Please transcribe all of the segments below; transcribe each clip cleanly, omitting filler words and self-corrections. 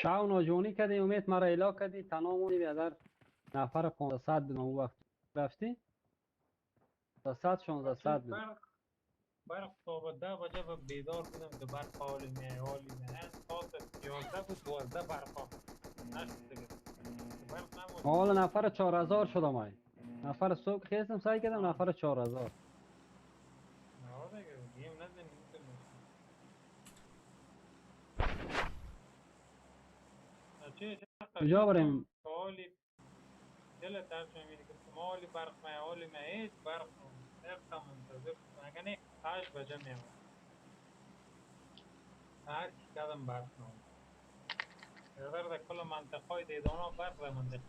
شو ناجوانی کردی امید مرا اعلا کردی تنها موندی بیادر نفر 1500 بودم اون وقت رفتی 100 1600 بود. برق تا 10 بجه بیدار بودم که برق حالی می حالی می ساعت 11 بود 12 برق نشد دیگه. برق نبود. حالا نفر 4000 شدم ای. نفر صبح خیستم سعی کردم نفر 4000. نه دیگه گیم نزنیم. کجا بریم؟ حالی دل ترجمه میده که مالی برق می حالی می هیچ برق نرفتم منتظر مگه نه 8 بجه می آمد هر چی کردم برق نامد. در کل منطقه های دیدانا برق در منطقه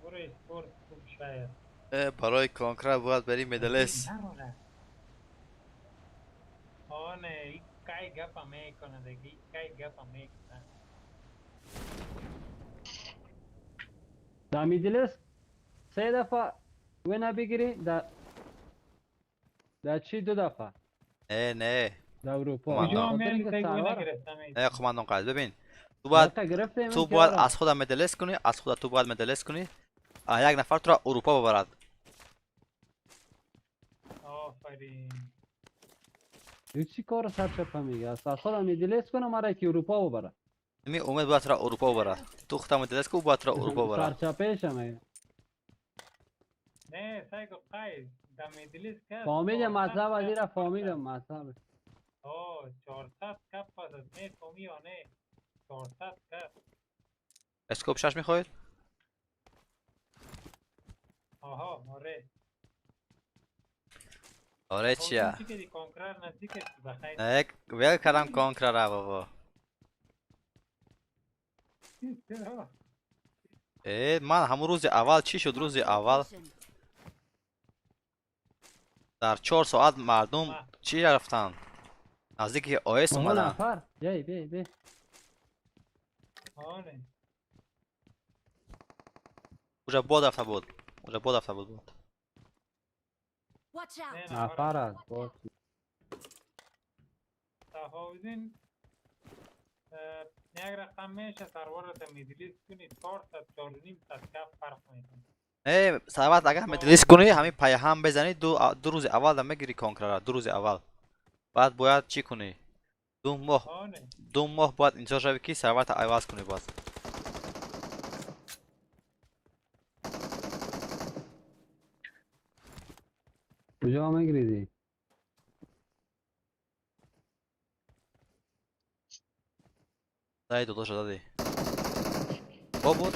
برو اسپورت خوب شاید برای کانکرا باید بریم مدلس. آه نه ای کای گپ میکنه دیگه ای کای گپ میکنه. در میدلس 3 دفعه وینا بگیری در چی 2 دفعه؟ نه نه در اروپا. نه قماندان قاعد ببین تو باید از خود مدلس کنی، از خود تو باید مدلس کنی یک نفر تو را اروپا ببرد. آفرین. چی کار سرچپه میگه؟ از خودم مدلس کنم مرا که اروپا ببره. می امید باید را اروپا ببره. تو خودت مدلس کو باید را اروپا ببره. سرچپه شمه. نه سایکو قای در مدلس که فهمیدم مطلب از را فهمیدم مطلب. آه 400 کپ پس نه فهمی یا نه 400 کپ. اسکوپ 6 میخواید؟ آها آره. آره چیه؟ نه ویل کردم کانکرا را بابا. ای من همون روز اول چی شد؟ روز اول در 4 ساعت مردم چی رفتن؟ نزدیک آیس اومدن. بی بی بی. آره. اونجا باد رفته بود. اونجا باد رفته بود. نفر از باد. تفاوزین یک رقم میشه سرور تا مدلیس کنی 400 4.5 کف فرق میکنه. ای سرور اگر مدلیس کنی همین پای هم بزنی دو روز اول دم میگیری کانکرا 2 روز اول. بعد باید چی کنی؟ 2 ماه 2 ماه باید اینجا شوی که سرور تا عوض کنی باز. کجا میگریزی؟ دایی داداش دادی با بود؟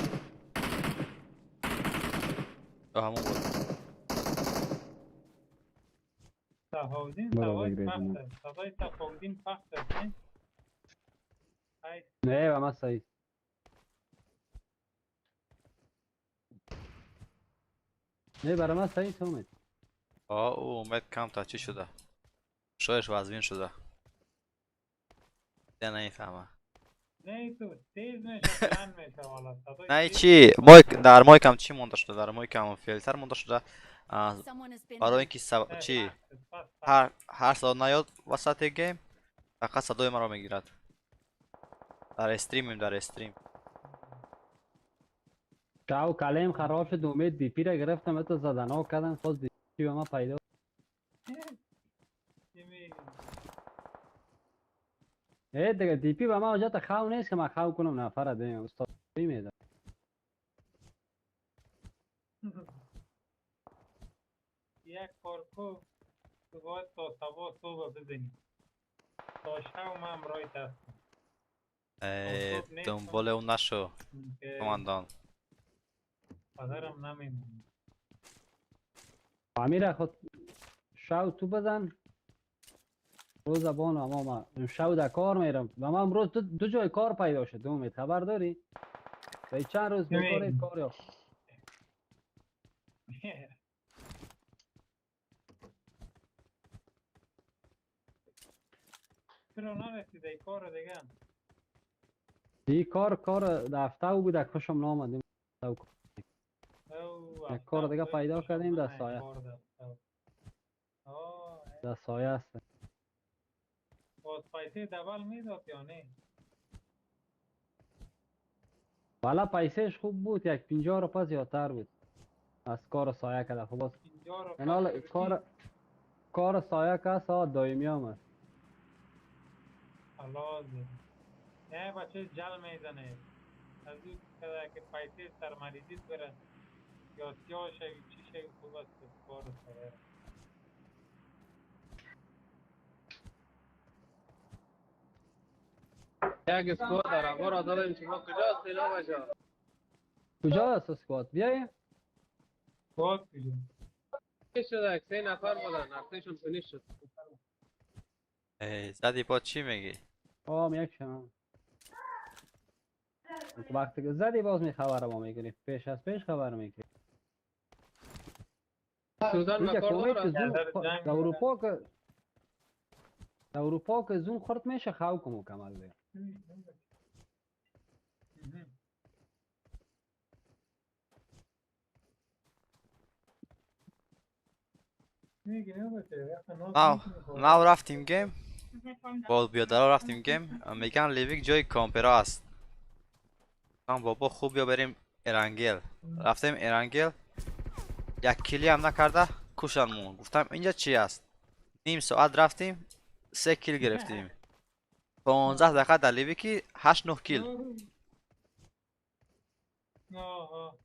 یا همون بود؟ تفاوزین صدای پخت صدای تفاوزین پخت است نه؟ نه و من صحیح نه برای من صحیح اومد. آه او اومد کم تا چی شده؟ شایش وزمین شده ده نمیفهمه. نه تو تیز میشه بلند میشه والا. نه چی مایک در مایک هم چی مونده شده؟ در مایک هم فیلتر مونده شده برای اینکه چی هر صدا نیاد وسط game فقط صدای مرا میگیرد. در stream در stream چاو کلیم خراب شد امید دی پی را گرفتم تو زدن ها کردن خود دی پی به ما پیدا. ای دیگه دی پی به ما حاجت خو نیست که من خو کنم نفر دیم استاد میده. یک کار کو تو باید تا صبح صبح بزنی تا شب من رای هستم. دنبال اون نشو کماندان. پدرم نمیمونه. امیر خود شو تو بزن روز بانو اما ما شو در کار میرم و من امروز دو جای کار پیدا شد. امید خبر داری؟ به چند روز بیکار کار یافت. چرا نرسیده کار دیگه؟ این کار دفتر بود خوشم نامد. یک کار دیگه پیدا کردیم در سایه. در سایه است. باز پیسه double میداد یا نه؟ والا پیسهش خوب بود، یک 50 روپه زیادتر بود از کار سایه کده. خب باز 50 روپه اینال کار سایه که ساعت دائمی هم است. خلاص. نه بچه جل میزنه از او که پیسه سرمریزیت بره یا سیاه شوی چی شوی، خوب است کار سایه. یک squad داره برو دادم. شما کجاست اینا بچه؟ کجا است squad؟ بیایی. squad کجا؟ شده یک سه نفر بودن، هفتهشون finish شد. ای، زدی با چی میگی؟ آم یک شما وقتی که زدی باز می خبر ما میگیری، پیش از پیش خبر میگیری. سوزان اینجا مکار کویت که داره. زون در جنگ در اروپا که در اروپا که زون خورد میشه خو که مکمل دیگه. میگی نه بچه وقت ناز ناو می‌کنی. ناو رفتیم game، با بیادرها رفتیم game، میگن لیویک جای camper ا است. من بابا خوب بیا بریم ارانگل. رفتیم ارانگل، یک kill ی هم نکرده کشنمون. گفتم اینجا چی است؟ نیم ساعت رفتیم سه kill گرفتیم. 15 دقیقه در لیویکی 8 9 kill. آها،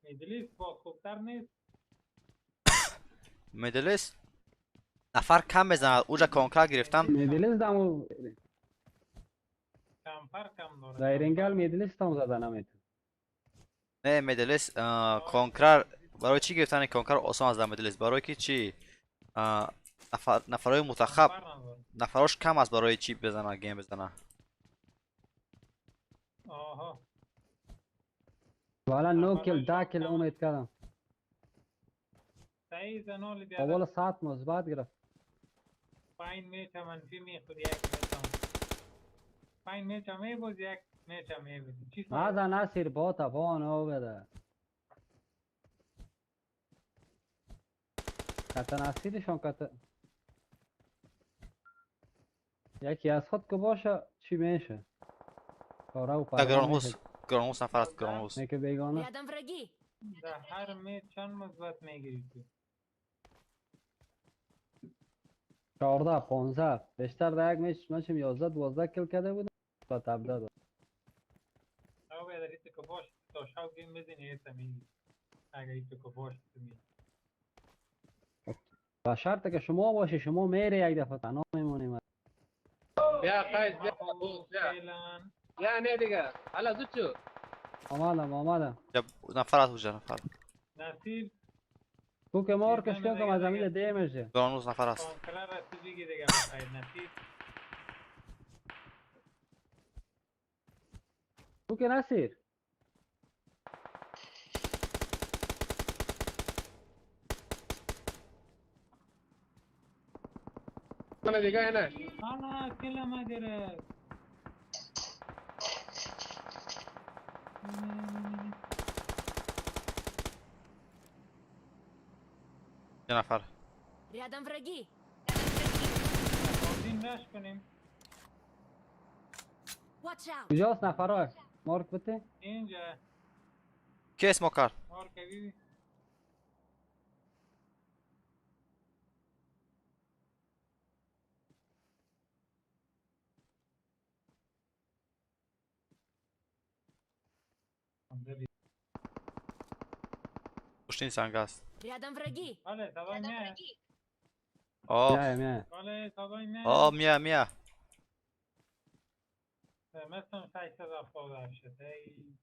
میدلیست با خوبتر نیست؟ مدلس نفر کم بزند، اوجا conqueror گرفتن. میدلیست دمو کمپر کم داره. در ایرنگل میدلیست هم زده نمیتون. نه، مدلس conqueror برای چی گرفتن؟ conqueror آسان از در مدلس. برای که چی؟ نفرای منتخب camper نداره. نفراش کم است برای چی بزنه game بزنه. آها. والا 9 kill، 10 kill امید کردم. صحیح زنال اول بیادر. ساعت مثبت گرفت. پنج میچ منفی میخوری، یک میچ هم پنج میچ هم میبازی، یک میچ هم میبازی، چی فایده؟ مازا نصیر با تفان او بده کتا نصیرشان کتا یکی از خود که باشه چی میشه کاره و در پروا گرانهوس میشه. گرانهوس نفر است، گرانهوس. نه که بیگانه. Рядом враги! در هر میچ چند مثبت میگیری تو؟ 14 15 بیشتر در یک میچ من 11 12 kill کرده بودم با تبدا داد. او بیادر ایتو که باش تا شب game بزنی ایتا میگیری، اگه ایتو که باش تو میگیری. با شرط که شما باشی، شما میری یک دفعه تنها میمونیم. بیا قیس، بیا. خب، بیا. فعلا. بیا، نه دیگه حالا زود شو. آمدم آمدم. جب نفر است اوجا نفر. نصیب. تو که مارکش دیدن کن از دیگه. زمین دیمشه. گرانهوس نفر است. conqueror رسی بگی دیگه بخیر نصیب. تو که نصیر. من دیگه نه. آنا kill ما گرفت. نه، نه، نه، نه. یه نفر. Рядом враги! بازی rush کنیم. Watch out! کجاست نفرها؟ مارک بده. اینجا. کی اسمو کرد؟ مارک بی. پشت این سنگ است. Рядом враги! بله صدای میاد. آه. میایم میایم. بله صدای میاد. آه، میا میا. مثلا 678 ای.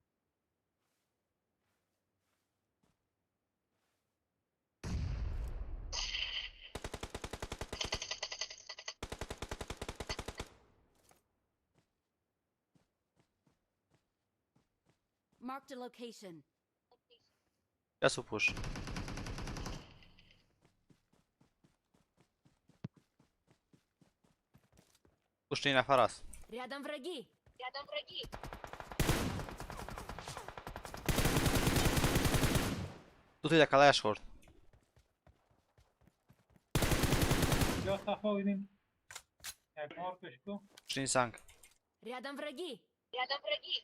Marked a location. یا سو پوش. پشت این نفر است. Рядом враги! Рядом враги! دو تا یکلایش خورد. یا صفا بودیم. یک مارکش کو. پشت سنگ. Рядом враги. Рядом враги.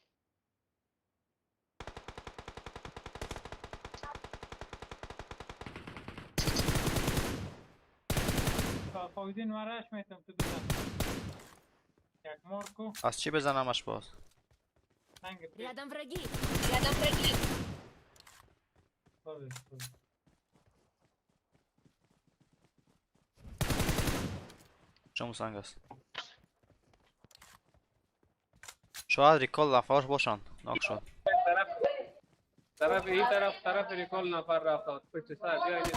فوزین من رش میتم تو بزن. یک مارکو. از چی بزنمش باز؟ سنگ پیش. Рядом враги. Рядом враги. بازش بازش. شما سنگ است. شاید ریکال نفر باشند. ناک شد. طرف این طرف طرف ریکال نفر رفت پشت سر بیاید.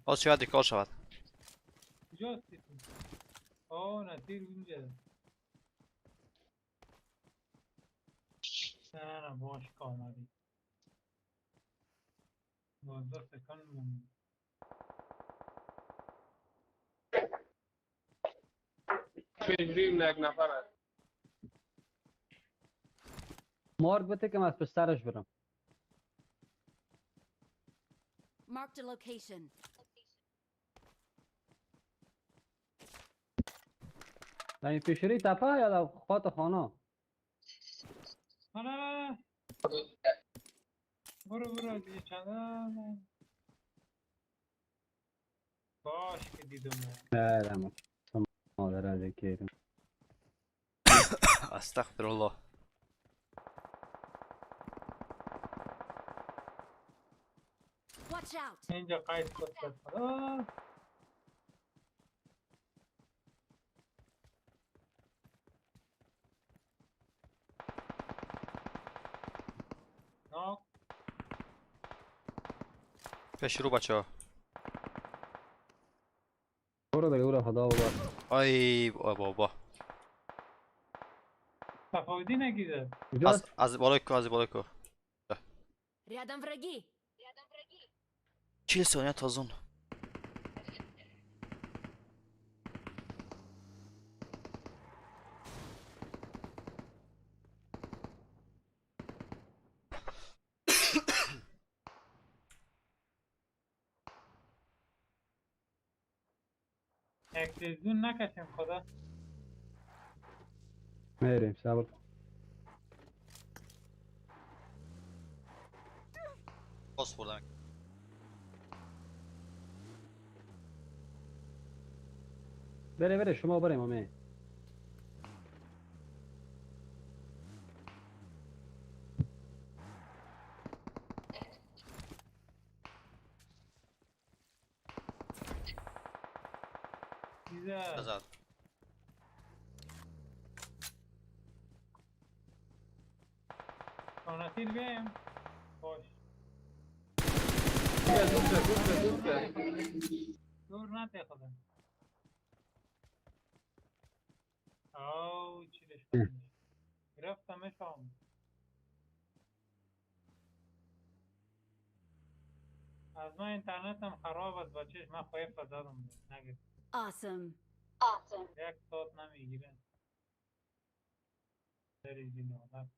باز شاید ریکال شود. کجاست تو؟ آه نصیر اونجا. نه نه باش که آمدی. 12 سکن موند. پیشریم یک نفر است. مارک بده که من از پشت سرش برم. Marked a location. در این پیشوری تپه یا در خاط خانه؟ نه نه نه برو برو دیگه چند باش که دیدم. نه نه مادر از یکی. استغفرالله. Watch out. اینجا قید کد کرد. ناک. پیش رو بچه ها. برو دیگه برو خدا بابا. ای بابا. تفاوتی نگیده. از از بالای کو از بالای کو. Рядом враги. 40 ثانیه تا زون. یک زون نکشیم خدا. میریم صبر. باز خوردم. بره بره شما بریم امه. زد. نصیر بیایم. باش. دور نته خدا. آو چیلش گرفتمش هم. از من اینترنتم خراب است بچهش من خواهی زدم نگرفت. Awesome. یک ساعت نمیگیره. داری آدم.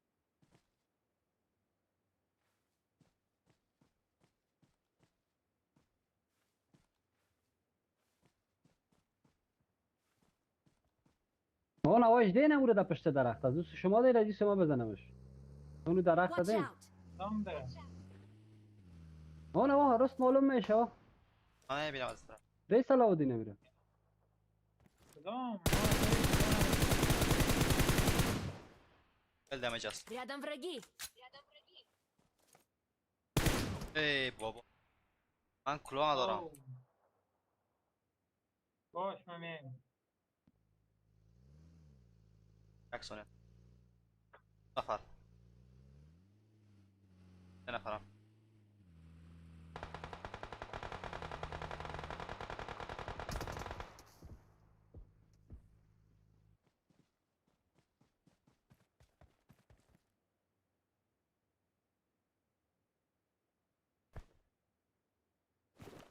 اون آواز دین امور در پشت درخت است. دوست شما دیر از شما بزنمش. اونو درخت Watch دین. out. دام داره. اون آه راست معلوم میشه. من نمیبینم از طرف. دی صلاح الدین میره. کدام؟ خیلی دمیج است. Рядом враги. ای بابا. من کلاه ندارم. باش من میایم. یک ثانیه. نفر. سه نفرم.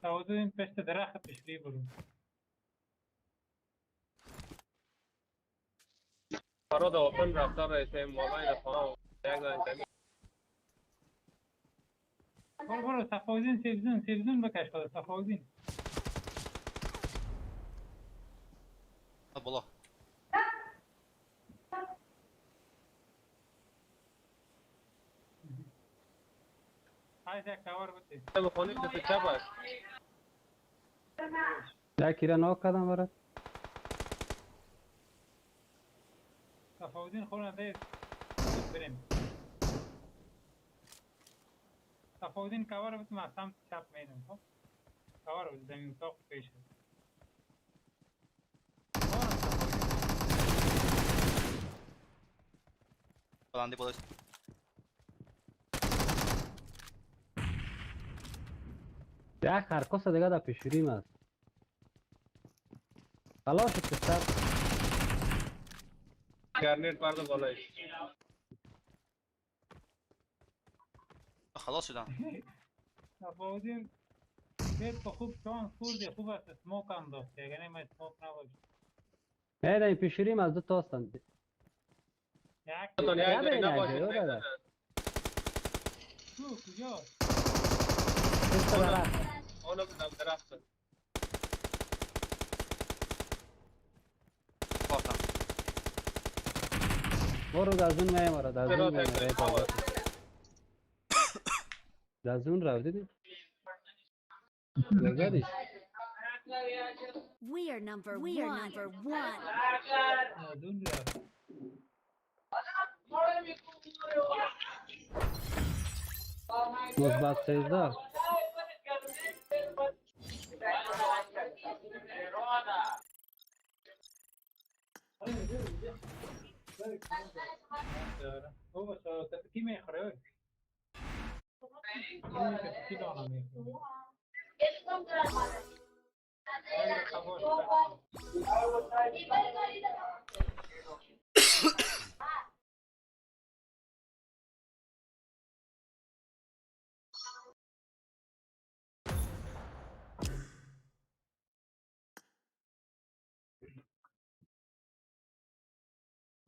تا حدود این پشت درخت پیشری برو. فراد اوپن رفته رئیس موبایل خانه یک دانه زمین. برو برو صفاوزین سیبزون سیبزون بکش خدا صفاوزین. قیس یک کور بده. خانه دست چپ است. یکی را ناک کردم برات. صفاودین خورنده بریم. صفاودین کور بده، من سمت چپ میرم. خب کور بده، زمین اتاق پیش. بلندی بالا. یک خرکس دیگه در پیشوریم است. خلاص شد پسر. گرنیت پرده بالایش. خلاص شدم. صفاودین بیت خوب شانس خوردی، خوب است اسموک انداختی، اگه نه من اسموک نباشه. نه این پیشوریم از دو تا هستند. یک یک جای نباشه. تو کجا؟ اونم درخت. بافتم. برو از اون میام، آره از اون میام. از اون رفت دیدی؟ زدیش. We are number we are number one. از اون رفت. مثبت 13. او بس کی میخوره؟ کی دانه میخوره؟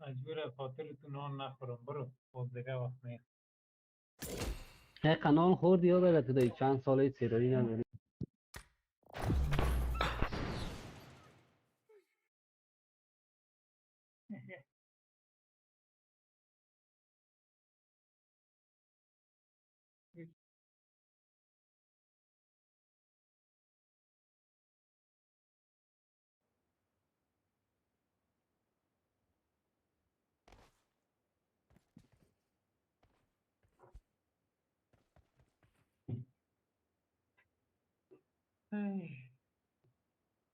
مجبور خاطر تو نان نخورم. برو باز دیگه وقت میخورم. یک نان خوردی یا داره تو دیگه چند ساله سیرایی نداری.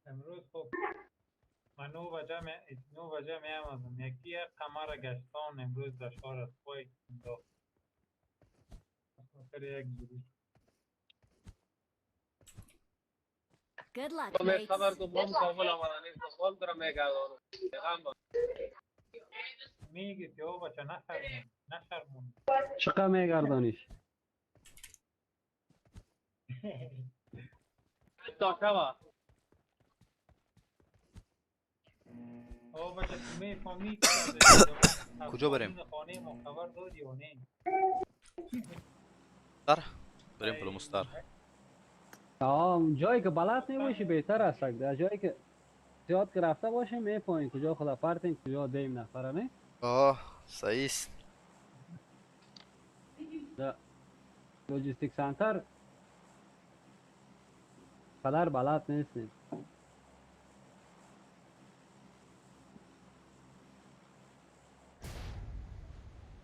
امروز خب من 9 بجه می آمدم. یکی قمر گشتان امروز در شهر از پای انداخت. خاطر یک جوری. Good luck, میں خبر mates. کو بم کابل آمدن نیست دنبال دارم میگردانم. میگی که او بچه نشرمون نشرمون. چقدر میگردانیش؟ تا شبا. او بچه تو میفهمی کجا بریم؟ خانه ما خبر دادی یا نه؟ در بریم پلومستر. جایی که بلد نباشی بهتر است. در جایی که زیاد که رفته باشیم میپایین کجا خدا پرتیم کجا دیم نفره نه؟ آه صحیح است. لوجستیک سنتر قدر بلد نیستیم.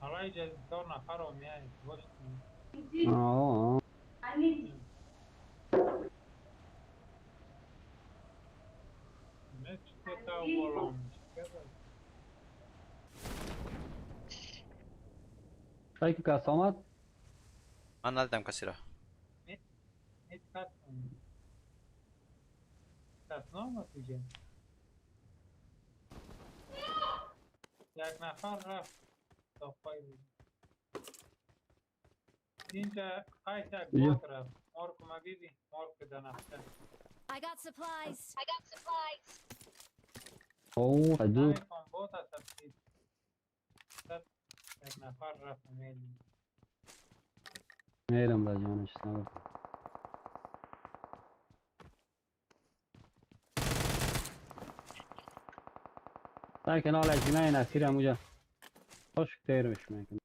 حالا اینجا 4 نفر رو میای باش. آه نه چطور تا بالا میشه. سعی که کس آمد؟ من ندیدم کسی را. هیچ کس کس نامد دیگه. یک نفر رفت تا پای بود. اینجا قیس یک بات رفت. مارکو ما دیدی؟ مارکو در نفته. I got supplies. I got supplies. اوه دو نمیخوام بات هست. یک نفر رفت میلی. میرم با جانش نبا. سعی کن حالا جمعه نصیر هم اونجا خشک تیر میش میکنه.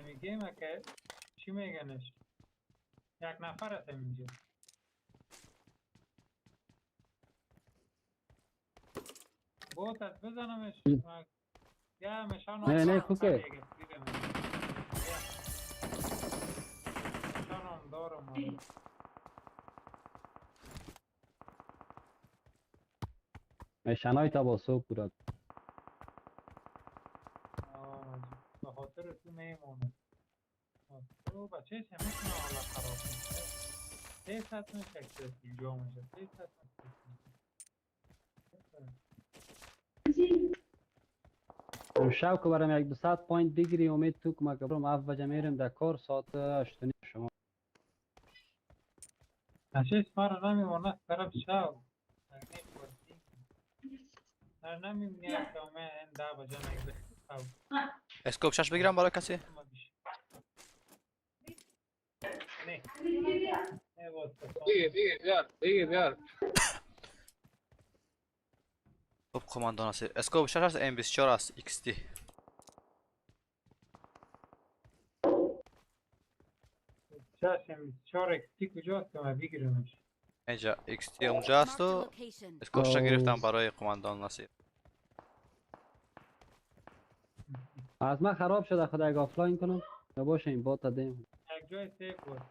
همین گیمه که چی میگنش؟ یک نفر هست اینجا. بوت از بزنمش. یا مشان. نه نه کوکه. مشانم دارم. مشانای تا با صبح بود. به خاطر تو میمونه. تو بچه چه میتونه حالا خراب کنه؟ سه ساعت میشه که اینجا میشه. 3 ساعت میشه. شب که برم 1-2 ساعت point بگیری امید تو که ما که برم 7 بجه میرم در کار ساعت 8:30 شما. نشست ما رو نمیمونه طرف شب. نه نمیمونی که من 10 بجه میگه. scope 6 بگیرم برای کسی؟ نه دیگه دیگه بیار دیگه بیار. خب قماندان است. scope 6 است M24 است XT. 6 M24 XT کجاست که من بگیرمش؟ اینجا XT اونجا است و scope 6 گرفتم برای قماندان نصیر. از من خراب شده خدا اگه آفلاین کنم نباشه این bot دیم. یک جای safe بود.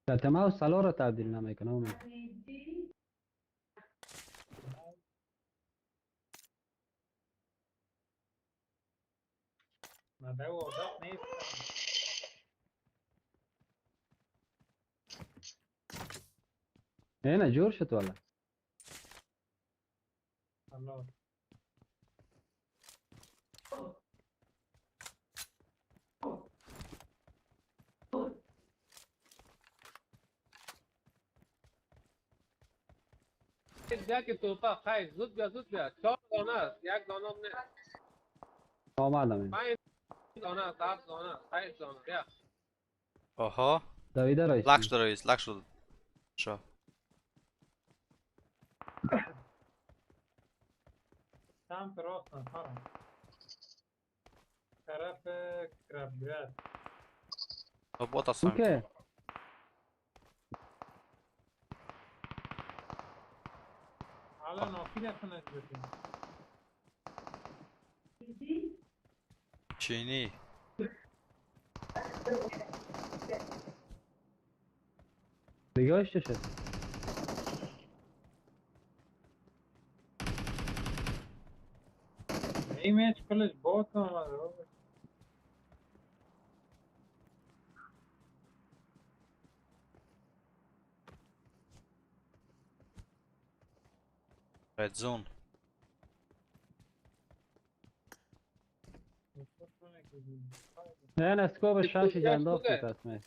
البته ماوس سلا رو تبدیل نمیکنه. نه نه جور شد والا. الله بیا که توپا خیر زود بیا زود بیا. 4 دانه است 1 دانه نه. آمدم. 5 دانه است 7 دانه 8 دانه بیا. آها دویده رئیس. لک شد رئیس لک شد. شو سمت راست نفرم طرف کربگرد. bot هستم. okay حالا ناکی دفنش بکنیم. چینی دیگه چه شد؟ این میچ کلش bot آمده. red zone. نه نه scope 6 انداخت پس می.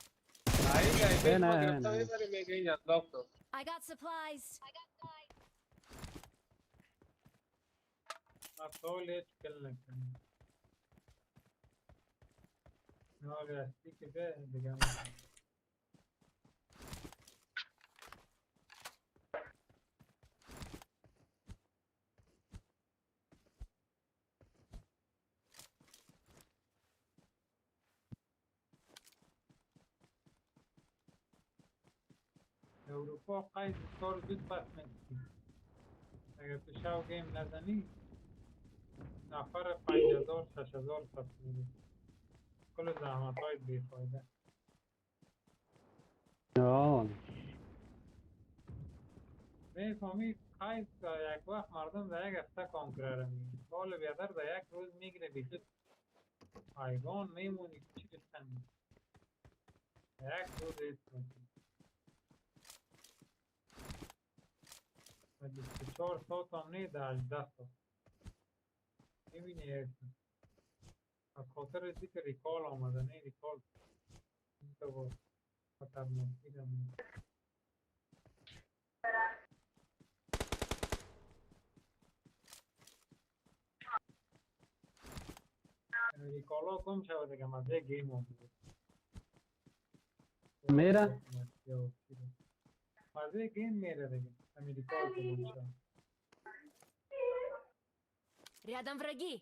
نه نه نه. I got supplies. اروپا قید کار زود پس می‌کنی. اگر تو شو گیم نزنی نفر 5000 6000 پس می‌دی. کل زحمت های بی‌فایده. آه می‌فهمی قید یک وقت مردم در یک هفته کانکرر می‌گیره. سال بیادر در یک روز میگیره بیخود حیوان میمونی چی بستن. یک روز ایست می‌کنی. 24 ساعت هم نه در 18 ساعت میبینی از خاطر ازی که ریکال آمده نه ریکال این تو با خطرناکی دم Recall گم شود دیگه مزه game اومد. میره؟ مزه game میره دیگه. recall گم شود. Рядом враги.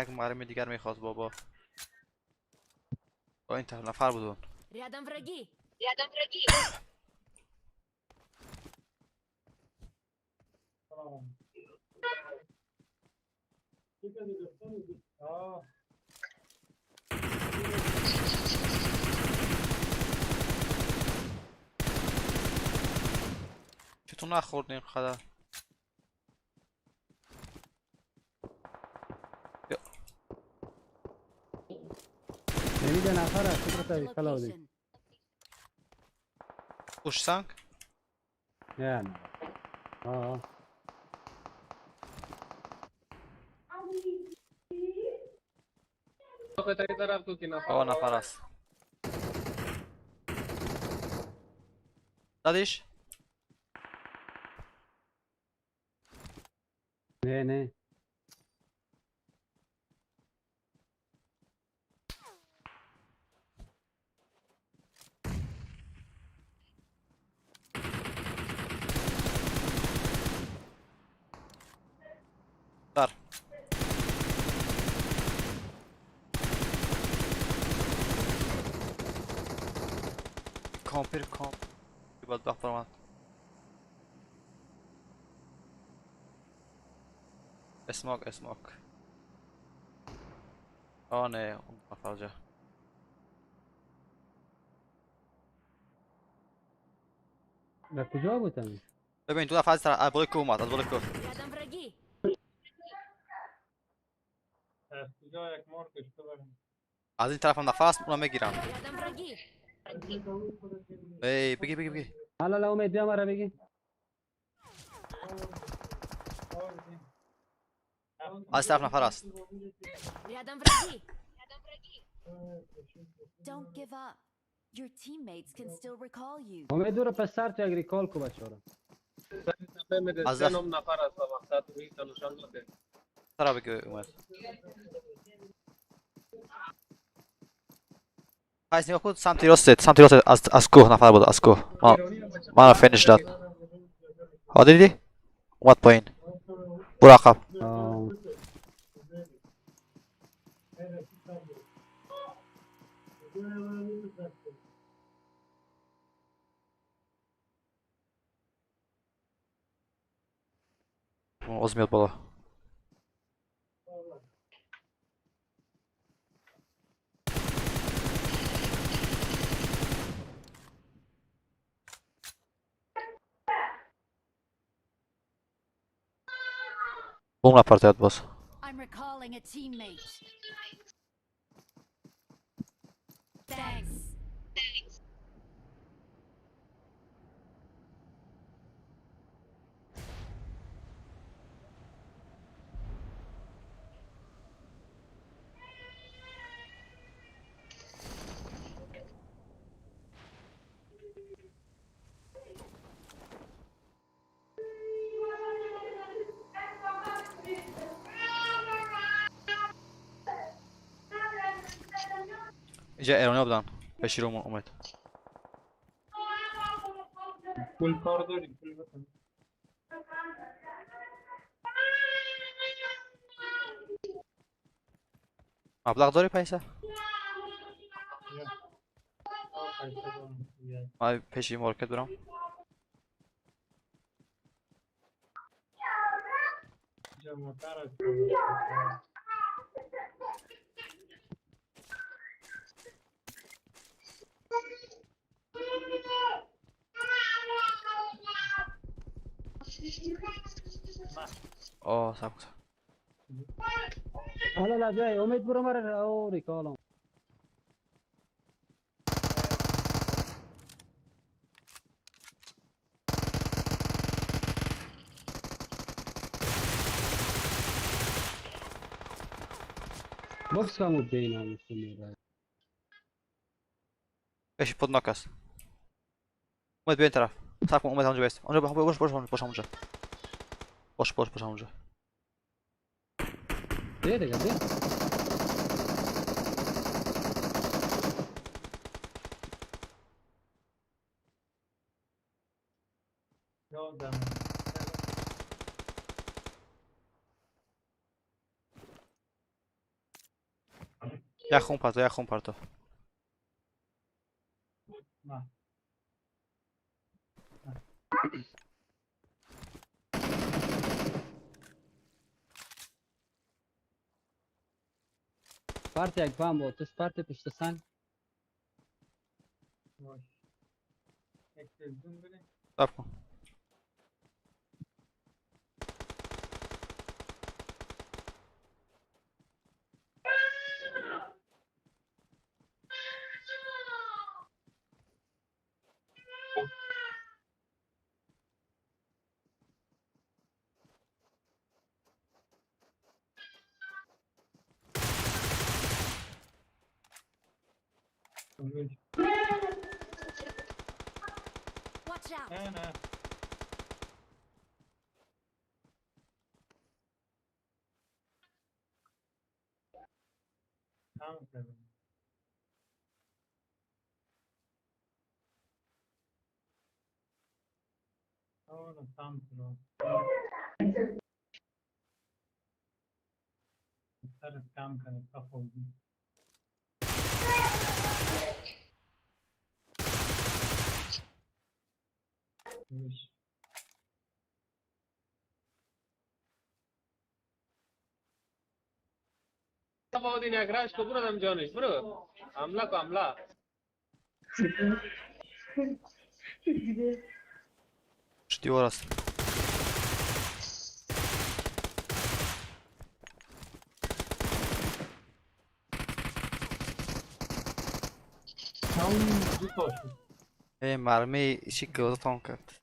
یک مرمی دیگر میخواست بابا. با این طرف نفر بودون. Рядом враги. سلام. آه. چطور نخوردیم خدا؟ نمیده نفر است Marked تو a recall آوردی. location. خوش سنگ؟ نه نه. آه. طرف تو کی نفر؟ آه نفر است. زدیش؟ نه نه. در. کامپر کامپ بدبخت برآمد. اسماک اسماک. آه نه اون نفر جا. در کجا بودن؟ ببین دو نفر از طرف از بالای کوه اومد، از بالای کوه. Рядом враги. از کجا یک مار کشته برم؟ از این طرف هم نفر است، اونم میگیرم. Рядом враги. ای بگی بگی بگی. حالا لا امید بیا مرا بگی. از طرف نفر است. Рядом враги. Don't give up. Your teammates can still recall you. امید دور پس سر تو یک recall کو بچه‌ها. از از نم نفر است مقصد روی نشان داده. طرف بگی اومد. پس نگاه کن سمت راست، سمت راست از کوه نفر بود، از کوه. من finish داد. ها دیدی؟ اومد پایین. برو عقب. آه. باز میاد بالا. بوم نفر زیاد باز. I'm recalling a teammate. Thanks. اینجا ایرانی بودن پیش رو اومد. پول کار داری پول بکن. مبلغ داری پیسه؟ من پیش مارکت برم. اینجا موتر است. آه صبر کن. حالا لا بیای امید برو مرا او recall م. بوکس کامو بینم سمیره. پیش پود ناک است. امید بیا این طرف. صبر کن امید همونجا بیست. اونجا باش باش باش همونجا. باش باش باش همونجا. بیا دیگه بیا. یک خون پرتو یک خون پرتو. پرت یک بم بود تو پرت پشت سنگ. باش. یک تلویزیون بده. صبر کن. Watch out! نه نه. کم کردم. آره سمت رو. سرت کم کنه تا خوبی. بودین یک رش کو برو دم جانش برو حمله کو حمله. دیوار است. ای مرمی چی که تان کرد.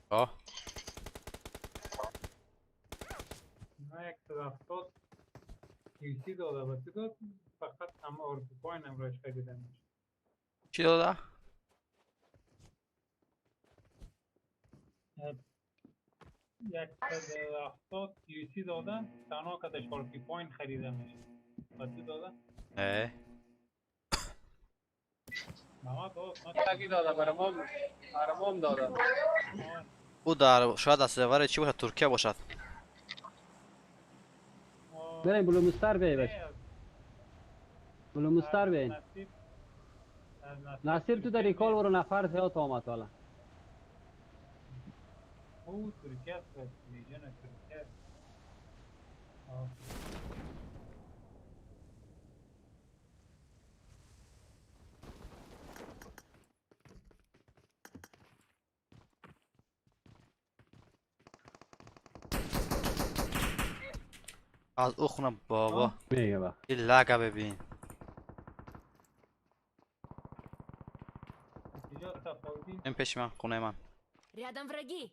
آه. نه 170 کیسی داده و چی داد؟ فقط هم آرپی پوین امروز خریدم. چی داده؟ 170 کیسی داده تنها کتش آرپی پوین خریدم میشه. و چی داده؟ اه. تاکی داده برامم داده. او در شاید از سرور چی باشد؟ ترکیه باشد. بریم بلو مستر بیای بچه. بلو مستر بیاین. نصیر تو در ریکال برو نفر زیاد آمد والا. او ترکیه است لیژن ترکیه. از او خونه بابا میگه با این لگه ببین. پیش من، خونه من. Рядом враги.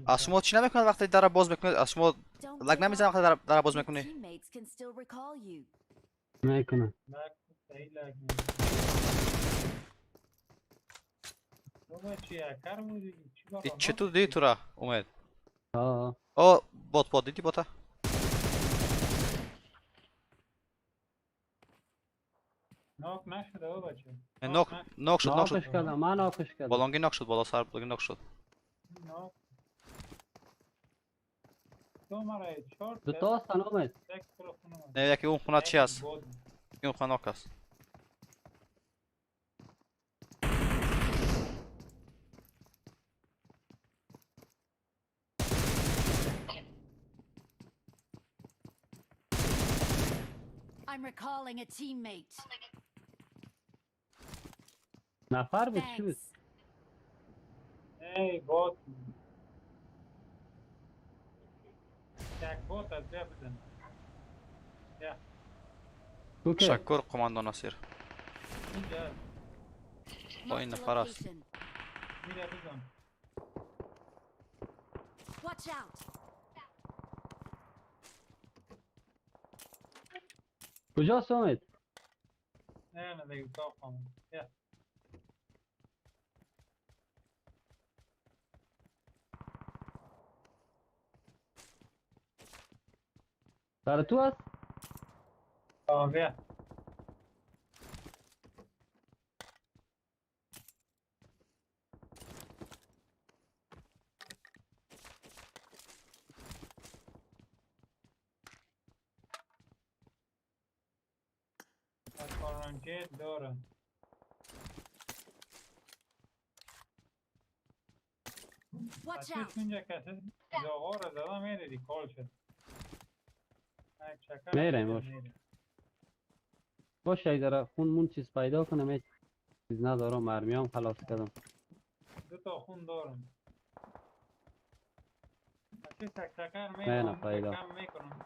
از شما چی نمیکنه وقتی در باز میکنید؟ از شما lag نمیزنه وقتی در باز میکنی؟ میکنه. چطور دیدی تو را اومد؟ آه. آه بات بات دیدی باتا؟ ناک نشده او بچه. ناک ناک شد ناک شد. من ناکش کردم. بالانگی ناک شد بالا سر بالانگی ناک شد. ناک. تو مرا چهار دو تا هستن اومد. نه یکی اون خونه چی هست؟ یکی اون خونه ناک هست. I'm recalling a teammate. نفر بود چی بود؟ ای بات یک بات از بیا بزن. تشکر قماندان نصیر. با این نفر است. میره بزن. Watch out. کجاست امید؟ نه نه دیگه اتاق خاموش. سر تو هست؟ آه بیا. داره. Watch out. اینجا کسی زاغا رو زدم میره ریکال شد. میریم باش. باش اگه داره خون مون چیز پیدا کنم هیچ چیز ندارم مرمیام خلاص کردم. دو تا خون دارم. بچه تک تکر میکنم کم میکنم.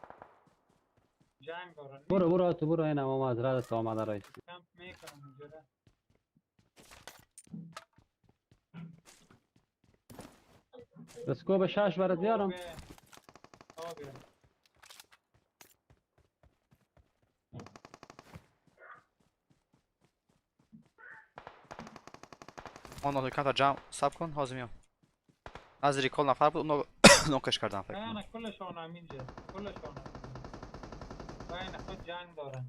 جنگ دارم. برو برو تو برو اینم ما از رد آمده رایست. کم میکنم اینجا. اسکوب شش برات بیارم. آن کم تا جمع سب کن حاضر میام. از ریکال نفر بود اونو نوکش کردم فکر کنم. نه کلشون هم اینجا کلشون بین خود جنگ دارن.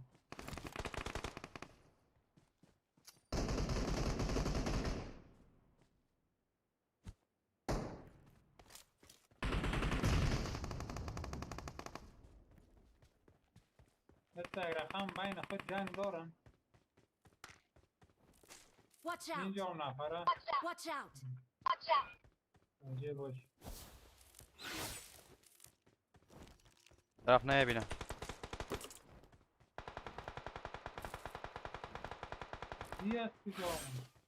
مثل رقم بین خود جنگ دارن. Watch out. اینجا اون نفره. Watch out. راجع باش. طرف نمیبینم. کی است کجا آمد؟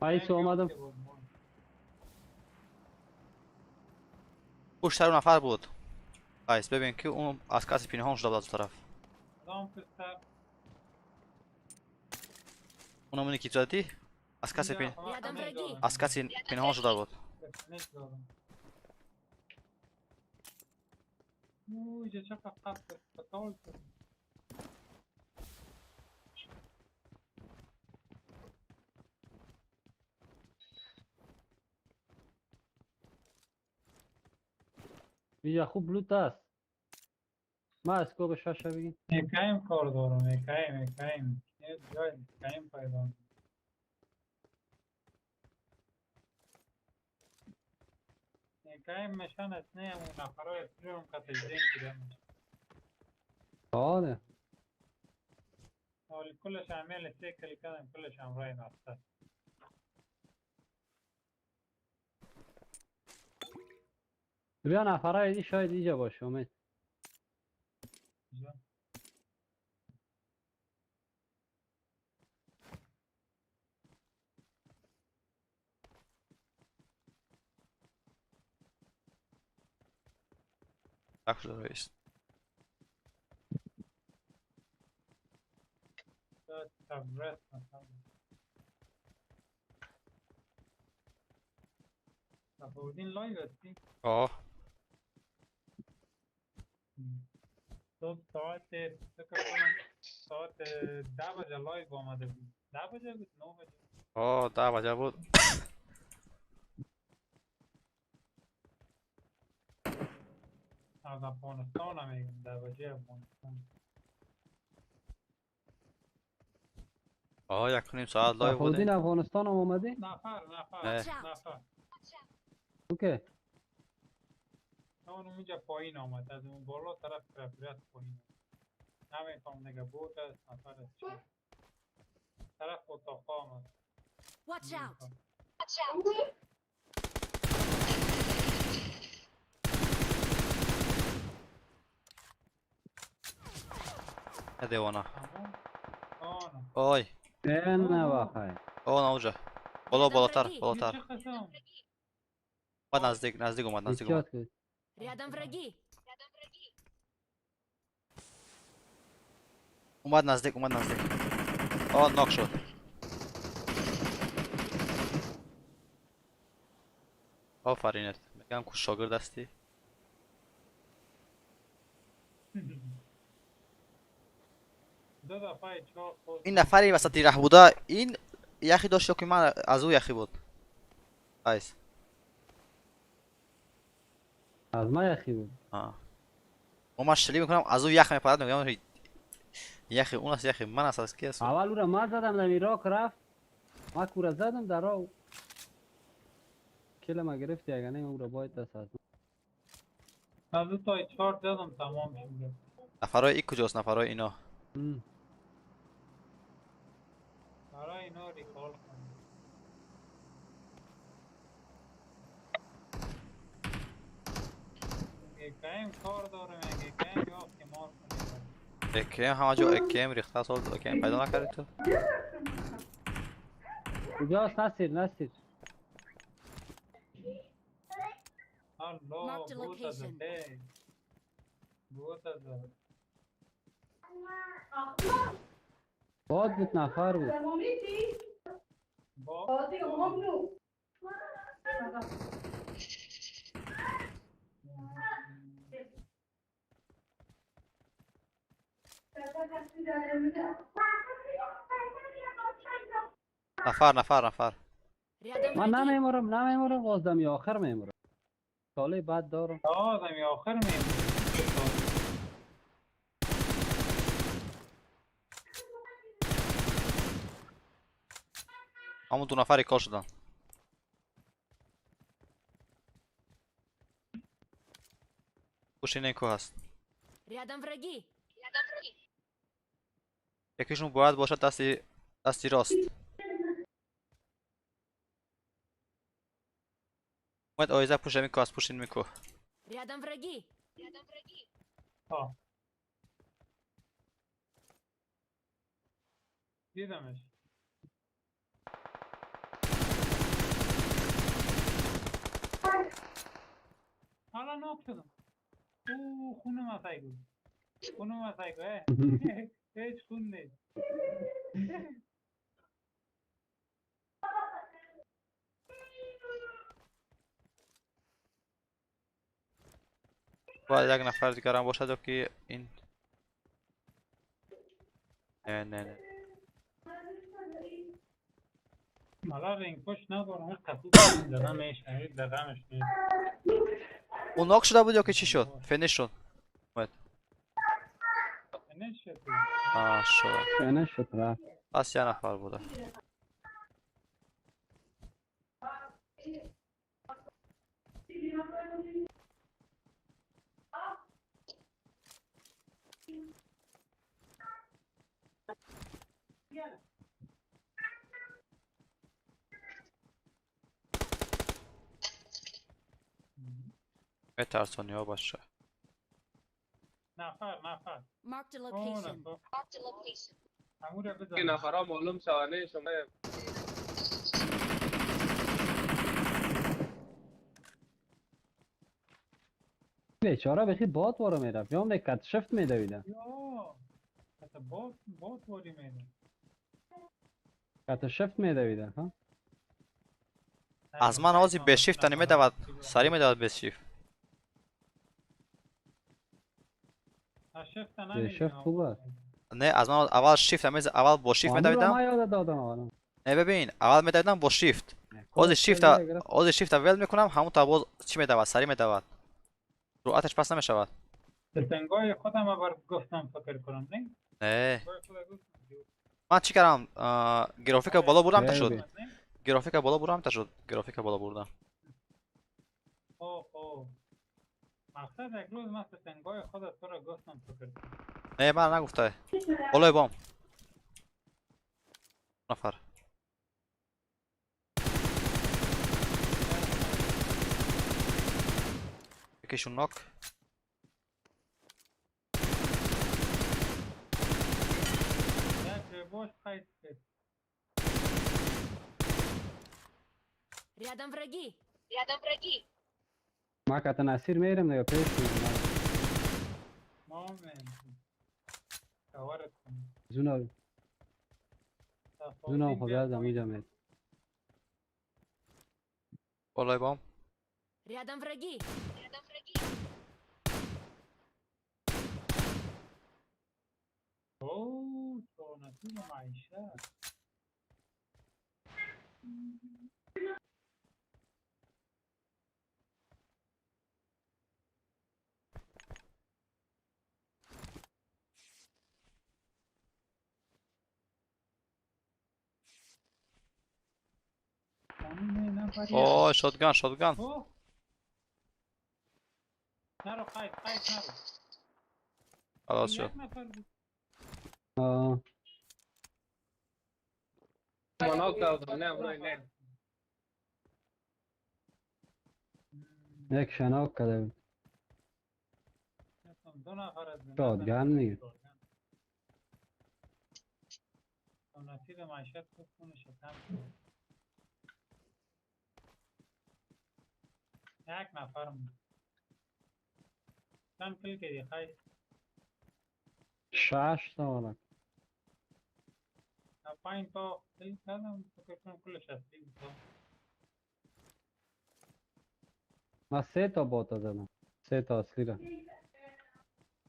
ایسو آمدم. پشت سر اون نفر بود. ایس ببین که اون از کسی پنهان شده بود از طرف. اونم اونی که زدی از کسی پین از کسی پنهان شده بود. اینجا خوب لوت است. ما اسکوب شش بگیم. یکایم کار دارم یکایم یکایم یه جای یکایم پیدا. یکایم مشان از نه اون نفرای پرم که تجربه کردم. آره. ولی کلش عمل سیکل کردم کلش همراه نفسه. بیا نفرای شاید اینجا باشه امید. Так что есть. آه. صبح ساعت فکر کنم ساعت 10 بجه live آمده بود. 10 بجه بود 9 بجه. آه 10 بجه بود. از افغانستان هم میگم 10 بجه افغانستان. آه 1.5 ساعت live بودیم. افغانستان هم آمدی؟ نفر نفر نفر. okay. اون اونجا پایین آمد از اون بالا طرف رفت پایین آمد. نمیفهم دیگه بود است نفر است چی طرف اتاق آمد. Watch out. دیوانه. آی. نه واقعا. آه اونجا. بالا بالاتر بالاتر. بعد نزدیک نزدیک اومد نزدیک اومد. Рядом враги. اومد نزدیک اومد نزدیک. آه ناک شد. آفرینت. میگم کو شاگرد هستی. این نفری وسط ره بوده این یخی داشت که من از او یخی بود. ایس. از ما یخی بود. آه. و من شلی میکنم از او یخ میپرد میگم یخی اون است یخی من است از کی است؟ اول او را ما زدم در راک رفت. ما کورا زدم در راه. کل ما گرفتی اگه نه او را باید دست از من دو تا چهار زدم تمام شد. نفرای ای کجاست؟ نفرای اینا. برای اینا ریکال کنم. AKM کار دارم AKM یافت که مار کنیم. AKM همه جا AKM ریخته سال AKM پیدا نکردی تو؟ کجاست نصیر نصیر؟ الله بوت زده بوت زده. باد بود نفر بود. نفر نفر نفر. من نمیمورم نمیمورم باز دمی آخر میمورم. ساله بعد دارم. آه دمی آخر میمورم. همون دو نفر کار شدن. پشت این کوه هست. یکیشون باید باشد دستی راست. اومد آیزه پشت این کوه هست پشت این کوه. دیدمش. حالا ناک شدم. او خونه مسایگو خونه مسایگو هیچ خون نیست. باید یک نفر دیگر هم باشد که این نه نه نه حالا رنگ پشت ندارم قطعی دادم میشه دادمش نیست. اون ناک شده بود یا که چی شد؟ فینیش شد. اومد. فینیش شد. آه شد. فینیش شد رفت. پس یه نفر بوده. میترسونی ها باشه. نفر نفر. Marked a اون location. همون رو که بزن. نفرها معلوم شوه، نه شما. بیچاره بخی باد وارو میرفت یا هم کت شفت میدویده. یا حتی بات بات واری میده. کت شفت میدویده ها. از من آزی به شیفت نمیدود، سری میدود به شیفت. شفت. به شفت خوب است. نه، از من اول شیفت میز، اول با شیفت آمو رو میدویدم. من یاد دادم اول. نه ببین، اول میدویدم با شیفت، باز شیفت، باز شیفت ول میکنم، همون تا باز چی میدود، سری میدود، سرعتش پس نمیشود. تنگای خودم بر گفتم فکر کنم نه. نه. تنگای خودم گفتم. من چی کردم؟ گرافیک بالا بردم تا شد. خیلی. گرافیک بالا بردم تا شد، گرافیک بالا بردم. خب خب، مقصد یک روز من تنگای خودت تو را گفتم فکر کنم. نه، من نگفته. بالای بام نفر. یکیشون knock. یک باش قید کرد. Рядом враги. ما کت نصیر میرم دیگه، پیش میرم. ما هم کاورت کنم. زونا زونا خب یادم اینجا مید. بالای بام. Рядом враги. اوه سونتی و معیشت. اوه، shotgun، shotgun. اوه نرو قید، قید نرو. خلاص یک شد. نفر بود. آه. ما knock کردم، نه برای نه. یک شناک کرده بود. دو نفر از shotgun میگه. نصیب معیشت خوب خونه شکم شد. یک نفر مون چند kill کردی خیر؟ شش تا والا. پنج تا kill کردم، فکر کنم کلش اصلی بود. من سه تا bot زدم، سه تا اصلی را.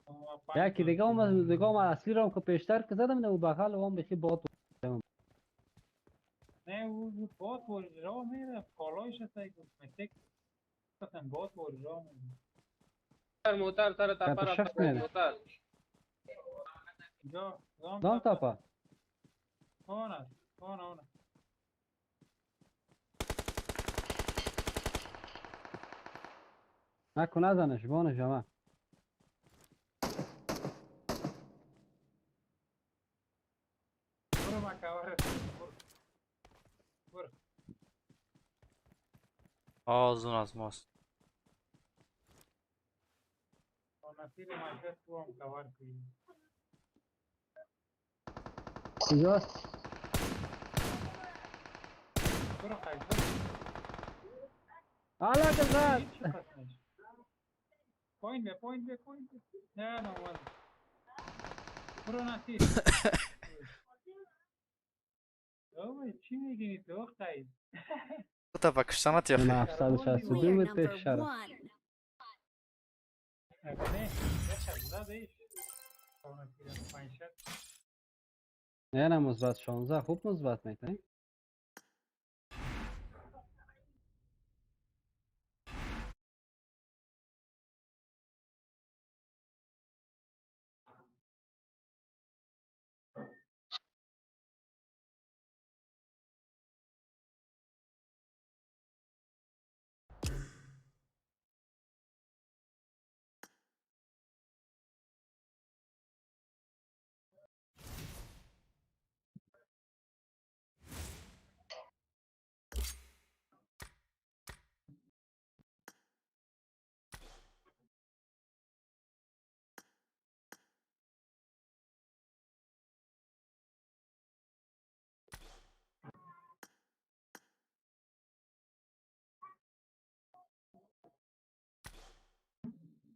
ما پنج یکی تا دیگه اومد، دیگه اومد، اصلی را هم که پیشتر که زدم، نه او بغل و هم بخی bot. نه، او bot بود راه میره کالایش هست گفت متک گفتم bot بود راه میره. موتر سر تپه کت رفت. شفت میره. موتر. جا زام. دام تاپا. اون است، اون اون. نکن نزنش بانش جمع. برو، ما کاورت کنم. برو برو. آه، zone از ماست. نصیب معیشت تو هم کاور کنی. کجاست؟ برو خیر، برو. حالا که زد. هیچ کس نشد. پایین بیا، پایین بیا، پایین بیا. نه نه، اومد. برو نصیب. بابا چی میگی تو خیر؟ تا پاکستانات یا من خی. 762 We are بود number پیش شرم. one. نه، زده ایش. نصیب معیشت. نه نه، مثبت 16 خوب مثبت میکنی.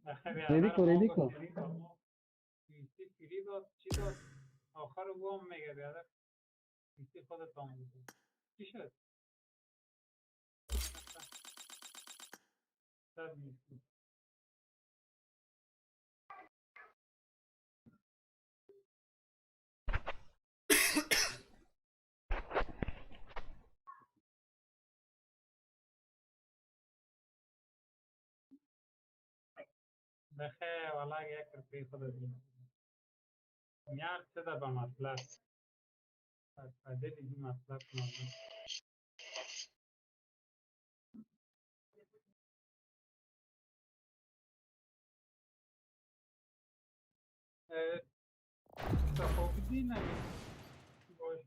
Ready کو، ready کو. free داد، چی داد؟ آخر او هم میگه بیادر پیسی خودت هم بده. چی شد؟ صد نیست. بخیر والله یک روپی خودت نیست. یار څه ده به مطلب په دې دې مطلب نه. تفاوتی باش.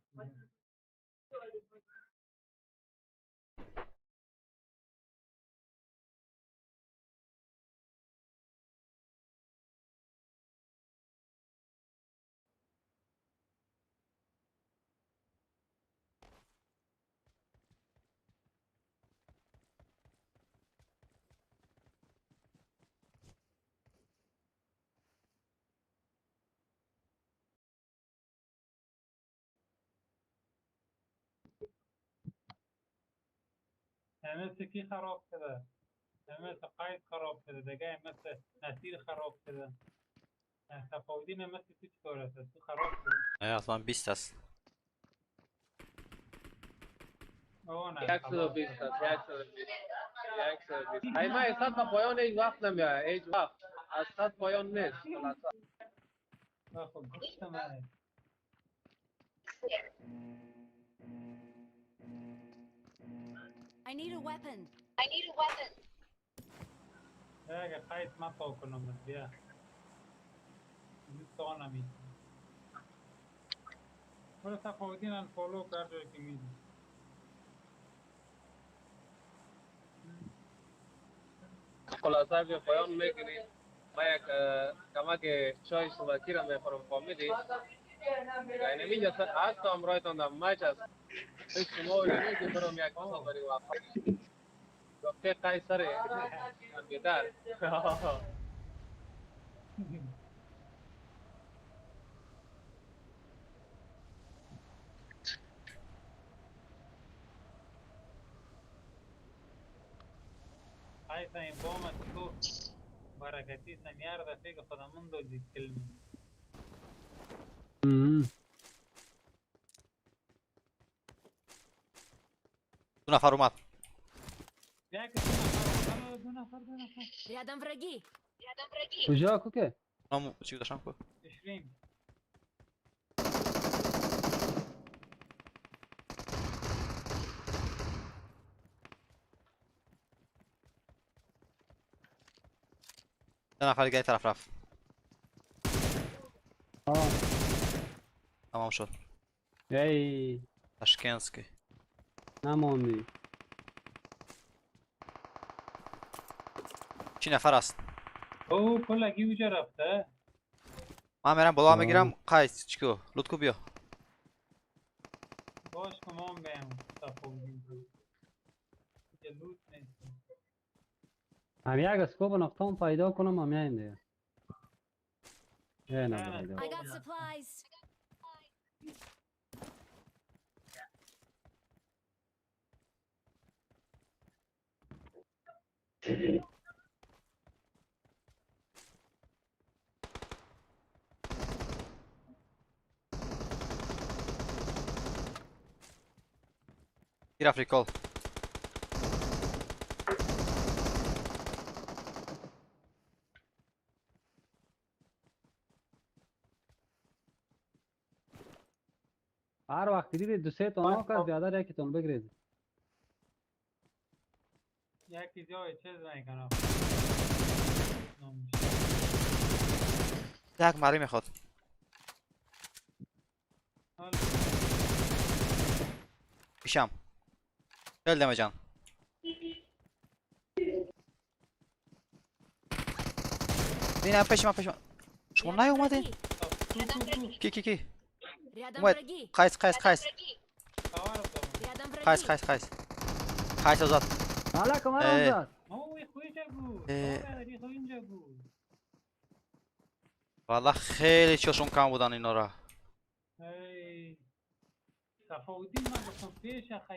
مثل کی خراب شده؟ مثل قید خراب شده دیگه، مثل نصیر خراب شده. تفاوتی مثل تو چطور است؟ تو خراب شده. نه اصلا 20 است. 120 است، 120، 120. ای ما صد به پایان هیچ وقت نمیاد، هیچ وقت از صد پایان نیست. خلاصه خب گفت من I need a weapon. I need a weapon. اگه قید من تا کنم بیا تا نمیتونم. برو تفاوتین unfollow کر جایی که میدی. خلاصه به پایان میگیریم. ما یک کمک چای صبحکی را میخورم، فهمیدی؟ یعنی اینجا هستم رایتان در match است. شما که برم یک مسافری وقت گفته قیصر کامپیوتر. قیصر این بومت تو برکتی سمیار دفعه که خودمون دو کلمه. دو نفر اومد. دو نفر، دو نفر. Рядом враги. Рядом враги. کجا کوکه؟ نام چی داشتم کو؟ 20. دو نفر دیگه این طرف رفت. تمام شد. ای تاشکنسکی نماندی. چی نفر است؟ او کلگی اوجا رفته. من میرم بالا میگیرم. قیس چیکو لوت کو بیا. باش که ما هم بیم تفاوتیم. که لوت نیست. هم یک scope نقطه پیدا کنم هم میایم دیگه. نه نه پیدا. I got supplies. رفت recall. هر وقت دیدید دو سه تا knock است بیادر یکیتون بگیرید. یکی جای چیز میکنه. یک مری میخواد. پیشم خیلی دمه جان. نه پیش من، پیش من. شما نیومدین؟ کی کی کی؟ اومد. قیس قیس قیس قیس قیس قیس قیس آزاد. حالا کمر آزاد. او اینجا بود. اینجا بود. والله خیلی چاشون کم بودن اینا را.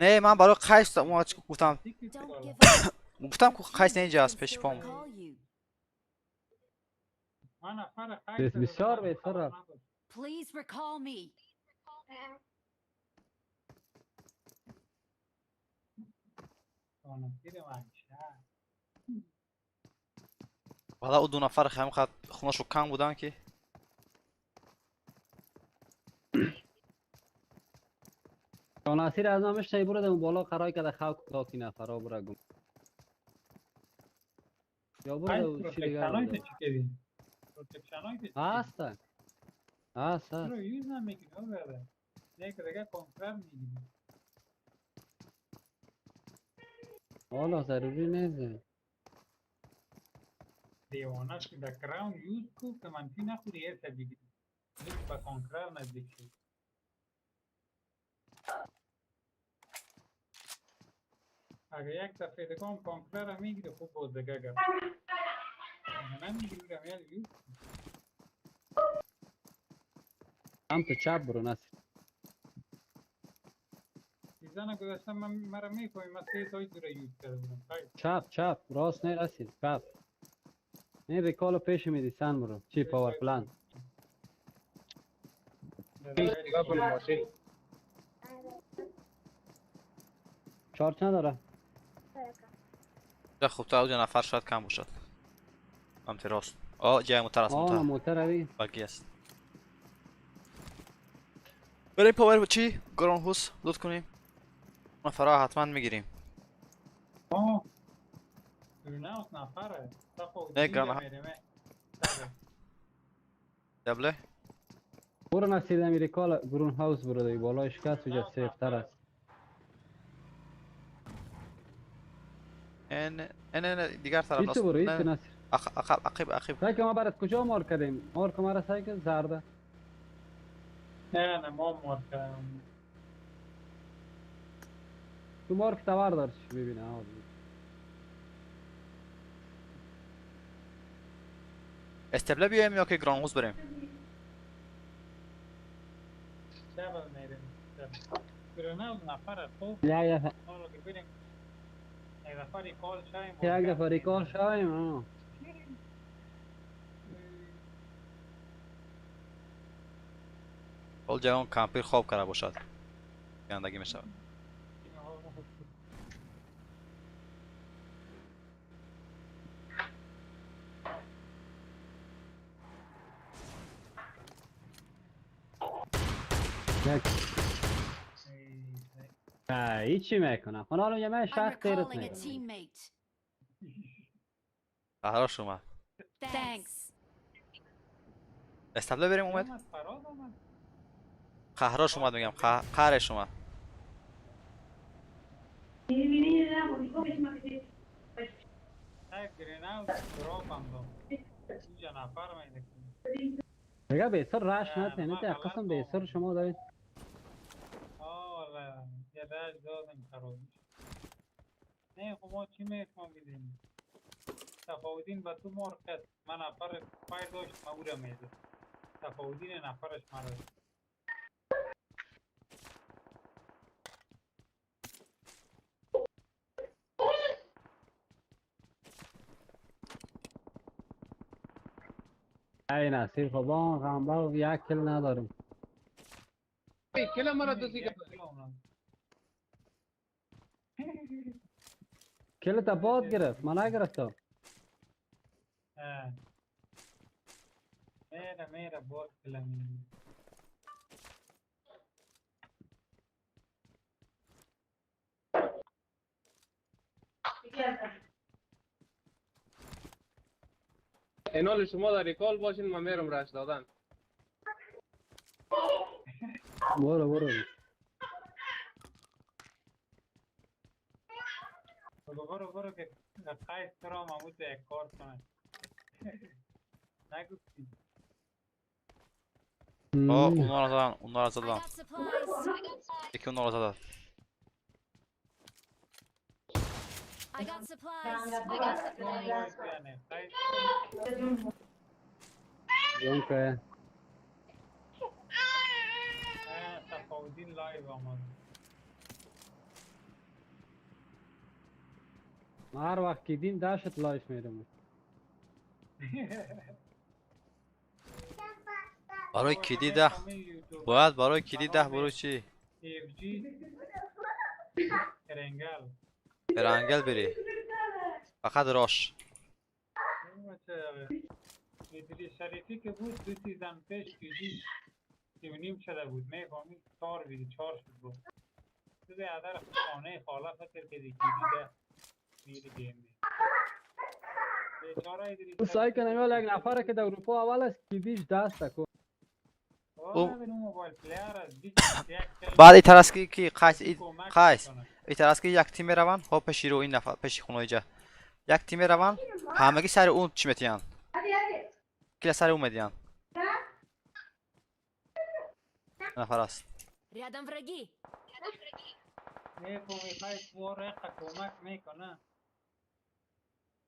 نه من برای قیس گفتم گفتم که قیس اینجا است پیش پام. بسیار بهتر. Please recall me. والله او دو نفر خیلی خوناشو کم بودن که ناصر از نامش تایی برده اون بالا قرار کرده خاک تاکی نفرا برا گم یا برده و چی دیگر برده هست هست هست یوز نمیکنی برده یک دیگه کنکرر میگیری. والا ضروری نیست. دیوانه شد در کراون یوز کو که منفی نخوری ایسا بگیری با کنکرر نزدیک شد. اگه یک دفعه دیگه هم کانکرر میگیره خوب باز دیگه گرد نمیگیره میاد یوز سمت چپ برو نصیر. سیزن گذشته من مرا میفهمی من سه تایی دور یوز کرده بودم. چپ چپ راست نه رسید چپ. این ریکالو پیش میدی سن برو چی پاور پلان. چارج نداره. خوب تا اونجا نفر شاید کم باشد. سمت راست. آه جای موتر است. موتر. آه موتر اوی. باقی است. بریم پاور چی؟ گران هوس لود کنیم. نفرها حتما میگیریم. آه. نه نفره. نه گران. دبله. برو نصیر امریکا گرون هاوس برو دی بالایش کس وجه سیفتر است. نه نه نه دیگر طرف راست. برو ایت نصیر. عقب عقب عقب. سایک ما برات کجا مار کردیم؟ مارک ما را سایک زرده. نه نه ما مارک کردیم. تو مارک تور دار چی ببینه ها. استبله بیایم یا که گران هوس بریم؟ شبل میریم. گران نفر خوب. یا یا. یک دفعه ریکال شایم. یک دفعه ریکال شایم. حال جوان کمپیر خواب کرده باشد. گندگی می شود. هیچی میکنم. خب حالا یه من شخص تیرت میکنم. قهراش اومد. استبله بریم اومد. قهراش اومد میگم قهرش اومد. دیگه بیسر رش نته نه قسم بیسر شما دارید. رش دادم خراب نه خب ما چی میفهمیدیم؟ تفاوتین با تو مارکت من نفر فایر داشت ما او را میزد. تفاوتین نفرش مرا ای نصیر خب آن غنبه یک کل نداریم. کل مرا دوسی کرد. کل تا باد گرفت من نگرفتم. میره میره باد کل میره. اینال شما در ریکال باشین من میرم رش دادن. برو برو برو برو که قیس ترا محمود یک کار کنه. نگفتی. آه اونا را زدن اونا را زدن. یکی اونا را زدن. I got supplies. Danke. صفاودین live آمد. ما هر وقت که دیم داشت live میرم. برای KD 10 باید برای KD 10 برو چی؟ Erangel. Erangel بری. فقط rush. ادریس شریفی که بود دو season پیش KD 3.5 شده بود میفهمی 4 ویدی 4 شد بود تو به ادر خانه خاله فکر که KD 10 میری game می. سعی کنم یک نفر که در اروپا اول است KD ش دست کو. بعد این ترس که قیس قیس این ترس که یک تیم روان ها پشی رو این نفر پشی خونه اینجا یک تیم روان همگی سر اون چی میتیان کلا سر اون میدیان نفر است. Рядом враги. میخوای وار کمک میکنه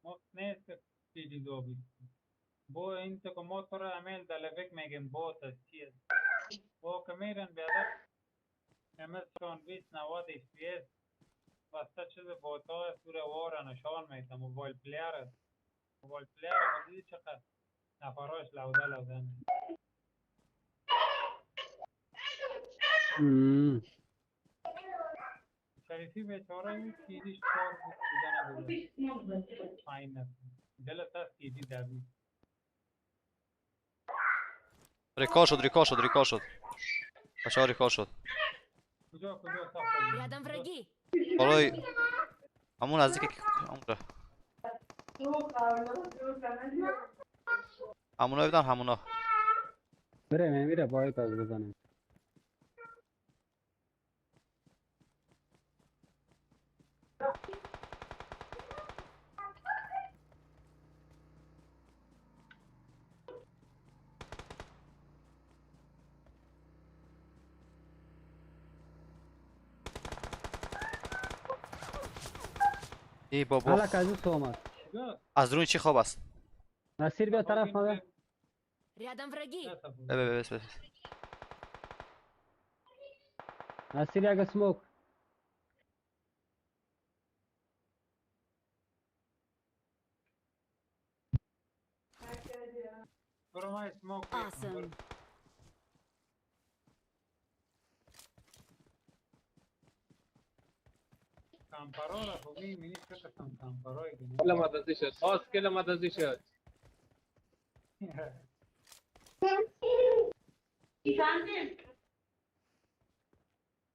مفت نیست KD 2 بو این تو که موتور امیل دلبک میگیم بوت است چیه بو که میرن بیادر امسون 20 90 FPS واسه چیز بوت ها سور وار نشان میده موبایل پلیر است موبایل پلیر دیدی چقدر نفراش لوده لوده. شریفی بیچاره بود KD ش 4 بود چیزا نبود 5 نفر دلت از KD 10 بود. recall شد recall شد recall شد بچه ها recall شد. کجا کجا؟ Рядом враги. بالای همون نزدیک اونجا همونا بدن همونا میره میره باید از بزنیم. ای بابا از رون چی خواب است؟ نصیر بیا طرف ما. Рядом враги. بس بس نصیر یک smoke. Awesome.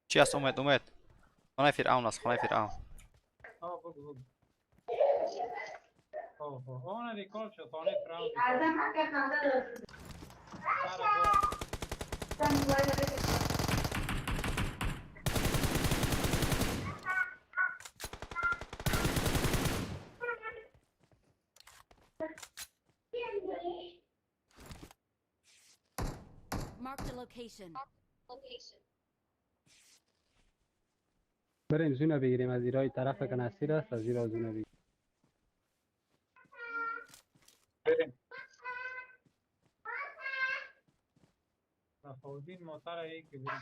چی است؟ اومد اومد خانه فرعون است خانه فرعون. Marked a location. بریم zone ه بگیریم از ایرای طرف که نصیر است از ایرا zone ه بگیریم. بریم. صفاودین موتر یکی بریم.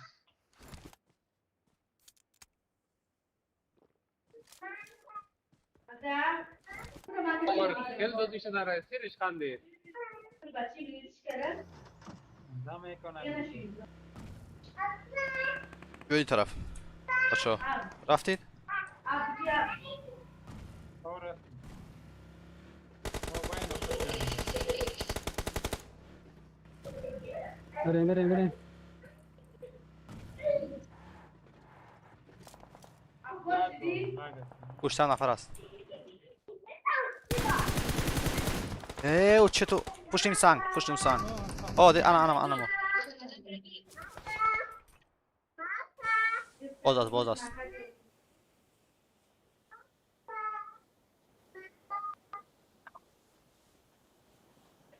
کل دوزیش داره سیرش خندید. بیا این طرف بچه ها رفتید؟ بریم بریم بریم. پشت نفر است. ای او چطور پشتیم سنگ پشتیم سنگ. آه دی انا انا انا باز است باز است.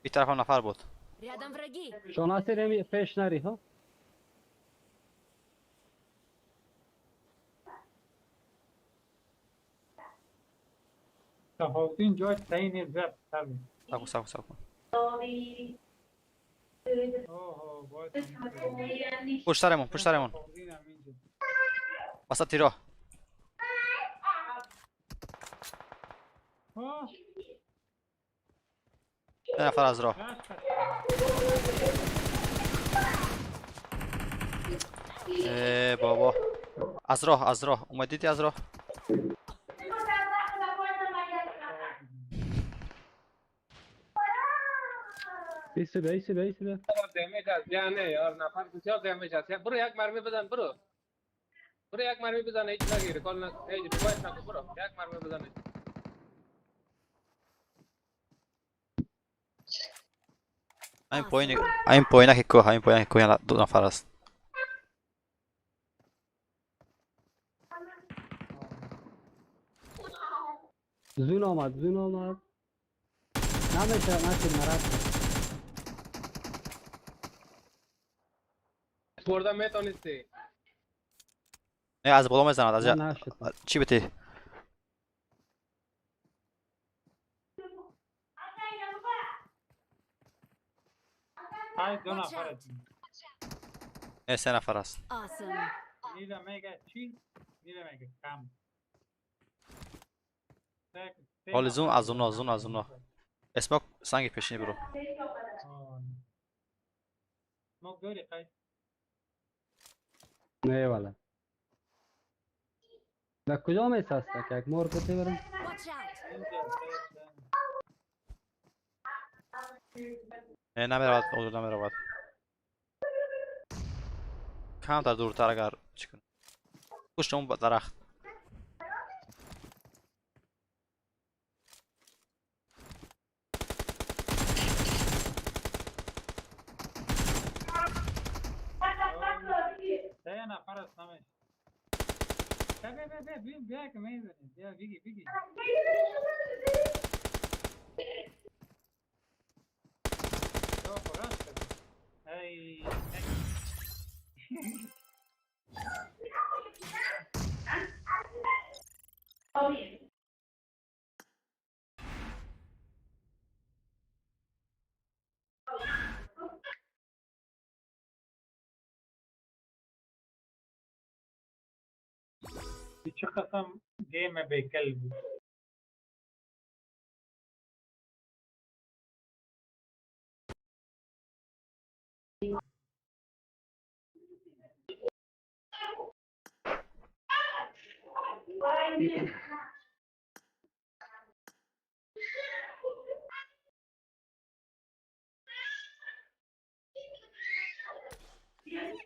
این طرف هم نفر بود. Рядом враги. شما نصیر پیش نری ها. صفاودین جای تعیین زد. ساکو ساکو ساکو. پشت سرمون، پشت سرمون. وسط راه. یه نفر از راه. ای بابا. از راه، از راه. اومدیدی از راه؟ ایسی بیا، ایسی بیا، ایسی بیا. damage است یا نه یار؟ نفر بسیار damage است. برو یک مرمی بزن، برو برو یک مرمی بزن. هیچ نگیر، recall نه، هیچ revive نکن. برو یک مرمی بزن. این پایین، این پایینه که کوه، این پایینه که کوه دو نفر است. zone آمد، zone آمد. نمیشه، نشد، مرد. برده میتونستی. نه، از بالا میزند از نه، نشد. چی بتی؟ های دو نفر است. نه، سه نفر است. Awesome. نیله میگه چی؟ نیله میگه کم. حال zone از اونا، zone از اونا. smoke سنگ پیشینی برو. smoke داری قید؟ نه والا. در کجا میس هست که یک مار کتی برم؟ Watch out. اینجا نه، نمیرود اونجا، نمیرود. کم در دورتر اگر چی کنی. پشت اون درخت. سه نفر است، نمیشه. بیا بیا بیا بیا بیا که میزنی. بیا بگی بگی. تو خلاص شد. ای چه قسم game بیکل بود.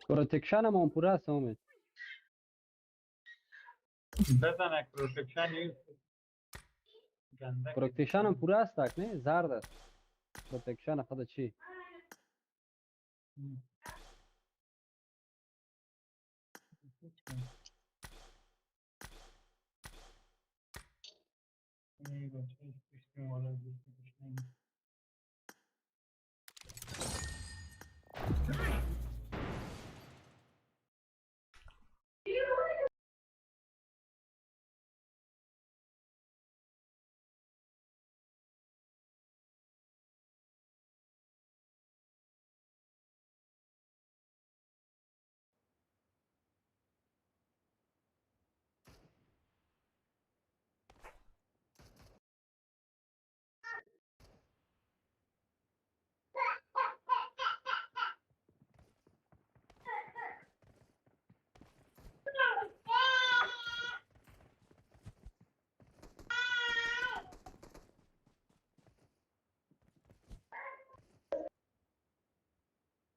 protection هم پوره است امید. بزن یک protection use گنده. protection هم پوره است نه، زرد است. protection خود چی؟ ای بچه، پشت والا گوشت گوشت.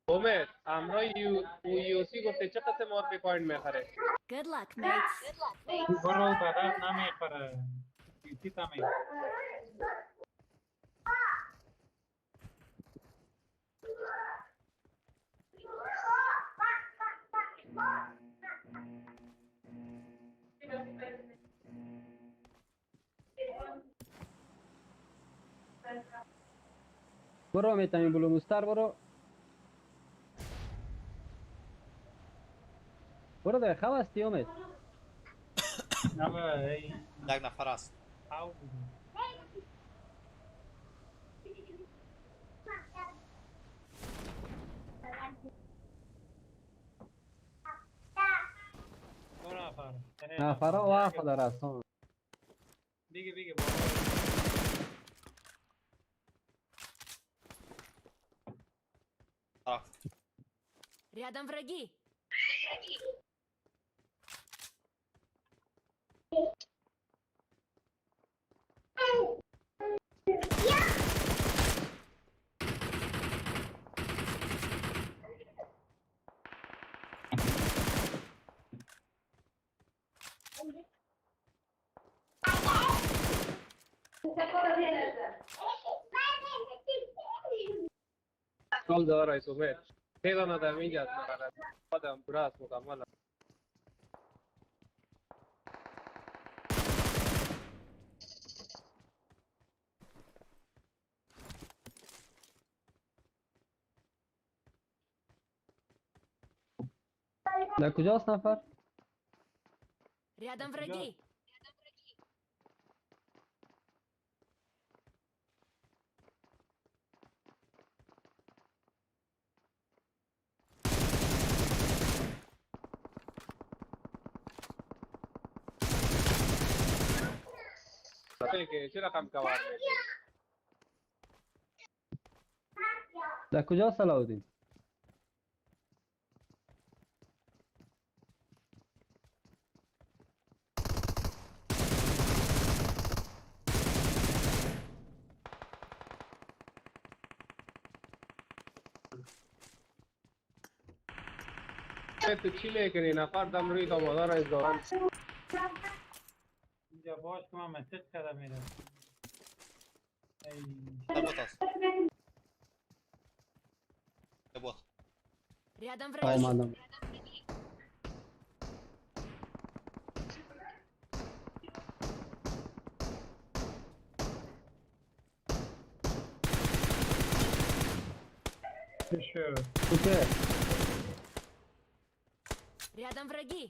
امید، امرای یو یو سی گفته چه قسم RP point میخره؟ Good luck, mates. برو به درد نمیخوره. یوسی تا میخوره. برو میتونی بلو مستر، برو برو ده خواه هستی امید. نه ای. یک نفر است. او بود. نفرا وقت در رسان. بگی بگی بالا. Рядом враги. کال داره رئیس امید خیلی ندارم اینجا است آدم پورا است مکمل. در کجاست نفر؟ Рядом враги. که چه رقم کوار می‌کنی؟ در کجاست علاودین؟ تو چی میکنی؟ نفر دم روی دامادا را از دارن. اینجا باش که من مسیج کردم میرم. بوت است. بوت. Рядом враги. آمدم. چی شد؟ سوپر. Рядом враги.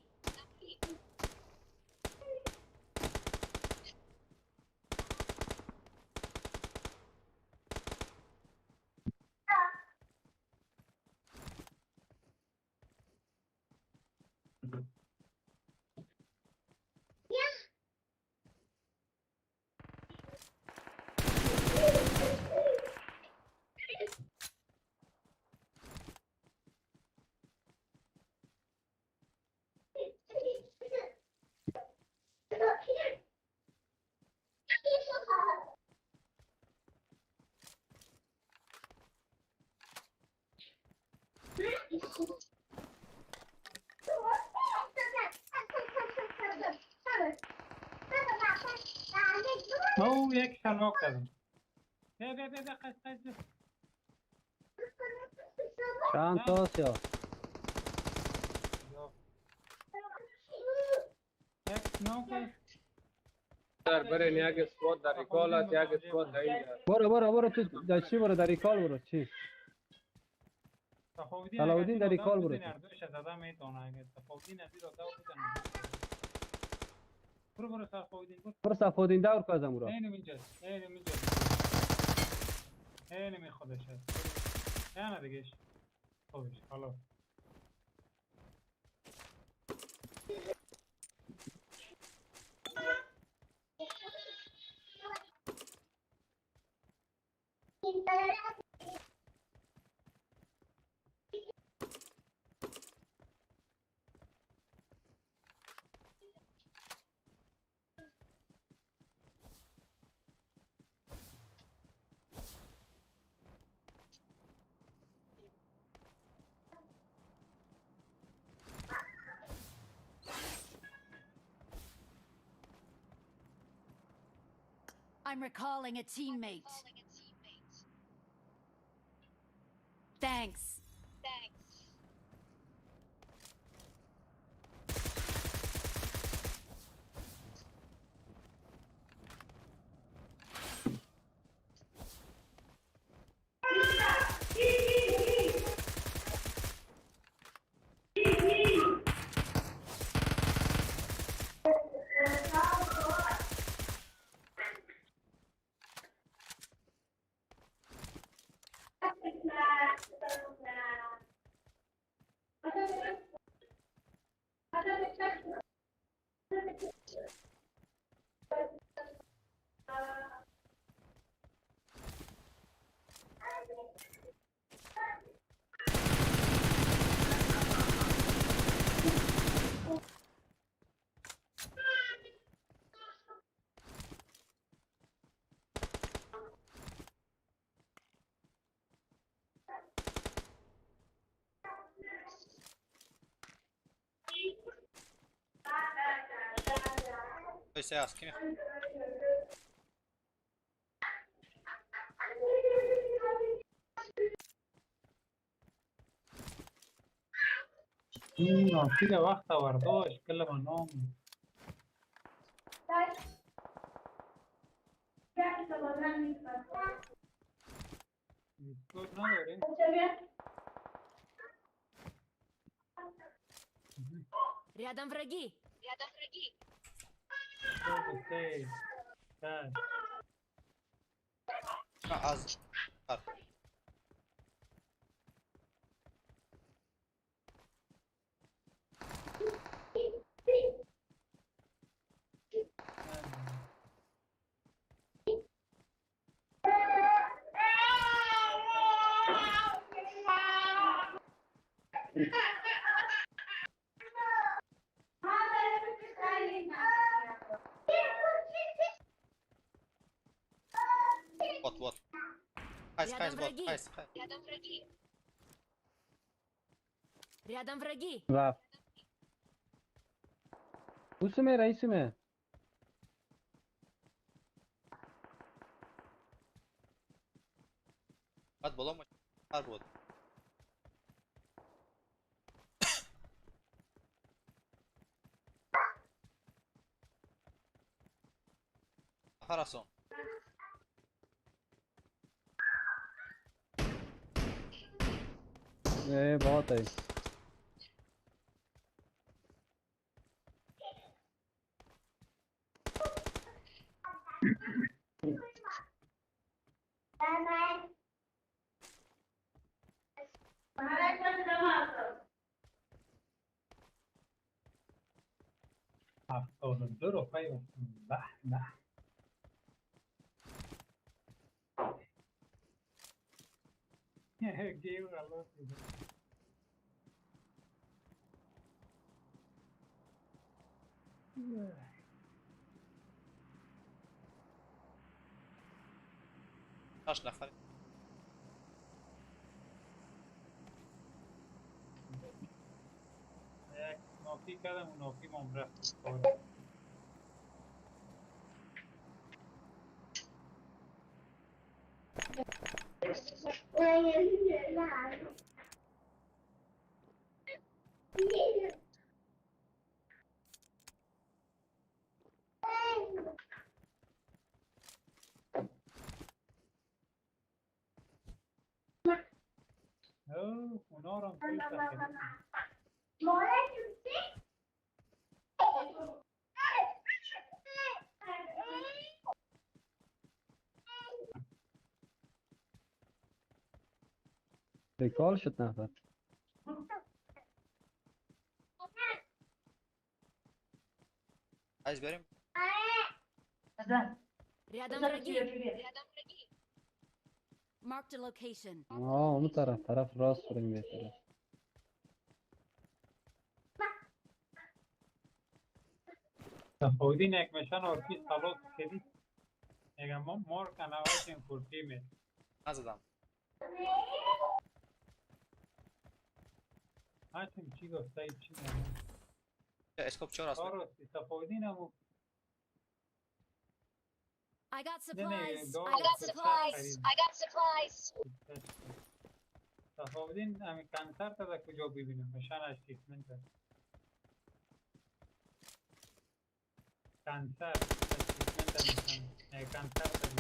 او یک شناک کردم. بیا بیا بیا بیا قش قش بیا. چند تاست یا؟ یک ناک است. در برین یک اسکواد در ریکال است، یک اسکواد در اینجا. برو برو برو تو در چی برو در ریکال برو چی؟ صفاودین علاودین در ریکال برو. اردوش زده میتونه اگه صفاودین از این داده بزنه. برو برو صفاودین برو. برو صفودین دور که ازم را. اینم اینجاست. اینم اینجاست. اینم خودش هست. نه نه دیگه. خوبش حالا. I'm recalling a teammate. Thanks. سه است کی میخواد؟ ناکیده وقت ورداشت کل من نام دیسکورد نداری؟ Рядом враги. 2 3 4. از بات بات хайс хайс Рядом бот враги. хайс хайс. Рядом враги. رفت اوسمه رئیسمه. بعد بالا ما هر بود. نفر هستم. ای بات ای. 72 روپۍ. به به. گیم غلط میده. 8 نفر. یک ناکی کردم و ناکی مام رفت. اوه اونا رو هم توی سخته. ریکال شد نفر. хайс بریم. Рядом враги. Marked a location. آه اون طرف طرف راست بریم بهتره. صفاودین یک مشن آرپی سلات کردی میگم ما مارک انواتیم فور تیمه. نزدم. هرچیم چی گفت سعید چی نگفت؟ اسکوپ 4 است. کار صفاودین همو. I got نه نه supplies. دار I got supplies. صفاودین همی کنسرت از کجا ببینم؟ مشن اچیومنت کنسرت اچیومنت مشن نه کنسرت.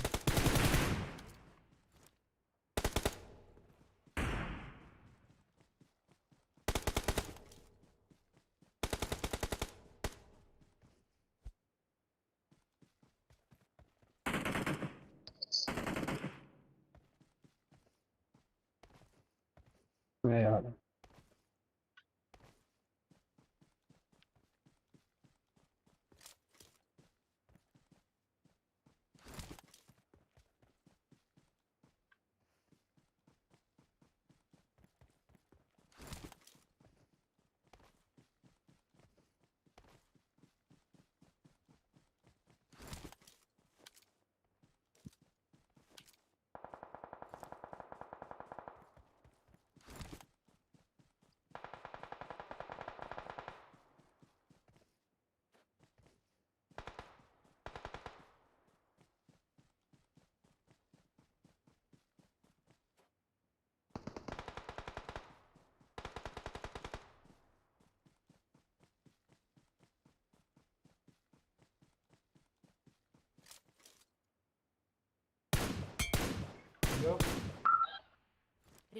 ای.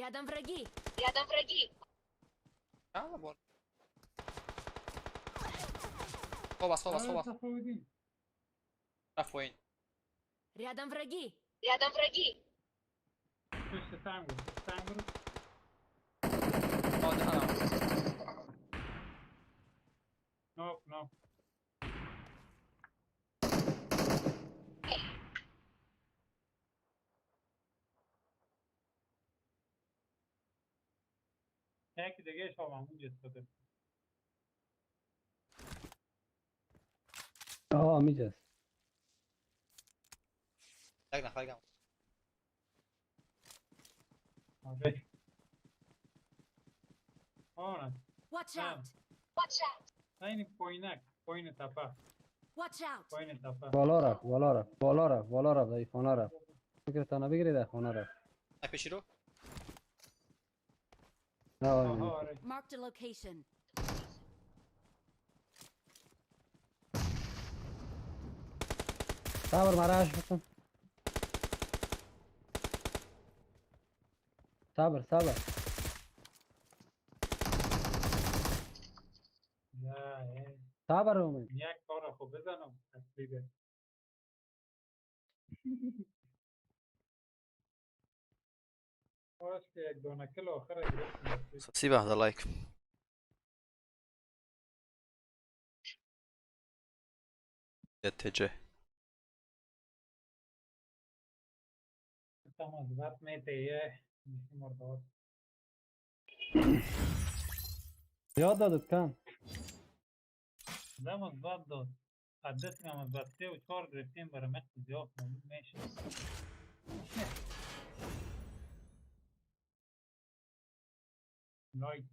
Рядом враги. Рядом враги. خوب است خوب است خوب است. رفت پایین. Рядом враги. Рядом враги. پشت سنگ بود سنگ بود. ناک ناک. یکی دیگه شما همونجا استاده. آه میجست. یک نفر گم. آره. آره. Watch out. Watch out. این پایینک، پایین تپه. Watch out. پایین تپه. بالا رفت بالا رفت بالا رفت بالا رفت در خانه رفت. فکرتان بگیرید در خانه رفت. پیشی رو؟ نه آره. Marked a location. صبر مرش بکن. صبر صبر. نه صبر اومد. یک کار خوب بزنم اصلی. باش که یک دانه کل آخر گرفتیم. Спасибо за лайк. ТЖ. مثبت میته مرداد. یاد دادت کم. ده مثبت داد. عدت مثبت 3 و 4 گرفتیم برای مقت زیاد معلوم میشه. لایک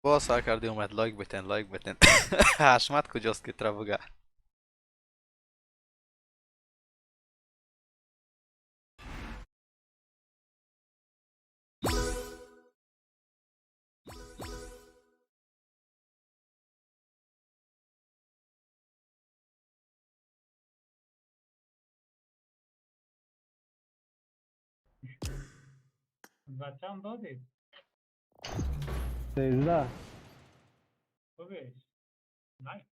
باز سر کردی اومد لایک بتن لایک بتن. حشمت کجاست که ترا بگه. بچه هم دادید؟ 13. خوبش. نه.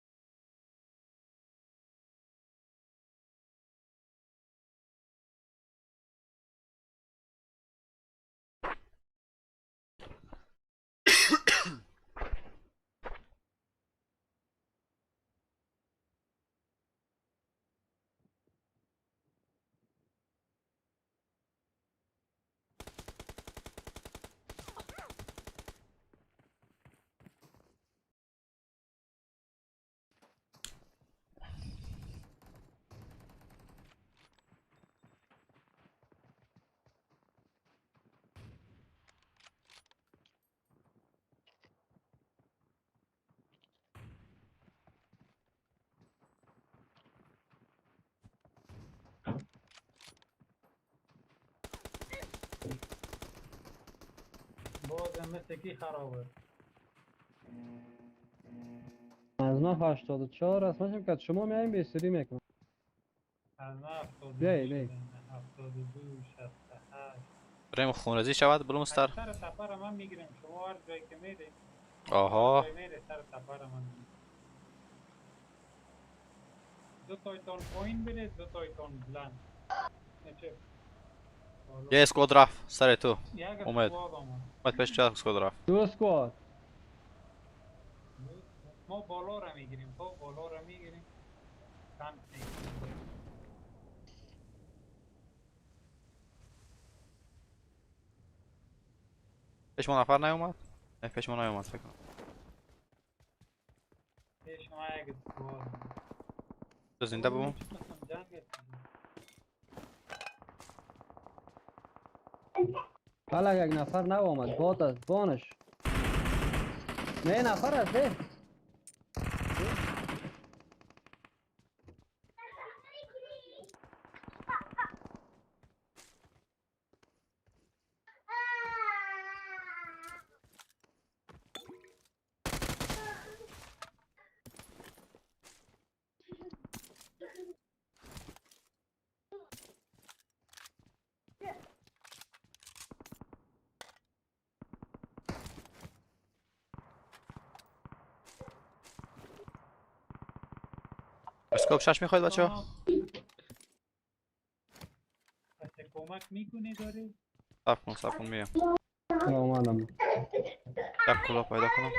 بازم مثل کی خرابه. از من 84 است. من که شما میایم به سری میکنم. از من 72 بیای. 72 68. بریم خونریزی شود بلومستر. سر تپه رو من میگیرم شما هر جایی که میری. آها. سر تپه رو من میگیرم. دو تایتان پایین برید دو تایتان بلند. چه؟ یه squad رفت سر تو. اومد. اومد پیش چه squad رفت. دو squad. ما بالا رو میگیریم. خب بالا رو میگیریم. سمت پیش ما نفر نیومد؟ نه پیش ما نیومد فکر کنم. پیش ما یک squad. تو زنده بمون. حالا یک نفر نو آمد باد است بانش. نه نفر است. scope 6 میخواید بچه ها؟ کمک میکنی داری؟ صبر کن صبر کن میام. اومدم. یک کلاه پیدا کنم.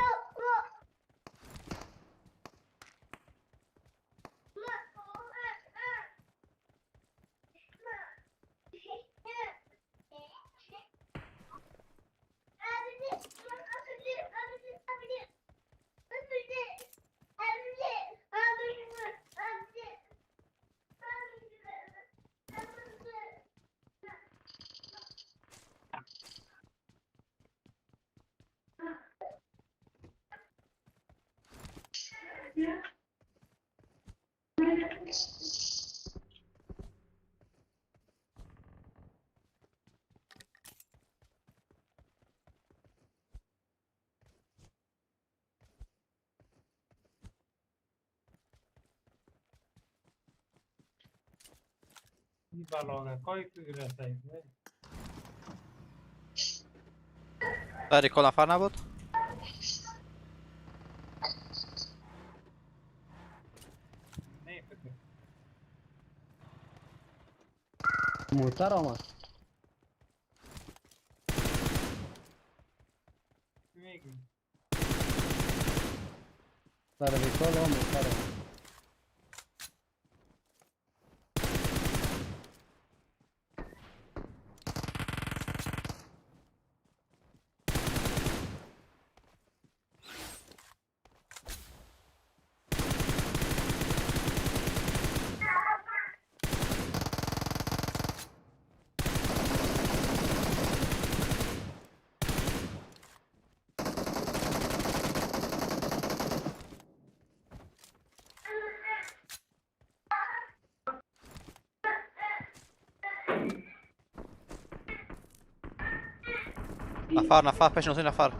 این بلاغکای تو رسید. در recall نفر نبود؟ نه فکر موتر آمد. میگی سر recall آمد موتر آمد. نفر نفر پیش نوسی نفر.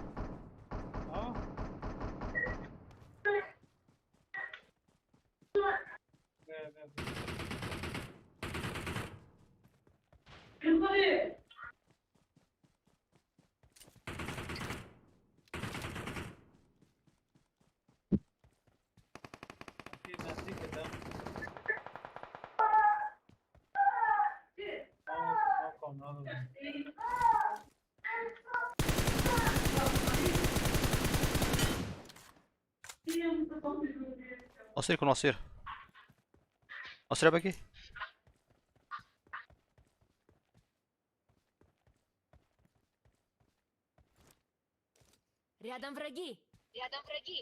نصیر کن نصیر. نصیر بگی. Рядом враги. Рядом враги.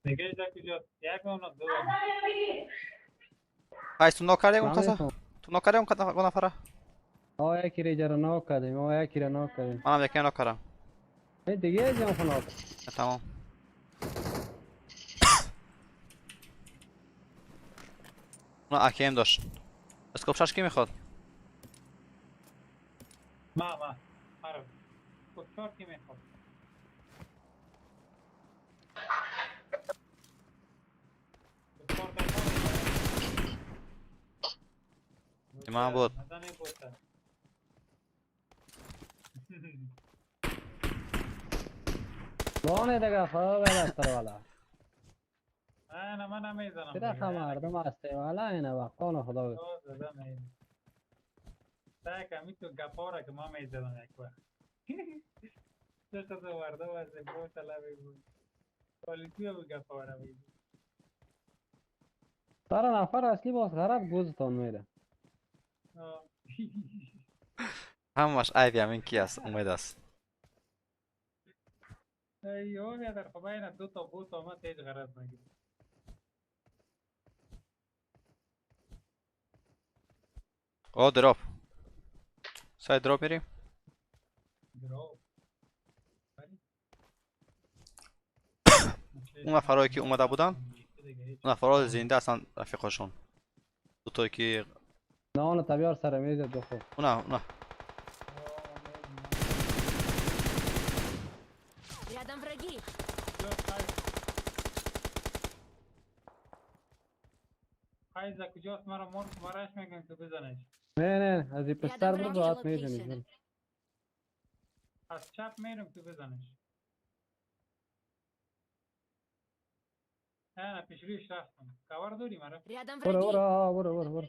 دیگه یک اون دو. های تو نوکری اون کسا؟ تو نوکری اون کسا نفره؟ آه یکی را نوک کردیم. آه یکی را نوک کردیم. منم یکی نوک کردم. دیگه از اون خناک. تمام. اون AKM داشت. scope 6 کی میخواد؟ ما آره. scope 4 کی میخواد؟ من بود. کون ہے دیگه خدا به والا. نه من نمیزنم. چرا مردم هسته والا اینه وقتان خدا. تا کمی تو گپارا که ما میزدم یک وقت. چه ورده واسه بود طلبی بود. پالیسی بود گپارا بود. سر نفر اصلی باز غرب گوزتان میره. همش عیبی همین کی است امید است. ایو بیادر خب اینه دو تا بوت آمد هیچ غرض نگیر. او drop. سای drop میریم؟ drop. اون نفرایی که اومده بودن اون نفرها زنده هستن رفیقاشون. دو تایی که نه اون تبیار سر میزد بخور. نه. Рядом враги. خیز کجاست مرا مرد مرش میگن که بزنش. نه نه از این پشتر برو راحت میزنی. از چپ میرم تو بزنش. نه پیشرویش رفتم. کاور داری مرا؟ Рядом برو враги! برو آه، برو برو برو.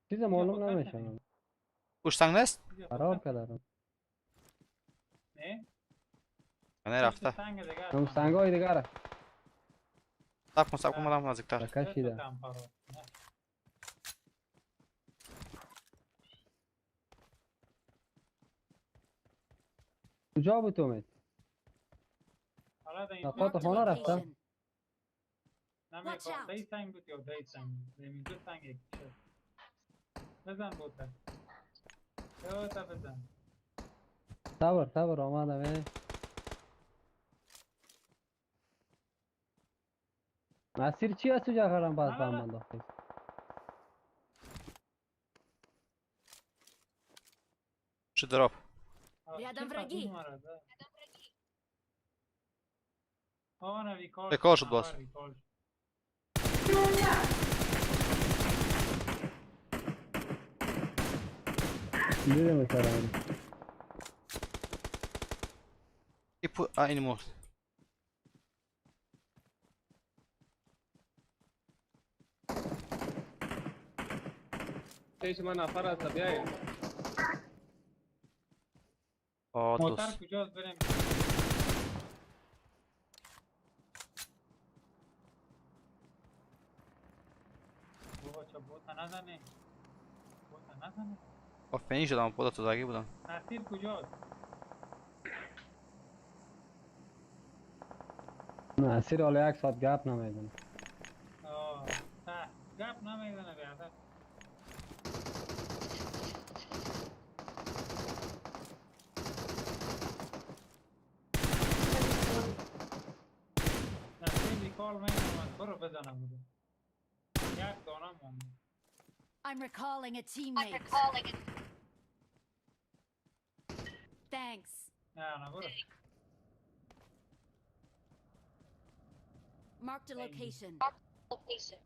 چیز معلوم نمیشه. پشت سنگ نیست؟ فرار کردم. نه. نه رفته. سنگ دیگه. هم سنگای دیگه را صبر کن صبر کن مدام نزدیکتر. کشیده. کجا بود تو؟ نقاط Marked a خانه رفته. location. نمیخوام دی سنگ بود یا دی سنگ بود دو سنگ یک شد. بزن بوتا بوتا بزن. صبر صبر آمدم. ای مسیر چی هست اونجا خرم باز به هم انداختی؟ چه دراپ. Рядом враги. ریکال شد باز. دیدم سرم. این مرد. پیش من نفر است بیاین. موتر کجاست بریم؟ بابا چه بوتا نزنه. بوتا نزنه. با فینی شدم بودا تو زگی بودم. نصیر کجاست؟ نصیر حالا یک ساعت گپ نمیزنه. آه گپ نمیزنه بیادر. نصیر ریکال میکنم برو بزنم بودم. یک دانم مونده. I'm recalling a I'm teammate. recalling a Thanks. نه نه برو. Marked a location. location.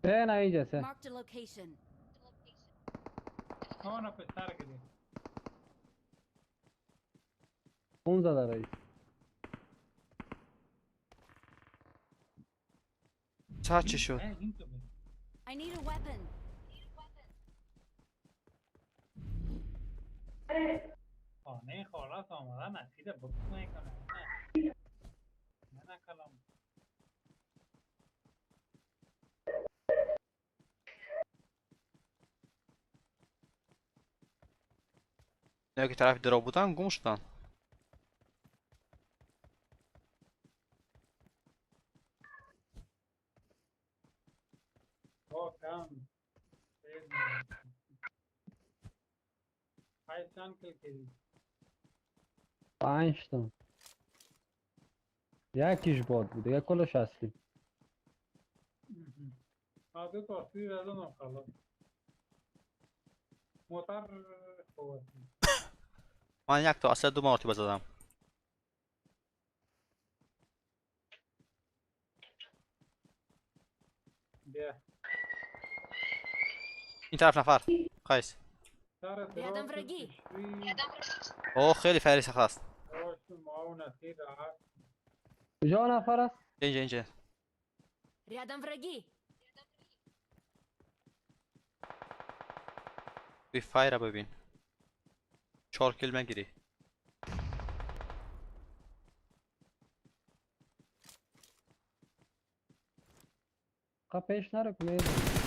نه نه اینجا سه. Marked a location. آه پسر گیری. اون زده رئیس. چه شد؟ I need a weapon. خانه خلاص آمده نصیر بکس میکنه. نه نه کلام. اینا که طرف درا بودن گم شدن. با کم چند کل کردی؟ 5 تا. یکیش باد بود دیگه کلش اصلی. دو تا اصلی زدم خلاص. موتر خوب. من یک تا اصلا دو مرتبه زدم. بیا این طرف نفر قیس. Рядом враги. اوه خیلی فری سخت است. کجا نفر است؟ اینجا اینجا. Рядом враги. بی فایر ببین. 4 کیل میگیری. پیش نرو که میزنی.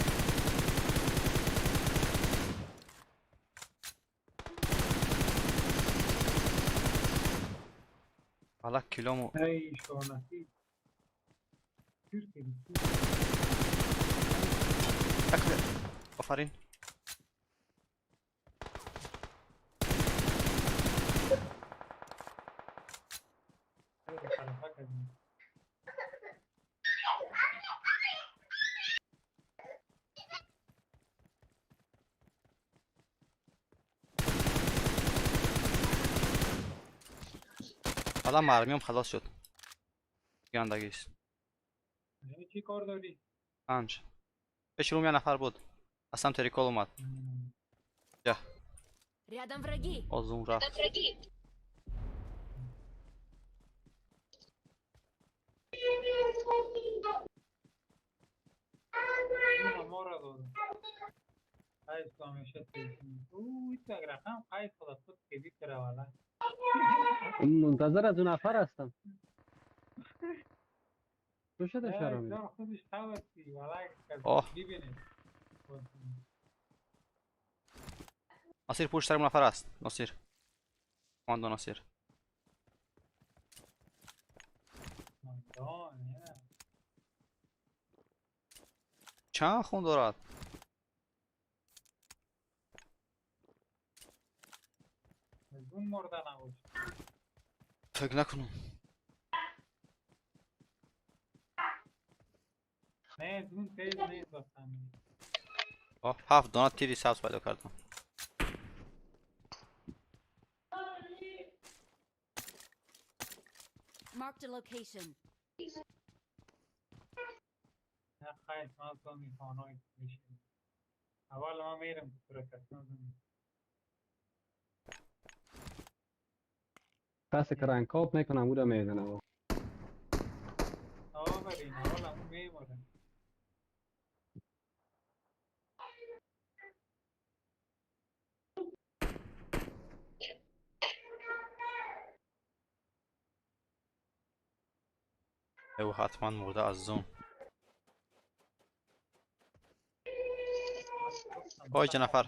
حالا کیلومو ای شانسی. آفرین. حالا مرمیم خلاص شد. گندگیست. چی کار داری؟ 5. پیش روم یه نفر بود. اصلا تریکول اومد. Рядом враги. آزون رفت. ما را دادم. قیس تو همیشه تیزی. او یک رقم قیس خود خود کدی کرا والا. منتظر از اون نفر هستم. تو شده شرمی. دار خودش خبرتی والا ببینید. نصیر پشت سر نفر است. نصیر. ماندو نصیر. چند خون دارد؟ فکر نکنم. نه زون تیز نیست بفتم. هفت دانه تیری سبز پیدا کردم. Marked a location. نه خیر من تو میخوانای میشه. اول ما میرم تو کسان. پس کرنکاپ میکنم او را میزنم. آفرین اول همون میمارم. او حتما مرده از زوم. وای چه نفر.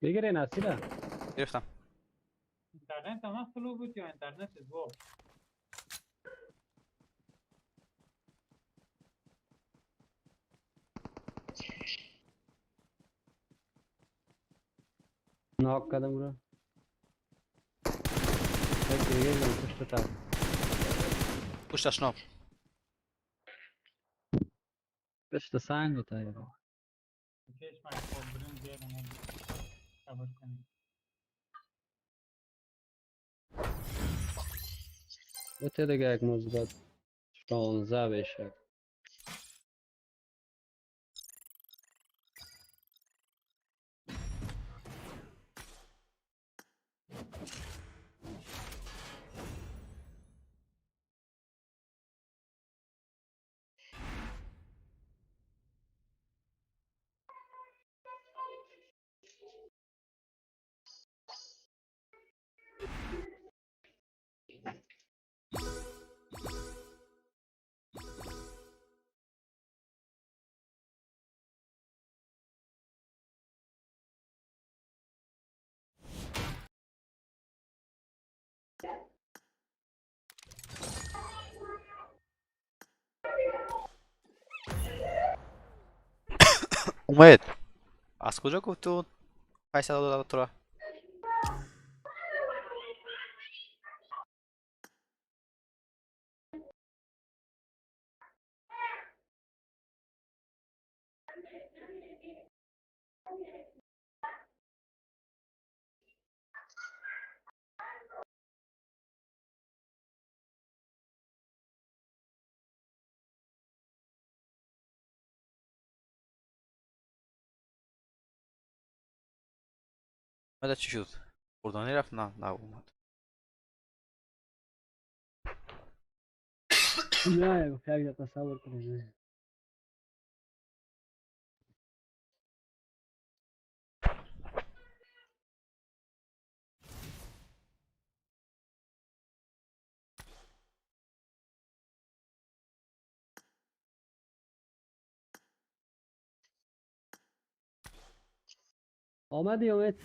بگیره نصیره. گرفتم. اینترنت هم خلو بود یا اینترنت بود؟ ناک کردم رو. یک دیگه پشت تا. پشتش ناک. پشت سنگ تا یارو. چشم خب بریم بیارم. خبر کنیم. بوده دیگه یک مثبت 16 بشه. اومد از کجا گفت تو 800 دلار تو را؟ ماذا چی شد؟ خوردانی رفت؟ نه نه اومد. نه یک دقیقه صبر کنید. آمدی امید؟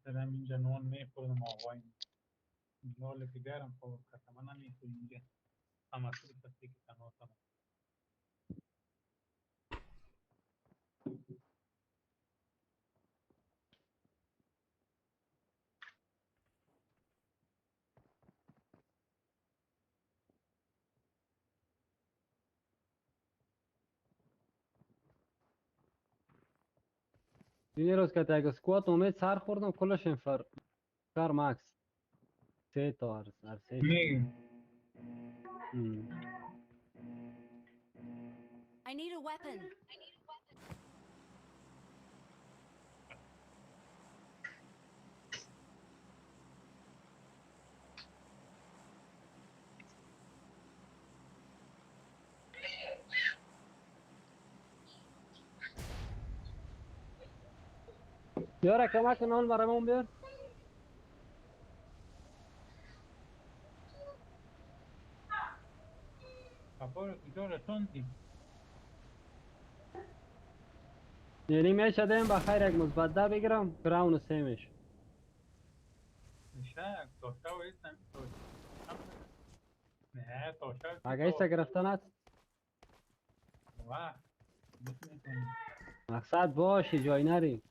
دارم اینجا نان میخوردم آقای حالا که گرم خورد کردم من نمیخورم اینجا همه هستی که تنها تمام. این روز که تا یک squad اومد سر خوردم کلش انفر کار ماکس سه تا هر سه. I need a weapon. بیاره کمک نان برامون بیار. کپار کجا رسوندی؟ یعنی میشدیم بخیر یک مثبت ده بگیرم کراون سه میشه. میشه تا شو ایستم نه تا شو. اگه ایستا گرفتن هست؟ واه مقصد باشی جای نری.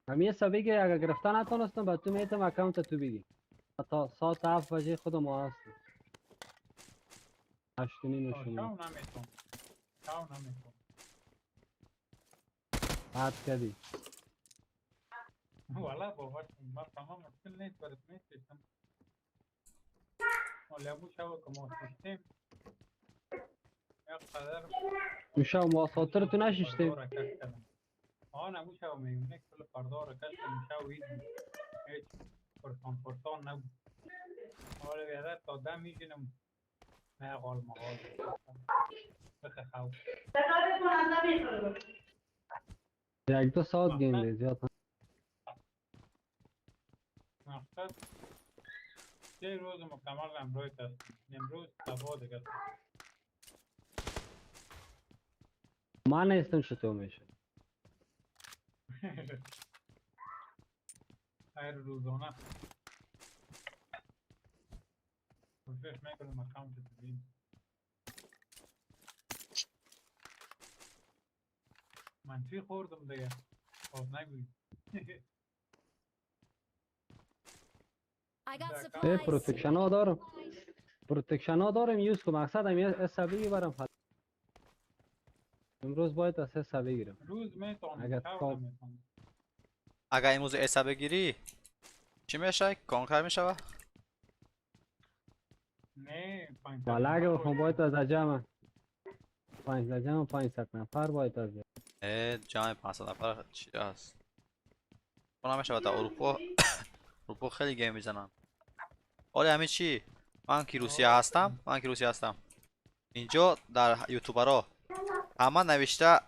همیشه سا بگی اگه گرفتن نتونستم با تو میتم اکاونت تو بگی. تا ساعت 7 بجه خود ما هستم. 8:30 شما. شو نمیتونم. شو نمیتونم. بعد کردی. والا باور کن من تمام مشکل نیست برات میتونم. ولی ابو شو که ما شیشتیم. یک قدر. میشه ما ساتر تو نشیشتیم. آن ابو شو میگم یک کل پرده را کش کردم شو هیچ هیچ پرسان نبود. حالا بیادر تا دم میشینم نه غال مغال بخه خو یک دو ساعت گیم زیاد. مقصد سه روز مکمل امروز هست. امروز سبا دیگه من نیستم چطور میشه. هر روزانه کوشش میکنم اکانت ببینم. منفی خوردم دیگه باز نگویی. protection ها دارم protection ها دارم use کن. مقصد هم یه بگی برم امروز باید از سه بگیرم. روز میتونم اگر امروز ایسا بگیری چی میشه؟ conqueror میشه؟ نه والا اگه بخوام باید از جمع 5 جمع 500 نفر باید از جمع 500 نفر چی هست؟ کنم میشه تا اروپا. اروپا خیلی game میزنن. آره همین چی؟ من که روسیه هستم، من که روسیه هستم. اینجا در یوتیوبرها همه نوشته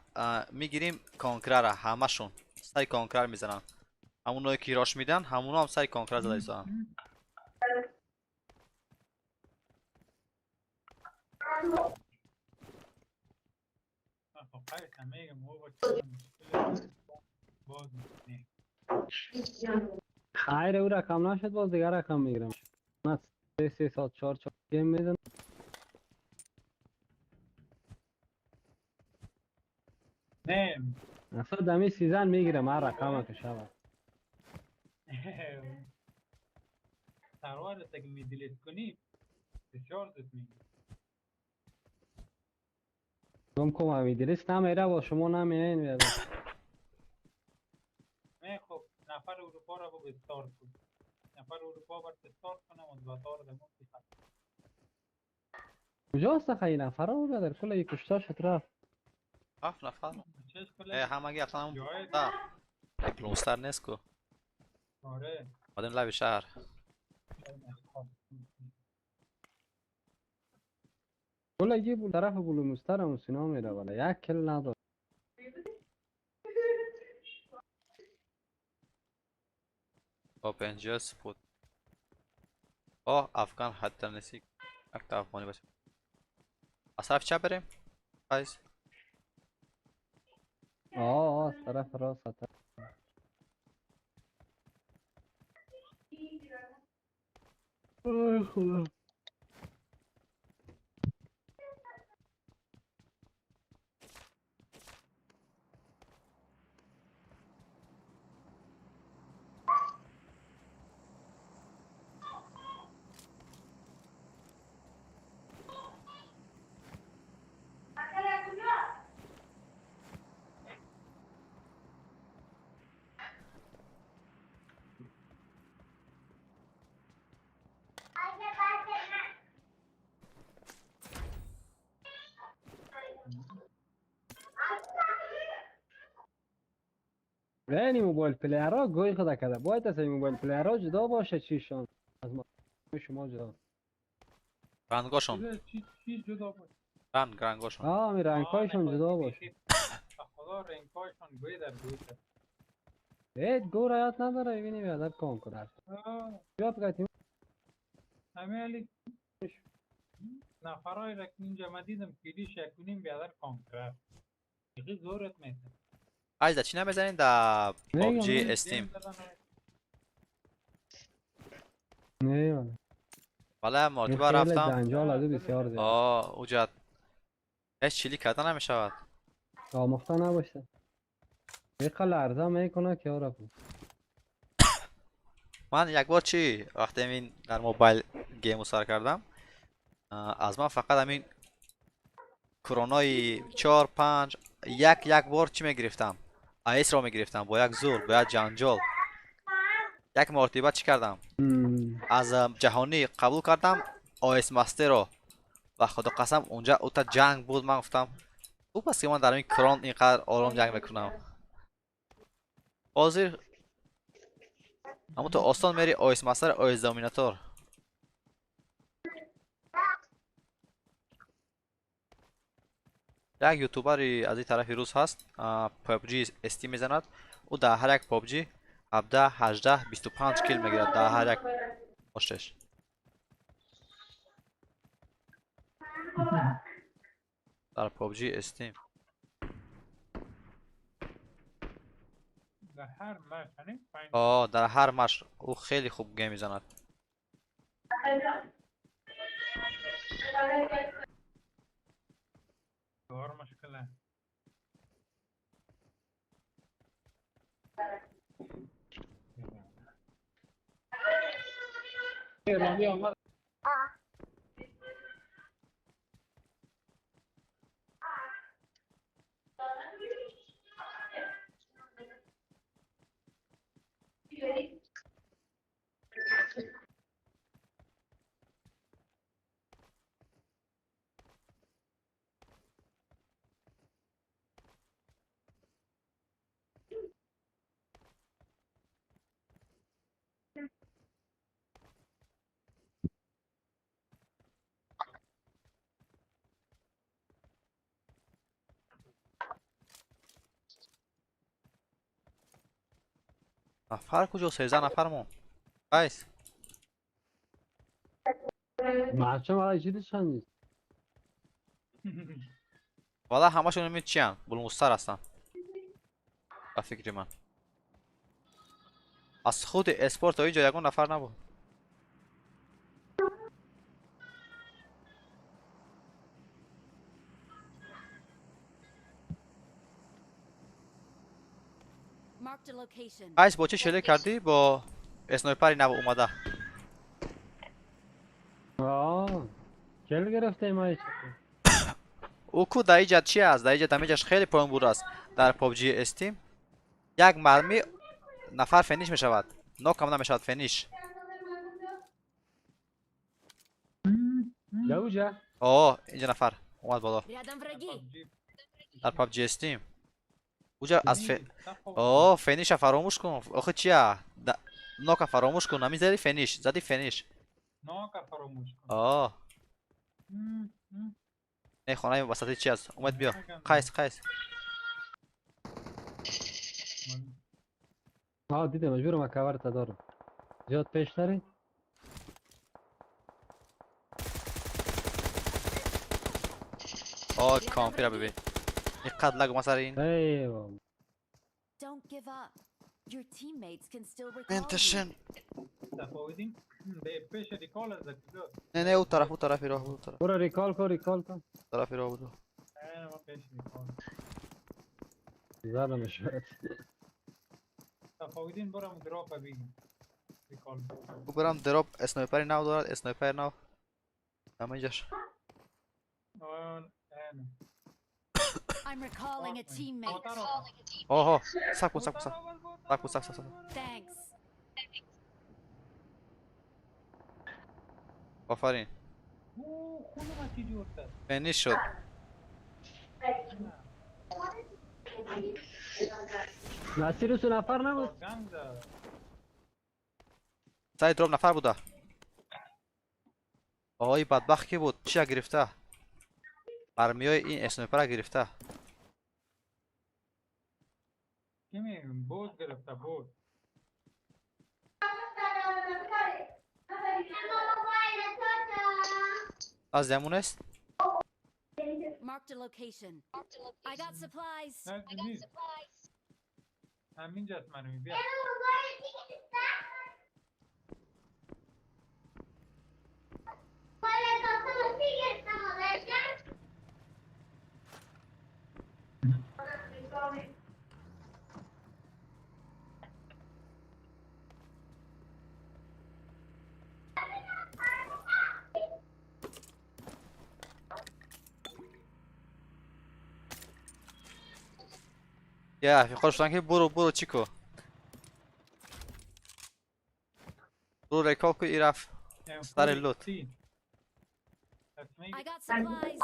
میگیریم conqueror، همشون سعی conqueror میزنن. همونایی که rush میدن همونا هم سعی conqueror زده ایستادن. خیر او رقم نشد باز دیگر رقم میگیرم. من 3 ساعت 4 4 game میزنم. نه اصلا دمی season میگیرم هر رقم که شود. سرور که می delete کنی بسیار زود میگیری. گم کم همی delete نمیره با شما نمیاین بیادم. نه خب نفر اروپا را بگو استارت کن. نفر اروپا بر استارت کنم و دوتا رو دمون بخواه. کجاست خیلی نفر رو بیادر کل یک کشتا شد رفت. 7 نفر همگی اصلا هم پلوستر نیست کو. آره آدم لب شهر. کل یه بول طرف بلومستر هم سینا میره ولی یک کل نداره. با 50 سپوت. آه افغان حتی نیستی یک تا افغانی باشه. از طرف چپ بریم؟ قایز آه از طرف راست. ой خدا. یعنی موبایل player ها گوی خدا کرده باید از این موبایل player ها جدا باشه چیشان از ما شما جدا رنگاشون چی جدا باشه رنگاشون آه می رنگ‌هایشون جدا باشه. خدا رنگ‌هایشون گوی در گوی در. هیچ گو رایت نداره ببینیم یادر کام کنه. بیا بگاتیم. همه علی نفرای را که اینجا من دیدم کلیش یکونیم بیادر کانکرر. دیگه زورت میده. عزیزا چی نمیزنین در پابجی استیم؟ نه والا مرتبه رفتم. جنجال از بسیار زیاد. آه اوجات هیچ چیلی کردن نمیشود. آموخته نباشه. یک لرزه میکنه که آره. من یک بار چی وقتی این در موبایل گیم سر کردم از من فقط همین کرونای 4 5 1 بار چی میگرفتم؟ ایس را میگرفتم با یک زور با یک جنجال. یک مرتبه چی کردم؟ از جهانی قبول کردم آیس مستر رو و خدا قسم اونجا اوتا جنگ بود. من گفتم او پس که من در این کران اینقدر آرام جنگ میکنم. حاضر اما تو آسان میری آیس مستر آیس دامیناتور. یک یوتیوبری از این طرف روز هست پابجی استی میزند. او در هر یک پابجی 17 18 25 کیل میگیرد در هر یک پشتش. در پابجی استیم در هر مش. آه در هر مش او خیلی خوب گیم میزند. کار مشکله. نفر کجا؟ 13 نفر ما. قیس معچم برای چی نیست؟ والا همشون می چیان بلموستر هستن با فکر من. از خود اسپورت تا اینجا یکون نفر نبود. قیس با چه شله کردی؟ با اسنایپری نبود اومده. آه کل گرفته ما. او کو در اینجا چی است؟ در اینجا دمیجش خیلی پایین بود است. در پابجی استیم یک مرمی نفر فینیش میشود. ناک هم نمیشود فینیش. دوجا. آه اینجا نفر اومد بالا. در پابجی استیم اوجا از آه فینیش فراموش کن. آخه چیه؟ ناک فراموش کن. همین زدی فینیش، زدی فینیش. ناک فراموش کن. آه نه خانه وسطی چی است؟ اومد بیا. قیس قیس. آه دیدم مجبورم کاور تا دارم. زیاد پیش نری. آه کامپیر ببین. اینقدر لگ مثلا این. ای بابا. Don't give up. Your teammates can still recall you. منتشن. پیش recall از کجا؟ نه نه، او طرف، او طرف راه بود، او طرف. برو recall کن، recall کن. طرف راه بود. نه، ما پیش recall. زدمش. تفاوتین برم drop بگیم recall. او برم drop، sniper نو دارد، sniper نو همه جاش. آن نه. I'm recalling a teammate. آها، صبر کن، صبر کن، صبر کن، صبر صبر صبر. Thanks. آفرین. او خونه ما چی جور کرد؟ finish شد. نصیر سو نفر نبود. گنگ زد. سعی drop نفر بوده. آقای بدبخت کی بود؟ چیا گرفته؟ برمیای این sniper گرفته. کی میگم بود گرفته بود. از زمون است؟ Marked a location. I got supplies. نه نیست، همینجاست، منو بیا. یا رفیقا شدن که برو برو چیکو، برو recall کو. ای رفت سر loot. I got supplies.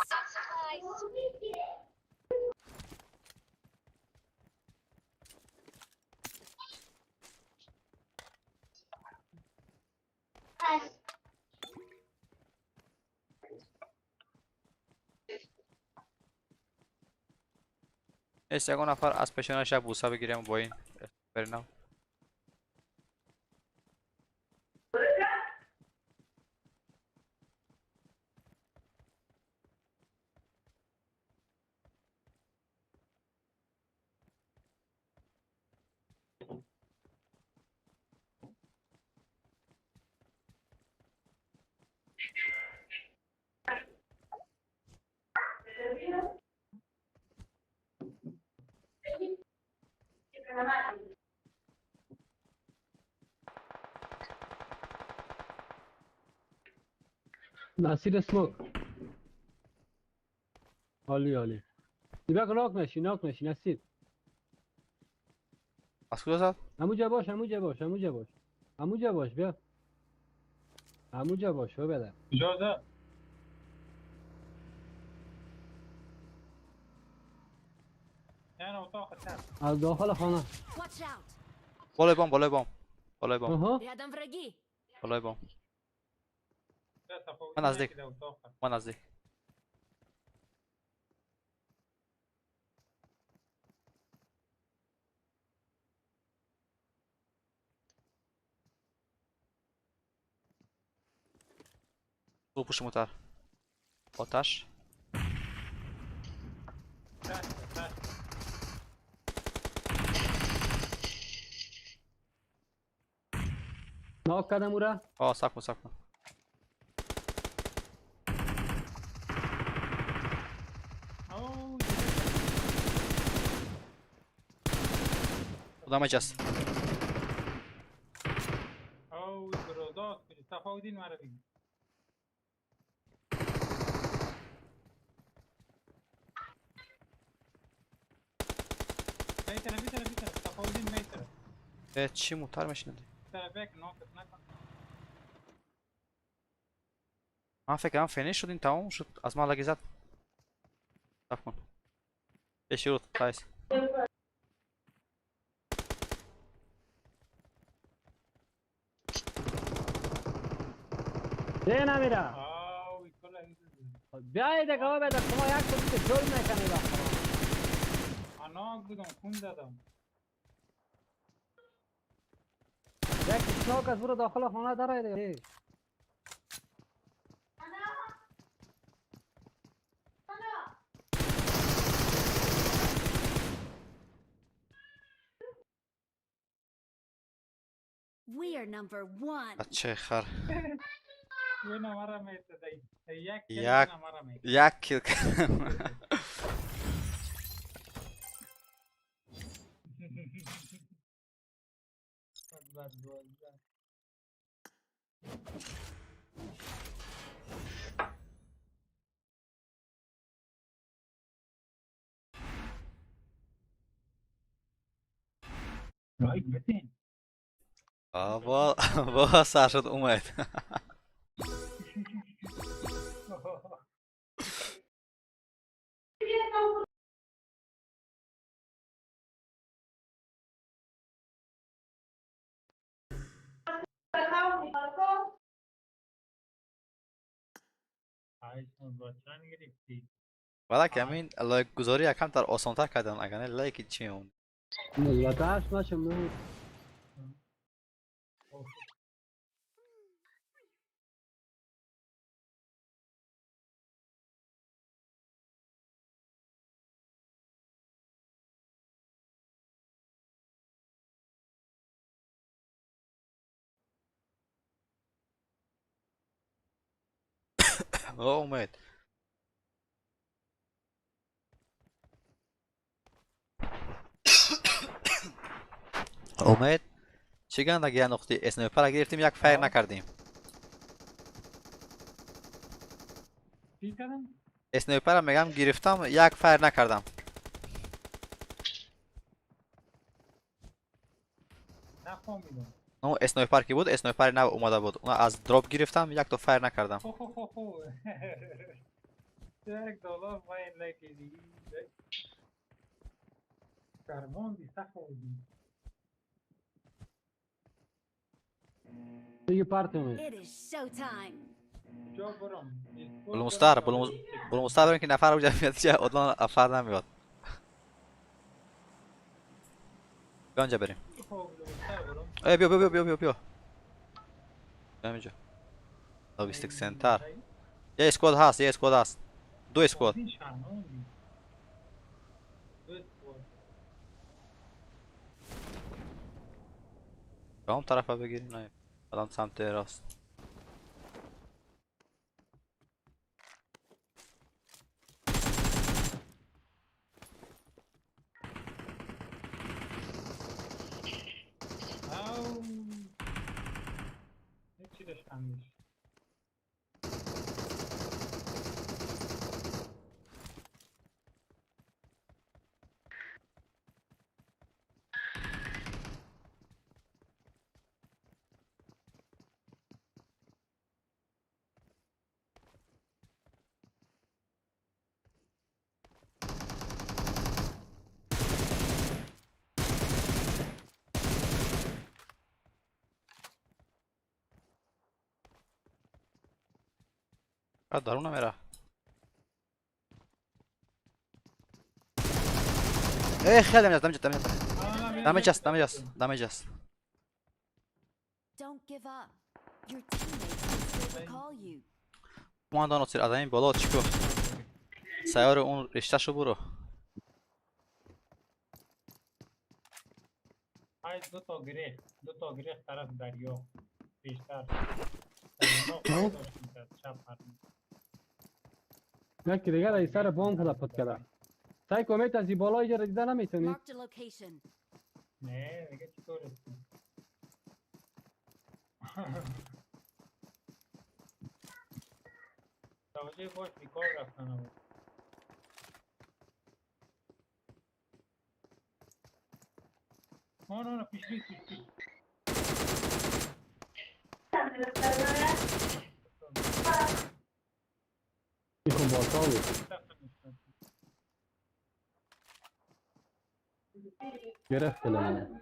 نیست یگان نفر از پیشانش یک بوسه بگیریم با این برینم. نصیر smoke. عالی عالی. نگاه کن، knock نشی، knock نشی نصیر. از کجا زد؟ همونجا باش، همونجا باش، همونجا باش، همونجا باش، بیا همونجا باش و بده. کجا زد؟ نه، اتاق چپ. از داخل خانه. Watch out. بالای بام، بالای بام، بالای بام. آها. Рядом враги. بالای بام. تفاوتی من نزدیک. نکرده اتاق. من نزدیک. برو پشت موتر، آتش. چشم چشم. knock کردم او را. آه، صبر کن، صبر کن. او. خدا جست. او گروزات کجا؟ تفاوتین مرا بگی. بیتره بیتره بیتره، تفاوتین بیتره. اه، چی موتر میشینه؟ طرف یک knock ت نکن. من فکر کنم finish شد، این تمام شد. از من لگی زد. صبر کن، بشیرود قیس. ده نمیره. او کلا. بیایید دیگه بده، شما یک تو که جرم میکنی با. knock بودم، خون زدم. یک knock از برو داخل خانه در دیگه. We are number one. بچه خر. یه نمره میته دی. یک kill نمره میته. یک kill کردم. بد 12. لایک بتین. با با سر شد اومد. ولی که همین لایک گذاری یکم تر آسان‌تر کردن، اگر نه لایک چی اون. 98 نشم نه. اومد. اومد چه گندگی انداختی؟ sniper گرفتیم، یک fire نکردیم. چی کردم؟ sniper میگم گرفتم، یک fire نکردم. نفهمیدم. نه sniper که بود، sniper نو اومده بود، اون از drop گرفتم، یک تا fire نکردم. خو خو خو خو. یک دلار باید لایک دیگه. فرمان دی سخت بودی. دیگه پارت اومد. It is showtime. جا برم. بلومستر بلومستر بریم که نفر اونجا میاد چه ادلان افر نمیاد. بیا اونجا بریم. ای بیا بیا بیا بیا بیا بیا. بیا اینجا. logistic center. یه squad هست، یه squad هست. دو squad. کدام طرف بگیریم؟ نه. الان سمت راست. او هیچی داشتم نیست. درون میره. ای خیلی damage damage damage damage است، damage است، damage است. Don't give up. Your teammates can still recall you. کماندان سیر از این بالا چیکو سیار اون رشته شو برو. های دو تا گره، دو تا گره طرف دریا بیشتر. یکی دیگه در سر بام کلا پت کرده. سعی کن از این بالا اینجا دیده نمیتونی. Marked a location. نه دیگه چطور است؟ توجه باش بیکار رفتن بود. نه نه نه پیش پیش پیش. میخوام بالا بود. گرفت من.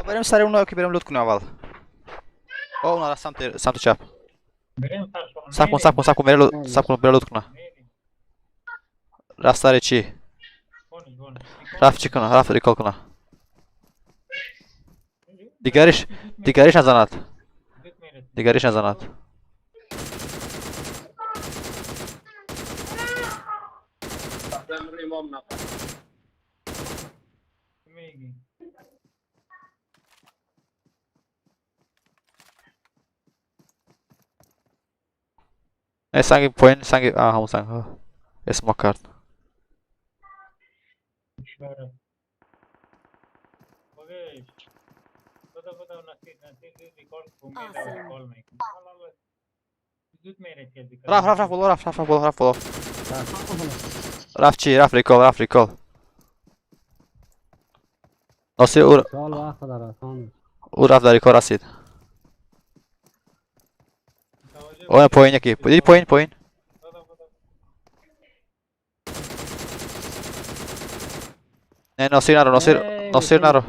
بریم سر اون که بریم loot کنیم اول. او اون سمت چپ. بریم سرشون. صبر کن صبر کن صبر کن بره loot، صبر کن بره loot کنه. رفت سر چی؟ رفت چی کنه؟ رفت recall کنه. دیگریش دیگریش نزند. دیگریش نزند. سنگ پایین سنگ همون سنگ ها اسماک کرد. رفت رفت رفت بالا رفت رفت بالا رفت بالا رفت چی رفت recall رفت recall. ناصر او رفت در recall رسید. اون پایین یکی دیدی پایین پایین. نه ناصر نرو ناصر ناصر نرو.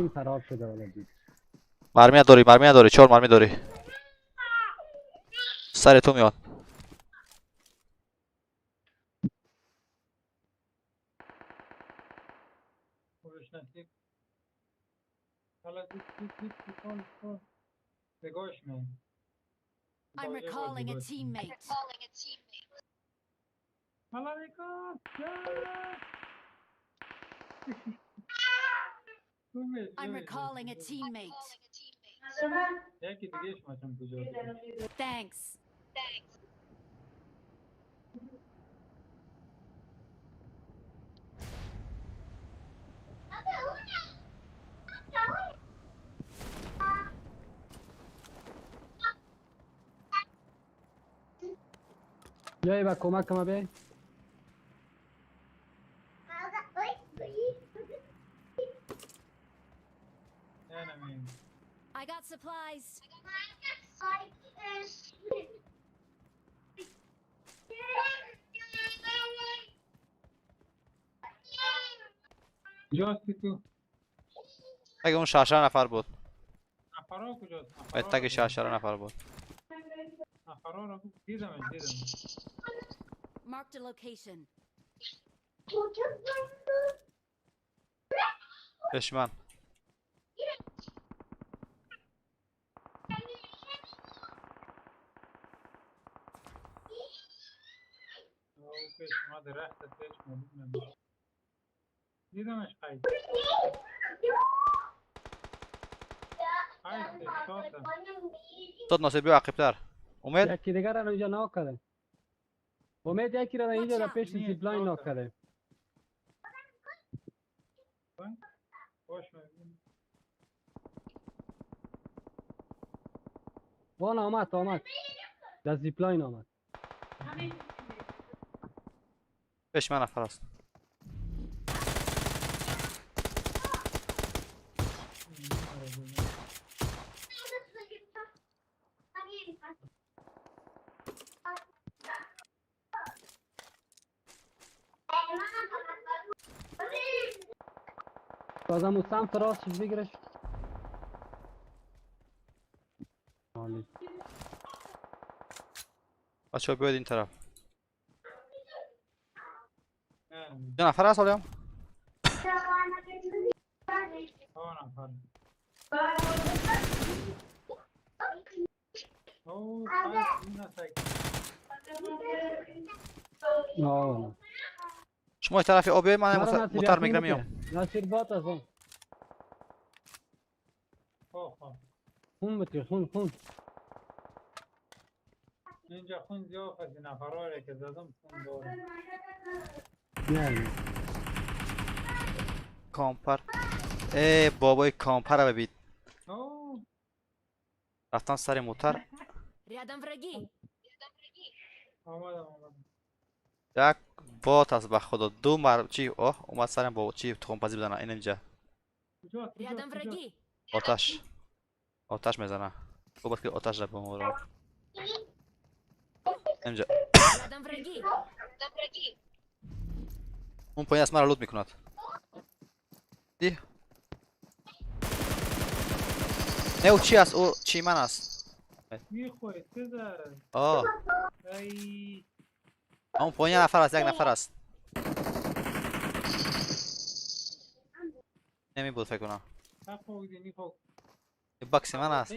مرمی نداری مرمی نداری 4 مرمی داری. سر تو میاد. I'm recalling a teammate. I'm recalling a teammate. Thanks. بیایی با کمک ما بیای. I got supplies. اگه اون 6 نفر بود. تک 6 نفر بود. Marked a location. دشمن. استاد ناصر بیا عقب‌تر. امید یکی دیگر را اینجا knock کرده. امید یکی را اینجا در پیش zipline knock کرده. وان آمد آمد در zipline آمد. پیش من نفر است. بازم اون سمت راستش بگیرش. عالی. بچه‌ها بیاید این طرف. دو نفر هست حالا؟ شما طرف آب بیاید من موتر میگیرم میام. ناصر بات است. خون بتی خون خون. اینجا خون زیاد از نفراره که زدم خون داره. نه کامپر. ای بابای کامپر رو ببین. رفتن سر موتر. یک بات است به خدا دو مر چی اوه اومد سرم با چی تخم پزی بزنه این اینجا. آتش آتش میزنه. خوب که آتش را به ما اینجا. اون پایین از مرا لوت میکند. دی نه او چی است؟ او چی من است؟ آه اون پایین نفر است، یک نفر است. نمی بود فکر کنم. تفاوتی نیفو. باکس من است.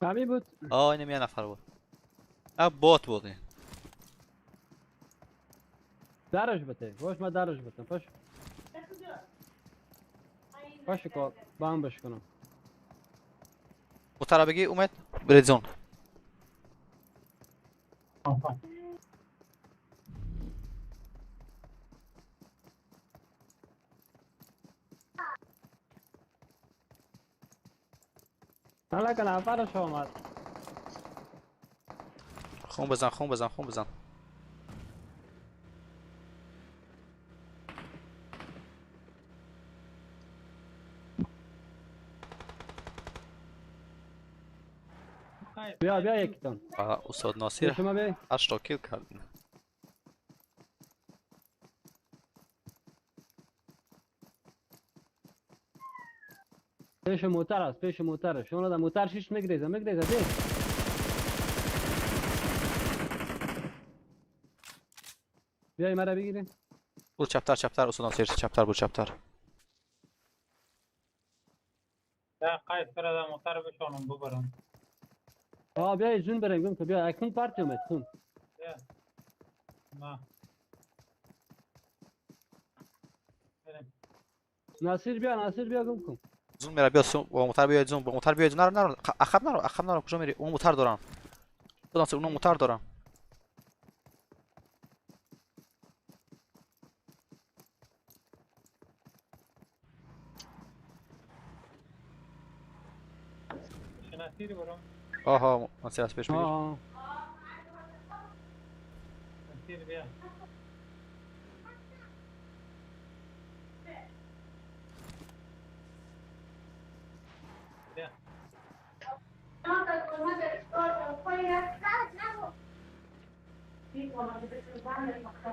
کمی بود. آه اینم یه نفر بود. بات بود این. درش بده. باش من درش بدم. باش. باش کار بام بش کنم. موتر بگی اومد برید زون. حالا که نفرش آمد. خون بزن خون بزن خون بزن. بیا بیا یکتان. استاد ناصر 8 تا kill کرد. پیش موتر است، پیش موتر. شما در موتر شیش میگریزه میگریزه دی. بیای مرا بگیری. برو چپتر چپتر استاد ناصر چپتر برو چپتر. نه قایس برادر موتر بشانم ببرم. آه بیای زون بریم گم که بیا اکنون پارتی اومد خون. نه. ناصر بیا ناصر بیا گم کن. زون میره بیا با موتر بیا زون با موتر بیا زون نرو نرو عقب نرو عقب نرو کجا میری؟ اون موتر دارم. ناصر اون موتر دارم. ناصر برم. آها ناصر از پیش بگیر. ناصر بیا.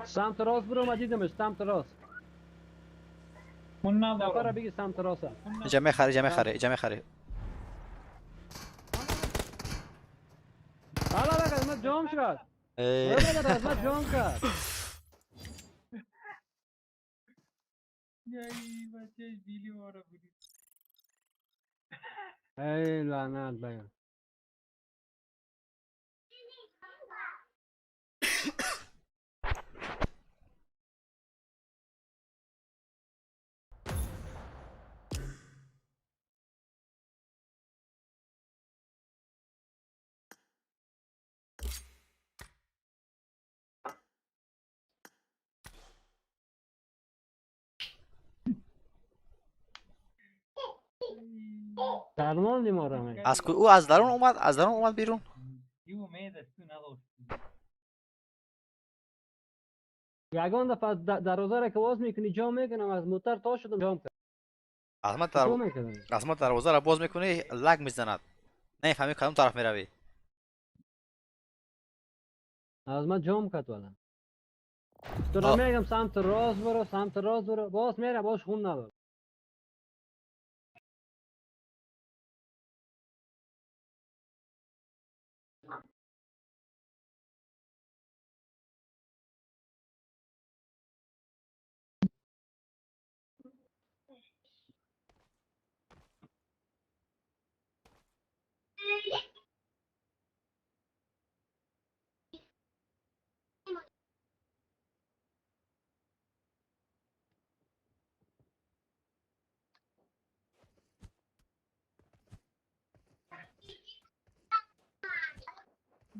سمت راست برو ما دیدمش سمت راست. اون ندارم. بگی سمت راست. اینجا میخره اینجا میخره اینجا میخره. حالا بگه من جام شد. از من جام کرد. ای بچه بیلی وارا بودی. ای لعنت بگم. درمان دیمارم. از او از درون اومد از درون اومد بیرون. یگان دفعه دروازه را که باز میکنی جام میکنم از موتر تا شدم جام کرد. از ما دروازه را باز میکنی لگ میزند. نمیفهمی کدام طرف میروی. از ما جام کرد والا. تو را میگم سمت راست برو سمت راست برو باز میره باز خون نداره.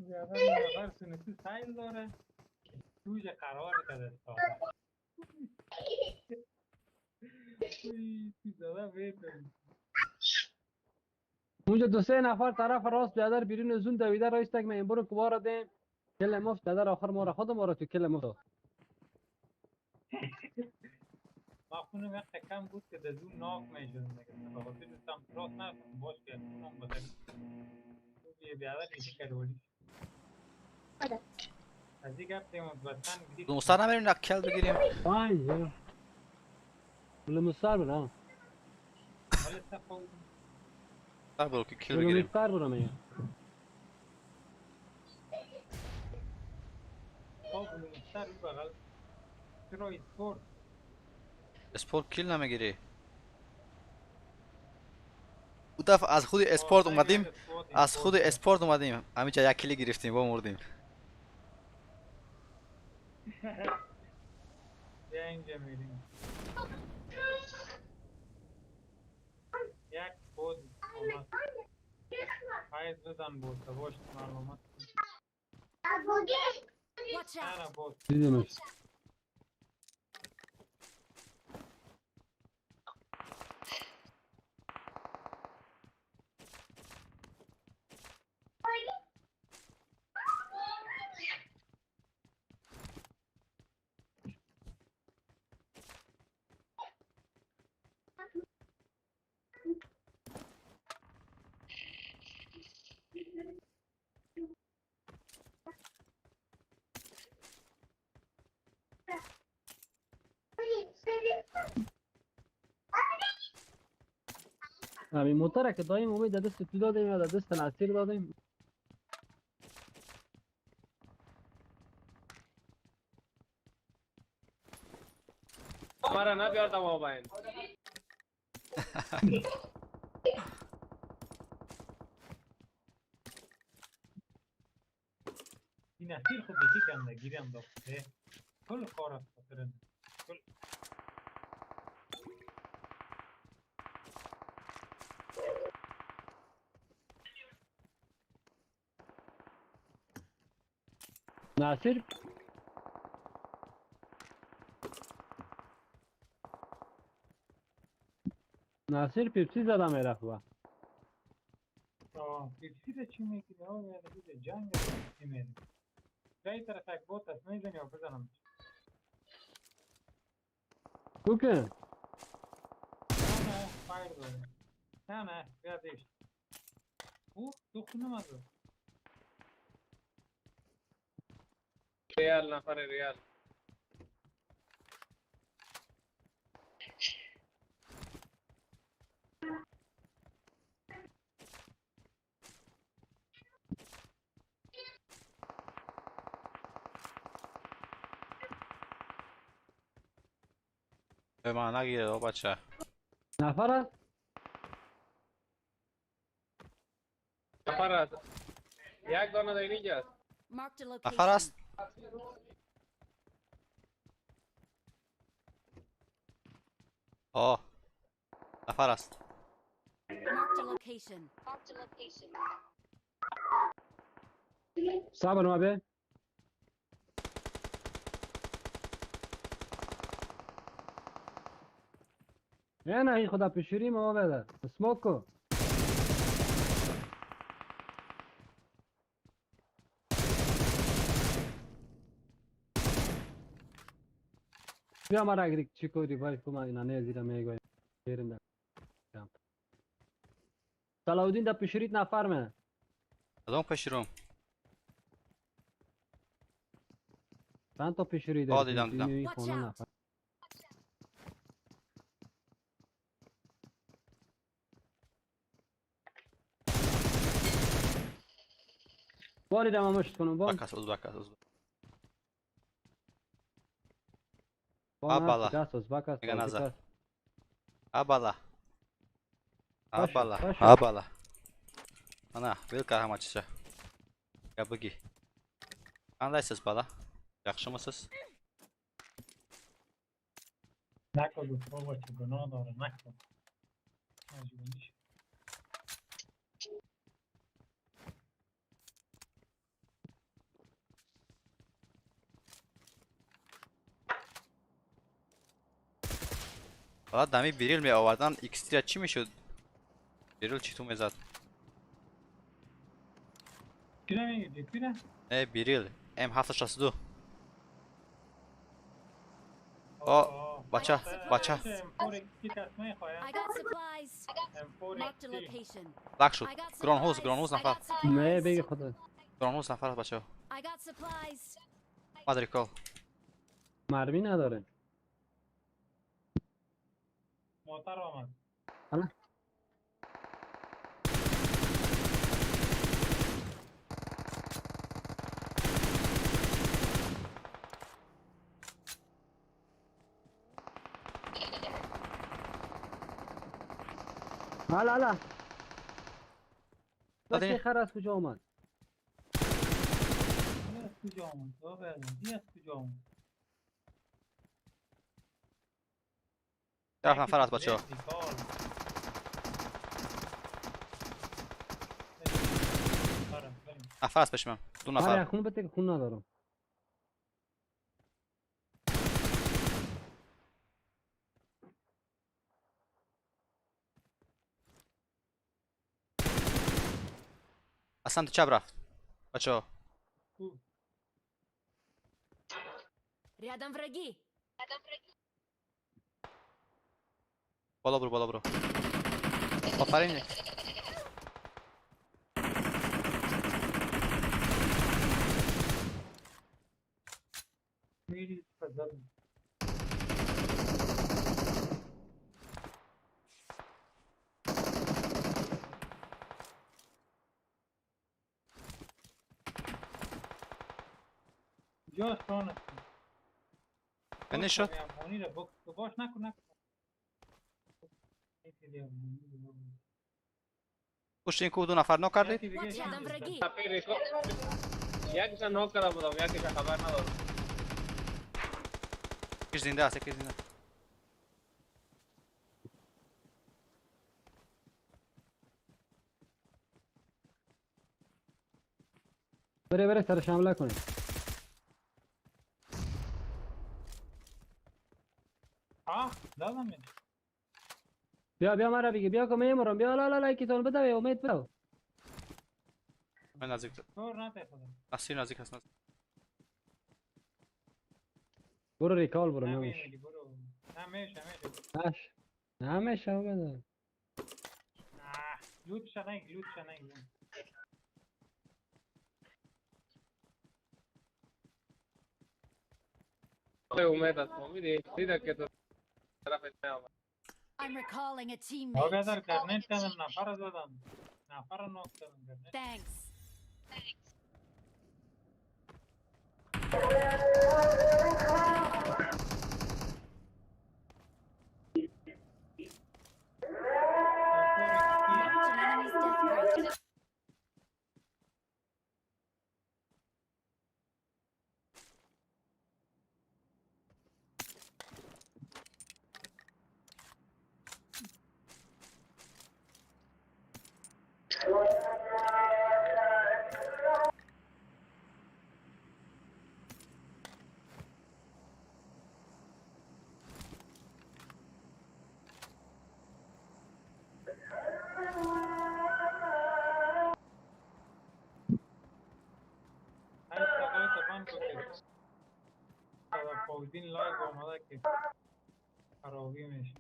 نفر سنتی سایل داره توش قرار کرده اونجا دو سه نفر طرف راست بیادر بیرون زون دویده رایست تک من برو کوارا دیم کل مفت بیادر آخر ما را خود ما را تو کل مفت. ما خونم وقت کم بود که در زون ناک میشدم دیگه به خاطر سمت راست نرفتم باش که خونم بخیر یه بیادر میشه کرولی از این گپ دیمون وطن گریفت. مستر نمیریم نکل بگیریم. پنج مستر برم. برو که کل بگیریم. مستر برم میگم. خب مستر بغل چرا اسپورت اسپورت کیل نمیگیری؟ او دفعه از خود اسپورت اومدیم، از خود اسپورت اومدیم همینجا یک کلی گرفتیم با مردیم. بیا اینجا میریم. یک بود آمد. فایز بزن بود باش معلومات. Watch نه out! بود. دیدیمش. همین موتور که دایم امید دست تو دادیم یا دست نصیر دادیم. مرا نبیار تا موبایل. این اخیر خود بیخی کنده گیرم داخته کل کار است خاطر کل. نصیر نصیر پیپسی زدم میرفت با. آه پیپسی ده چی میگیری؟ آه یعنی ده جنگ ده پیپسی میری. جایی طرف یک بوت است میزنی یا بزنم؟ کو که نه نه فایر داره. نه نه بیا دیش. او تو خونه مزد. ریال نفر ریال. به من نگیره او بچه. نفر است؟ نفر است. یک دانه در اینجا است. Marked a نفر location. است؟ آه نفر است. Marked a location. Marked a location. صبر ما به نه نه این خدا پیشوری ما بده اسموک کو. بیا مرا اگر چی کو ریوایو کو ما اینا نه زیرا میگویم بریم در کمپ. صلاح الدین در پیشوریت نفر منه. کدام پیشروم؟ چند تا پیشوری آه، داری؟ دیدم، دیدم. این Watch خونه out. نفر. باریدم امشت کنم بان. ازبک است، ازبک است، ازبک. بان بالا. هست، دست ازبک است، میگن تاجیک نظر. است. ابالا. باشه، ابالا. باشه. ابالا. Ана, вилка ҳама чиза. Я бигӣ. Қандайсиз бала? Яхшимисиз? نکن گفت بابا چه گناه داره نکن. مجبوری شد. Бала дами бирил меовардан X3 чӣ мешуд? Бирил чӣ ту мезад? چی نمیگی؟ چی نه؟ Не, бирил M762. آه، بچه، بچه. M4 کی کس میخوایم؟ I got supplies. M4 Marked a کی؟ location. لک شد. I got گرانهوز، supplies. گرانهوز I نفر. got نه supplies. بگی خدا. گرانهوز نفر است بچه. I got supplies. مادریکال. مرمی نداره. موتر آمد. حالا. حالا حالا. بچه خر از کجا آمد؟ از کجا آمد؟ از کجا آمد؟ ده نفر است بچه‌ها. نفر است پیش من. دو نفر. آره خون بده که خون ندارم. از سمت چپ رفت بچه‌ها. Рядом враги. بالا برو بالا برو. آفرین. یعنی شد؟ پشت این کوه دو نفر ناک کردید؟ یکیش ناک کرده بودم، یکیش خبر ندارم. یکیش زنده است، یکیش زنده. بره بره سرش حمله کنید. دادم. بیا بیا مرا بگی بیا که میمرم. بیا لا لا لا یکیتون بده امید بده. من نزدیک نصیر نزدیک هست. برو ریکال برو. نمیشه نمیشه نمیشه بده. لوت شنگ لوت شنگ. امید است امیدی دیده که تو طرف نیامد. I'm recalling a teammate. آقا گرنیت کردم نفر زدم. نفر ناک کردم گرنیت. Thanks. Marked an enemy's death crate. فوزین لایو آمده که خرابی میشه.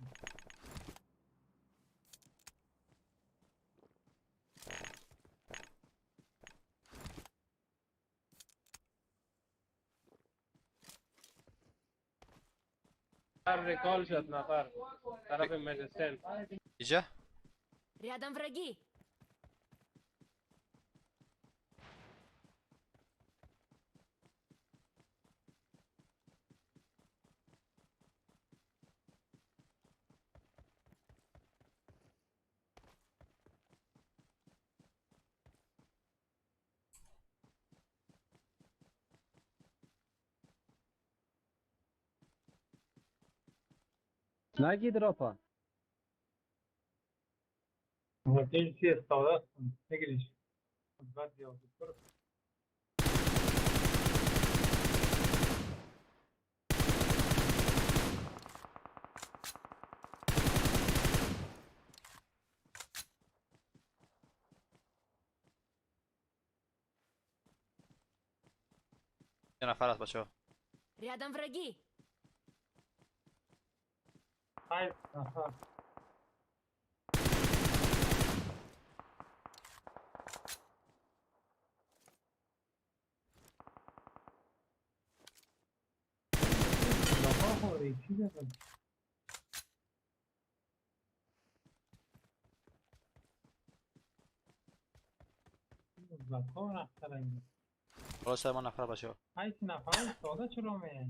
ریکال شد نفر طرف مجلسین. اینجا؟ Рядом враги. نگید راپا. وکیل چی استاده است بگیریش. بعد یا برو. یه نفر است بچه‌ها. Рядом враги. 5 نفر. بالا سر ما نفر بچه‌ها. 8 نفر ساده چرا میای؟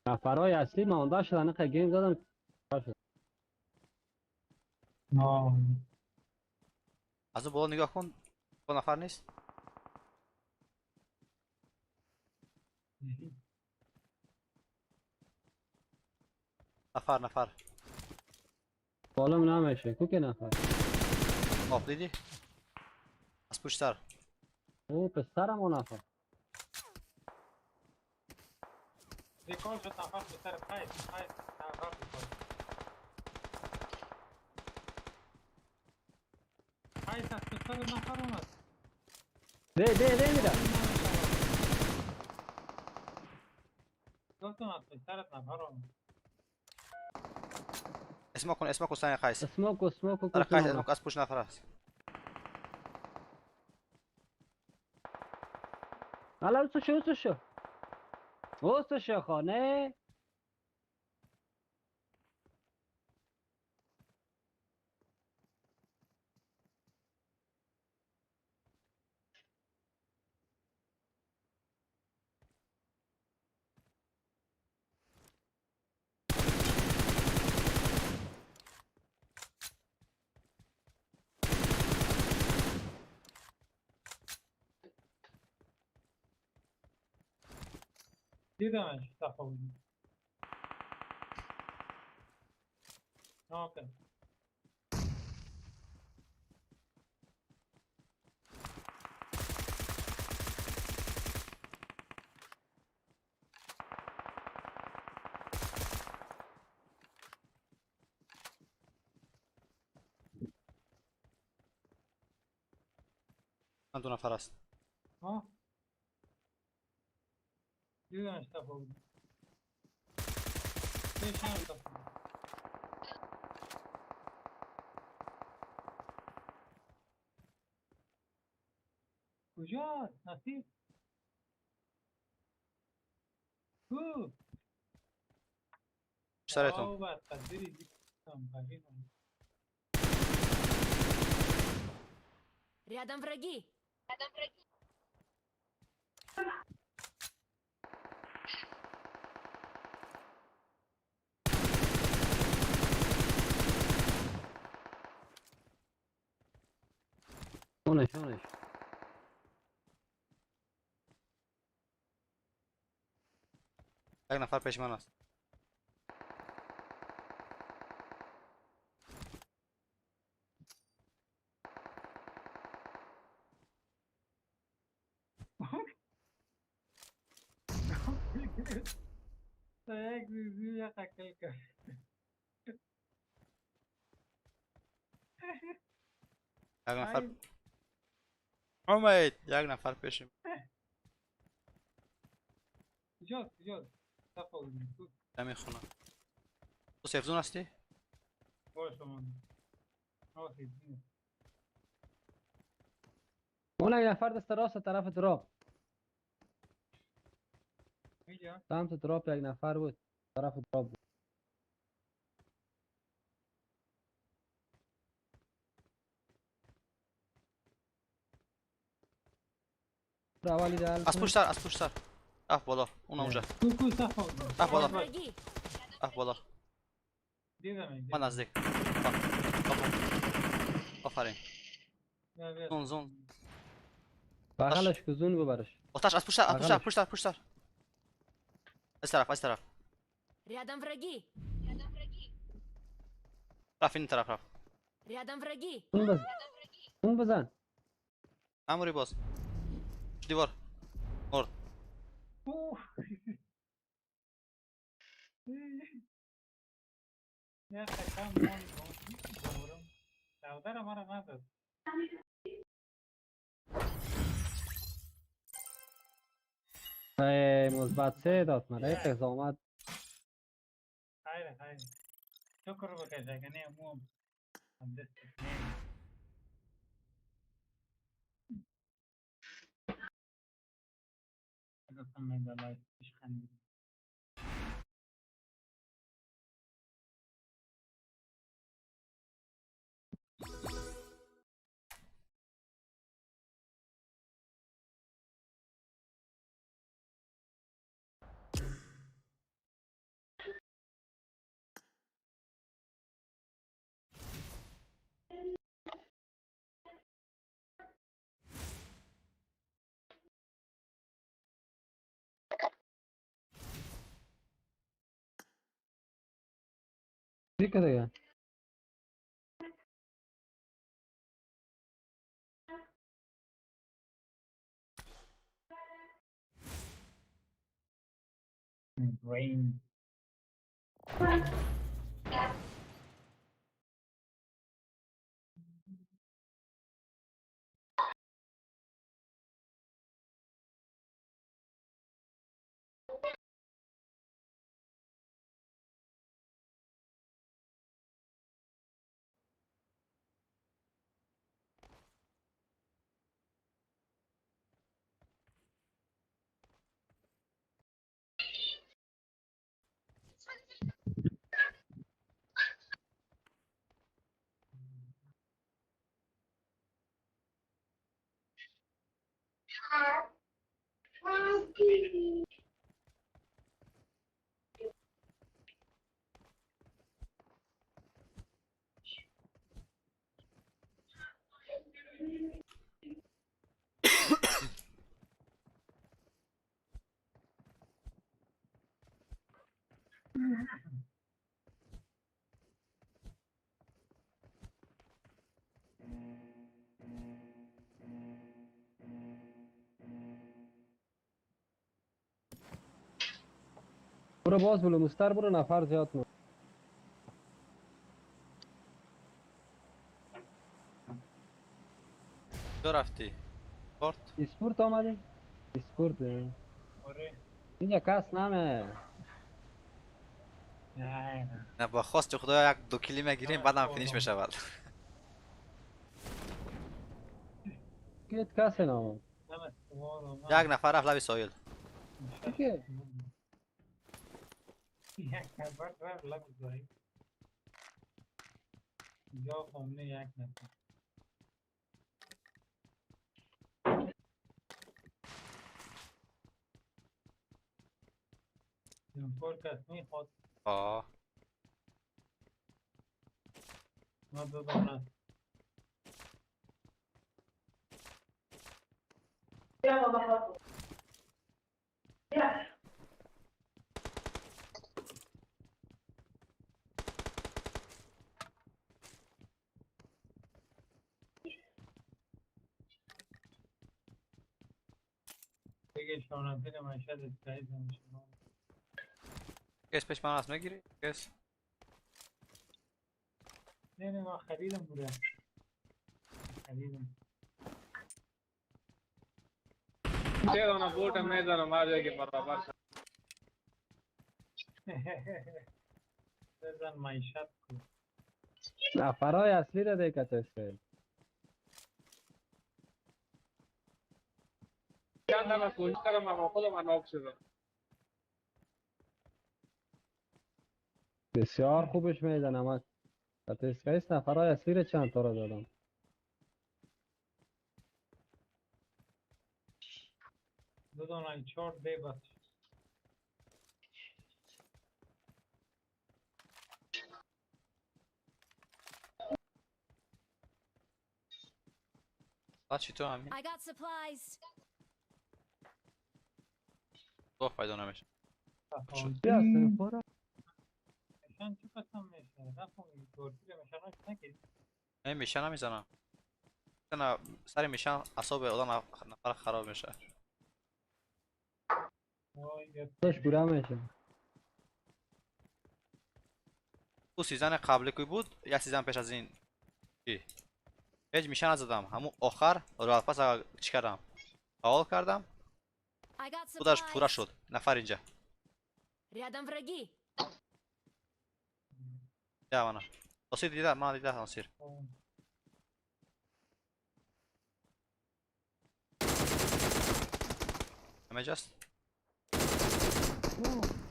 نفرای اصلی مانده شدن اینقدر گیم زدن شد. آه. از اون بالا نگاه کن، دو نفر نیست. نفر نفر بالام نمیشه کو که نفر آب دیدی؟ از پشت سر. او پسرم اون نفر ریکال شد نفر پسر قیس قیس نفر ریکال قیس از پسر نفر اومد. ده ده ده میره. گفتم از پسرت نفر اومد. اسمه کن اسمه کن سنگ قیس. اسموک اسموک سر قیس اسموک از پشت نفر است. الان تو شو تو شو اوست شو خانه. دیدمش تفاوتی. اوکی. من دو نفر است. ها؟ دیدمش تفاوتی. کجاست نصیب؟ کو؟ سرتون. Рядом враги. Рядом враги. اونش اونش یک نفر پیش من است. یک زیزی یک اکل کرد. یک نفر امید یک نفر پیشم. کجاست کجاست؟ دمی خونه. تو safe zone هستی؟ باشه من. آه safe zone. اون یک نفر دست راست طرف drop. اینجا؟ سمت drop یک نفر بود. طرف drop بود. از پشت سر از پشت سر. اف بالا اون اونجا. اف بالا اف بالا. من نزدیک. آفرین. زون زون. بغلش که زون ببرش. آتش از پشت سر از پشت سر پشت سر پشت سر. از طرف از طرف. Рядом враги. رفت این طرف رفت. Рядом враги. اون بزن. اون بزن. اموری باز. دیوار. مرد. اوه. یه کم مون داودر ما را نداد. ای مثبت 3 داد من ای قضاوت. خیر خیر. شکر بکش اگه نه مو هم دست گفتم من بالای پیش خندید. چی دیگه؟ Brain. برو باز بلو مستر برو نفر زیاد مو. کجا رفتی؟ پورت؟ اسپورت آمدی؟ اسپورت. آره. اینجا کس نمه. نه نه. نه با خواست خدا یک دو کیلی میگیریم بعدم فینیش میشود. کیت کس نمه. یک نفر رفت لب ساحل. کی؟ یک نفر رفت لب ساحل. جا خمنه یک نفر. پور کس میخواد. آه. ما دو دانه. دیگه شانه مشهد تایید میشه. کس پیش من هست میگیری؟ کس؟ نه نه من خریدم بوده. خریدم. سه دانه بوت هم میزنم هر جایی که برابر شد. بزن معیشت کن. نفرای اصلی را دیگه تست. چند دانه کوشش کردم اما خودم ناک شدم. بسیار خوبش میزنم. من تسکایس نفرای اصلی را چند تا را دادم. دو دانه چهار دی بس. چی تو همین؟ I got supplies. دو فایده نمیشه. میشن چه قسم میشه؟ نفهم ترکی رو میشن نکردی؟ نه میشن نمیزنم. نه سر میشن اعصاب آدم نفر خراب میشه. داش پورا میشه. او season قبلی که بود یا season پیش از این هیچ mission نزدم. همون آخر royal pass چی کردم؟ فعال کردم. خودش پورا شد. نفر اینجا. Рядом враги. یا من نصیر دیده من دیده نصیر. همه جاست.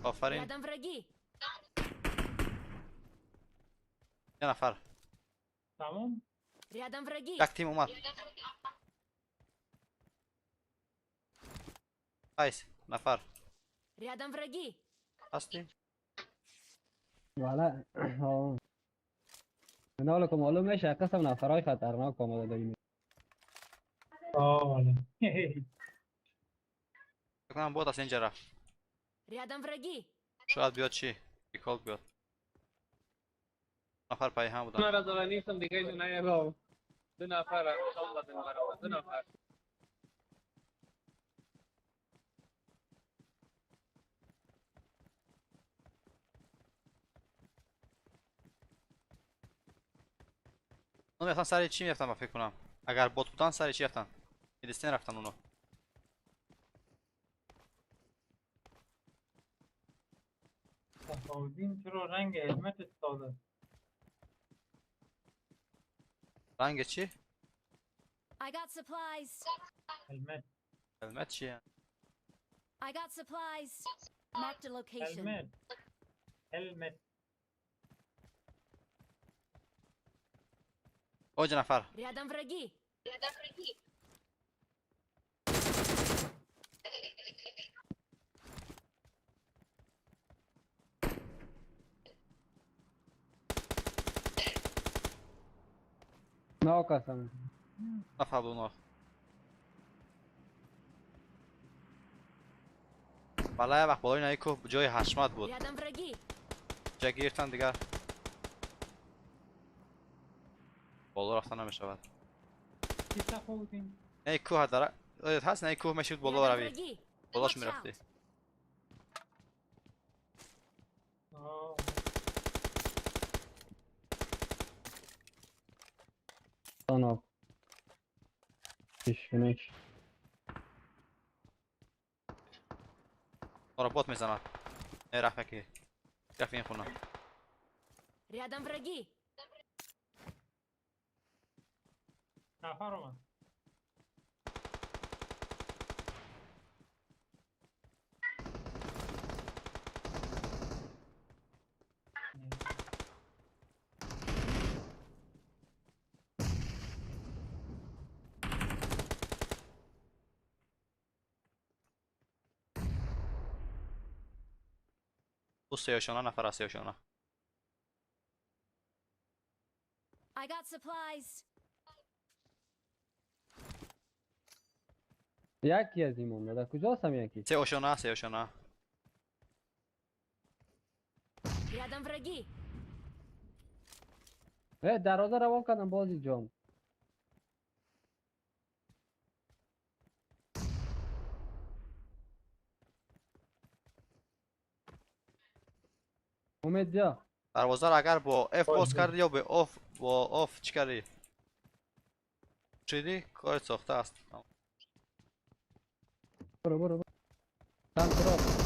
آفرین. Рядом враги. یه نفر. تمام. Рядом враги. یک تیم اومد. ایس نفر. Рядом враги. هستی؟ والا ها. من که معلوم میشه قسم نفرای خطرناک آمده داریم. آه والا. فکر کنم بود از اینجا رفت. Рядом враги. شاید بیاد چی؟ ریکال بیاد. نفر پای هم بودن. من را زده نیستم دیگه ایشون نیادم. دو نفر شام دادن برام. دو نفر. اونا رفتن سر چی میرفتن با فکر کنم. اگر بot بودن سر چی رفتن؟ میدستین رفتن اونو. تفاوتین چرا رنگ هلمت ساده؟ رنگ چی؟ I got supplies. هلمت. هلمت چیه؟ I got supplies. Marked a location. هلمت. هلمت. اوج نفر. Рядом враги. Рядом враги. ناکسم. نفر بود اونا. بالا وقت بالای نهی کوه جای حشمت بود. Рядом враги. جا گرفتن دیگر. بالا رفتن نمیشود. چی تفاوتین؟ نه کوه داره. هست نه کوه میشد بالا Рядом روی. враги. بالاش Watch میرفتی. out. آه. آنا. پیشکنش. آره بات میزند. نه رفت که. رفت این خونه. Рядом враги. نفر اومد. او سیاشانه نفر است سیاشانه. I got supplies. یکی از این مونده. در کجاست هم یکی؟ سیاشانه سیاشانه. Рядом враги. اه دروازه رو وا کردم بازی جام. امید بیا. دروازه رو اگر با F باز کردی یا به off با off چی کردی؟ چیدی؟ کار ساخته است. برو برو برو. سمت راست.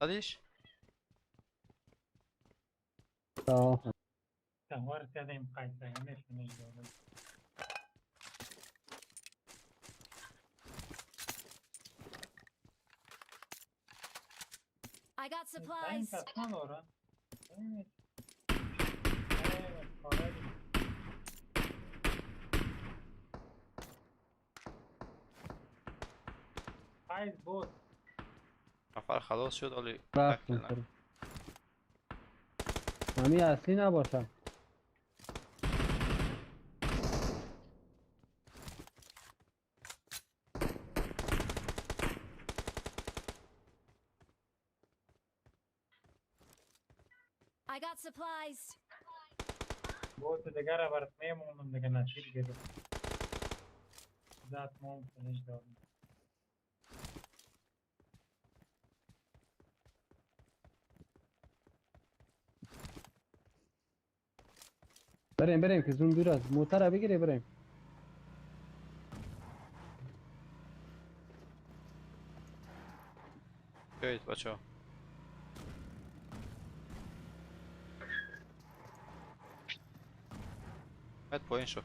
زدیش؟ آه. تهوار کردیم قیصه همش نمی‌دونم. I got supplies. کس ندارن. قیس بود. نفر خلاص شد ولی رفتیم. همی اصلی نباشم. I got supplies. بود دیگر را برات میمونم دیگه نصیب گرفت. ذات مون فنش دارم. بریم بریم که زون دور است. موتر بگیری بریم. بیایید بچه ها. باید پایین شو.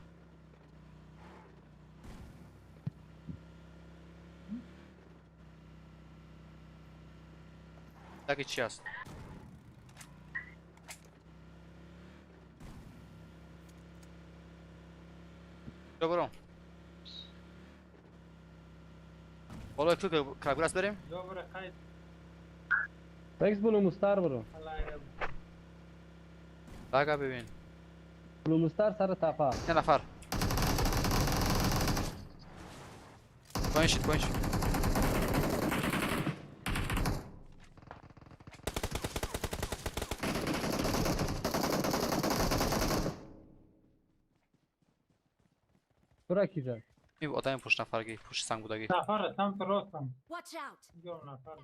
تاکی چی هست؟ برو بالای تو کرگراس بریم؟ رکس بلو مستر برو. لاگا ببین. بلو مستر سر تپه. یه نفر. پایین شد پایین شد. تو را کی زد؟ این آدم پشت نفرگی پشت سنگ بودگی. نفر سمت راستم. Watch out! اینجا نفر.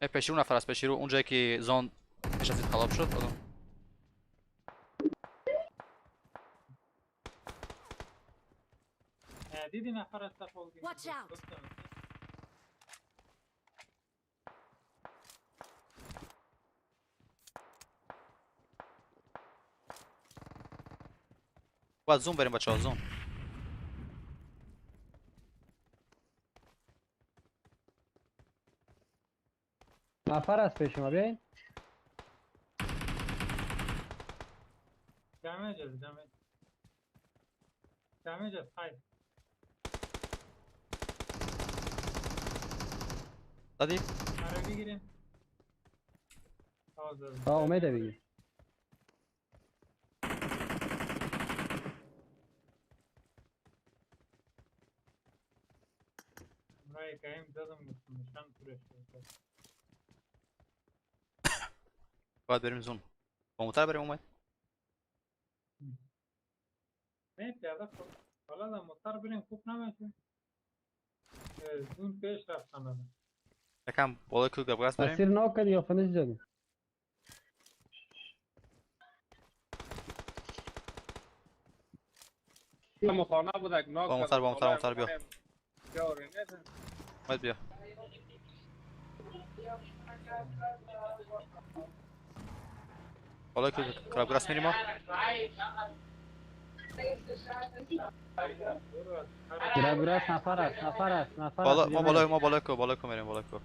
پیش رو نفر است پیش رو اونجایی که زون پیش از این خراب شد آدم. دیدی نفر است فوقی. Watch out. باید زوم بریم بچه‌ها زوم. نفر است پیش ما بیاین. دمیج است دمیج. دمیج است های. زدی؟ آره بگیریم. اومده بگیر. رای کایم زدم نشان پرش شد. باید بریم زون. با موتر بریم اومد. نه پیاده خب. حالا در موتر بریم خوب نمیشه. زون پیش رفتن. یکم بالای کوه گاز بریم. مسیر ناک کردی یا فنش زدی؟ مخانه بودک ناک. با موتر با موتر موتر بیا. اومد بیا. بالای کوه گاز میریم ما. گراس نفر است نفر است نفر بالا ما بالای ما بالای کو بالای کو میریم بالای کو.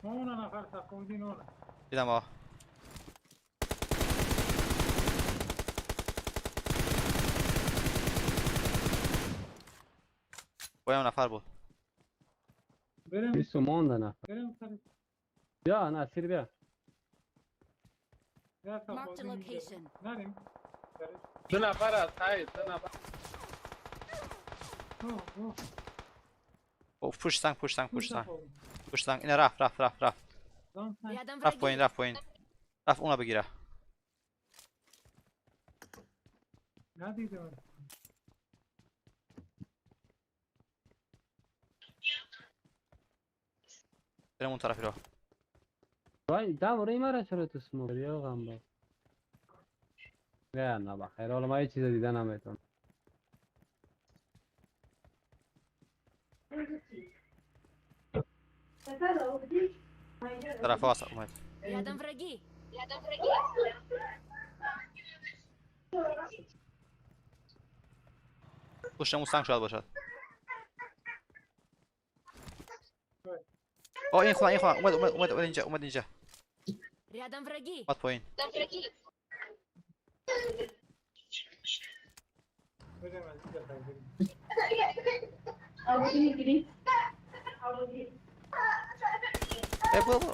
اون نفر تقودین اون دیدم آه. بایم نفر بود. بریم بیست مانده نفر. بریم سر بیا نصیر بیا. Marked a location. نریم. دو نفر است های دو نفر. او پشت سنگ پشت سنگ پشت سنگ پشت سنگ. اینا رفت رفت رفت رفت رفت پایین رفت پایین رفت اونا بگیره. ندیدم. بریم اون طرفی رو. وای دم روی مرا چرا تو سموک یا غم با. نه نه بخیر حالا ما یه چیز دیدن نمیتونم. طرف هست اومد. Рядом враги. Рядом враги. پشت اون سنگ شاید باشد. آه این خونه این خونه اومد اومد اومد اینجا اومد اینجا. Рядом враги. اومد پایین. Рядом враги. ای برو برو.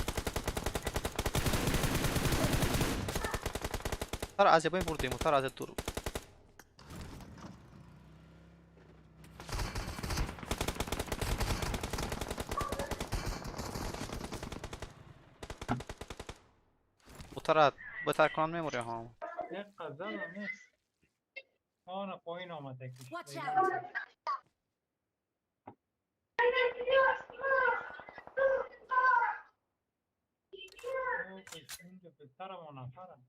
تر از پایین بردیم تر از دور. تر بهتر کنم میموری ها. یک قزل هم نیست. آن پایین آمده کش. Watch out. اینجا پسرم و نفرم.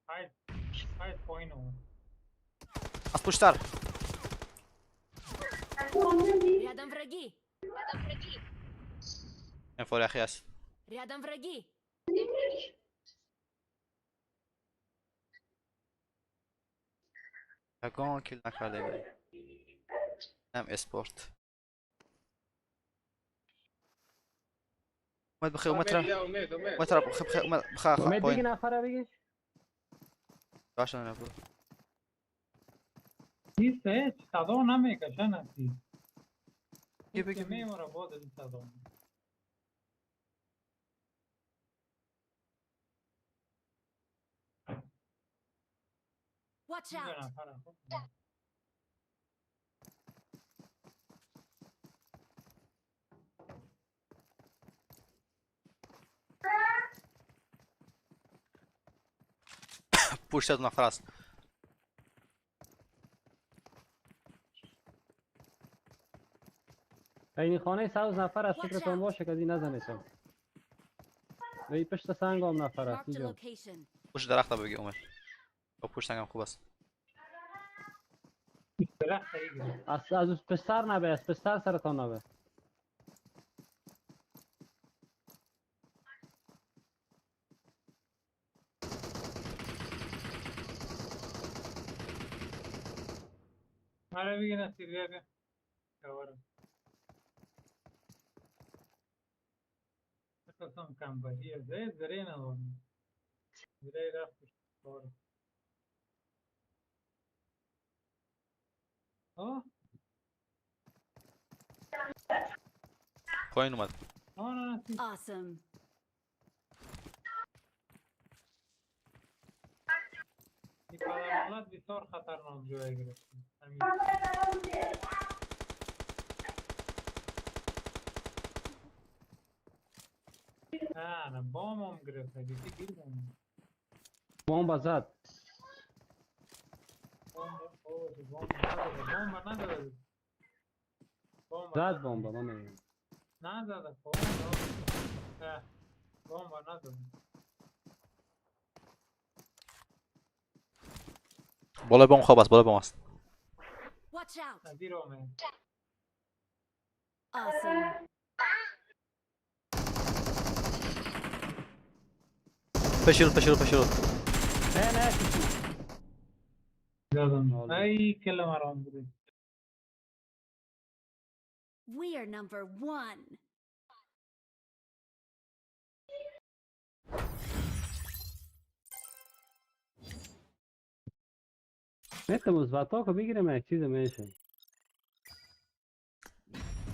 های های پایین آمد. از پشتر. Рядом враги. Рядом враги. این اخی است. Рядом враги. یگان کیل نکرده بودیم. هم اسپورت. اومد بخیر اومد ترا. اومد ترا بخیر بخیر اومد بخیر امید بگی پایین. نفره بگی. باشه نه برو. نیست هیچ صدا نمیکشه نسی. بگی بگی. میموره باز این صدا. Watch اینجا out! نفره خب. پشت دو نفر است. این خانه سوز نفر است. Watch فکرتان out. باشه که از این نزنه تو. این پشت سنگ هم نفر است Marked a اینجا. location. پشت درخت بگی اومد. با پشت سنگم خوب است. درخت ایگه. از پشت سر نبه، از پشت سر سرتان نبه. مرا بگی نصیر بیا بیا. کورم. قسم کمپانی زه زری نه ورم. زری رفت کورم. آه. پایین اومد. آه نه نه. Awesome. این پدرمولد بسیار خطرناک جای گرفت. همین. نه نه بام هم گرفت. بیتی گیر بام. بمب زد. بام اوه بام نداده. بام نداده. بام زد بمب من میگم. نداده. بام نداده. بام نداده. بالای بام خواب است. بالای بام است. Watch out! از این رامه. Awesome. پشیرو پشیرو پشیرو. نه نه. زدم. ای کل مرام بوده. We are number one. مثل مثبتا که بگیریم یک چیز میشه.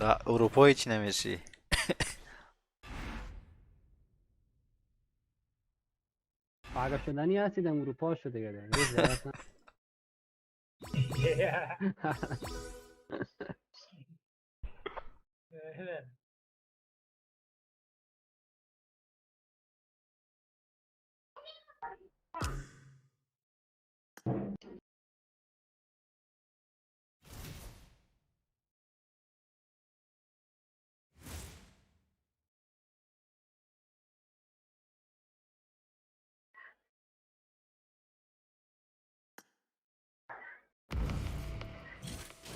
در اروپا هیچ نمیشی. اگر شدنی هستی در اروپا شده دیگه. روز ضرورت نه.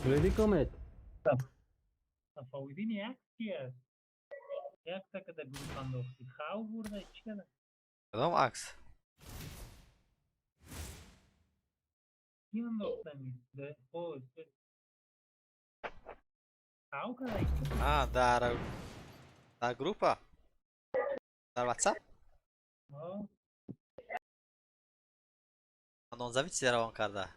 ریدی کومت. تفاوتین یک چی است؟ یک تا که در گروه انداختی خواو برده چی کرده؟ کدام عکس؟ کی انداخته می؟ خود خواو کرده. آه در گروپ در واتساپ. آه. اندونزوی چیزی روان کرده.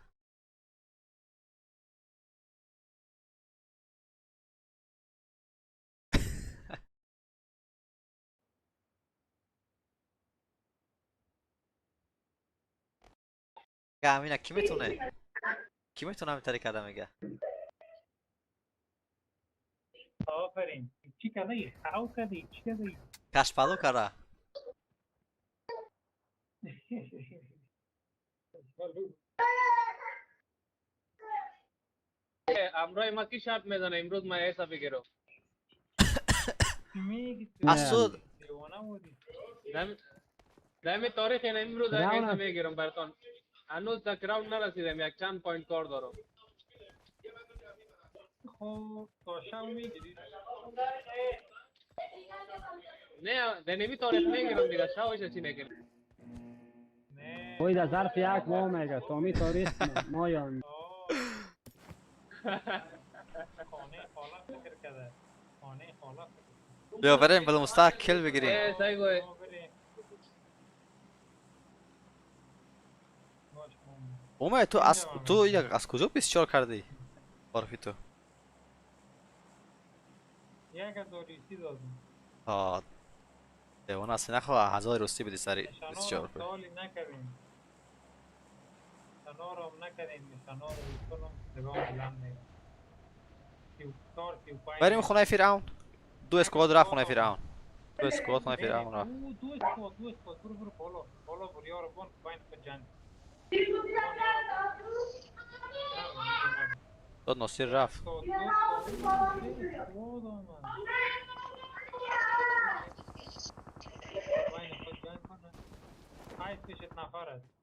امینه کی میتونه؟ کی میتونه همین طریق کرده میگه؟ آفرین. چی کرده ای؟ خواو کرده ای؟ چی کرده ای؟ کش پلو کرده. امرای ما کی شرط میزنه امروز ما ایسا بگیرم؟ میگی از تو دیوانه بودی. دم تاریخ این امروز راون ایسا است. میگیرم براتون. هنوز در کراون نرسیدم، یک چند پوینت کار دارم. خب تا شب میگیری. نه در نمی تاریخ میگیرم دیگه، شاوش چی میگیرم؟ نه. وای در ظرف یک ماه میگه تا می تاریخ ما یا آه. خانه خاله فکر کرده. خانه خاله فکر. بیا بریم بلا مستقل بگیریم. ای سایگو. ما بریم. باش ما. اومد تو از تو یک از کجا 24 کردی؟ عارفی تو. 1000 روسی دادم. آه دیوانه است نخواه 1000 روسی بدی سری نشانه 24 رو کنی. سوالی نکردیم. میشنا رو هم نکردیم، میشنا رو کنم نگاه بلند میرم. 34 35. بریم خونه فرعون. دو squad رفت خونه فرعون. دو squad خونه فرعون رفت. او دو squad، دو squad. برو برو بالا بالا، برو یارو بان پایین خود جنگ. داد ناصر رفت. دو squad آمد. پایین خود جنگ کنه. 8 پیشت نفر است.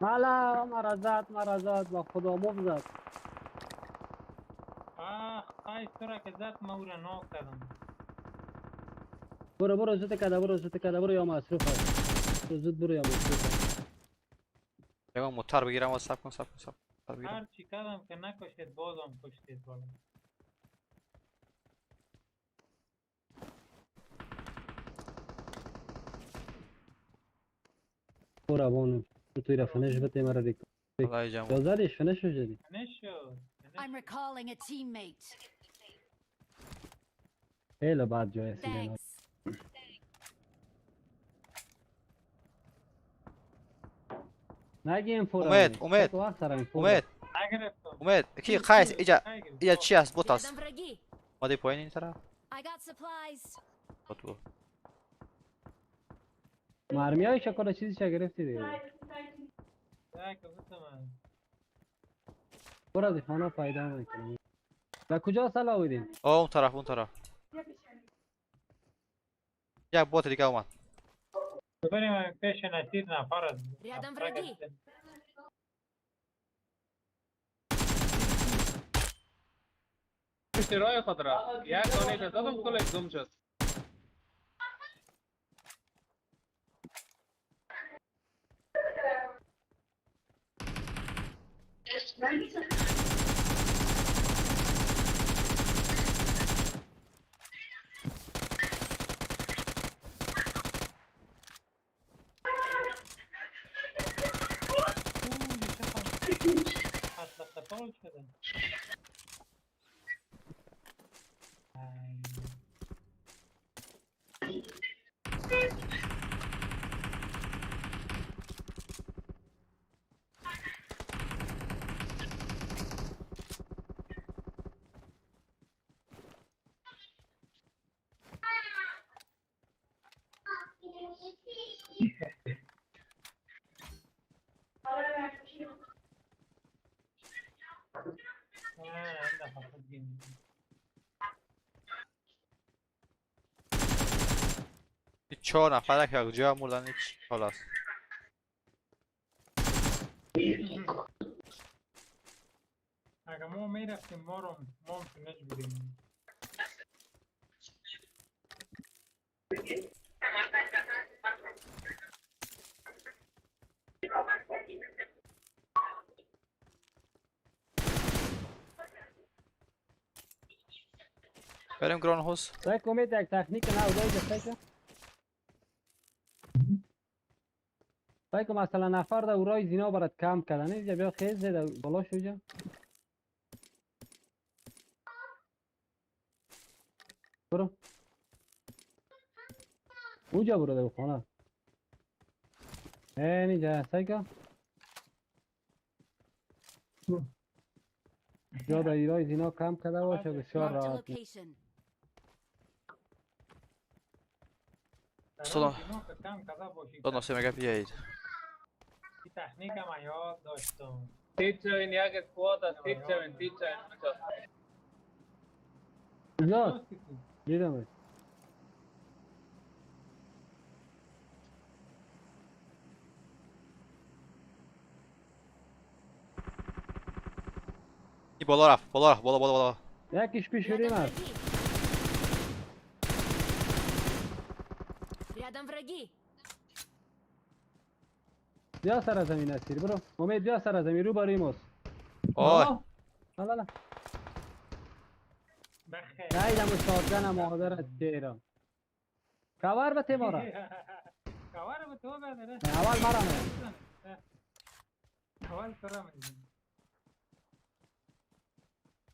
مالا مرا زد، مرا زد با خدا مف زد. آه قیس تو را که زد من او را ناک کردم. برو برو زود کده، برو زود کده، برو یا مصروف است. برو زود، برو یا مصروف است. یکم موتر بگیرم و صبر کن صبر کن صبر کن بگیرم. هر چی کردم که نکشید، بازم کشتید بالا. برو بانو تو را finish بده مرا ریکو. والله جمع. یا زدیش finish شدی. نشد. I'm recalling a teammate. خیلی بد جای هستی. Thanks. نگی این فورا. امید، امید، امید. نگرفتم. امید کی قیس ایجا ایجا چی است bot است. Рядом враги. اومدی پایین این طرف. I got supplies. bot بود. مرمی های شکل چیزی چه گرفتی دیگه. یک بودم. برو از خانه پیدا میکنم. و کجا سلا بودین؟ آه اون طرف اون طرف. یک bot دیگه اومد. بریم پیش نصیر نفر است. Рядом враги. پشت راه خود را یک دانه که زدم کلش گم شد. قتل قتال شده. ای. نه نه فقط گیم. این 4 نفر که یک جا مردن هیچ خلاص. اگه ما میرفتیم ما رو ما هم finish بودیم. بریم گران هوس. یک امید یک تکنیک نو دایی که فکر فکر مثلا نفر در اورای زینا برات کم کردن اینجا بیا خیز زده بالا شو جا. برو اونجا، برو در خانه اینجا سیکا جا در ایرای زینا کم کرده باشه بسیار Marked a راحت. location. سلام. اینا که کم کرده باشی. داد ناصر میگه بیایید. این تکنیک هم یاد داشتم. تیت شوین یک squad است. تیت شوین تیت شوین. کجاست؟ دیدمش. این بالا رفت بالا رفت بالا بالا بالا. یکیش پیش Рядом ریم است. враги. Рядом враги. بیا سر زمین اسیر، برو امید بیا سر زمین رو بریم است. آه لا لا بخیر. نیدم و شاتگن مادرت چیرم کور به مارا. کور به تو بده. اول مرا نه. اول تو را میزنی.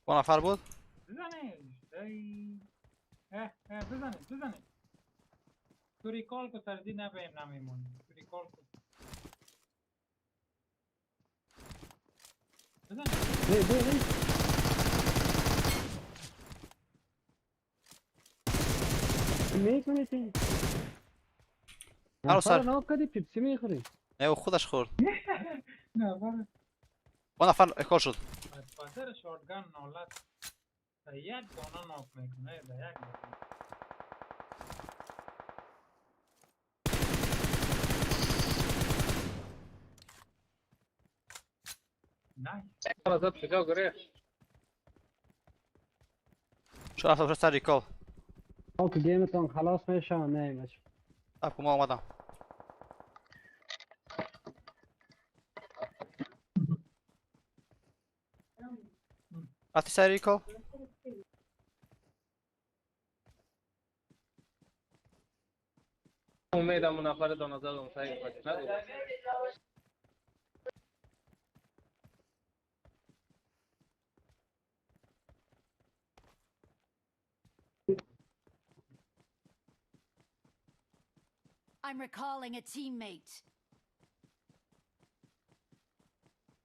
دو نفر بود. بزنش. ای. اه اه بزنش بزنش. تو recall کو سرزی نبیم نمیمونی. تو recall کو. بزن. نه نه نه. میکنی تی؟ هر سر. ناک کردی پیپسی میخوری. نه او خودش خورد. نه بابا. اون نفر recall شد. از خاطر shotgun نالت در یک دانه knock میکنه در یک دانه. nice. ازت کجا گریخت؟ شو رفتم سر recall. او که game تون خلاص میشه نه میشه. صبر کن ما آمدم. رفتی سر recall؟ امیدم اون نفر دانه زدم سعی کنم نگو. I'm recalling a teammate.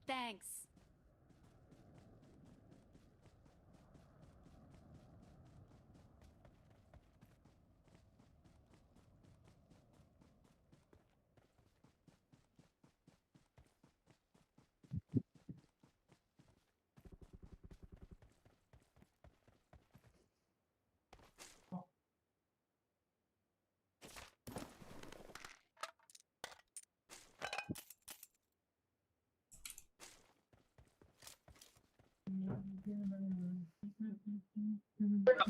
Thanks.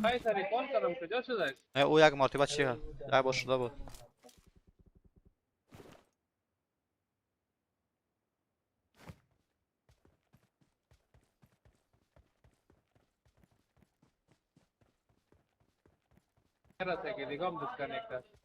قیس recall کردم کجا شده؟ نه او یک مرتبه چی یک بار شده بود. رسه که دیگه هم disconnect است.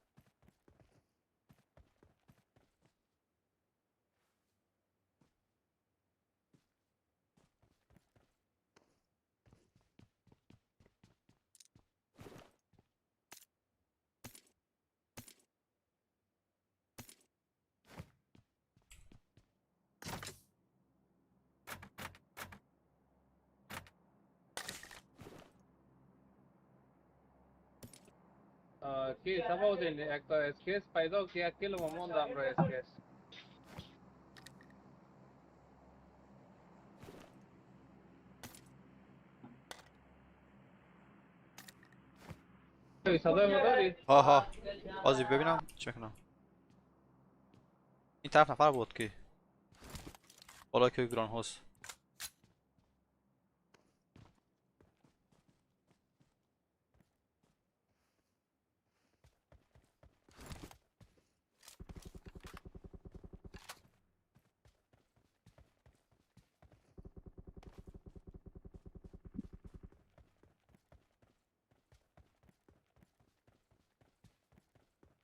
کی سبا یک تا SKS پیدا که یک کیلو ماندم رو SKS. صدای ما داری؟ ها ها بازی ببینم چی میکنم. این طرف نفر بود که بالا که گران هاست.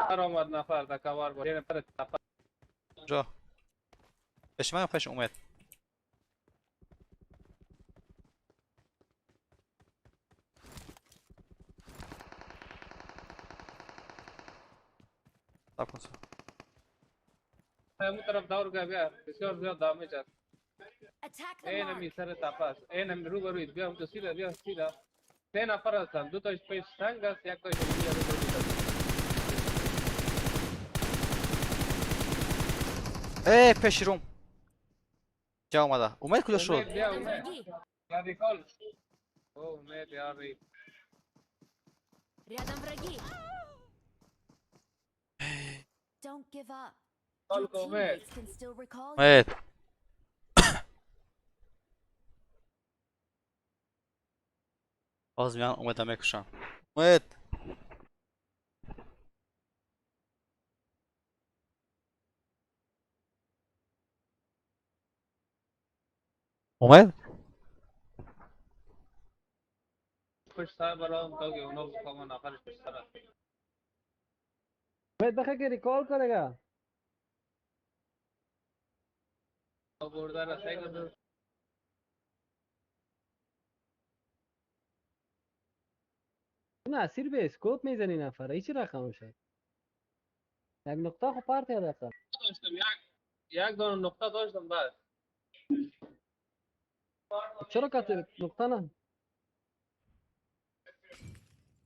آمد نفر در کور بود. یه نفر جا پیش من پیش اومد. صبر کن. اون طرف دور که بیا بسیار زیاد damage است. اینمی سر تپه است. اینم روبروی بیا اونجا سیده بیا سیده. سه نفر هستن، دو تاش پیش سنگ است، یک تاش اینجا روبروی است. ای پیش روم جا اومده. اومد کجا شد؟ بیا اومد. Radical. او امید یاری. Рядом враги. Don't give up. Your teammates can still recall you. امید باز میان اومدم میکشم. امید اومد؟ پشت سر برام تا که اونا بخوام نفرش پشت سر است. امید بخواه که recall کنه. برده را سعی کن. اون اسیر به scope میزنی نفره هیچ رقم شد. یک نقطه خو پرت یاد. داشتم یک دانه نقطه داشتم بس. چرا که نقطه نه؟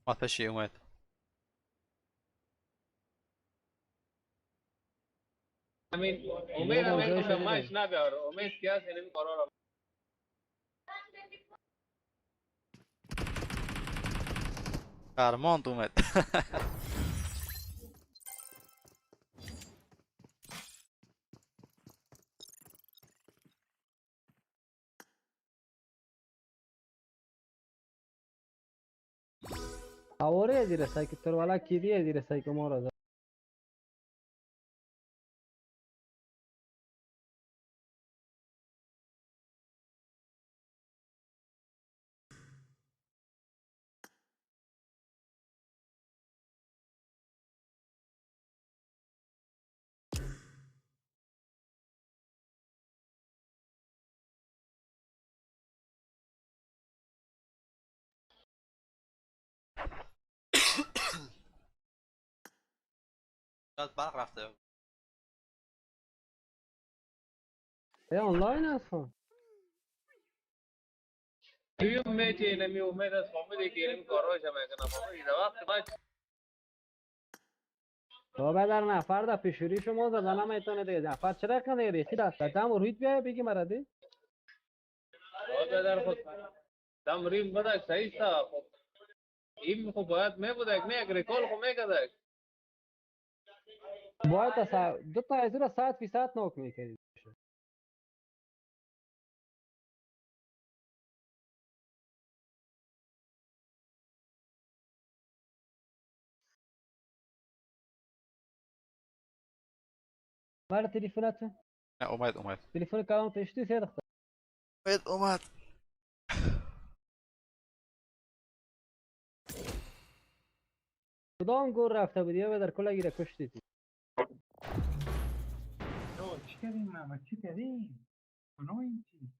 ما پیشی اومد. امین امید امید که ماش نبیار امید که از اینمی قرار. فرماند اومد. آواره زیر سایک تر والا کی دیه زیر سایک مورا زد. شاید برق رفته. ای آنلاین هستم. دویم میچ اینمی امید است فهمیدی که اینمی کارهایش هم میکنه فهمیدی در وقت مچ. بابا در نفر در پیشوری شما زدن نمیتونه دیگه. نفر چرا کنه دیگه؟ خیلی است. دم رویت بیای بگی مرا دی. بابا در خود دم ریم بدک صحیح است. خب این خب باید میبودک نه یک ریکال خب میکردک. باید دو تا از را ساعت فی ساعت نوک میکردی. مال تليفونات؟ نه اومد اومد. تليفون کلام پیشتی سه دقیقه. اومد اومد. کدام گور رفته بودی یا در کل گیره کشتی تی؟ چی کردیم ما؟ چی کردیم؟ کنو این چی؟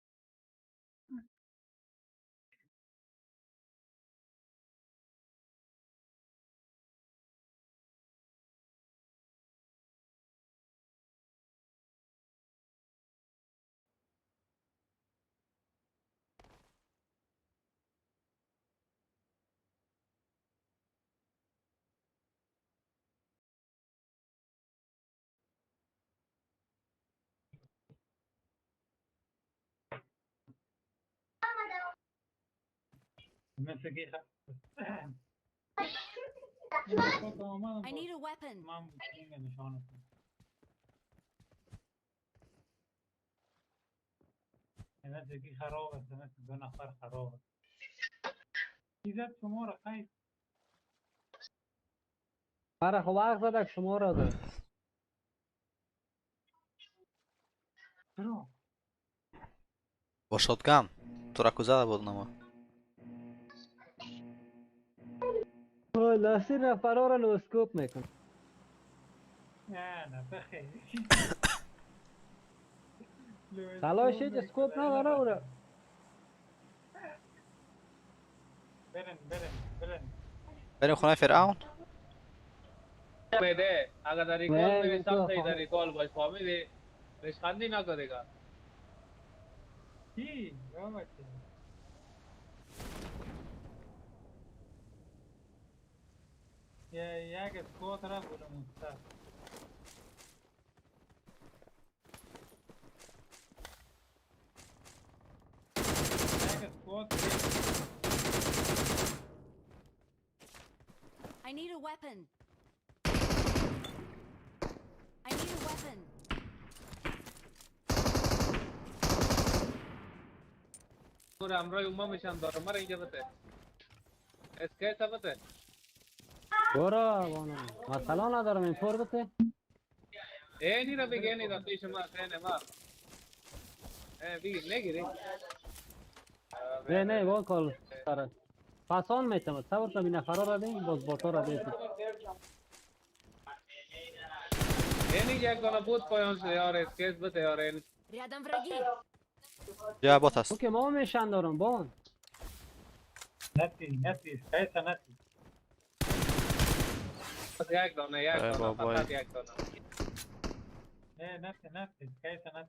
مثل که I need a weapon. من نشانه مثل که خراب است، مثل دو نفر خراب است. چیزت شما را خیلی مرا خب وقت زدک شما را زد. چرا؟ با شاتگان تو را زده بود نما. نصیر نفرها را نوسکوپ میکن. نه نه بخیر. تلاش هیچ اسکوپ نداره او را. برن برن برن. بریم خونه فرعون. بده اگر در ریکال میری سخت در ریکال باش فهمیدی؟ ریشخندی نکن دیگه. چی؟ بابا چی؟ یک اسکوات رفت بودم مستر. یک اسکوات. I need a weapon. I need a weapon. همراه اوما میشم دارم مرا اینجا بده. اسکیت بده. برو بانو. مثلا ندارم این طور بده. اینی را بگی اینی را پیش ما اینه ما. بگی نگیری. نه نه با کال سر. پسان میتم صبر کن این نفرا را ببین باز باتا را ببین. اینی یک دانه بود پایان شده یار اسکیت بده یار این. Рядом враги. یا بات است. اوکی ما میشن دارم بان. نتی نتی اسکیت نتی. یک دانه یک دانه فقط یک دانه. نه نه نه کیسه نه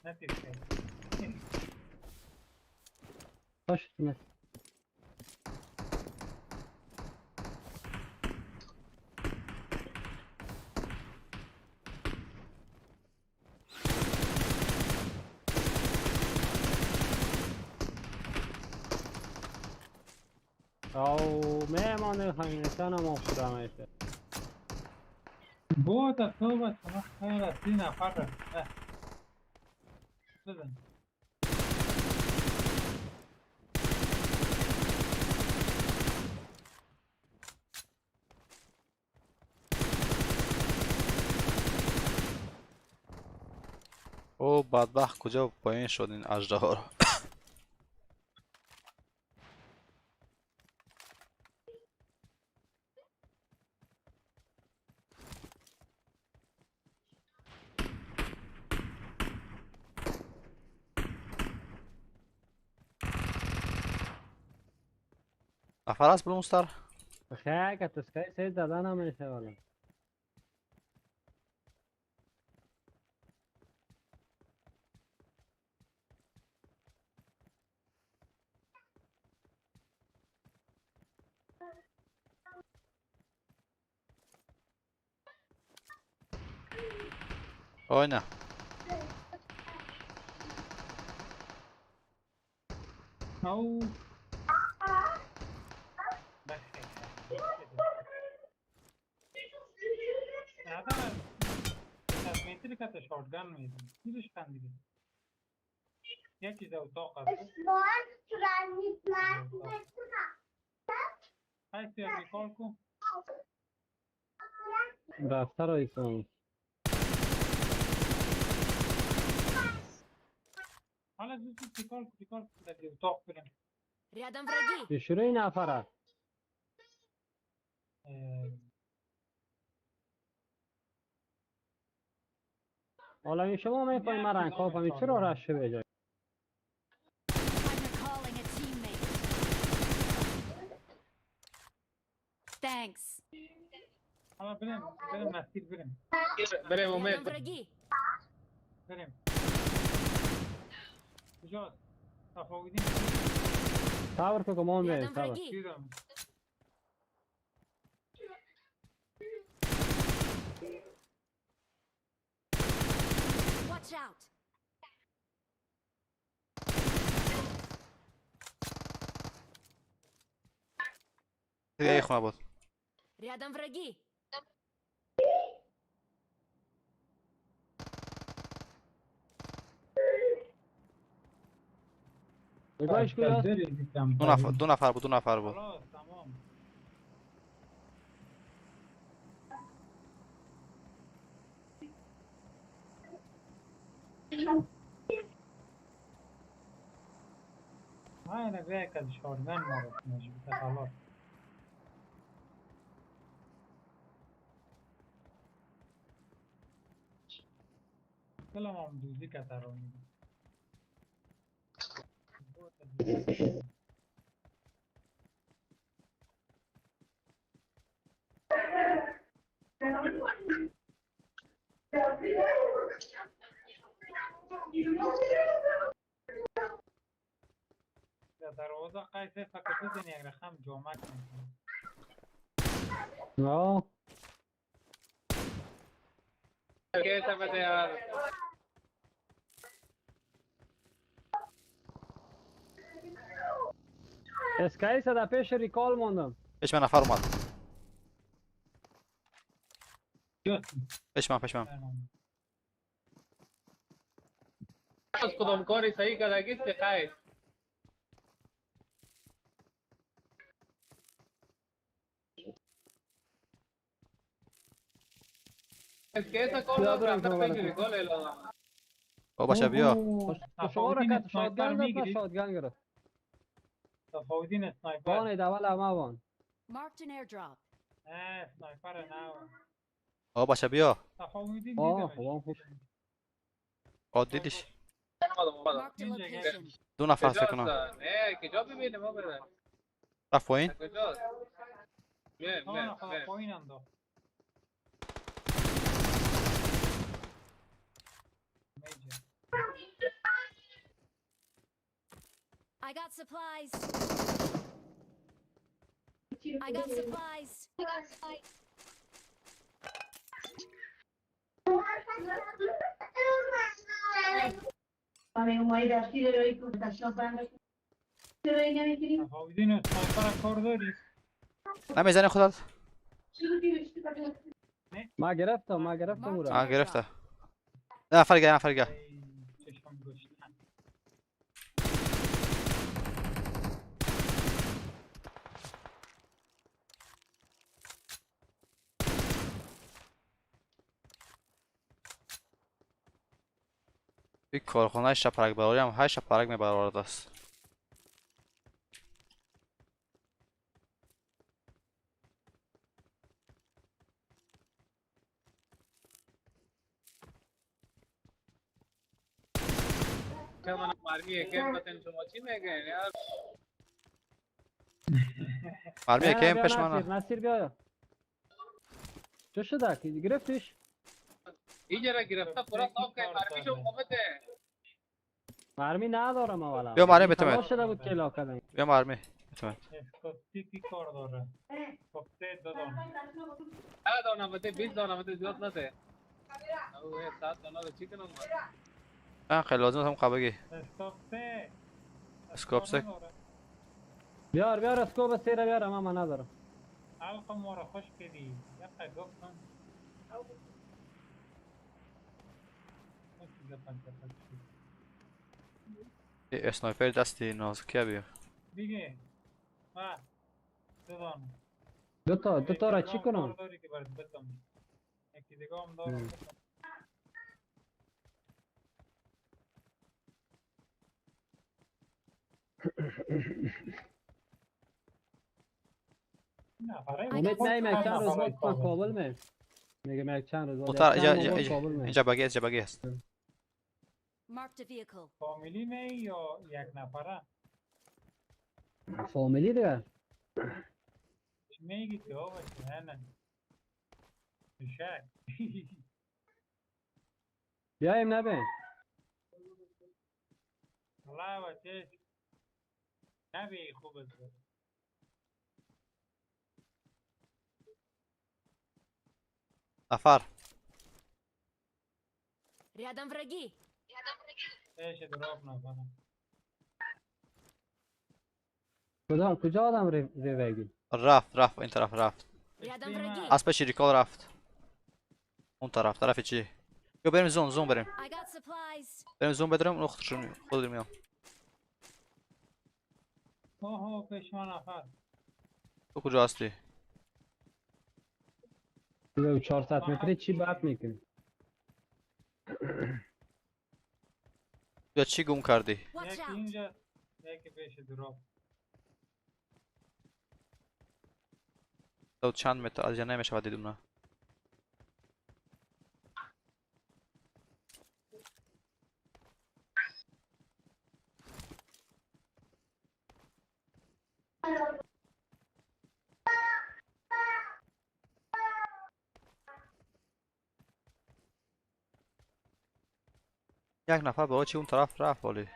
نه باش نه. او مهمان خانستان ما خدا میشه. بود تو شما خیر از این نفر رفت. بزن. او بدبخت کجا پایین شد این اژدها رو. نفر است بلومستر؟ خیلی که تسکای سه دادن هم میشه والا. آی نه. او متر که شاتگان میزنی چیزش خندیده یکی در اتاق است. هستی یک ریکال کن. رفته را ایسان. حالا زود زود ریکال کن ریکال کن در اتاق بریم. Рядом враги. شروع نفره. حالا این شما میفهمی من رنگ ها فهمی چرا رشه بجای. I'm recalling a teammate. Thanks. حالا بریم بریم مسیر بریم. بریم Рядом امید. враги. بریم. کجاست؟ تفاوتی صبر کن که ما هم بریم Рядом صبر. враги. دیدم. Watch out. دیگه خونه بود. Рядом враги. نگاهش کجاست؟ دو نفر دو نفر بود دو نفر بود. خلاص تمام. هاي بيك الشورجان مرة مجبوطة خلاص. كلهم عم دوزي كتروني. در دروازه قیسه فقط بزنی یک رقم جامک میکنی. نه کیسه بده یار. اسکای صدا پیش ریکال موندم. پیش من نفر اومد. پیش من پیش من. از کدام کاری صحیح کردگی است قیس؟ کیسه کار رفته پیش ریکال اعلام. او باشه بیا. شما را که شاتگان داد من شاتگان گرفت. تفاوتین اسنایپر. وان اول اما وان. Marked an airdrop. نه اسنایپر نه. او باشه بیا. تفاوتین دیدم. آه خوب. آ دیدیش. Marked a location. دو نفر فکر کنم. نه کجا ببینیم ما بریم. رفت پایین. کجاست؟ نه پایین انداخت. I got supplies. I got supplies. نمیزنی خودت؟ ما گرفتم ما گرفتم او را. گرفته. نه فرگه نه فرگه. این کارخانه شپرک براری هم 8 شپرک میبرارد است. مرمی یکم پیش من. نصیر بیا. چه شده که گرفتیش؟ اینجا گرفته پورا صاف که مرمیشو بده. مرمی ندارم اولا. بیا مرمی بتمن. شده بود که لا کردن. بیا مرمی بتمن. اسکوپتی کار داره. اسکوپتی دو دانه. 10 دانه بده 20 دانه بده زیاد نده. او 7 دانه چی کنم؟ نه خیلی لازم هم قبگی. اسکوپتی. اسکوپ سه. بیار بیار اسکوپ سه را بیار من ندارم. حلقه ما را خوش کردی. یقه گفتم. اسنایپر دستی نازکیه بیا. دیگه. ما دو دانه. دو تا را چی کنم؟ یکی دیگه هم دارم. امید نیم یک چند روز بعد من کابل میم. میگم یک چند روز بعد اینجا بگی اینجا بگی هست. فامیلی می یا یک نفره؟ فامیلی دیگه. میگی که آقا نه نه. شک. بیایم نبین. والله بچه نبی خوب است. نفر. Рядом враги. ايش دروب نفر. کجا کجا آدم ریوگی؟ رفت رفت این طرف رفت. از پیش ریکال رفت. اون طرف طرف چی؟ بیا بریم زون زون بریم. بریم زون بدریم اون خودشون خود میام. اوه پیش من نفر. تو کجا هستی؟ 400 متری چی بد میکنی؟ یا چی گم کردی؟ یکی اینجا یکی پیش دروب. تو چند متر از اینجا نمیشه دیدم نه. یک نفر با چی اون طرف رفت ولی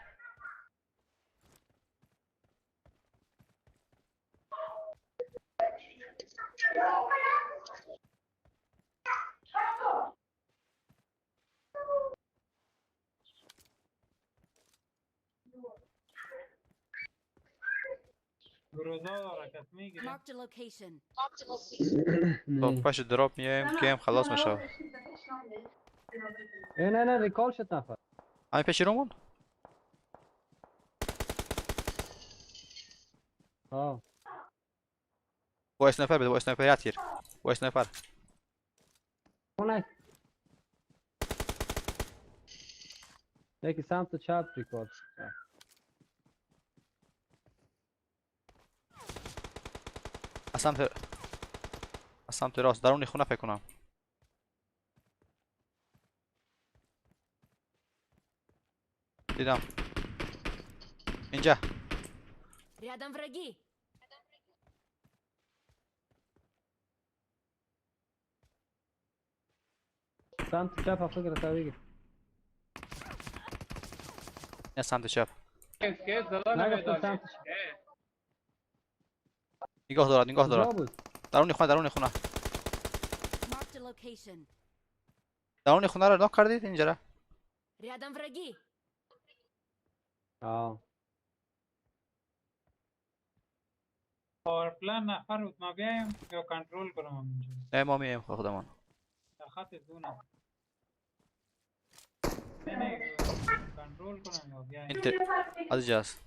خب پش دراپ میایم گیم خلاص میشه. نه نه ریکال شد نفر. همین پیش رومون؟ آه با اسنایپر بده با اسنایپر یاد گیر با اسنایپر. خونه یکی سمت چپ ریکال شد. از سمت راست درون خونه فکر کنم. دیدم اینجا. Рядом враги. سمت چپ فکر تا بگیر. نه سمت چپ. که صدا نگفتم نمیدانی. سمت چپ. نگاه دارد، نگاه کجا دارد. بود؟ درون خونه، درون خونه. Marked a location. درون خونه را ناک کردید اینجا را. Рядом враги. آه. power plan نفر بود، ما بیایم یا کنترل کنم اینجا؟ نه، ما میایم خودمان. در خط zone ه. نه نه، کنترل کنم یا بیایم؟ اینتر از اینجاست.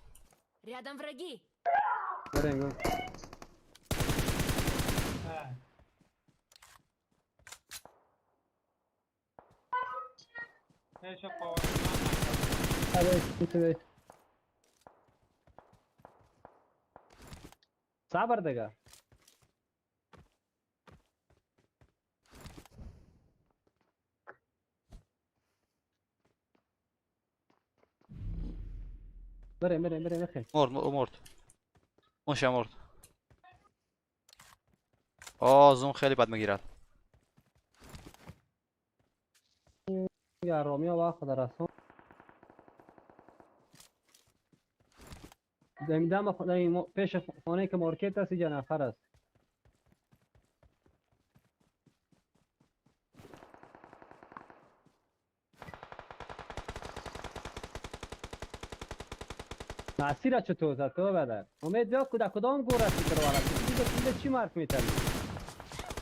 Рядом враги. بریم بریم. اه. پیش power plan نفر. آره، بیت بیت. صبر دیگه. بریم بریم بریم بخیر. مرد مرد. اون شم مرد. آه، zone خیلی بد میگیرد. یا رومیا و خدا رسون. دم دم خدای پیش خانه که market است، اینجا نفر است. مسیر چطور زد تو بدر امید بیا کدا کدام گور است که روالا چیز چی مارک میتنی؟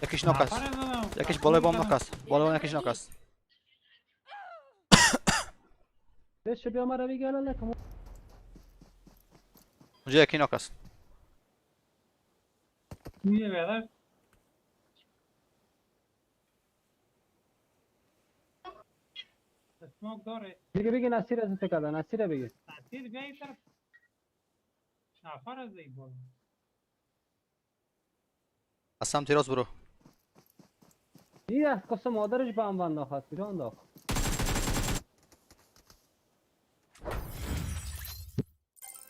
یکیش ناک است. نفر زدم. یکیش بالای بام ناک است. بالای بام یکیش ناک است. بش بیا مرا بگی لالا کم. اونجا یکی ناک است. میه بیادر. smoke داره. بگی بگی نصیر از تو کدا نصیر بگی. نصیر بیا این طرف. نفر از ای بالا. از سمت راست برو. این از قصه مادرش به هم انداخت، کجا انداخت؟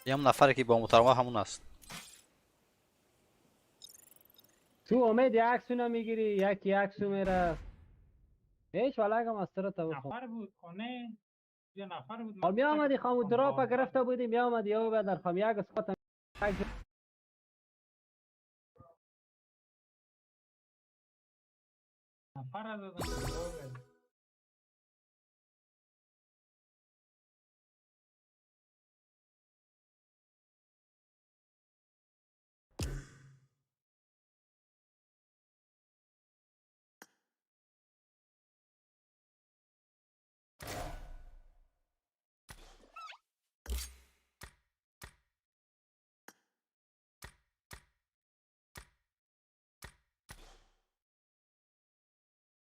یه هم نفری که با موتور همون است. تو امید یک سو نمیگیری، یکی یک سو میره. هیچ ولگم از تو تو خو. نفر بود خونه یه نفر بود. خب می آمدی خامو drop گرفته بودیم، می آمدی یا بدر خام یک squad یک نفر از زدم.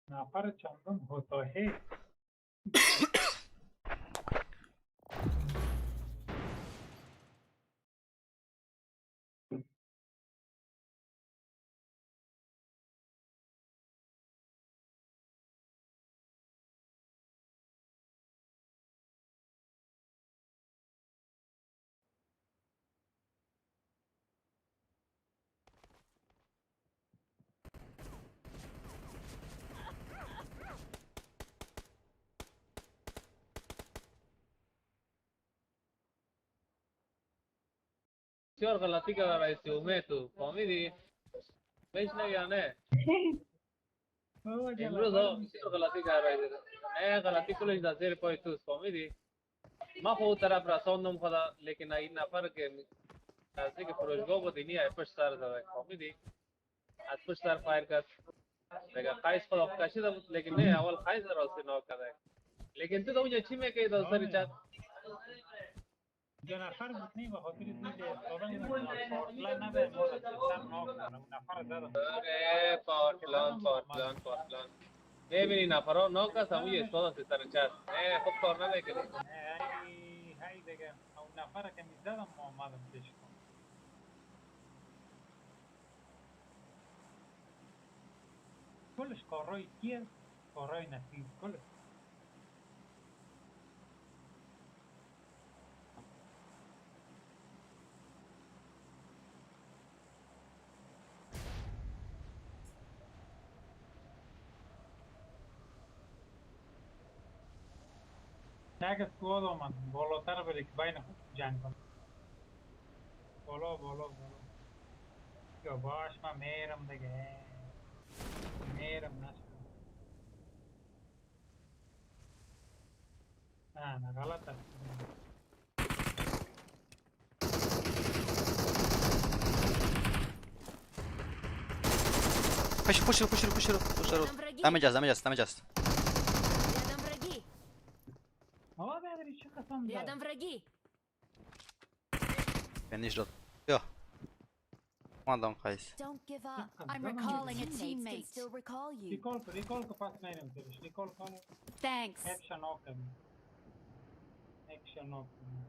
نفر چندم هوتاهی. بسیار غلطی کرده رئیس امید تو فهمیدی؟ بهش نگه نه. امروز ها بسیار غلطی کرده رئیس. نه، غلطی کلش در زیر پای توست، فهمیدی؟ ما خود طرف رساندم خدا، لیکن این نفر که نزدیک فروشگاه بود اینی ای پشت سر زده، فهمیدی؟ از پشت سر fire کرد دیگه. قیس خدا کشیده بود، لیکن نه، اول قیس راستی ناک کرده، لیکن تو اونجا چی میگی در سر چت؟ یه نفر بود، نه به خاطر اینکه افتادن power plan نده ما را سر ناک کنه. اون نفر زدم. آره، power plan، power plan، power plan. میبینی نفرها ناک است، همون یه استاد است سر چت. نه، خب کار نمیکنی. هی هی دیگه اون نفر که میزدم ما آمدم پیش کن. کلش کارای کیه؟ کارای نصیب کلش. یک squad آمد بالاتر بره که بین خود جنگ کنه. بالا بالا بالا. یا باش من میرم دیگه. میرم نشد. نه نه غلط است. پشت پشت رو پشت رو پشت رو پشت رو. Рядом враги. دمج است دمج است دمج است. Рядом враги. آقا بیادری چه قسم داد؟ Рядом враги. فینیش داد. بیا. قماندان قیس. Don't give up. I'm I'm recalling recalling a teammate. Can still recall you. ریکال کن ریکال کن پس میرم سرش ریکال کن. Thanks. اکشن آف کردم. اکشن آف کردم.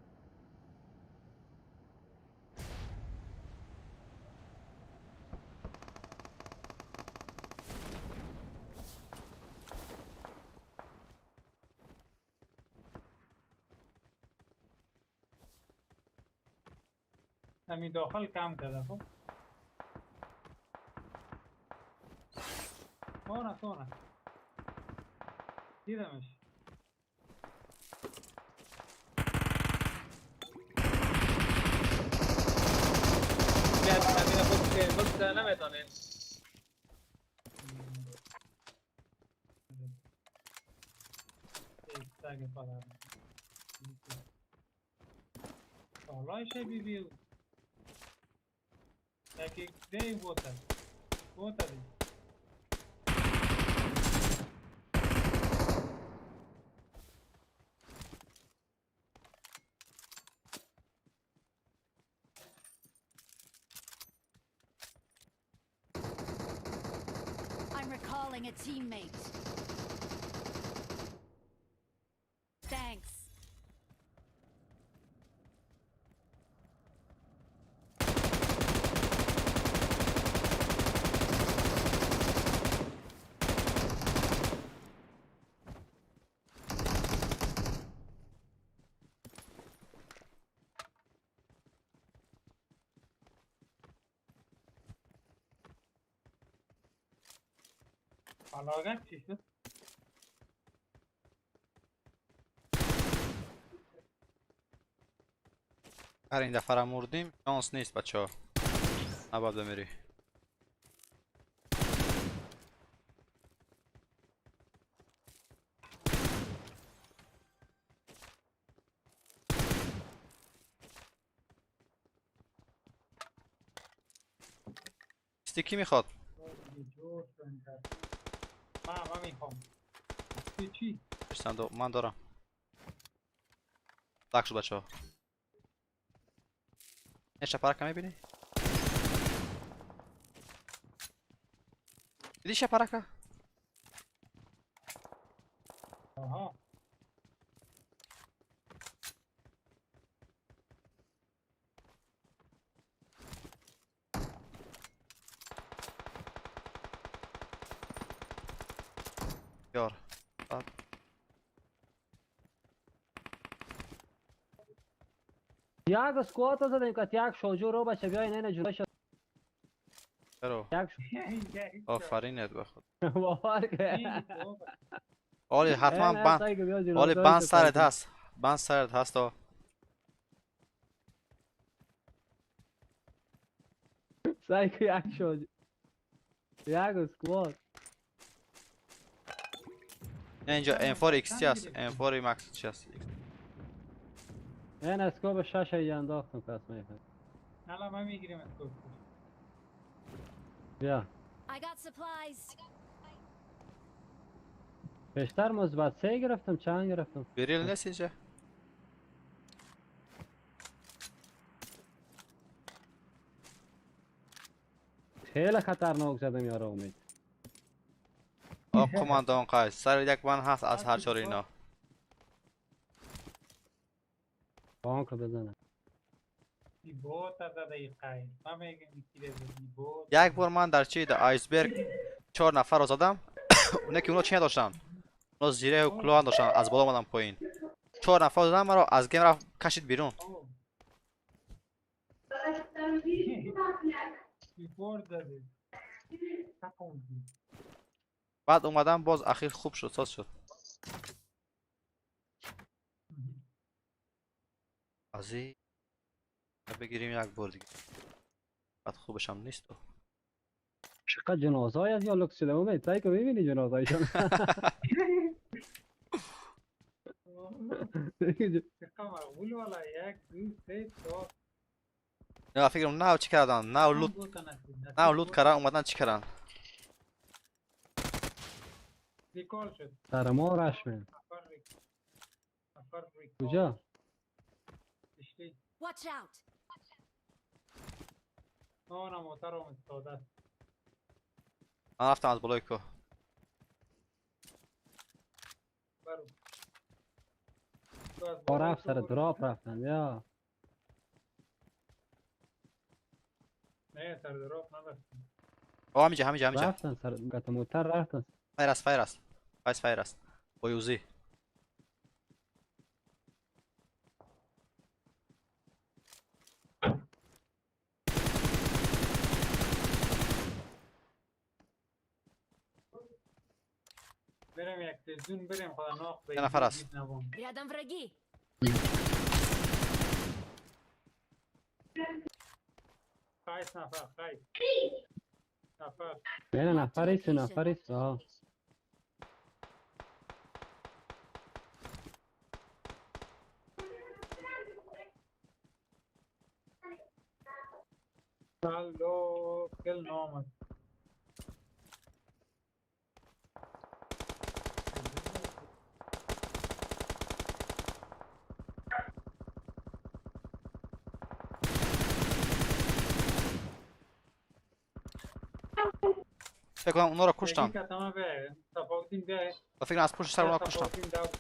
همین داخل کم کرده خب. سونه سونه دیدمش. همین خود که بکس نمیتونین. سگ پدر بالای بی بی یکی دی بوتا بوتا دی. I'm recalling a teammate. Thanks. علاقت چی شد؟ هر این دفعه را مردیم شانس نیست بچه ها. نباید بمیری. استیکی میخواد. من میخوام. چی؟ صندوق من دارم. تک شد بچه ها. این شپرک میبینی؟ دیدی شپرکه؟ آها. یار. یک squad زدیم که یک شوجو رو بچه بیاین اینه جلوش. چرا؟ یک آفرینت به خود. باور که آره حتما بند. آره بند سرت هست. بند سرت هست. سعی که یک شوجو یک squad. اینجا M4 XT هست. M4 Max چی هست؟ این scope شش اینجا انداختم کس میفهم. الان من میگیریم scope. بیا. I got supplies. بیشتر مثبت 3 گرفتم. چند گرفتم؟ بریل نیست اینجا؟ خیلی خطرناک زدم یارو امید. آقا قماندان قیس سر یک من هست از هر چهار اینا. بانک بزنه. یک بار من در چی در آیسبرگ 4 نفر رو زدم. اونا که اونا چی نداشتن، اونا زیره و کلاه داشتن، از بالا اومدن پایین. 4 نفر زدم مرا از گیم رفت کشید بیرون. بعد اومدم باز اخیر خوب شد، ساز شد. از این بگیریم یک بار دیگه. بعد خوبش هم نیست. چقدر جنازه های از یا لکس شده امید، سعی کن ببینی جنازه هایشان. چقدر مقبول والا. 1 2 3 4. نه فکرم نه چی کردن، نه لوت، نه لوت کردن اومدن چی کردن؟ ریکال شد. سر ما رش می. کجا؟ Watch out. آن موتر افتاده است. من رفتم از بالای کوه. با رفت سر دراپ رفتن یا نه سر دراپ نرفتن. آه همینجا همینجا همینجا رفتن سر گت موتر رفتن. فایر است، فایر است، فایر فایر است با یوزی. بریم یک تلویزیون بریم خدا ناخ. یه نفر است. Рядом враги. خیس نفر، خیس نفر. نه نفری سه نفری سه. الو کل نامد. فکر کنم اونا رو کشتم. فکر کنم از پشت سر اونا کشتم.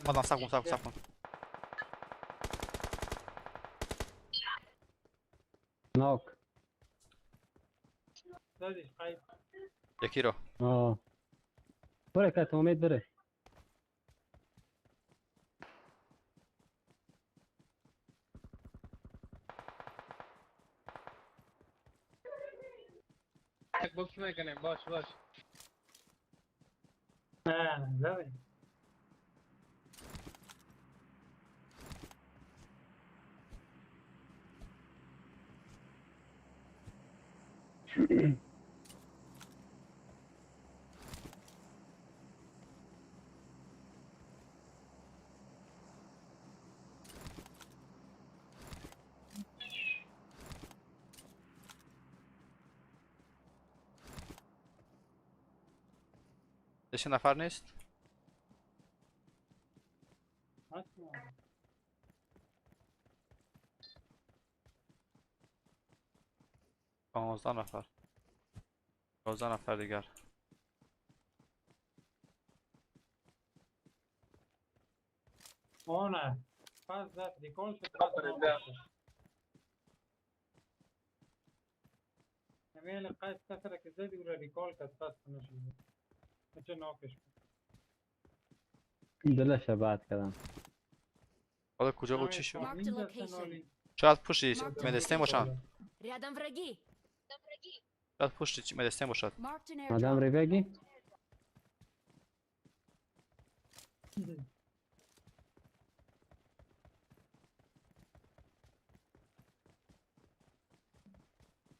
اومدم. صبر کن صبر کن صبر کن. ناک یکی رو. آه بره کت امید بره. یک بوکس میکنیم. باش باش. نه نه چه نفر نیست؟ 15 نفر، 11 نفر دیگر. آنه پس زد ریکال شد. امیل قیس کسره که زدی او را ریکال کرد، پس نشد. چه ناکش دلش بعد کردم. حالا کجا بود چی شد؟ شاید پشتی مدستین باشن. شاید پشتی مدستین باشد. مادام ریبگی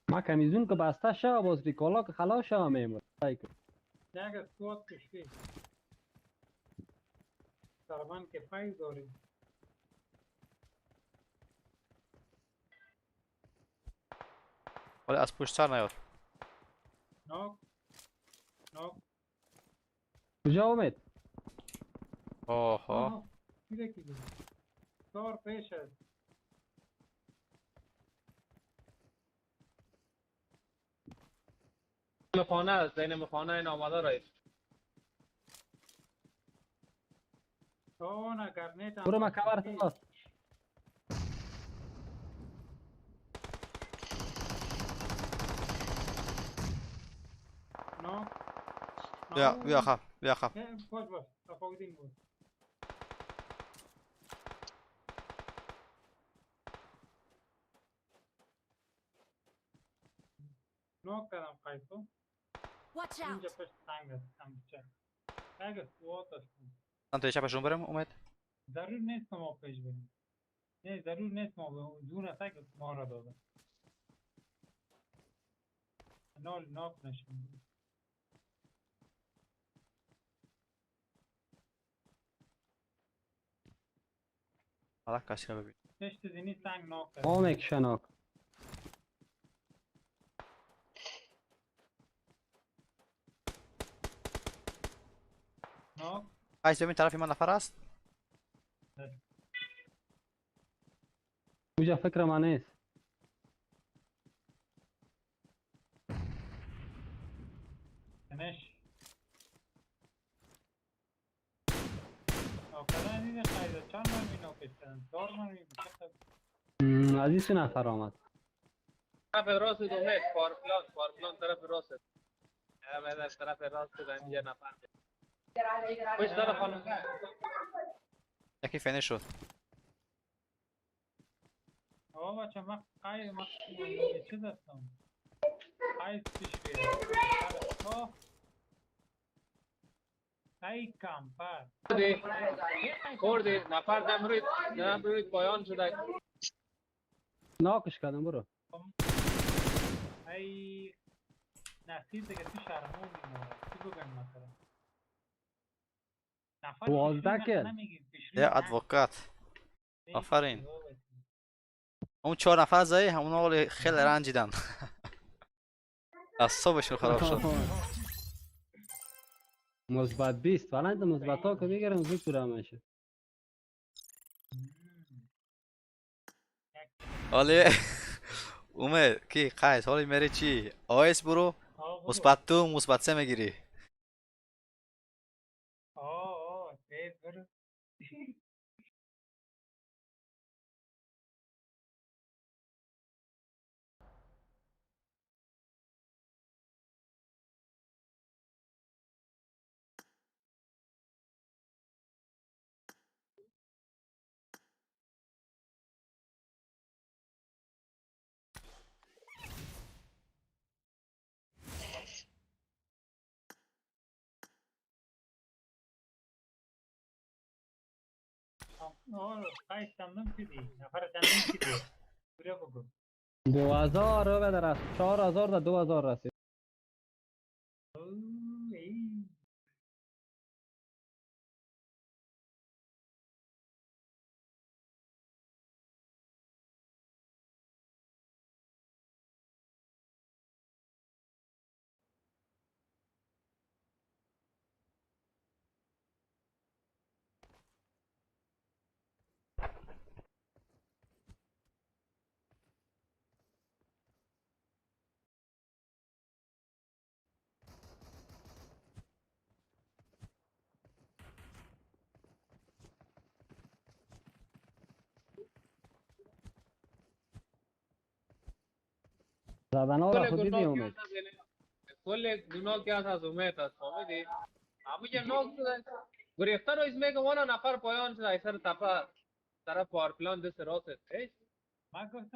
ما کمیزون که بسته شد باز ریکالا که خلاص شد میمون. یک سوات کشتی سرمان که فایز داریم. ولی از پشت سر نیاد. ناک ناک. کجا اومد؟ آها چهار پیش است. خانه است، این خانه این آماده رایت. برو ما کبر تو. بیا بیا خب بیا خب. باش باش تفاوتین بود. نوک کردم قیسو. اینجا پشت سنگ است، همچه اگه سوات است. من توی چپشون برم امید؟ ضرور نیست ما پیش بریم. نه ضرور نیست ما به دو نفر که ما را دادن. نال ناک نشون. حالا کسی رو ببین. پشت زینی سنگ ناک کرد. ما میکشناک. ناک. قیس ببین طرف من نفر است. اونجا فکر من نیست. نش. ناکردن دیده قیده چند من می ناکشتن؟ 4 من می بچه. از این سه نفر آمد. طرف راست دومت پارپلان طرف راست. طرف راست اینجا نفر. پشت طرف خانم. یکی فینیش شد. آقا بچه من قای من چیز هستم. قای پیش بیاد. ای کامپر. خوردی نفر دم روی پایان شده. ناکش کردم برو. ای نصیب دیگه تو شرمو میمونه. چی بگم مثلا؟ 12 کل. یه ادوکات. آفرین. اون 4 نفر زایی همون ولی خیلی رنجیدن. اعصابشون خراب شد. مثبت 20 فعلا مثبت ها که میگیرم زود پورا میشه. حالی اومد کی قیس حالی میری چی؟ آیس برو مثبت 2 مثبت 3 میگیری. آه برو. آه چندم شدی؟ نفر چندم شدی؟ برو بگو. 2000 رو بده رست. 4000 تا 2000 رسید. زدن ها را خود دیدی امید. کل گناه که از امید است فهمیدی؟ همون نوک شده گریخته رو از میگم وانا نفر پایان شده ایسر تپه طرف پارپلان دست راست است.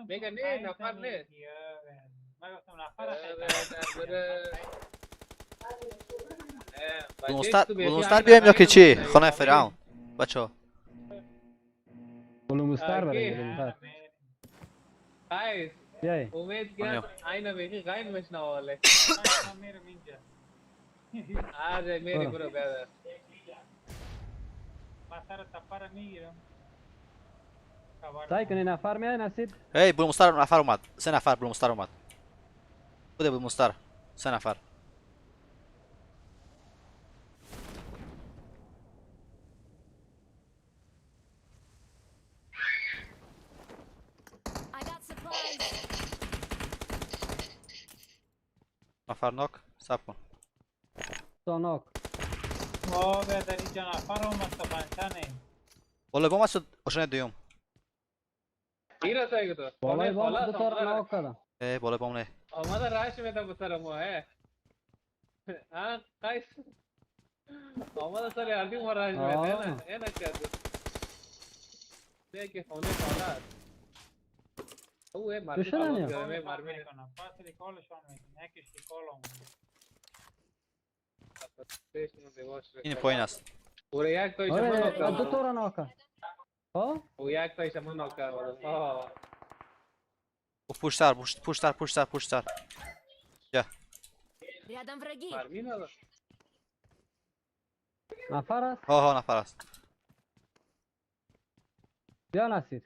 میگه نه نفر نه. من گفتم نفر بلومستر بیایم یا که چی؟ خانه فرعون بچه ها بلومستر بریم بلومستر. قیس امید که اینه بیخی غیر مشنواله. من میرم اینجا. آره میری برو بیادر. من سر تپه رو میگیرم. سعی کنی نفر میای نصیب. هی بلومستر نفر اومد. 3 نفر بلومستر اومد. بوده بلومستر 3 نفر. نفر ناک سب کن. ناک. آه در اینجا نفر اومد تا پنچنه. بالا بام است آشنه دوم. بالای بام دو تا رو ناک کردم. ای بالای بام نه. آمده رایش میدم به سر ما اه. ها قیس. آمده سر اردی ما رایش میده نه نه نه کرد. نه که خونه بالا. او مرمی مرمی میکنم. پس ریکالشان میکنم. یکیش ریکال آمده. این پایین است. یک تا دو تا رو ناک. ها؟ او یک تایش من ناک کردم. آه. او پشتر پشت پشتر پشتر پشتر. Рядом враги. مرمی نداشت. نفر است؟ ها ها نفر است. بیا نصیر.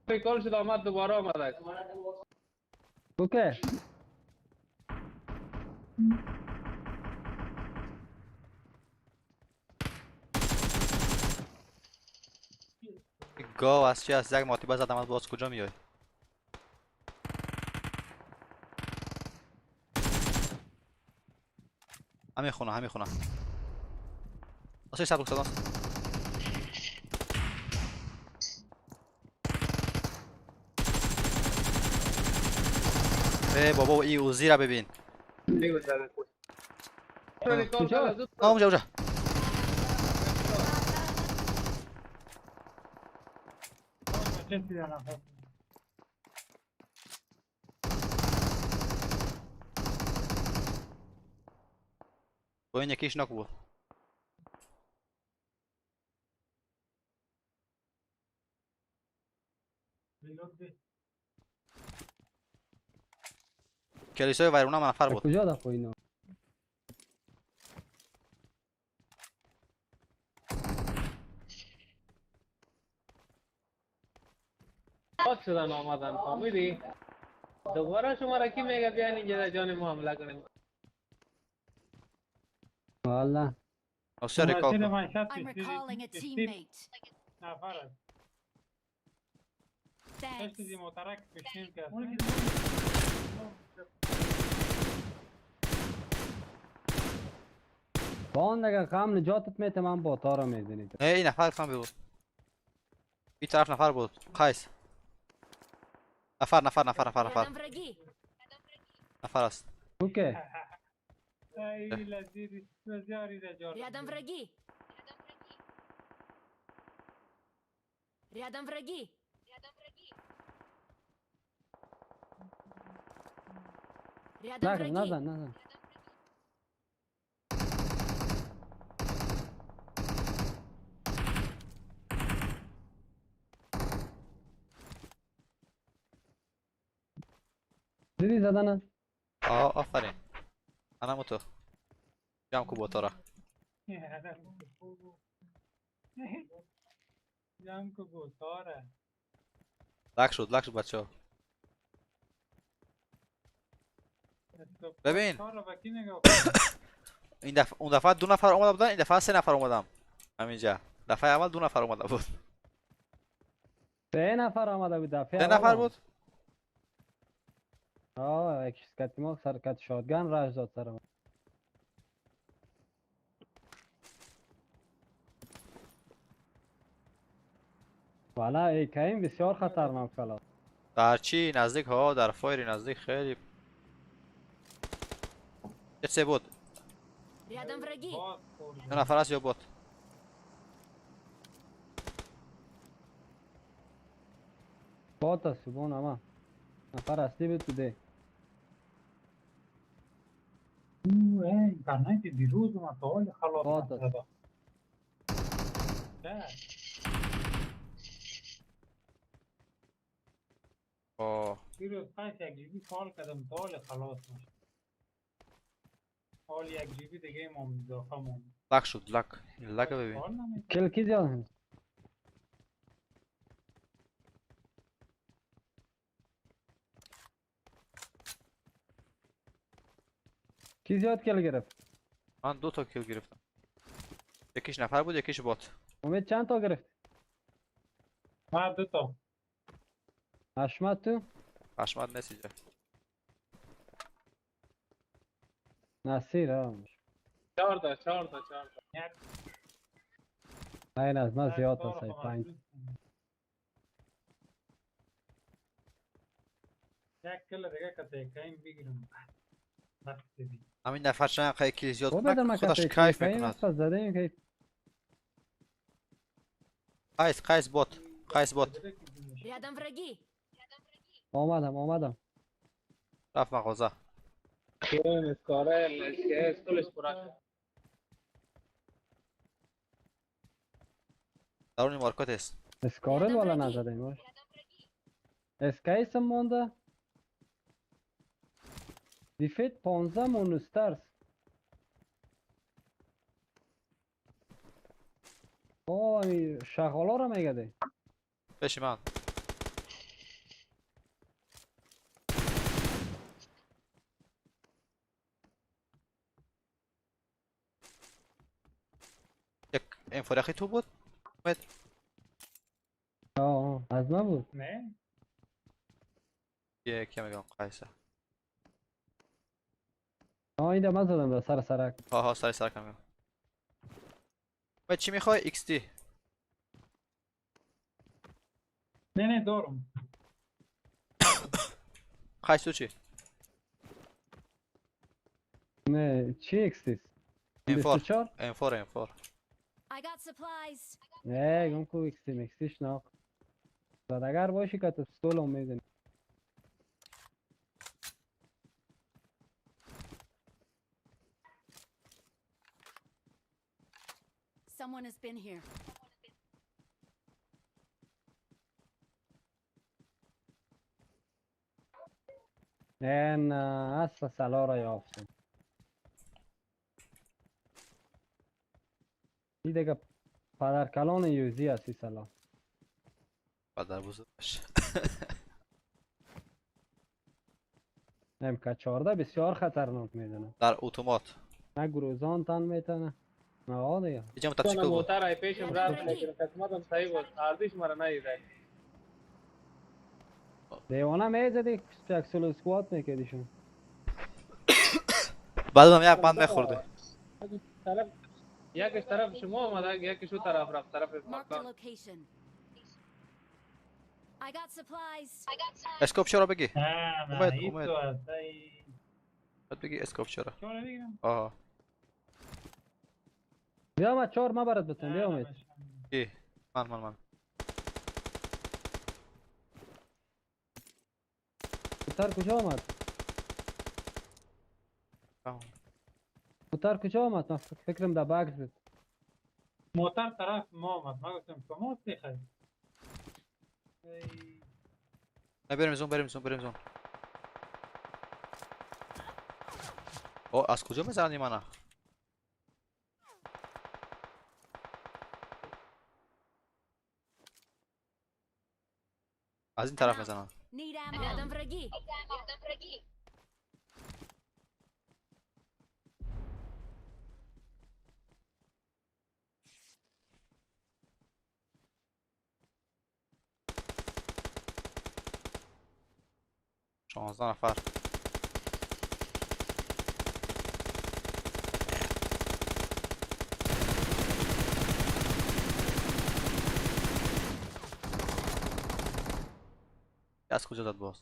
ریکال شد آمد دوباره آمد. اوکی. گاو از چی از یک ماتیبه زدم از باز کجا میای؟ همین خونه همین خونه. آسه صبر کن. ای بابا ای اوزی را ببین. ریکال کرد زود. آه اونجا اونجا. چه چیزی نفر؟ با این یکیش ناک بود. کلیسای ویرونه هم نفر بود. کجا دفعه اینا؟ باز شدن آمدن فهمیدی؟ دوباره شما را کی میگه بیاین اینجا در جان ما حمله کنیم؟ والا آسه ریکال نصیر کن. من شب I'm recalling a کشتی teammate. نفر است. Thanks. چیزی مترک بشین که با آن دیگه غم نجاتت میته من با تا رو میزنی. نه این نفر کم بود. این طرف نفر بود. قیس. نفر نفر نفر نفر نفر Рядом враги. نفر است. اوکی. ای لذیذ زیاری در جان. Рядом враги. Рядом враги. Рядом نکن враги. نزن نزن. دیدی زدن؟ آه آفرین. انا تو. جمع کو با را. جمع کو بوتاره. لک شد لک شد بچه‌ها. ببین. کار با کی نگاه کنی؟ این دفعه اون دفعه دو نفر اومده بودن، این دفعه سه نفر اومدم. همینجا. دفعه اول دو نفر اومده بود. سه نفر آمده بود دفعه سه اول نفر آمد. بود؟ آه یک کتی ما سر کت شاتگن رش داد سر ما. والا ای کاین بسیار خطرناک خلاص. در چی نزدیک ها در فایر نزدیک خیلی چه بود؟ Рядом враги. باز خورد. دو نفر است یا بود؟ بات است سبون اما نفر اصلی بود تو ده. او ای برنامه دیروز ما تا حال خلاص بات است. نشده. نه. آه دیروز پنج یک جیبی فعال کردم تا حال خلاص نشد. حال یک جیبی دیگه ما اضافه مون. لک شد لک لک ببین. فعال نمی‌شه. کل کی زیاد هست؟ کی زیاد کل گرفت؟ من دو تا کیل گرفتم. یکیش نفر بود یکیش بات. امید چند تا گرفت؟ من دو تا. حشمت تو؟ حشمت نیست اینجا. نصیر ها. چهار تا چهار تا چهار تا. این از من زیاد کار است خب پنج. یک کل دیگه که تکایم بگیرم. بس دیگه. همین نفر چند خیلی کیل زیاد بابا کنه ما خودش کسی کیف کیم میکند. است زده ایم که قیس قیس بات قیس بات. Рядом враги. آمدم آمدم. رفت مغازه. اسکارل اسکس کلش پورا. درون مارکت است. اسکارل والا نزدیم باش. اسکیس هم مونده. دیفیت 15 مونسترز. آه شغالا رو میگه دی. پیش من. یک انفراخی تو بود؟ آه از من بود. نه؟ یکی میگم قیسه. آه این ده من زدم ده سر سرک. ها سر سرک میگم. چی میخوای ایکس دی؟ نه دارم. قیس تو چی؟ نه چی ایکس دی؟ M4 M4 M4. I got supplies. نه گم کو ایکس دی مکسیش نه. اگر باشی که تو سولو میزنی. Someone has been here. نه اصل سلا را یافتم. این دیگه پدر کلان یوزی هستی سلا. پدر بزرگش. MK14 بسیار خطرناک میدونه. در اتومات. نه گروزان تن میتونه. نه دیگه. اینجا موتورسیکل بود. موتر ای پیشم رفت لیکن قسمتم صحیح بود. ارزش مرا ندیده. دیوانه میزدی یک سولو سکوات میکردیشون. بعد هم یک بند میخورده. یکش طرف شما آمده یکش او طرف رفت طرف مکان. scope چرا بگی؟ اومد اومد. بگی scope چرا؟ آها. بیا ما چهار ما برات بتون بیا امید. کی؟ من. موتر کجا آمد؟ موتر کجا آمد؟ من فکرم در بکس بود. موتر طرف ما آمد. من گفتم شما چی خواهی؟ نه بریم zone بریم zone بریم zone. او از کجا میزنی منو؟ از این طرف میزنن. شانزده نفر. از کجا داد باز؟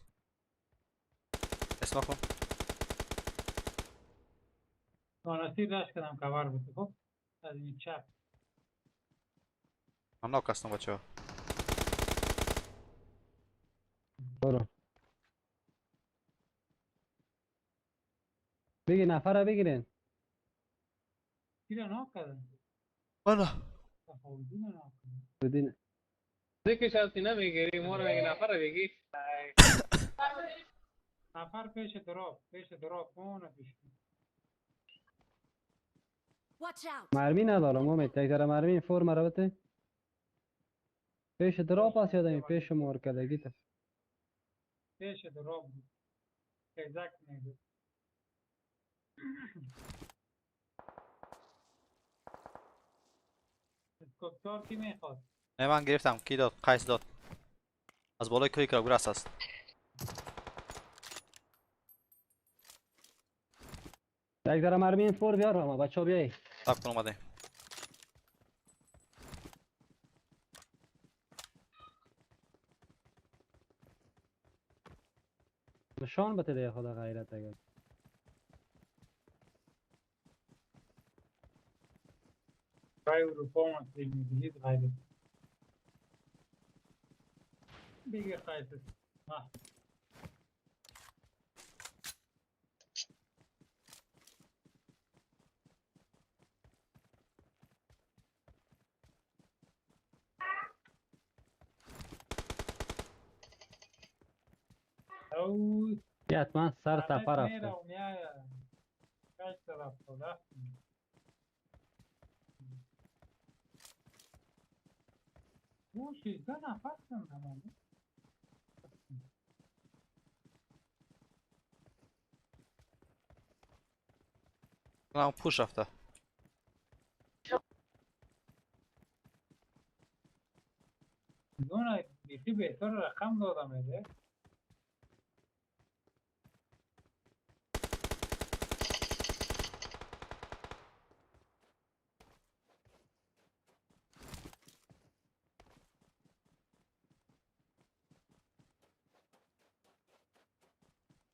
اسم کن. ناصیر رش کردم کور بود خب از این چپ. من ناک هستم بچه‌ها. برو. بگیر نفر بگیرین. کی را ناک کردن؟ والا. بدین. دیگه شانسی نمیگیری مور میگی نفر بگی. نفر پیش drop پیش drop اون پیش. مرمی ندارم امید یک ذره مرمی فرم رو بده. پیش drop است یادم پیش مورکدگی تا. پیش drop بود. exact میگه. scope کی میخواد؟ نه من گرفتم. کی داد؟ قیس داد. از بالای کوی کراگراس است. یک ذره مرمی فور بیار ما بچه‌ها بیای. تاپ کن اومده. نشان بده دیگه خدا غیرت اگر. برای اروپا اومد انگلیس غیرت. بگیر قیس. حتما سر تپه رفته. میره و میایه. 877. او 16 نفر هستن تمام. کنم پوش رفته. دونه بیخی بهتر رقم دادم ایده.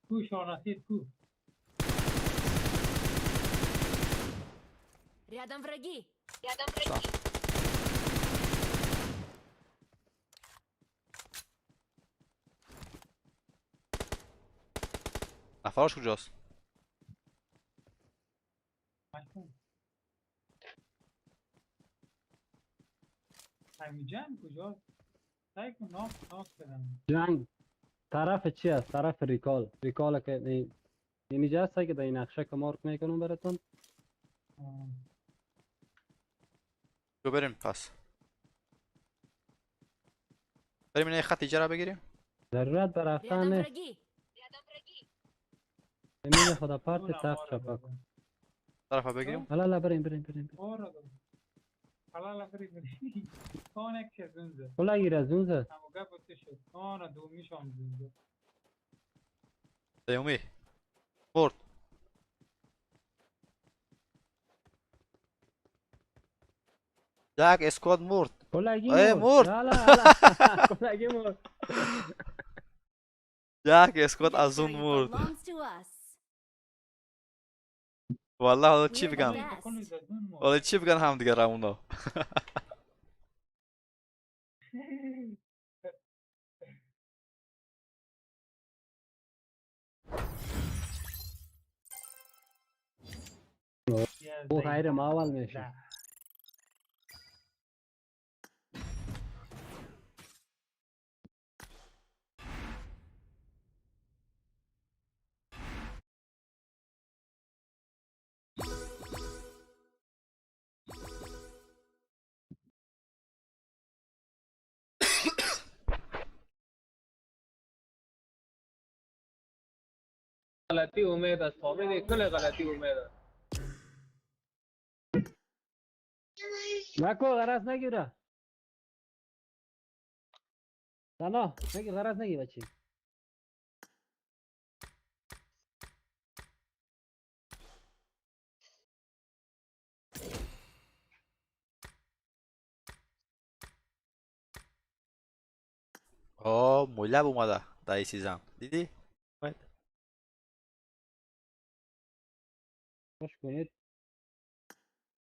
کو شانسی کو. Рядом враги. Рядом враги. نفرش کجاست؟ همین جنگ کجاست؟ سعی کن ناک ناک بدم. جنگ طرف چی است؟ طرف ریکال. ریکال که اینجا هست که در این نقشه که مارک میکنم براتون. تو بریم پس. بریم این خط ایجا را بگیریم. ضرورت به رفتن نیست. این خدا پارت تخت چپک. طرفا بگیریم. حالا لا بریم بریم بریم. حالا بریم بریم. کانک چه زنزه. حالا گیر زنزه. همو گپ شد. آن دومی شام زنزه. دومی. مرد. یک اسکواد مرد. کلگی مرد. لا کلگی مرد. یک اسکواد از اون مرد. والله حالا چی بگم؟ حالا چی بگن هم دیگه اونا. او خیر ما اول میشه. غلطی امید است فامیلی کل غلطی امید است. نکو غرض نگیره. نه نگی غرض نگی بچی. آه مولب اومده در این سیزن دیدی؟ خوش کنید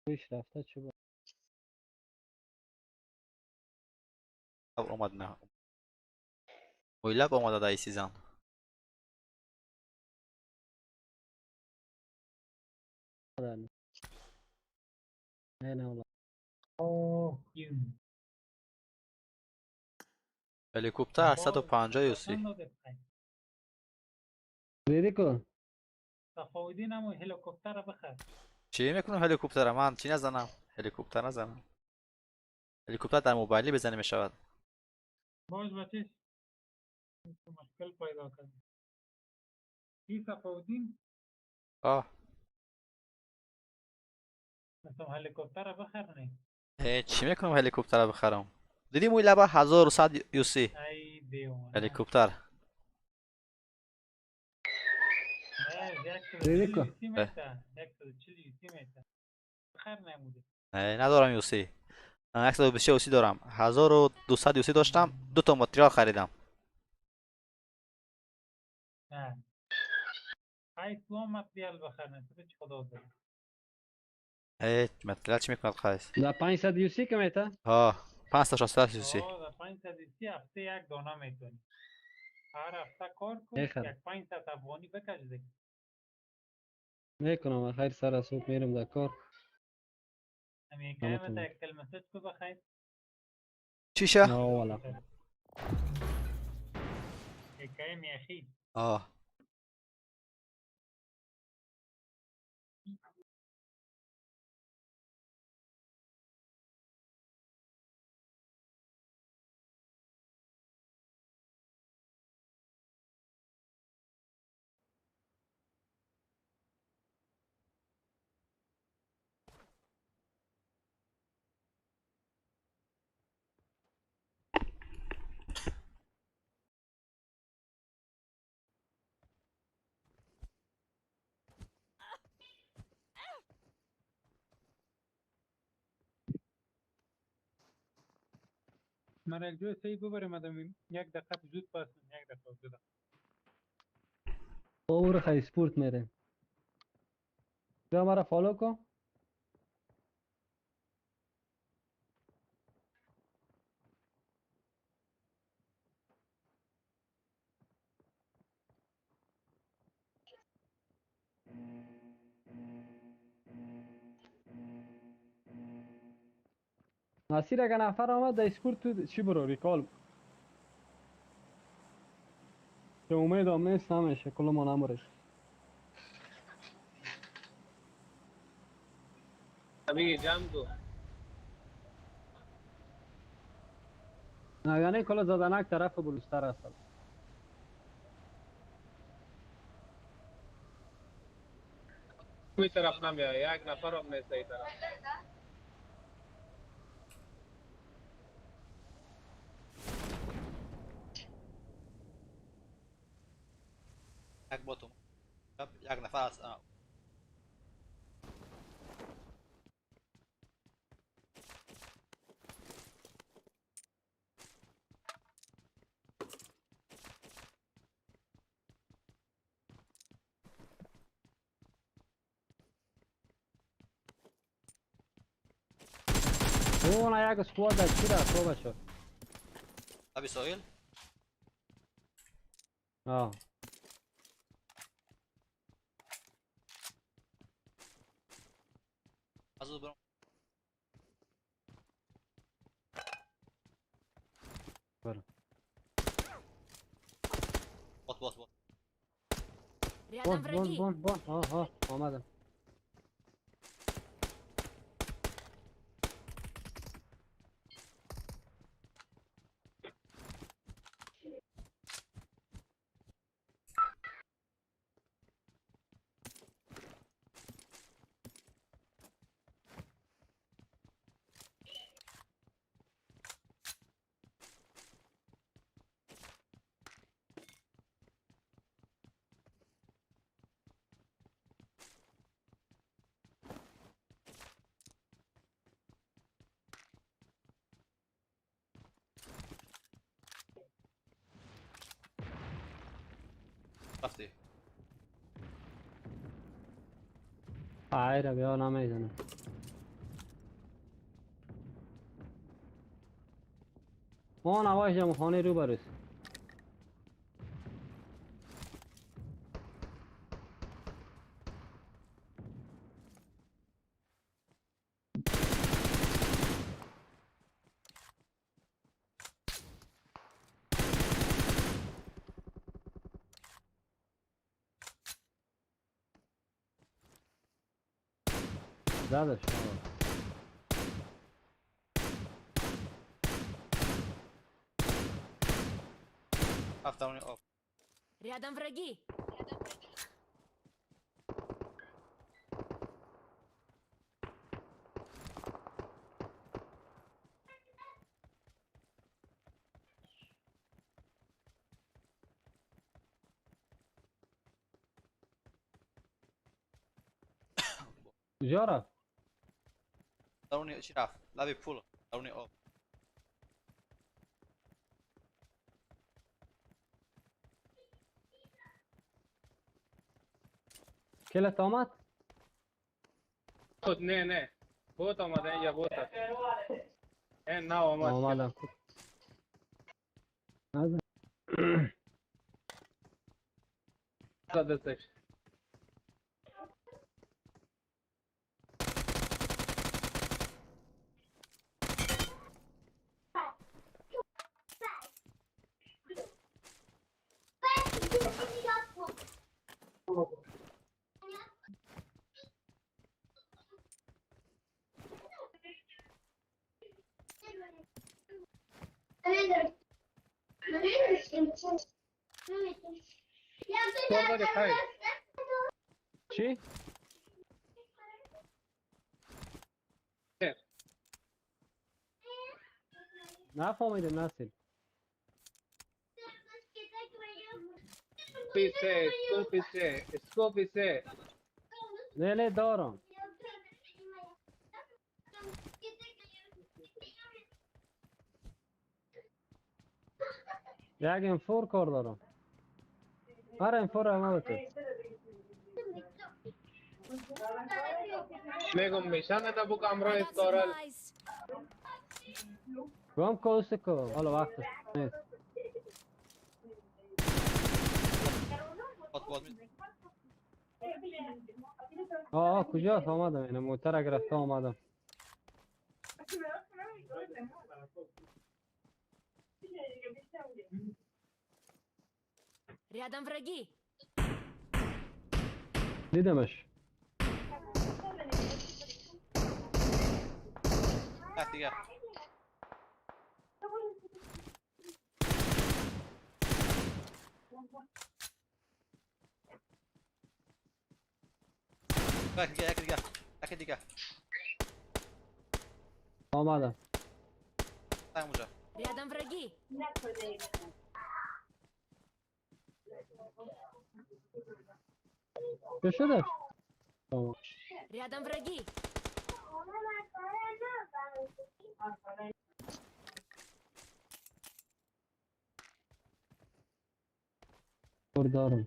پیش رفته چه با اومد نه مولب اومده در این سیزن. نه نه والله. اوه یون هلیکوپتر 150 یوسی. دیدی کن تفاوتی نمو هلیکوپتر بخر. چی میکنم هلیکوپتر؟ من چی نزنم؟ هلیکوپتر نزنم. هلیکوپتر در موبایلی بزنی میشود. باز بچه مشکل پیدا کرد. کی تفاوتی؟ آه مثلا هلیکوپتر بخر نه. چی میکنم هلیکوپتر بخرم؟ دیدی موی لبا 1100 یوسی. ای دیوانه. هلیکوپتر. دیدی کن. 140 یوسی بخر نموده. ندارم یوسی. 120 یوسی دارم. 1200 یوسی داشتم. دو تا ماتریال خریدم. نه. ای تو ماتریال بخر نه تو چه خدا داره. ماتریال چی میکند خیس؟ در 500 یوسی که میته؟ ها 560 یوسی. در 500 یوسی هفته یک دانه میتونی. هر هفته کار کن یک 500 افغانی بکش دیگه. میکنم خیر سر صبح میرم در کار. همین که یک کلمه کو بخیر. چیشه؟ نه والا. یکای میخی. آه. من یک جای سی ببریم ادم یک دقیقه زود پس یک دقیقه دو دقیقه. اور خی سپورت میره. بیا مرا فالو کن. نصیر اگه نفر آمد در اسپورت تو چی برو ریکال که امید هم نیست نمیشه کل ما نمورش. ابھی جام کو نه یعنی کل زدنک طرف بلوستر هست. کوئی طرف نہ میں یک نفر ہم نے صحیح طرف. یک باتوم یک نفر است. اون یک سکواد در چی رفت بابا شد؟ ابی ساحل؟ آه از برم. برم. بات بات بات. بون بون بون بون. آه آه آمدم. رفتی آیره بیا نمیزنم. اون آواز جمع خانه رو برس. زدش. Рядом враги. کجا رفت؟ درونی چی رفت؟ لبی پول درونی آب. کلت آمد؟ خود نه نه بوت آمده یا بوت است. نه آمد. آمدم. دستش. کار داری خیر؟ چی؟ نفهمیدم نصیر. پیسه اسکوپیسه اسکوپیسه. نه نه دارم. یک M4 کار دارم. آره M4 هم بده. میگم میشن تا بو I کامرا got استورل. supplies. گم کوس کو حالا وقتش نیست. باد باد می- آه کجاست؟ آمدم، اینه موتر گرفته آمدم. Рядом враги. دیدمش. یک دیگه. یک دیگه، یک دیگه، یک دیگه. آمدم. اونجا. Рядом враги. چه شدش؟ آه. Рядом враги. دارم.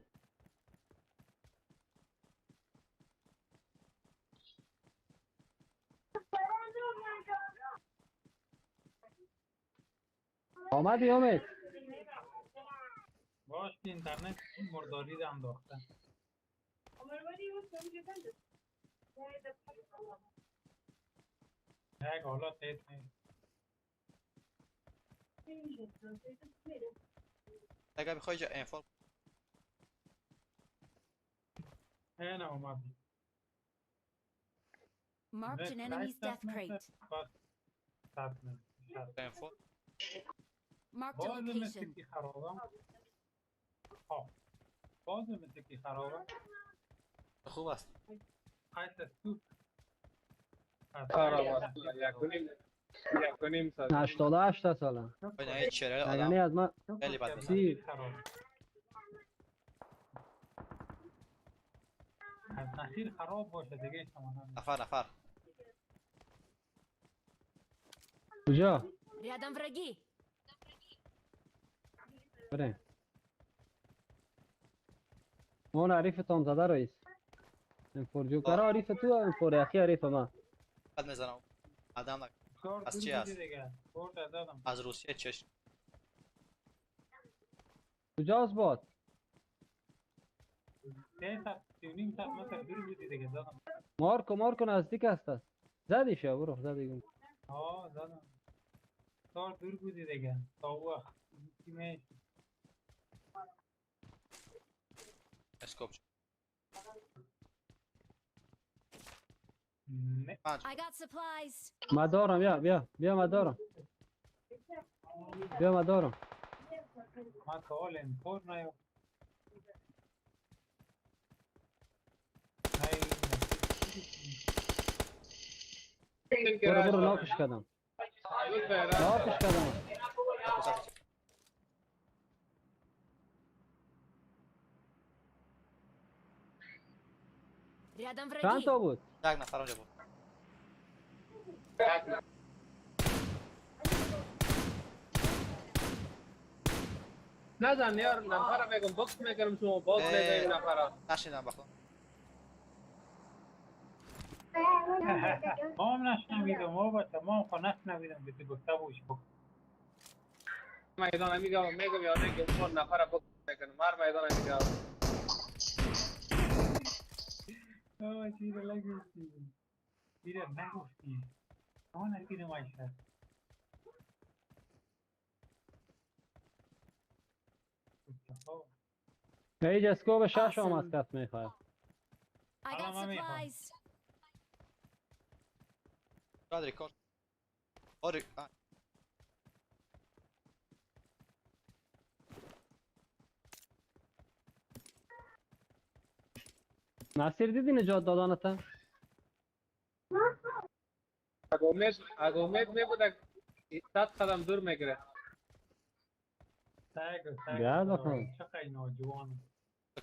آمدی امید؟ باش که اینترنت مرداری رو انداخته. یک حالت هیچ نیست. اگر بخوای جا M4. نه اومد. Marked an enemy's death crate. بس صد متر. M4. Marked a باز مثل location. که خرابم. ها باز مثل که خرابم. خوب است. قیس از تو خراب است. یک و نیم ساعت. 88 ساله. نه چرا آدم یعنی از من خیلی بد میزنه. سی. از نخیر خراب باشه دیگه شما نمی‌دونم. نفر نفر. کجا؟ Рядом враги. بریم. اون حریف تام زده رئیس. M4 جوکر حریف تو، M4 یخی حریف من. بد میزنم آدم نک- کار از دور چی بودی است؟ دیگه برد دادم. از روسیه چشم. کجاست باد؟ 300 3.5 صد متر دور بودی دیگه دادم. مارکو مارکو نزدیک است. زدیش یا برو زدی. آه زدم. کار دور بودی دیگه تا او وقت تیمش. scope. نه. پنج. I got supplies. ما دارم، بیا بیا بیا، ما دارم، بیا ما دارم. ما تا حال M4 نیافت. برو برو ناکش کردم، ناکش کردم. Рядом چند враги. تا بود؟ یک نفر اونجا بود. نزن یار نفر میگم بکس میکنم شما باز میگم نفر. نشیدم بخدا. ما هم نشنویدم ما بچه ما هم خب نشنویدم که تو گفته باشی. میدان میگم میگم یا نه که شما نفر بکس میکنم هر میدان میگم. آه چیز نگفتی، چیز نگفتی، ما نگیدم ایشا. ایج scope شش آمد کس میخواد. I got Мама mia. supplies. بعد ریکارد آره. نصیر دیدی نجات دادانتا؟ اگه امید می بود 100 قدم دور میگیره. سگ سگ. بیا بکن. چقدر نوجوان.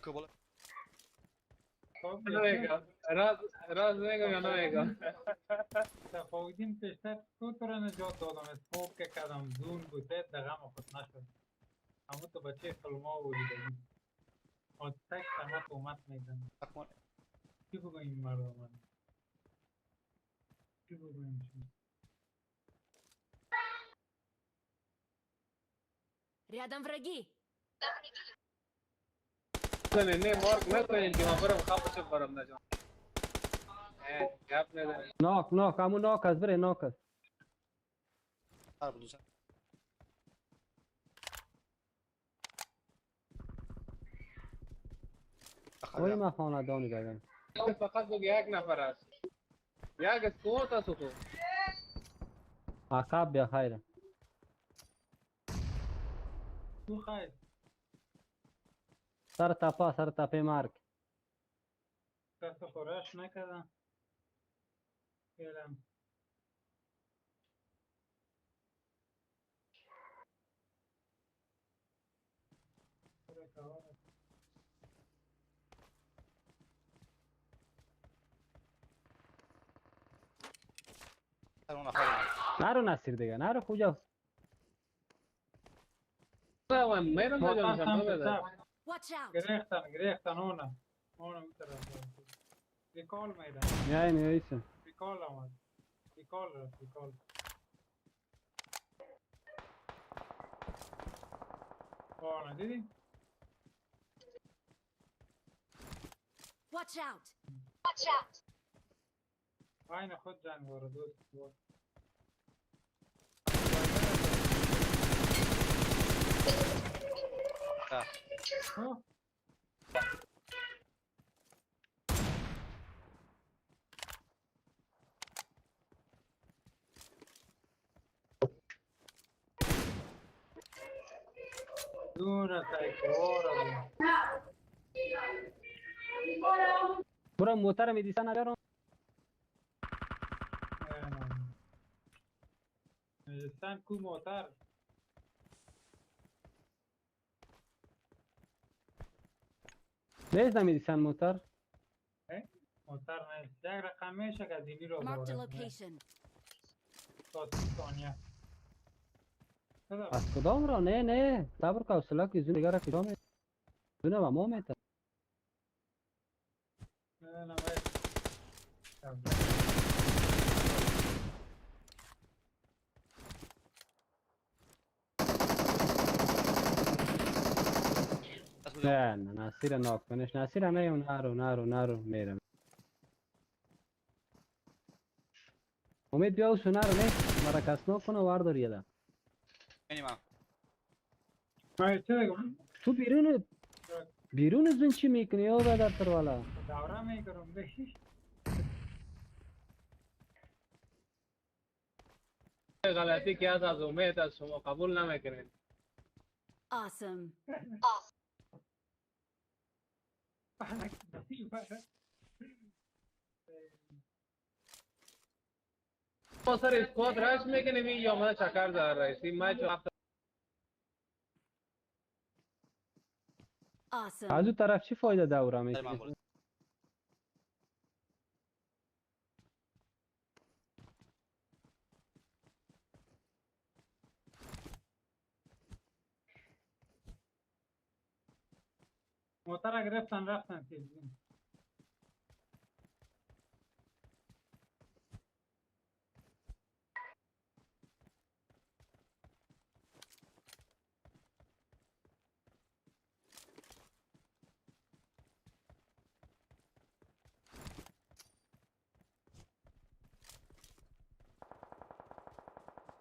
بالا. خب. نمیگم، راز راز میگم یا نمیگم؟ تفاوتین پیشتر تو تو را نجات دادم، اسموک که کردم zone بود، دغم خود نشد، اما تو بچه فلما بودی دیگه. آن تک سمت اومد میزن. چی بگوییم مردم من؟ چی بگوییم چی؟ Рядом враги. نه نه، مارک نکنین که من برم خفه برم نجام. گپ نزنین. knock knock، همون knock است، بره knock است. هر بود. وای ما خاندانی دادم. فقط بگو یک نفر است، یک squad است تو. عقب بیا خیره. تو خیر. سر تپا، سر تپه مرگ. دست خورش نکردم فعلا. اون نفر نرو نصیر دیگه، نرو، کجا؟ نه، من میرم موتر نجام. سمت بده. چپ. Watch out! گرفتن گرفتن، اونه اونه اون طرف recall میدن. میای میایسم. recall آمد، recall رفت، recall. آه، دیدی؟ Watch out! عین خود جنگ وارد دوست بود. آه. آه، دون تکرار. برو موتر میدیسن نبرم. سن کو موتر. نیست نمیدیسن موتر. موتر نیست، یک رقم میشه که از اینی رو Marked a داره location. تا 30 ثانیه. از کدام را؟ نه نه، صبر که حوصله که zone دیگه را کجا می zone به ما میته. نه نه، باید نه نه، نصیر knock کنش، نصیر نه، نرو نرو نرو، میرم. امید بیا و نرو، نه مرا کس knock کنه وردار یه. یعنی من من چه بگم؟ تو بیرون بیرون zone چی میکنی یا بدر تر والا؟ دوره میکنم دیگه. غلطی که از امید از شما قبول نمیکنین. Awesome. ما سر squad rush میکنیم یا من چکر دار رئیس این match وقت. Awesome. از اون طرف چی فایده دوره من میکنی؟ برو. موتر گرفتن رفتن تلویزیون.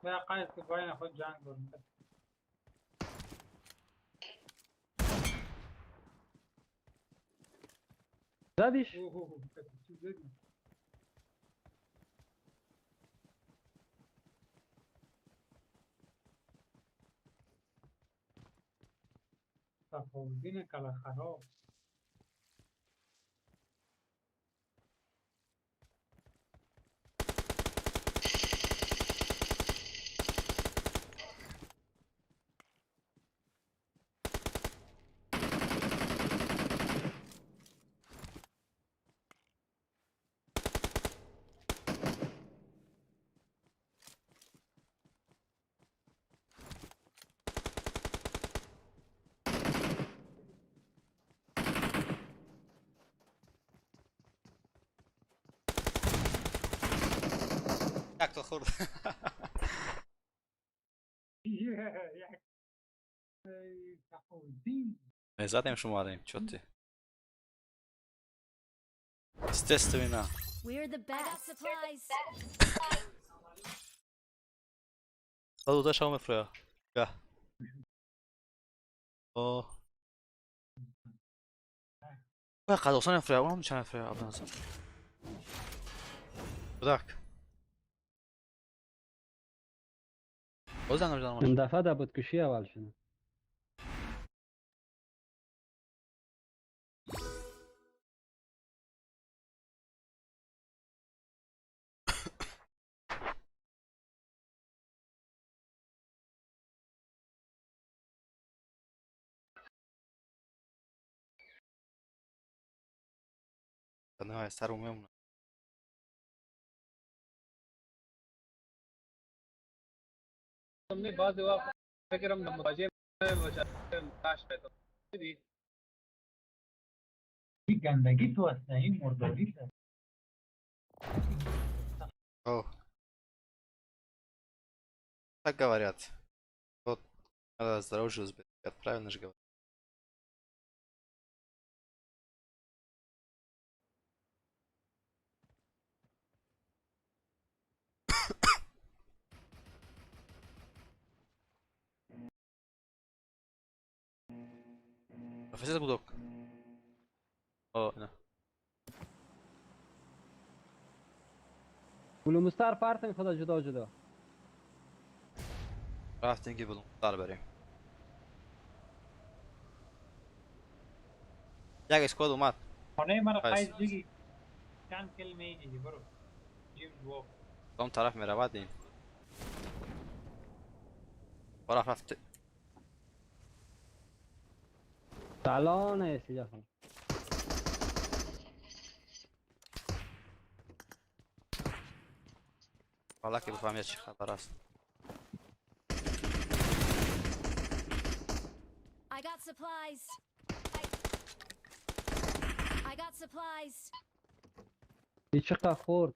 بیا قیس که باین خود جنگ برم. زدیش؟ اوه اوه، چی زدی؟ تفاوتین کلا خراب. Як то хӯрд. Як Сафоуддин. Мезадем шуморо, чё ты? Естественно. We're the I got best. Supplies. Баъд шава мефурӯя. Га. О. Ой, Қазоқстон мефурӯя, онам чанд мефурӯя, Абдуназар. Кудак. Боз занг мезанам. این دفعه در بودکشی اول شده. Не, сару мемонад. بعضی وقت فکرم مواجه باشه. دیدی؟ این گندگی تو هست، نه این مرداری است. О. Так говорят. Вот, надо здоровье сберегать, правильно же говорят. Офицер гудок. О, на. بلومستر پرتم خدا جدا جدا. рафтем ки булумстар барем. Як squad омад. خانه مرا قیس. قیس بگی چند کلمه میگی، برو جیم جواب. کدام طرف меравад ин؟ рафт рафт. سلام نیستی جفن. ҳола ки бифаҳмед чӣ хабар аст. I got supplies. I got supplies. این چقدر خورد.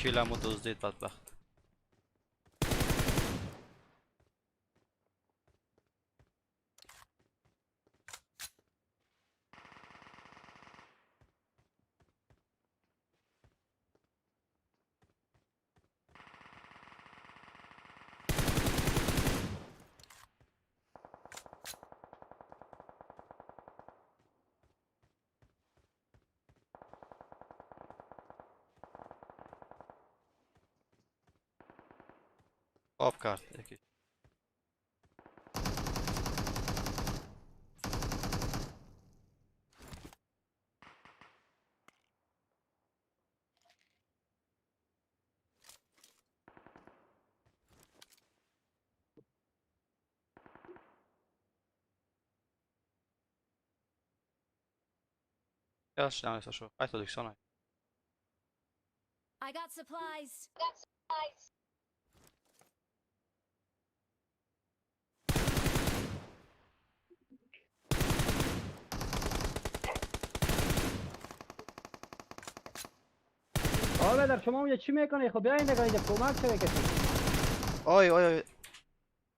Киламу дуздид, бадбахт. Хоб кард яки. Яш намесашо. Ай Тоҷикистон. I got supplies. Got supplies. آقا بدر، شما اونجا چی میکنی؟ خب بیاین دیگه اینجا کمک شوه کسی. ой ой ой.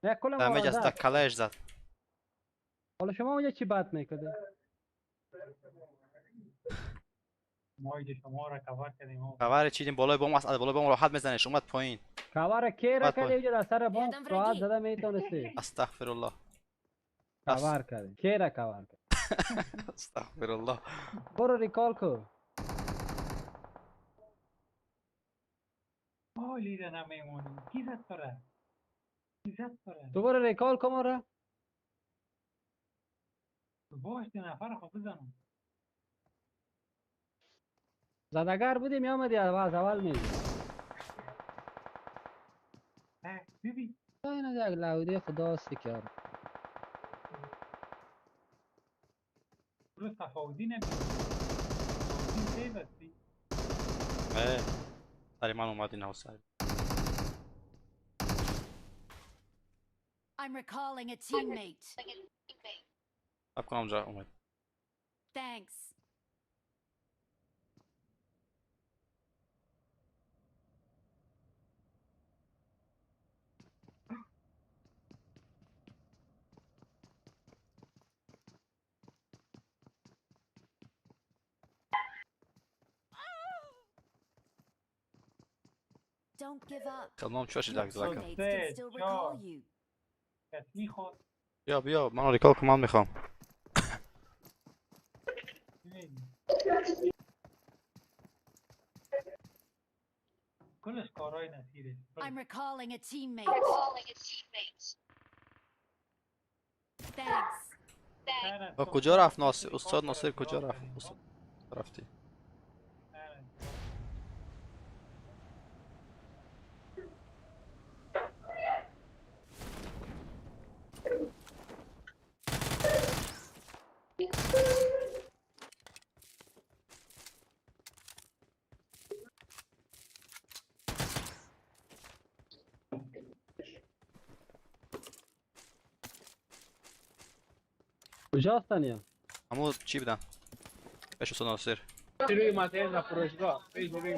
نه کل ما Damage را аз زد. дар калаеш зад. حالا شما اونجا چی بد میکنی؟ ما اینجا شما را کور کردیم. خبر چیدیم، بالای بом است، از بالای بом راحت میزنش، اومد پایین. کور کی را بد کردی؟ پایین. اونجا در سر بام یادم راحت رگی. زده میتونستی. استغفر الله. کور کردی، کی را کور کردی؟ استغفر الله. برو recall کو. حالی ده نمیمونیم. کی زد تو را؟ کی زد تو را؟ تو برو recall کو ما را. باش، ده نفر خب بزنم. زدگر بودی میامدی از اول می اه، ببین. این یک لودی خدا سکر. برو صفاودین، صفاودین سیف هستی. اه، سری من اومد این سری. I'm recalling a teammate. Саб кунам ҷа Умед. Thanks. Don't give up. خب نام چی Your دک زدکم. teammates can still recall you. کس میخواد. بیا بیا، منو recall کن، من میخوام. کلش کارهای نصیره. I'm recalling a teammate. Thanks. با کجا رفت ناصر؟ استاد ناصر کجا رفت؟ استاد رفتی؟ کجاستن یا؟ همو چی بدن؟ بهش استاد ناصر. روی ماتیل در فروشگاه پیش روی.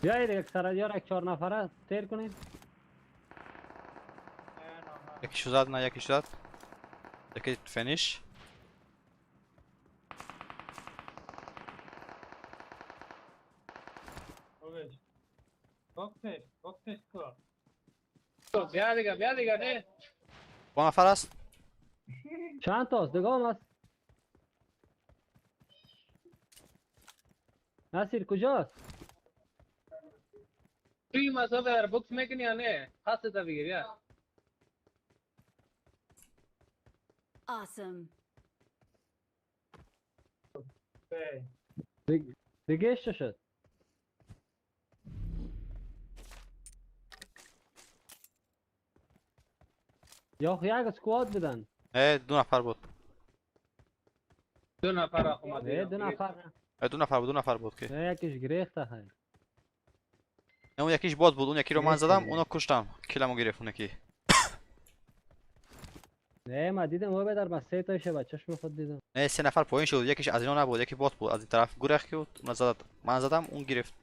بیایید یک سر یار یک چهار نفره تیر کنید. یکیشو زد، نه، یکیشو زد. یکی finish. بکتش بکتش کو. بیا دیگه، بیا دیگه، نه. با نفر است؟ چند تاست؟ دگام است. نصیر کجاست؟ توی مسافه در بکس میکنی یا نه؟ خاصه تا بگیر بیا. Awesome. دیگه چه شد؟ یا خو یک squad بودن. اه، دو نفر بود. دو نفر آمده. نه، دو نفر نه. اه، دو نفر بود، دو نفر بود که نه، یکیش گریخته خیر. نه، اون یکیش باز بود، اون یکی رو من گرفت زدم. دیگه. اونو کشتم، kill مو گرفت اون یکی. نه، ما دیدم او بدر، ما سه تایشه با چشم خود دیدم. نه، سه نفر پایین شد، یکیش از اینا نبود، یکی bot بود، از این طرف گرخ بود، اون زد، من زدم، اون گرفت.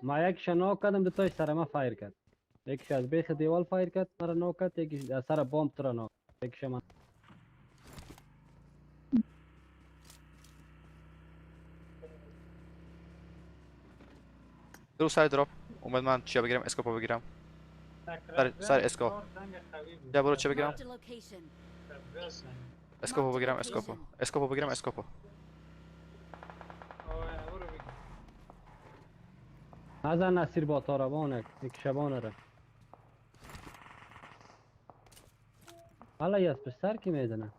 ما یکیش knock کردم، دو تایش سر ما fire کرد. یکیش از بیخ دیوال fire کرد، مرا knock کرد، یکیش از سر بمب تو را knock، یکیش من. رو سر drop اومد، من چیا بگیرم؟ scope و بگیرم. سر اسکو. بیا برو چه بگیرم؟ Marked a location. scope و بگیرم، scope و، scope و بگیرم، scope و. برو بگیر. نزن نصیر با تاربانک یک شبانه را. حالا یه از پسر کی میزنه؟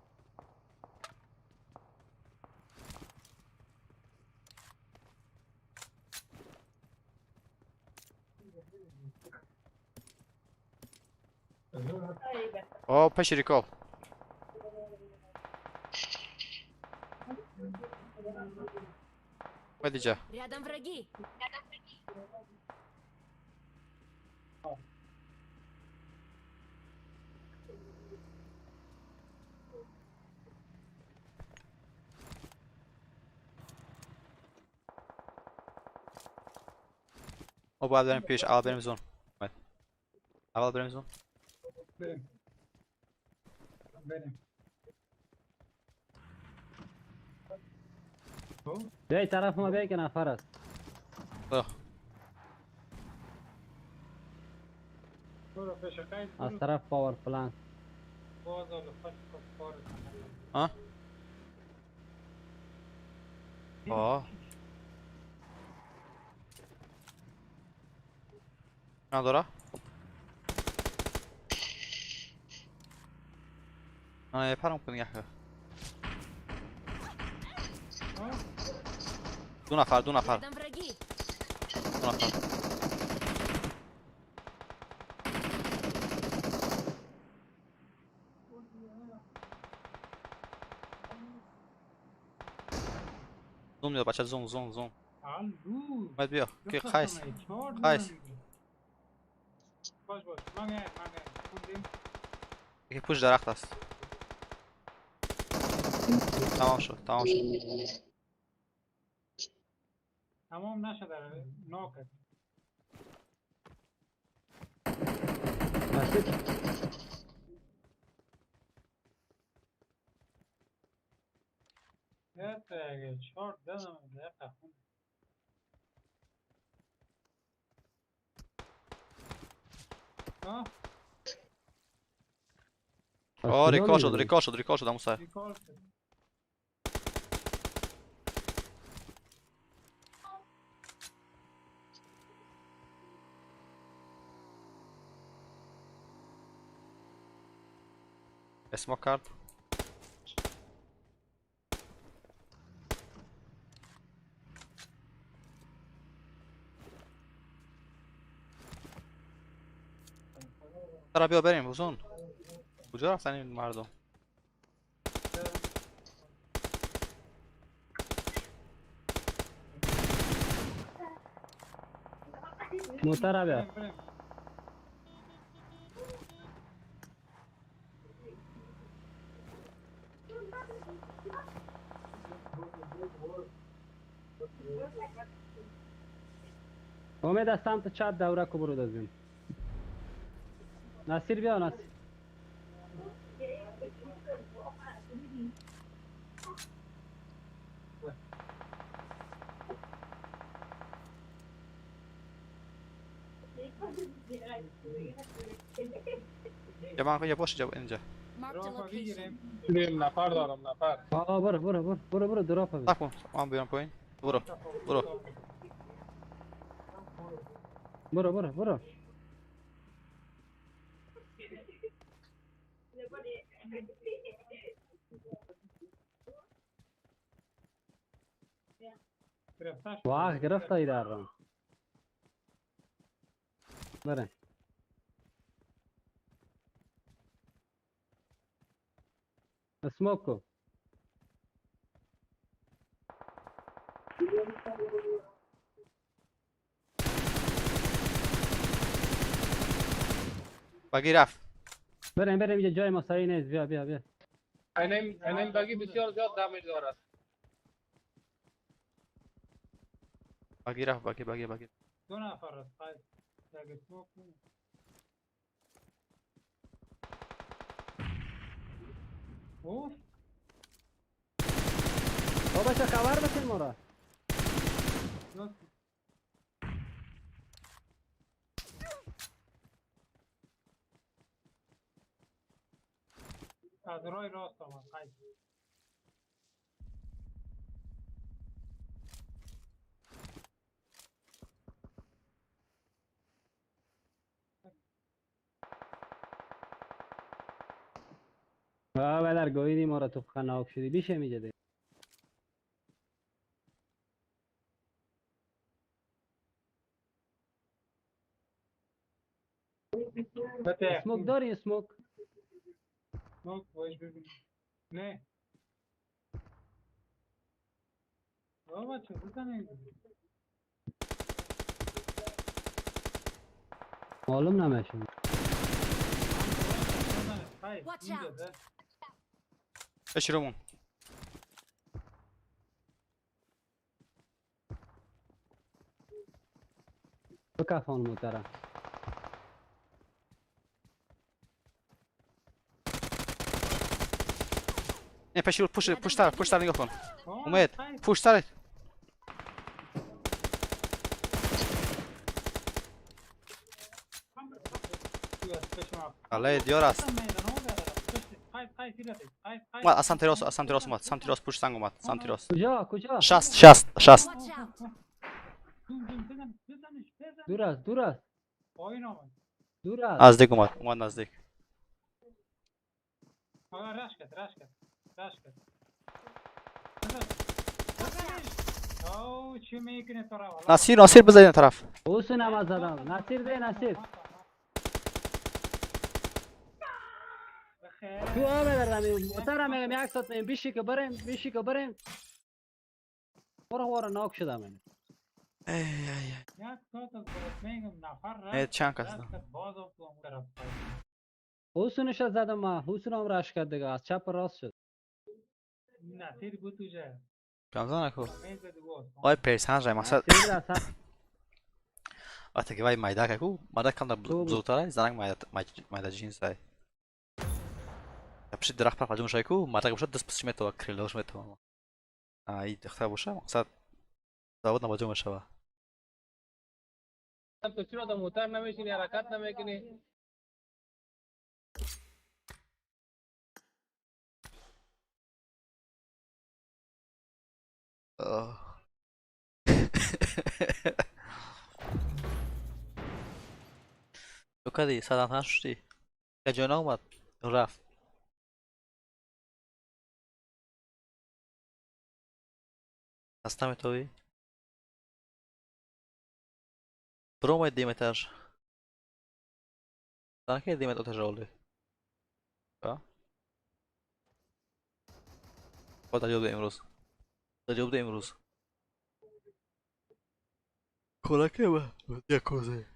آه، پیش recall. اومد اینجا. Рядом враги. ما باید بریم پیش، اول بریم zone. اومد. اول بریم zone. بریم بریم. خب. بیای طرف ما، بیای که نفر است. آه. برو پیش قید. از برو. طرف power plant. باز حالا خوش کار. آه آه، نداره. آه، پرم کن یه. دو نفر، دو نفر. Рядом враги. دو نفر. Зум میاد بچه زوم زوم زوم. الو. اومد بیا. کی قیس. قیس. باش باش من میایم من میایم. خوندیم. یکی پشت درخت است. تمام شد تمام شد. تمام نشده ناکت. یه چهار دادم دقیقه خون. آه ریکال شد ریکال شد ریکال شد همون سر. اسموک کرد. بیا بریم حسون. کجا رفتن این مردم؟ موتر بیا. امید از سمت چپ دوره کو برو دازیم. نصیر بیا نصیر. یا من یا باش اینجا. نفر دارم نفر. آه برو برو برو برو برو دراپ بده. نکن من بیام پایین. برو برو برو برو برو. واه گرفت ای در رو. بره. اسموک کو. بگی رفت. بریم بریم اینجا جای مساوی نیست. بیا بیا بیا. اینم بگی بسیار زیاد دمیج دارد. بگی رفت بگی بگی بگی. دو نفر است. یک اسموک. اوف. بابا چه خبر بتین ما را؟ از رای راست آمد. خیلی آه بدر گویدی ما را تو خناک شدی بیشه میجده. اسموک داری اسموک؟ اسموک باش ببینیم. نه بابا چه بزنی؟ معلوم نمیشه. Watch out. اشرمون. بکفان موتره. نه پشت پشت پشت سر پشت سر نگاه کن. امید پشت سرت. الله دیار است. اومد از سمت راست از سمت راست اومد سمت راست پشت سنگ اومد سمت راست. کجا کجا؟ 60 60 60. دور است دور است. دور است. نزدیک اومد اومد نزدیک. رش کرد رش کرد رش کرد. او چی میکنه تو را؟ نصیر نصیر بزن این طرف. اوسو نماز زدم. نصیر ده نصیر. تو آمه در رمی موتر میگم یک ساعت میگم بیشی که بریم بیشی که بریم. برو ناک شدم من. ای ای. یک ساعت از برات میگم نفر ای رفت چند کس رفت باز افتاد اون طرف. حسنش زدم ما حسن هم رش کرد دیگه از چپ راست شد. نصیر بود توجه. کم زن نکو. میزد بود. وای پرسان جای مقصد نصیر اصلا وقتی که وای مایدا که مایدا کم در تو بود. بزرگتره زنگ مایدا مایدا جنس ای. پشت درخت پر پجوم شایکو مایدا که باشد دست پسش میتوه کریلوش میتوه. ای دختر باشه مقصد زاود نباجوم شوه. تو چرا تو موتر نمیشینی حرکت نمیکنی؟ آه. تو کدی صدام شدی که جانا اومد رفت. هستم توی برو اومد دیمتر که دیمت اتش رولی با تجربه امروز تجربه امروز خوراکه با یک کوزه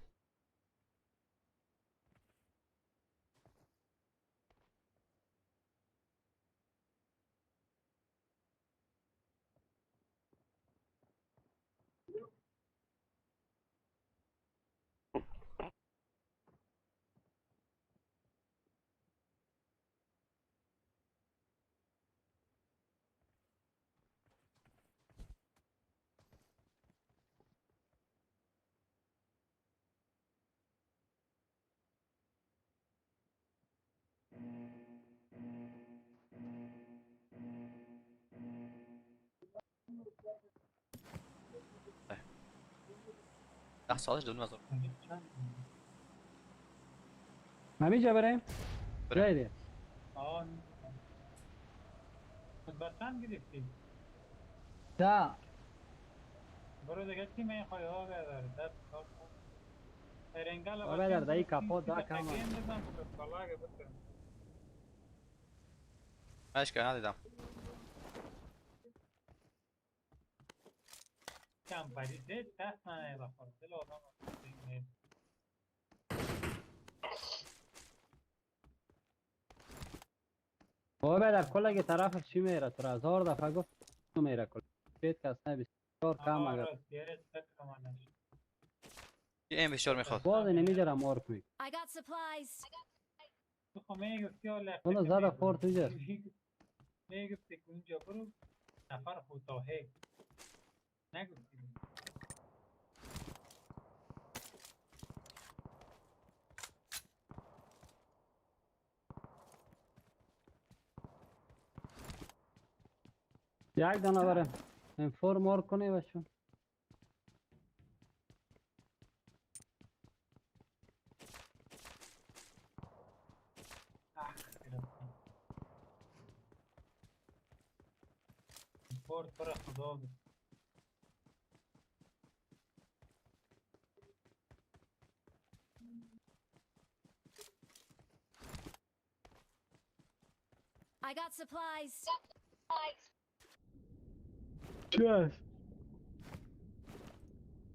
ده سالش دونیم از همیجا بریم؟ بریم. جای دیگه. آن بچن گرفتی. ده برو دیگه چی میخوای ها بیادر دست کار کن. رنگال آ بیادر، دایی کپا دا کم. من که ندیدم. کم پریده دست نه بخور دل آدم بابا بیادر کل طرف چی میره تو را هزار دفعه گفت تو میره کل پیت کس نه 24 کم اگر یه ام 24 میخواد. باز نمیجا را مارک می I got supplies. تو خب میگفتی اونو زده خورد اینجا. میگفتی که اونجا برو نفر خودتاهه نگفتی. یک دانه بره انفور مارک کنی بچه. خورد پر خدا بود. I got supplies. چی هست؟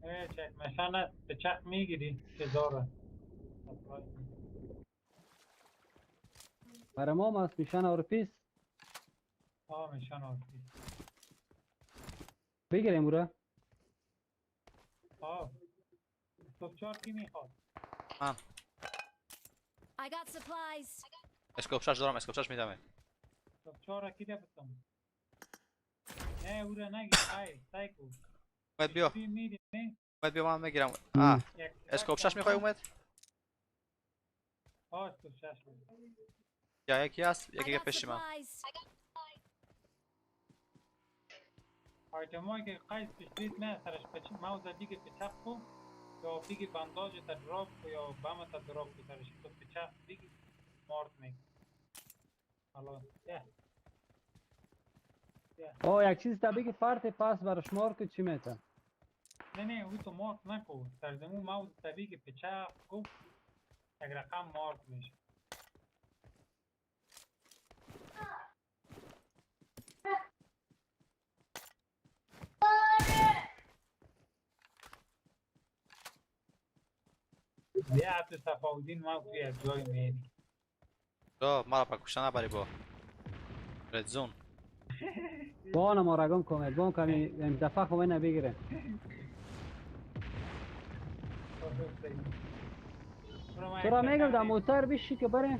اه چک مشانت به چک میگیری هزاره برای ما هست میشن اورپیس. آه میشن اورپیس بگیریم او را. آه صبح چهار کی میخواد؟ من. I got supplies. scope 6 دارم scope 6 میدم. صبح چهار کی دفتم؟ نه او را نگیر ای سایکو. اومد بیا. میری نه؟ اومد بیا من میگیرم. آه scope 6 میخوای اومد؟ آه scope 6. یا یکی هست I یکی got پیش من. supplies. آیتم هایی که قیس پشتید نه سرش پچ موز دیگه پچق کو یا دیگه بنداج تا دراپ کو یا بم تا دراپ کو سرش تو پچق دیگه مارد می حالا ده آه یک چیز تا بگی فرد پاس برش مارک چی میته؟ نه نه او تو مارک نکو سرزمو موز تا دیگه پچق کو یک رقم مارک میشه. بیا تو صفاودین ما توی یک جای میری. مرا پا کشته نبری با رد زون. بانم ما رگم کمد بان کمی این دفعه خو اینه بگیره. تو را میگم در موتر بیشی که بره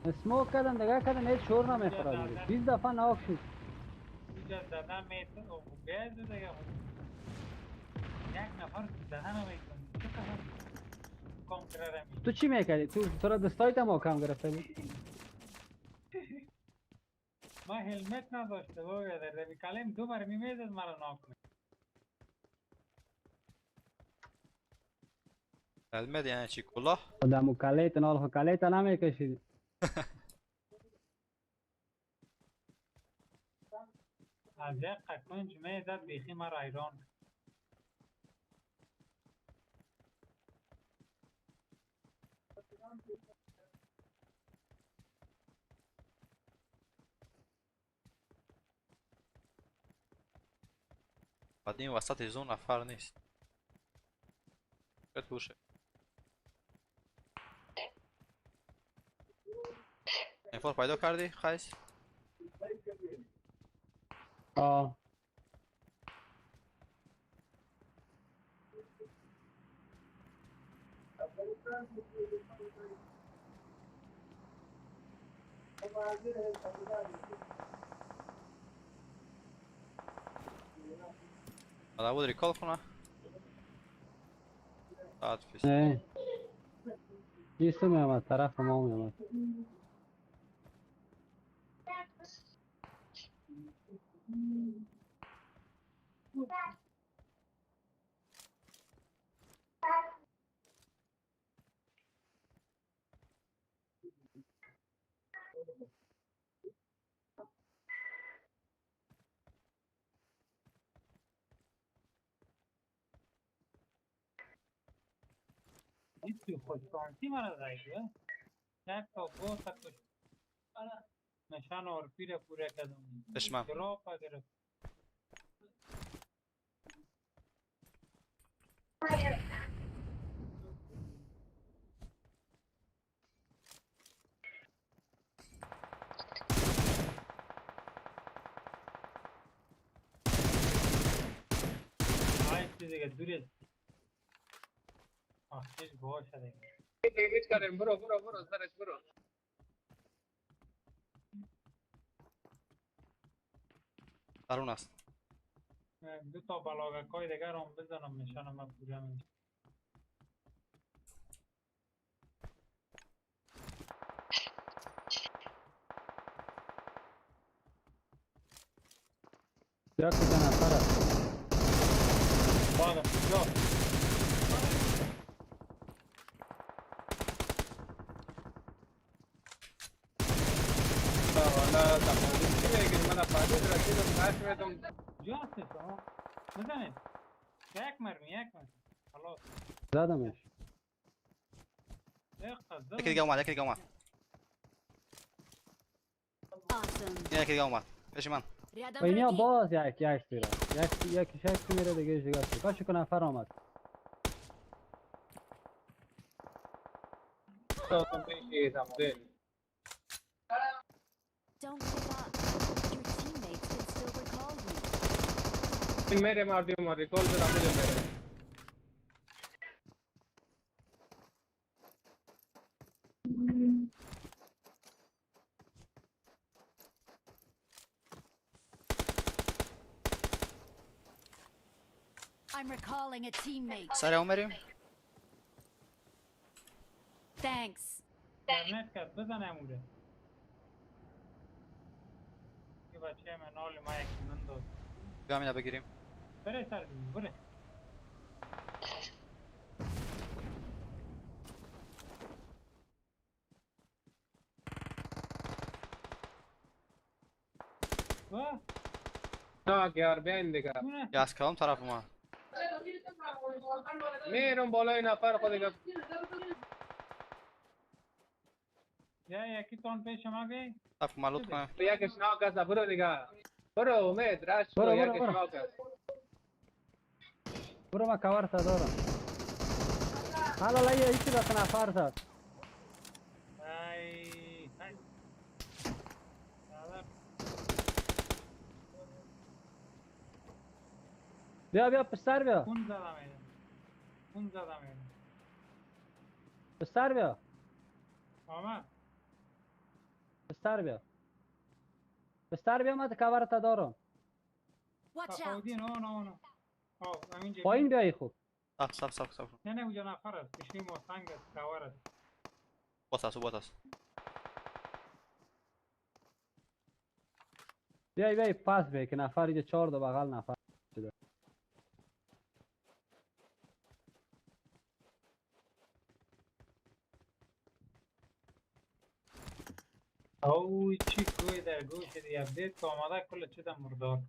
اسموک کردن دیگه کردن هیچ شور نمیخوره دیگه 20 دفعه ناک شد. اینجا زدن میتون بیاید دیگه یک نفر زدن نمیتون چقدر کم کرده. تو چی میکردی؟ تو را دستایت هم کم گرفته بود. ما هلمت نداشته بابا در کلم دو بار میمیزد مرا ناک می. هلمت یعنی چی؟ کلاه؟ آدمو کلیت نال خو کلیت نمیکشید. از یک کنج میزد بیخی مرا ایران. بعد این وسط زون نفر نیست. باشه نفر پیدا کردی خیس؟ آه آدم بود ریکال کنه؟ ساعت فیست. نه بیستو می آمد طرف ما می آمد. تو خوششانسی مرا زدی یک تا دو تا کش نشان اور پیره پوره کردم. چشمم دراپ گرفت. آی دیگه دوری آخرش باشه دیگه. دیمیج کردیم. برو برو برو سرش برو. درون است. دو تا بلاگکای دیگر هم بزنم نشانم من پوره میشه. یک نفر است. بالا کجا؟ والا تفاوت چی میگی؟ من فایده رسیدم نشمیدم. کجا هستی شما؟ بزنید یک مرمی یک مرمی خلاص زدمش. یکی دیگه اومد، یکی دیگه اومد. یکی دیگه اومد پیش من. اینا باز یک یک میره یک یک شک میره دیگه دیگه. کاش که نفر آمد. Don't give up. Your teammates can still recall you. میره مردم ما ریکال بدم میره. I'm recalling a teammate. سر عمریم. Thanks. اینترنت کرد بزن اموره. یه بچه من حال ما یکی من داد. بیا اینا بگیریم. بره سر بیم بره. واه نه یار بیاین دیگه. یا از کدام طرف اومد؟ میرم بالای نفر خود دیگه. یا یکی تون پیش ما بیای. طرف ما لطف کنه. یکش ناک است برو دیگه. برو امید رش برو، برو برو، یکش برو. ناک است. برو من کاور تا دارم. حالا لا یکی دست نفر زد. ای ای. بیا بیا پسر بیا. خون زدم اینو. خون زدم اینو. پسر بیا. آمد. پسر بیا. پسر بیا من کاورت دارم. تفاودین نه نه نه. پایین بیایی خوب. صف صف صف. نه نه اونجا نفر است. پیشی ما سنگ است، کاور است. بات است، بات است. بیای بیای پس بیای که نفر اینجا چهار دو بغل نفر شده. او چی گوی در گوش دی اپدیت که آماده کل چیز مردار.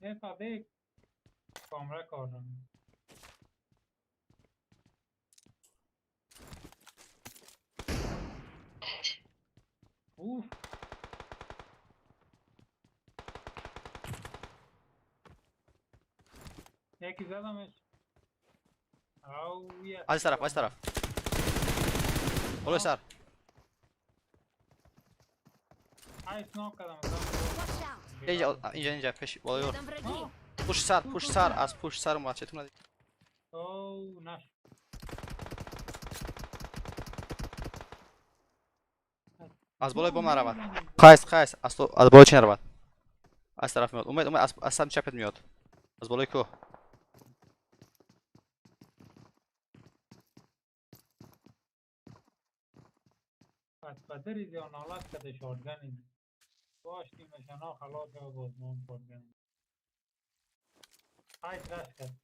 نه پاده کامرا کار دارم. اوف یکی زدمش. او از طرف از طرف. بالای سر. اینجا اینجا اینجا پیش بالای پشت سر پشت سر از پشت سر اومد چطور ندید؟ او نش از بالای بام نرود. قیس قیس از تو از بالای چی نرود؟ از طرف میاد. اومد اومد از سمت چپت میاد. از بالای کوه. پدری زیان حالت کده شاتگنی باش نیمشنا خلاص و بازمان شاتگنی های رش کرد.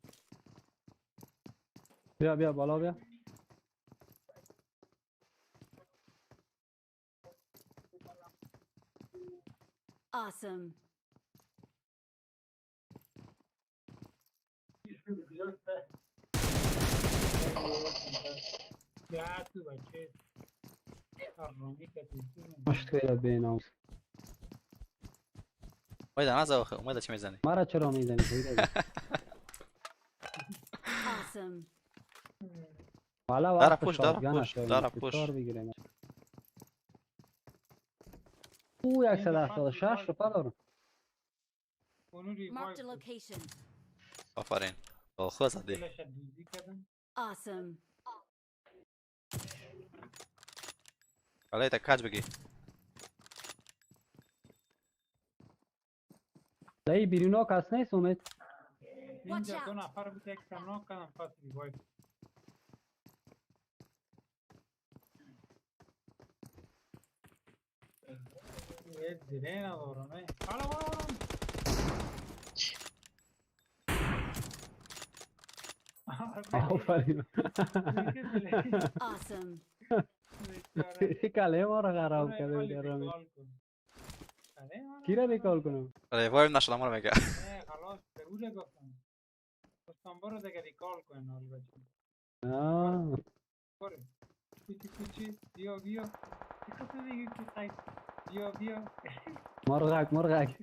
بیا بیا بالا بیا. Awesome. یا تو بچه مشکل بینام. اومد نزد آخه اومد چی میزنی؟ مرا چرا میزنی؟ والا داره پوش داره پوش داره پوش. او 176 روپه دارم. آفرین. خوب زدی. حالا تا کج بگی. دایی بیرونا کس نیست اومد. اینجا دو نفر بود یک سمنا کردم پس ریوایو. یک زیره ندارم. حالا برو آفرین. کله ما را خراب کرده رامین. کی را ریکال کنم؟ ریوایو نشد ما رو میگه. نه خلاص به او را گفتم. گفتم برو دیگه ریکال کن حال بچه. برو. کوچی کوچی بیا بیا. چه دیگه که بیا بیا. مرغک مرغک.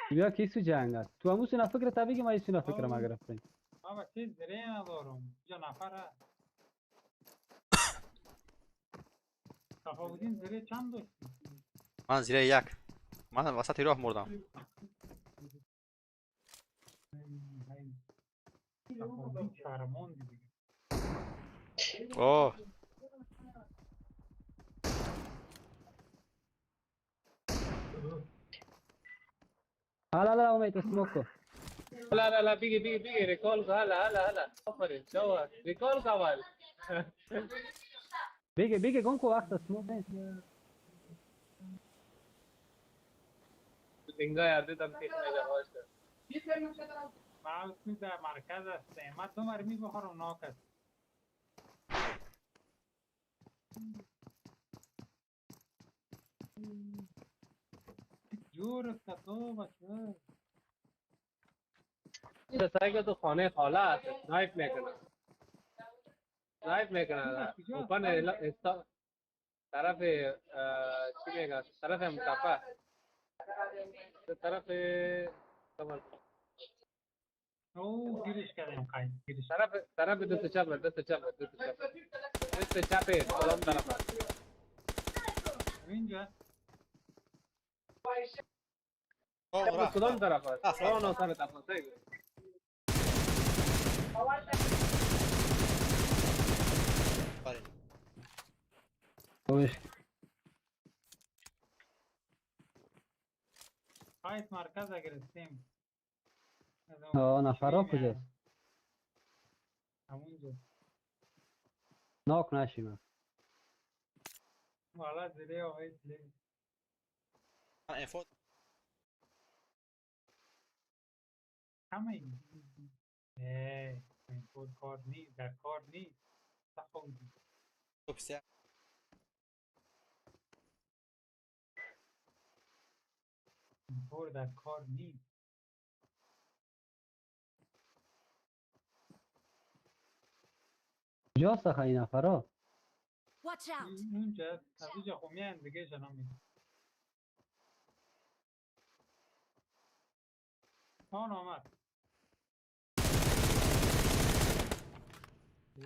بیا کیسو جنگ است. تو همون سینا فکر تا بگی ما این سینا فکر ما گرفتیم. ما بچه زره ندارم. اینجا نفر هست. تفاوتین زره چند داشتی؟ من زیره یک. من وسط راه مردم. اوه هلا لا امید اسموکو. لا لا لا بيجي بيجي بيجي ريكول. هلا هلا هلا آفرین شو ریکول اول. بيجي بيجي گم کو وقت اسموک نیست. لینگا یاد دم تیخ نه باشه. من در مرکز هستم. من دو مرمی بخورم ناکس. جور تو بچه. سایکل تو خانه خاله است. نایف میکنه. نایف میکنه. اوپن طرف چی میگه؟ طرف هم تپه. طرف او گیرش کردیم قید گیرش. طرف طرف دست چپ، دست چپ، دست چپ، دست چپ. کدام طرف است؟ اینجا. رفت. کدام طرف است؟ رفت، رفت. آن سر طرف است. آفرین. خوبش. قید مرکز گرفتیم. از اون آه، نفرا چی کجاست؟ همونجا. ناک نشیم. والا زیره آقای زیره. من M4. همه این این خود کار نیست، در کار نیست. تخوندی. توپ سه. این خود در کار نیست. کجاست آخه این نفرا؟ Watch out! اونجا از اینجا خب میان دیگه جناب. آن آمد. اوه،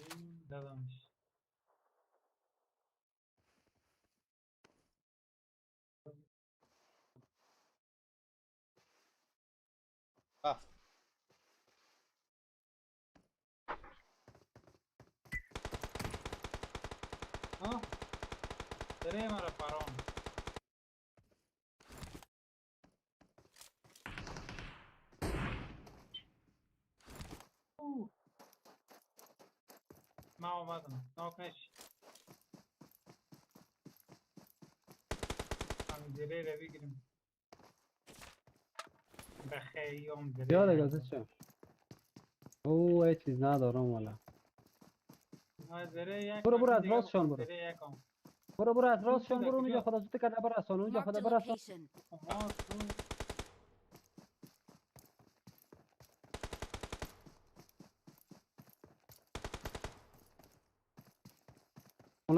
دادمش. رفت. آه، دره مرا پران. اوه. ما آمدم، ناک نشی. هم زیره را بگیریم. بخیری هم زیره. یا دیگه چه او هیچ چیز ندارم والا. ما زیره یک برو، برو، از دیگه راست شان برو. زیره یکم. برو برو، از راست شان برو. کجا؟ اونجا خدا زود کرده برسان اونجا. Marked خدا a برسان. location. ما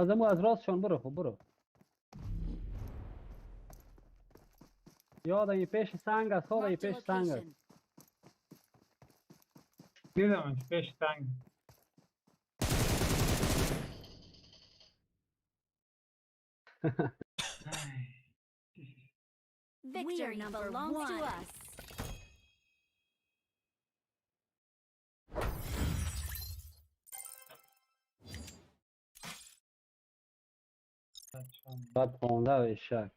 تو اون از راست شان برو. خب برو. یاد این پیش سنگ است، خدا این Marked a پیش سنگ است. location. دیدمش پیش تنگ. Victory belongs to us. بعد 15 شک.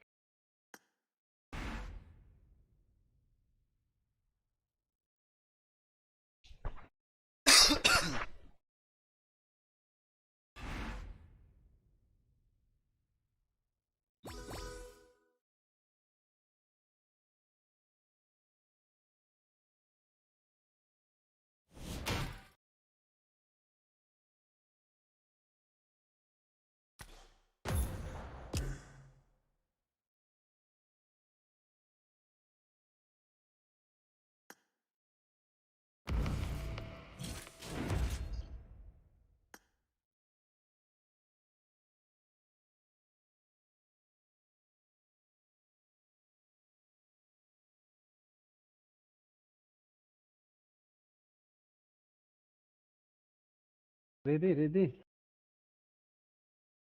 Ready ready.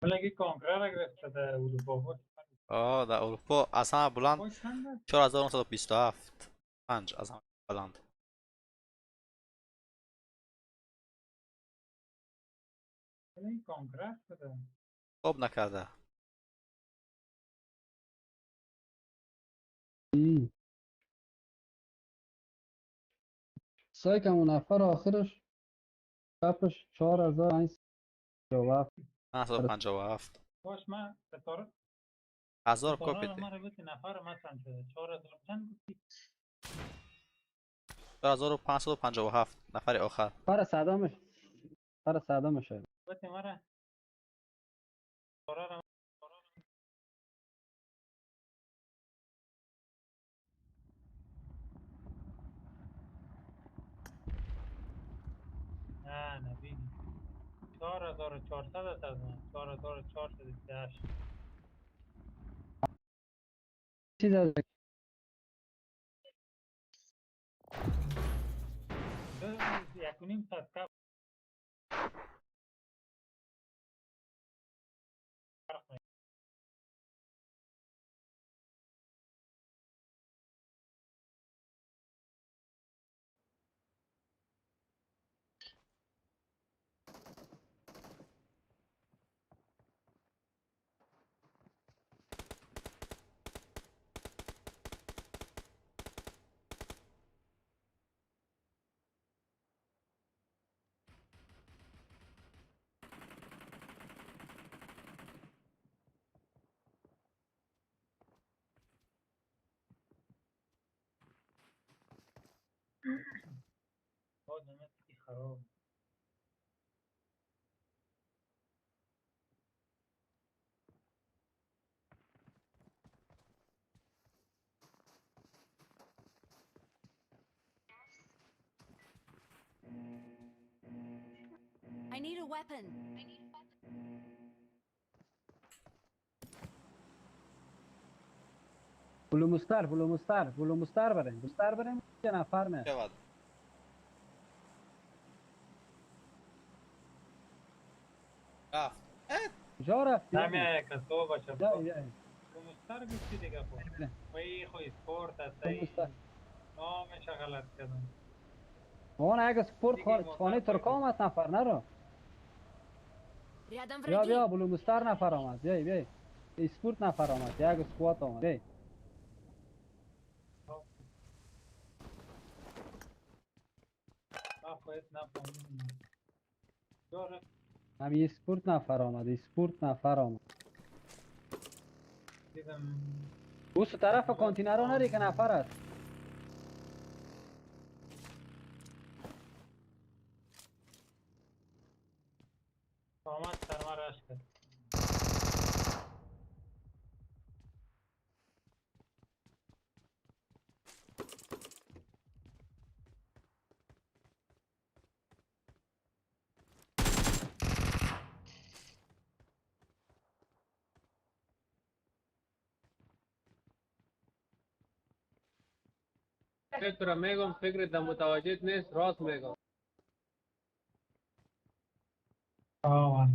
ولی کانکرر را گرفته در اروپا بود. آه، در اروپا از همه بلند. باز چند است؟ 4927 5 از همه بلند. ولی کانکرر شده. خوب نکرده. سایکم اون نفر آخرش چپش 4557. 957. باش، من ستاره هزار ستاره کپی را ده. مرا بتی. نفر ما چند شده؟ 4000 چند گفتی؟ 4557 نفر آخر. پر صدامش، پر صدامش. بتی مرا ستاره را. نه نه، بینی 4400 است. از من 4438. چیز از 1.5 ساعت فرق. باز همه خراب. I need a weapon. بلومستر بلومستر بلومستر بریم بلومستر بریم چه نفر نه شود رفت. کجا رفتی؟ نمیایه کسو باشه. بیا بیا. بلومستر گفتی دیگه خب. وی خو اسپورت است. بلومستر. نامش غلط کردم. اون اگه سپورت دیگه خانه ترکا آمد نفر نرو. Рядом بیا враги. بیا بلومستر نفر آمد. بیا بیا. اسپورت نفر آمد. یک سکوات آمد. بیا. من خودت نفهمیدم. داره. همین اسپورت نفر آمد. اسپورت نفر آمد. دیدم. او سو طرف کانتینر نری که نفر است. آمد سرما رش کرد. فکر میگم فکر در متوجه نیست راست میگم. آه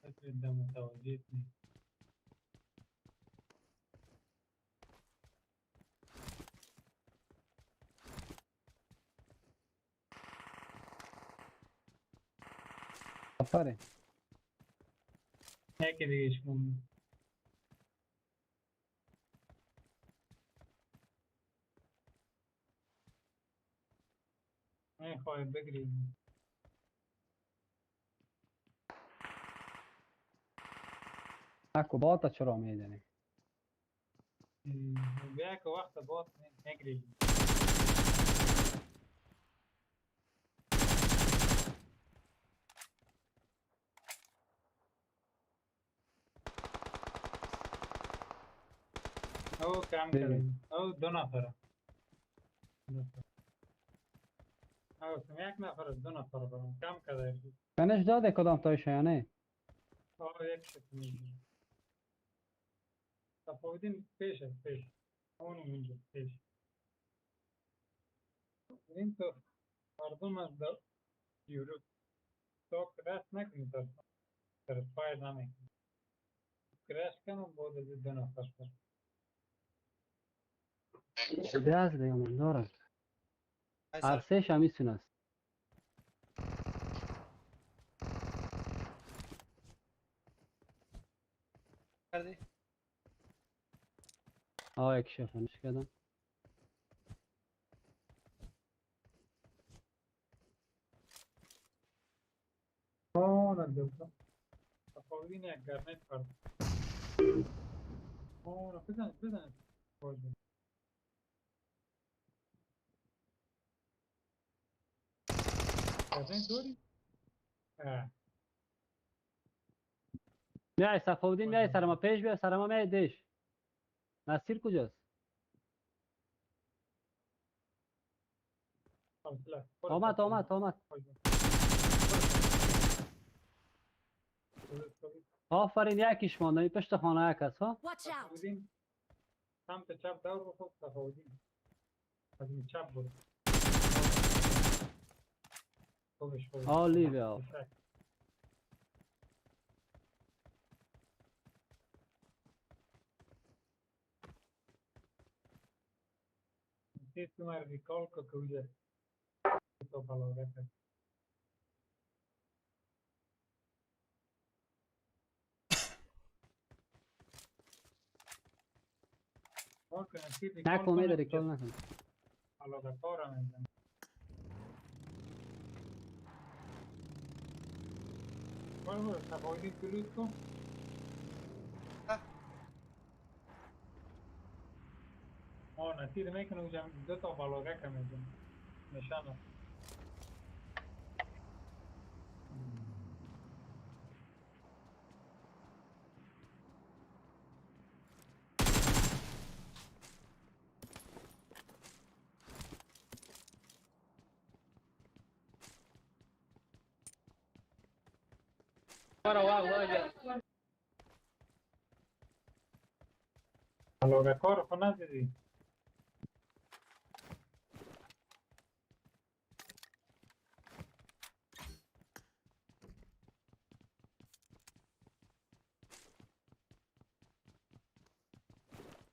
فکر در متوجه نیست. آفرین. یکی دیگه شما میخوای بگیریم. اکو باتا چرا میدنی؟ بیا که وقت بات نگیریم. او کم کردیم. او دو نفره. او یک نفر دو نفر برام کم کرده. کنش داده کدام تایشه یا نه؟ او یک شکل میگیره. تفاوتین پیش است پیش. اون اونجا پیش. این تو مردم از یورو تا کرش نکنی در فایر نمیکنی. کرش کنم بود از دو نفر شد. دست دیگه من دارم. هر سهش همی است. کردی؟ آه یک شفنش کردم. آه نه تفاوتین یک گرنیت کرد. آه بزن بزن. گرنیت داری؟ میای صفاودین میای سر ما پیش بیا سر ما میای دیش. نصیر کجاست؟ آمد آمد آمد. آفرین یکیش مانده این پشت خانه یک است ها. Watch out! سمت چپ دور بخور تفاوتین. از این چپ برو. عالی بیا. تو recall کو کوجه تو بالا نکن امید recall نکن. نصیر میکنه اونجا دو تا بالاگه که میزنه نشانه. بالاگه کار خو ندیدی.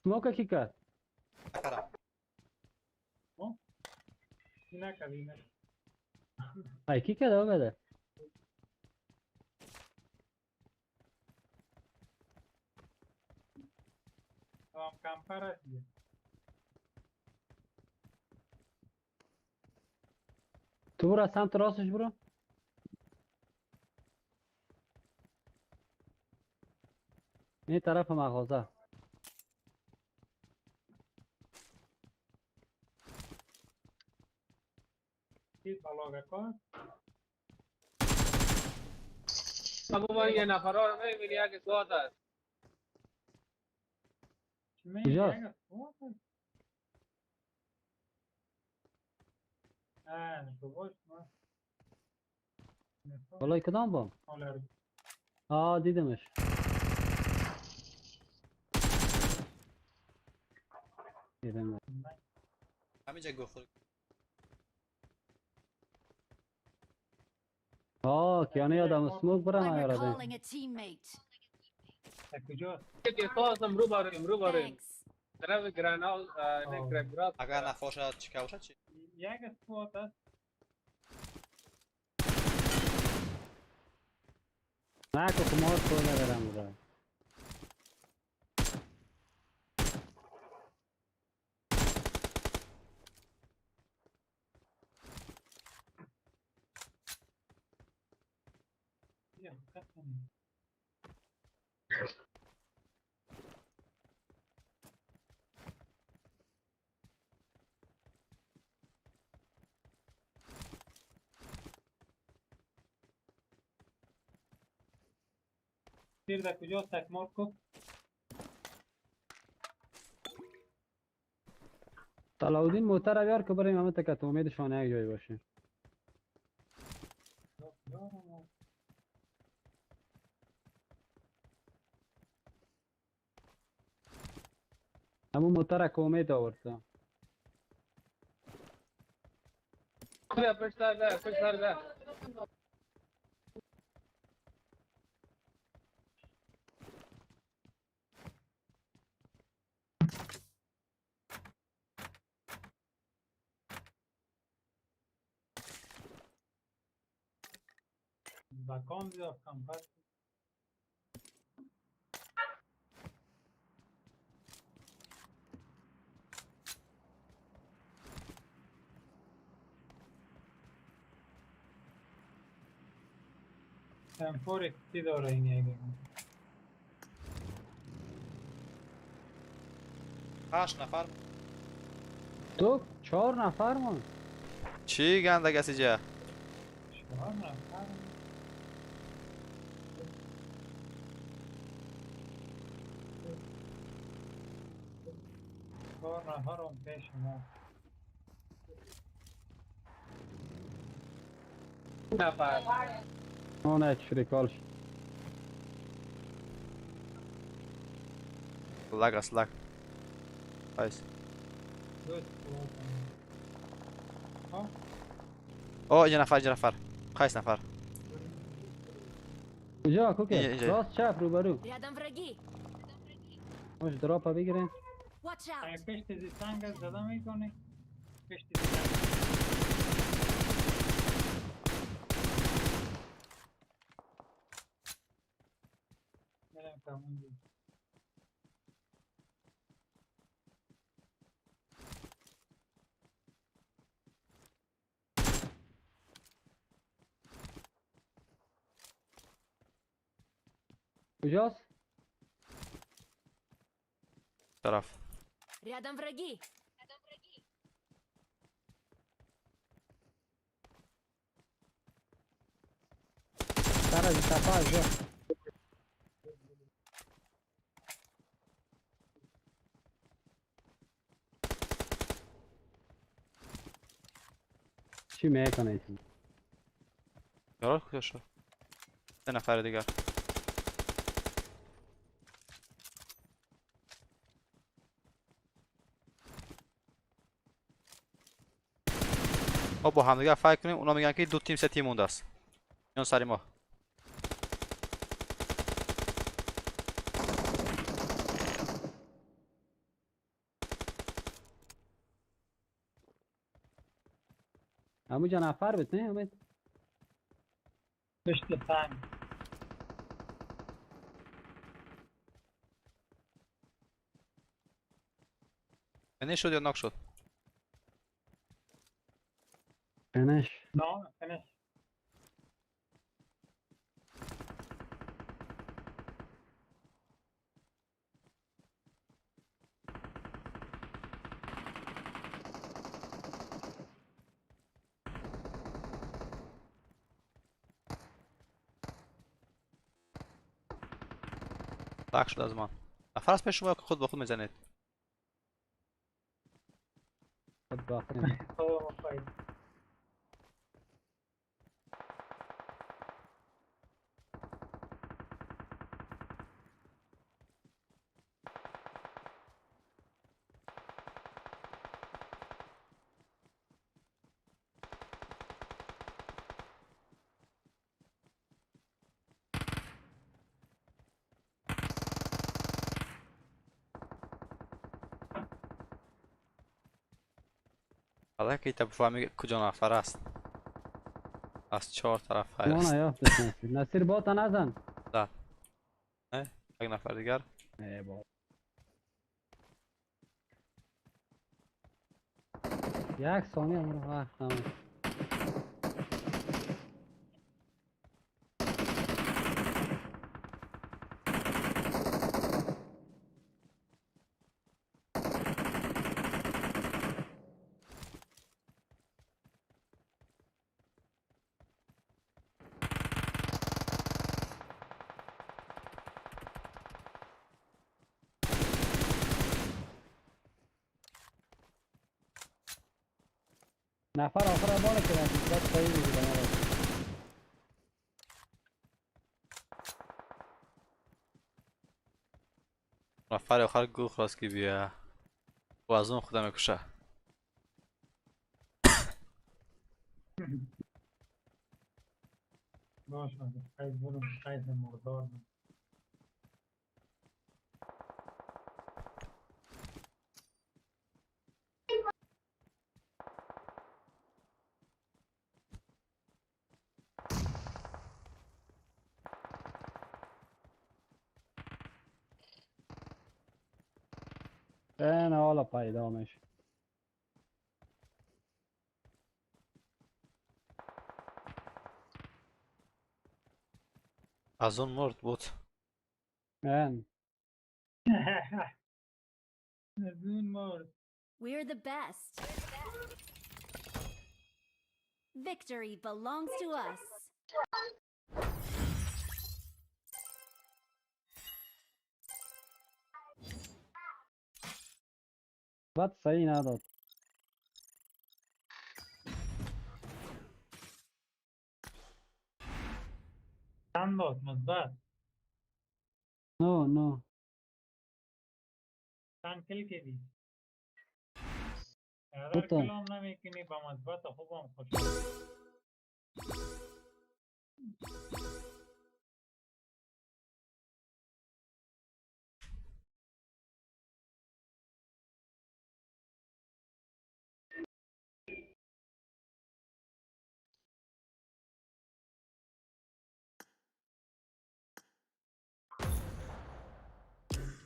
smoke کی کرد؟ نکردم. نکردی نه. ای کی کرد بده؟ هم کمپر است. تو برو سمت راستش برو. این طرف مغازه. ابو یه نفر رو میبینی یک سوات است. کجاست؟ والله کدام بام؟ آه دیدمش. دیدم. همینجا گفت. آه کیانه آدم سموک برم I'm آیارا ده. recalling a teammate. کجاست؟ که خواستم رو باریم رو باریم. Thanks. طرف گراناو نه گراناو. اگر نفاشه چیکار باشه چی؟ یک سوات است. نه که خمار تو ندارم بودم. تیر در کجاست؟ تکمار کن. صلاحالدین موتر بیار که بریم همه تکت امید شانه یک جای باشیم. همون موتر که امید آورد. بیا پشت سر ده پشت سر ده. بکام زیاد کمپر. M4 XT داره این یکی. 8 نفر. تو 4 نفر من. چی گنده کسی جا؟ 4 نفر. 4 نفر هم پیش ما. نفر. اون recall شد. lag است lag. ایس. او یه نفر یه نفر. قیس نفر. کجا کوکه؟ راست چپ روبرو. Рядом враги. مش دراپا بگیریم. Watch out. پشت زی سنگ زده میکنی. پشت زی سنگ. برم تا اونجا. کجاست؟ طرف. Рядом враги. سر از تپه از جا. چی میکنه ایسی؟ یارا کجا شد؟ سه نفر دیگر. ما با همدیگه فکر کنیم، اونا میگن که دو تیم سه تیم مونده است. میان سری ما. همونجا نفر بود نه امید؟ پشت سنگ. فینیش شد یا ناک شد؟ فینیش. نه فینیش. لاک شد از من. نفر از پیش شما خود با خود میزنید. خود با خود. حالا که تا بفهمی کجا نفر است. از چهار طرف خیر است. نه یافتش نصیر. نصیر با تا نزن. نه. نه یک نفر دیگر. ای بابا. یک ثانیه مرا وقت نمید. نفر آخر بالا که بعد پایین میگیره مرا. نفر آخر گو خواست که بیا و از اون خودم میکشه. باشه قید برو قید مردار. نه حالا پیدا میشه. از اون مرد بود. نه. از اون مرد. We're the best. Victory belongs to us. بعد صحیح نداد. چند داد مثبت؟ نه نه. چند کل کردی؟ اگر کلام نمیکنی با مثبت خوبم خوش.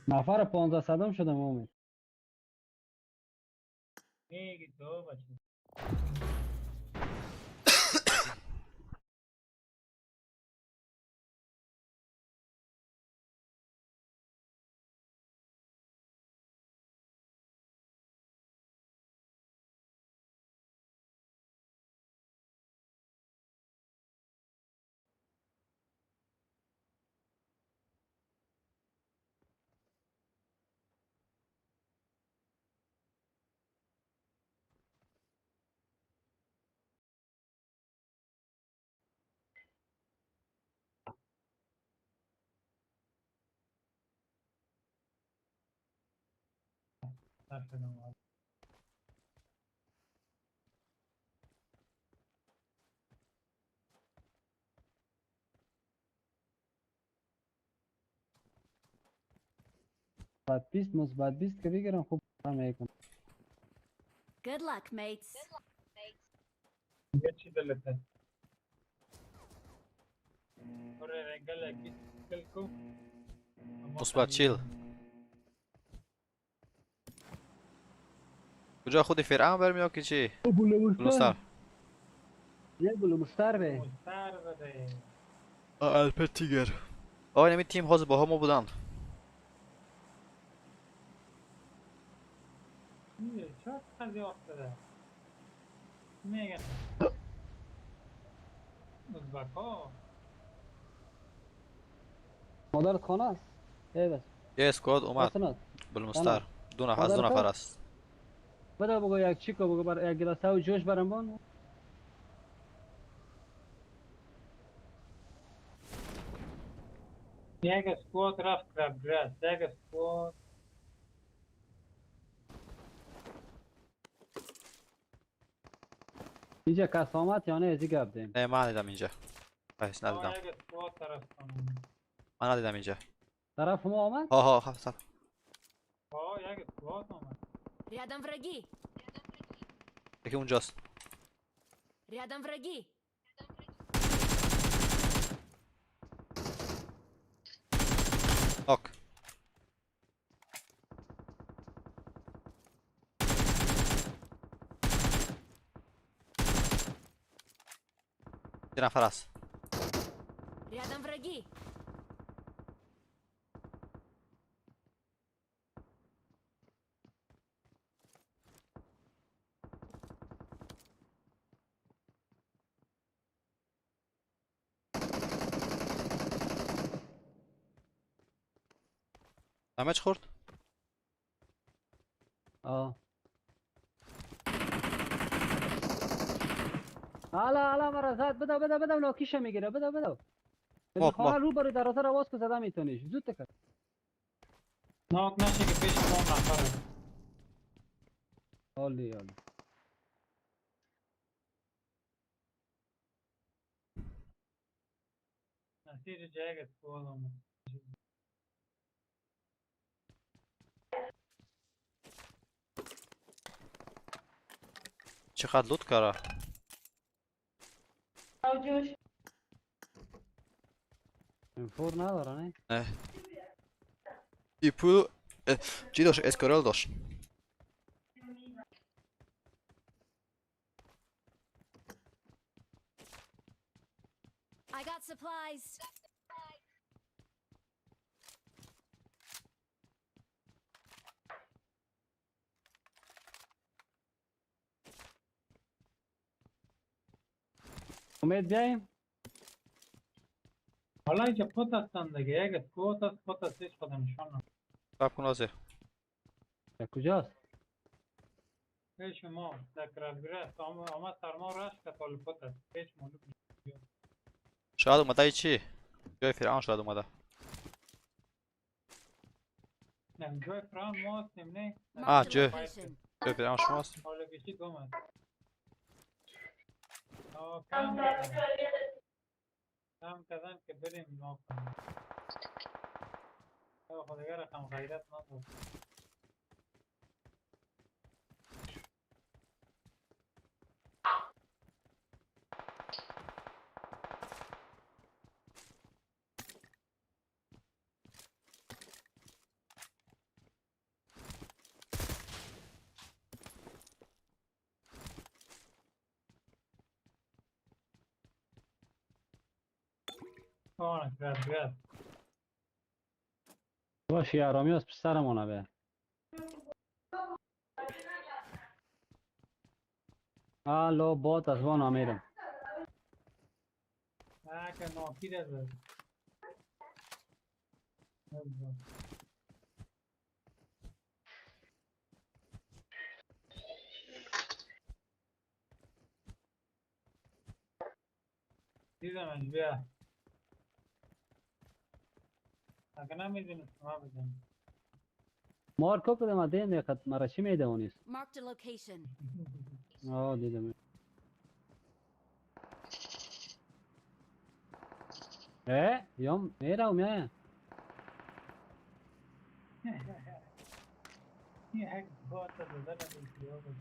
نفر 15 صدم شدم امید. میگی تو بچه. نشدم. بعد 20 مثبت 20 که بگیرم خوب میکنم. Good luck, mates. یه چی دلته؟ آره رنگل یکی کل کو. مثبت 40. کجا خودی فرعون برمی یا که چی؟ بلوستر. یه بلوستر به. مستر بده. الپر تیگر. آقا نمی تیم هاز با ما بودند. چه قضیه افتاده؟ میگن ازبکا. مادرت خانه است؟ ای بس. یه اسکواد اومد. بلوستر. دو نفر از دو نفر است. بده بگو یک چیکو بگو بر یک گلاس و جوش برام بان. یک اسکواد رفت کرب گراس، یک اسکواد اینجا کس آمد یا نه؟ از گپ دیم. نه من ندیدم اینجا. بس ندیدم. یک اسکواد طرف من ندیدم اینجا. طرف ما آمد؟ ها ها خب. ها یک اسکواد آمد. Рядом враги. یکی اونجاست. Рядом враги. ناک. یه نفر است. Рядом враги. دمج خورد؟ آه. حالا حالا مرا زد. بده بده بده ناکیشه میگیره. بده بده. خانه رو برای دروازه رو باز کو زده میتونیش. زود تکر. ناک نشه که پیش ما نفره. عالی عالی. نتیجه جای اسکواد آمد. چقدر لوت کرده. فور نداره نه؟ نه. ایپو چی داشت؟ اسکورل داشت. I got supplies. امید بیاییم؟ حالا اینجا پت هستن دیگه. یک اسکوات هست پت هست هیچ خود نشان. صبر کن آزه. کجاست؟ پیش ما در کرب گراس آمد سرما رشت که حال پت هست. هیچ معلوم نیست. شاید اومده چی؟ جای فرعون شاید اومده. نه جای فرعون ما هستیم نه؟ آه جای فرعون شما هستیم. حالا بیشی دوم هست. هم کردن که بریم ما کنیم. خب دیگه رقم غیرت نداره. بیاد باش یه آرامی از پسرمانه به الو بات از وان آمیرم. نه که ناپیر زد. دیدمش بیا. اگه نمیدونست ما بزنیم. مارکو کدام دیم دقیقت مرا چی میدونیست؟ Marked a location. آه دیدم. اه یام میرم میایم. یک بات زدن بیخیال.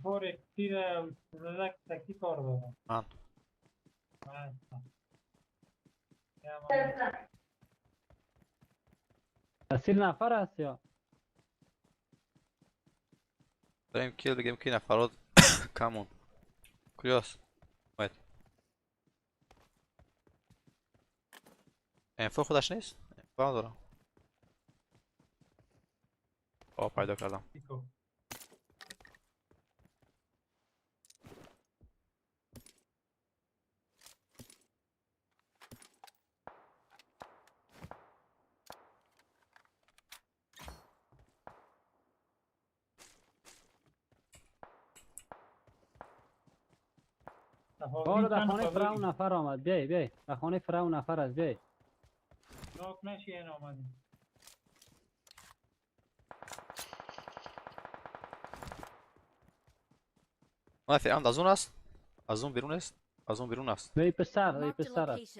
فور تیر زدک تکی کار دارم. من اصیل نفر هست یا بریم کیل بگیم که نفرات کمون کجاست؟ باید انفور خودش نیست؟ انفور ندارم. آه پیدا کردم. بارو در خانه فرعون نفر آمد. بیای بیای در خانه فرعون نفر است. بیای ناک نشی این آمدیم. نه فرعون از اون است، از اون بیرون است، از اون بیرون است. بیای پسر، بیای پسر است.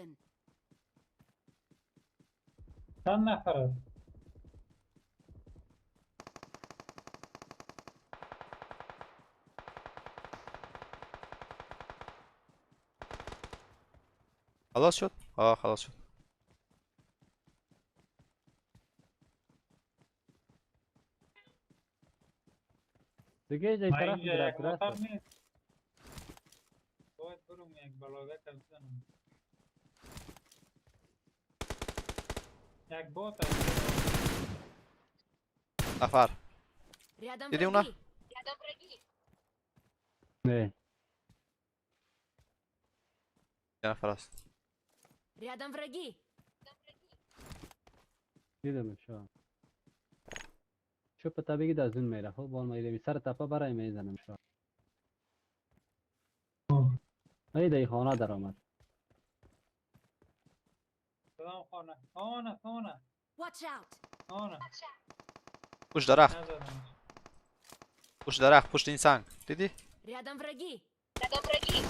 چند نفر است؟ خلاص شد؟ آه خلاص شد. دیگه جای طرف یک موتر نیست. باید برم یک بلاگه بزنم. یک بات نفر دیدی اونا؟ نه یه نفر است. Рядом враги. دیدم شو. چوب تا بگید از اون میره. خب بال میره سر تپه برای میزنم شو. ای دی خانه در آمد. کدام خانه؟ خانه خانه. Watch out. خانه. پشت درخت. پشت درخت، پشت این سنگ. دیدی؟ Рядом враги. Рядом враги.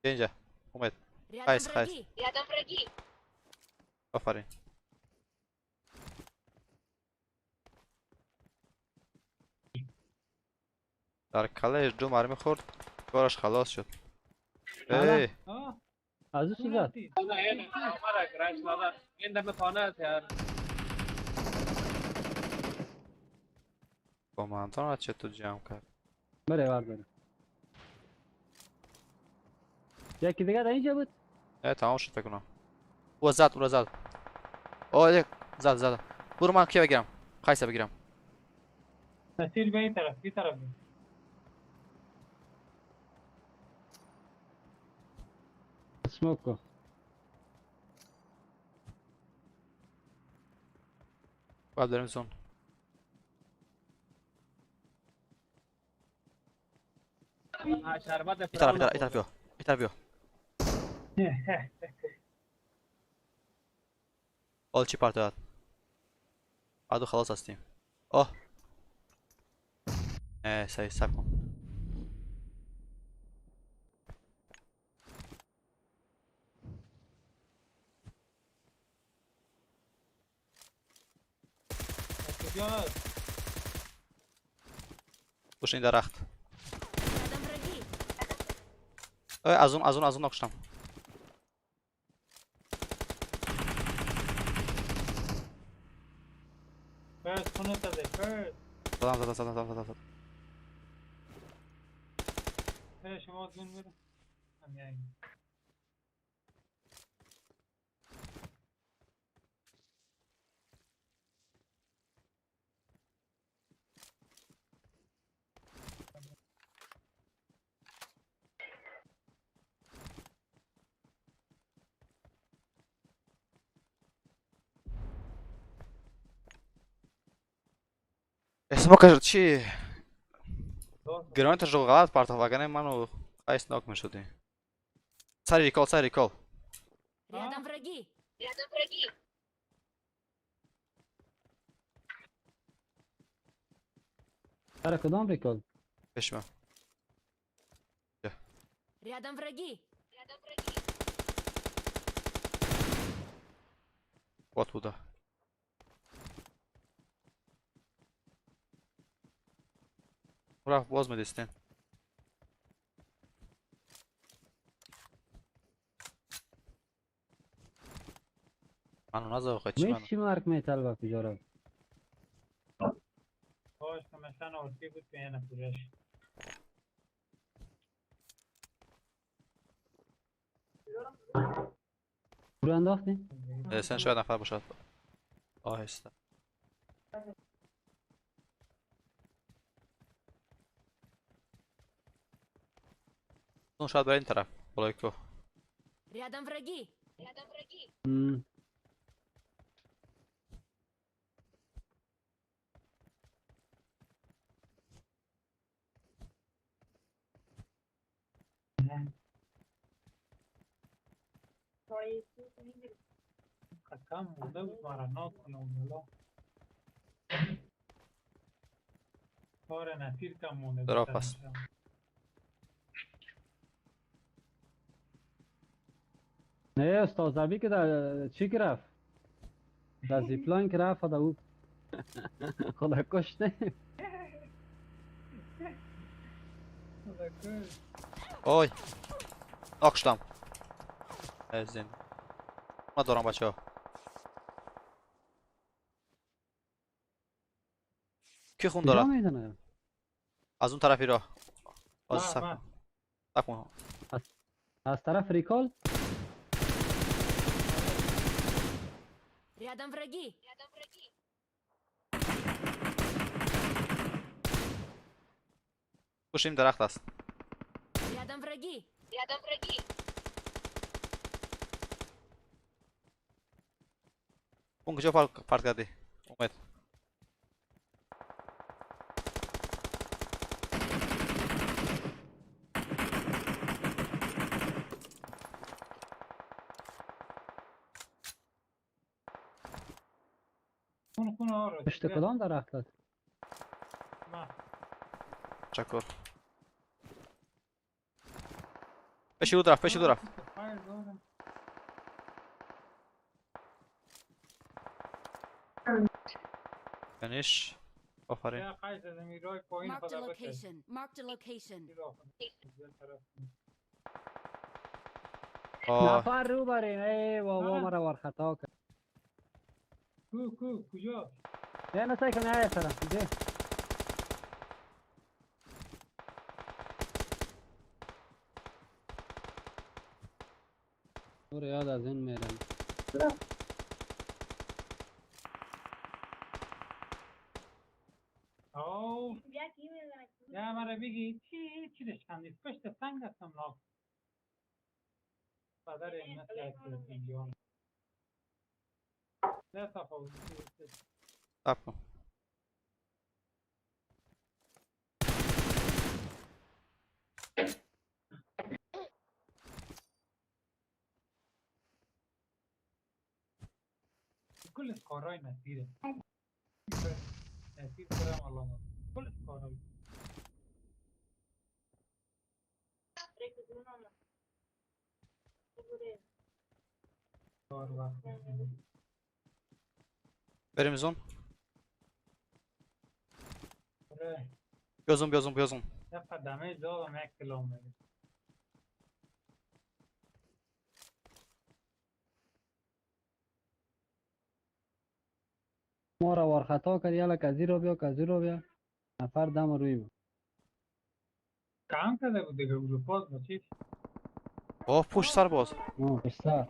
اینجا اومد. Рядом Хайс, хайс. враги. Рядом враги. آفرین. در کلهش دو مرمی خورد، کارش خلاص شد. ای از او چی زد؟ این دم خانه است یار. با من چطور جمع کرد؟ بره بر بره. یکی دیگه در اینجا بود؟ نه تمام شد فکر کنم. او زد، او زد. آه یک زد زد. برو من کی بگیرم؟ خیسه بگیرم. نصیر به این طرف، این طرف. سموک کو. باید بریم zone. شربت این طرف این طرف بیا این طرف بیا. حال چی پرت داد؟ بعدو خلاص هستیم. آه سعی سب کن. پشت این درخت. از اون از اون از اون نکشتم. زدم زدم زدم زدم زدم. شما زون برو. اسموک چی؟ گرانتش رو غلط پرتاب وگرنه منو قیس ناک میشدی. سر ریکال سر ریکال. Рядом враги. Рядом враги. سر کدام ریکال؟ بشم. Рядом враги. Рядом враги. Вот بوده. رفت باز میدیستین. منو نزد آخه چی منو چی مرک میتل با کجا رفت؟ باش که مثلا آرتی بود به این پورش. پور انداختی؟ سن شاید نفر باشد. آهسته. اون شاید برای این طرف بالای کوه. Рядом враги. Рядом враги. کم مونده بود مرا ناک کنم بالا. کار نفیر کم مونده بود. درا پس. نه استاد زبی که در چی که رفت؟ در زیپلاین که رفت خدا او خدا کشته. آی ناکشتم. از این من دارم بچه ها. کی خون داره؟ از اون طرفی راه. از سب کن. از طرف ریکال؟ Рядом враги. Рядом враги. پشت این درخت است. Рядом враги. Рядом враги. اون کجا پارک کردی؟ اومد. پشت کدام درخت است؟ تشکر. پشت دو طرف پشت دو طرف. فینیش. آفرین. Marked a location. Marked a location. نفر رو بریم. ای بابا مرا وار خطا کرد. کو کو کجا؟ نه نه سعی کن نه سرم. ده. برو یاد از این میرم. او یا مرا بگی چی چی داشتم پشت سنگ هستم ناک پدر مثل یک میلیون. نه تفاوت. صبر کن. کل کارهای نصیره. نصیر خودم الله کل کارهای کار وقت. بریم zone. آره. بیا zone، بیا zone، بیا zone. دفعه damage دادم، یک کلام میگه. ما را وارخطا کرد، یالا کزی رو بیا، کزی رو بیا، نفر دم روی ما. کم کرده بود دیگه اروپا با چیز. آه، پشت سر باز. آه، پشت سر.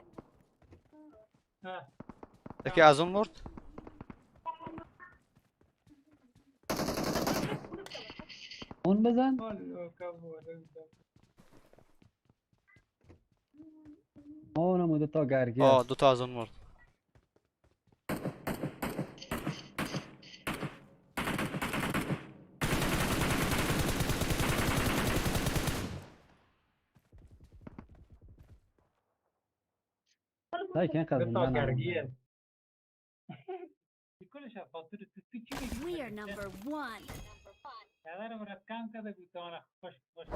اه. یکی از اون مرد. اون بزن. والا کم بود. اونم دو تا گرگی. آه، دو تا از اون مرد. سعی کن اینقدر دو تا زنده نمونده. گرگیه. کلش از خاطر تو تو چی میگی؟ We are number one. پدر مرد کم کرده بود تا آن خوش خوش.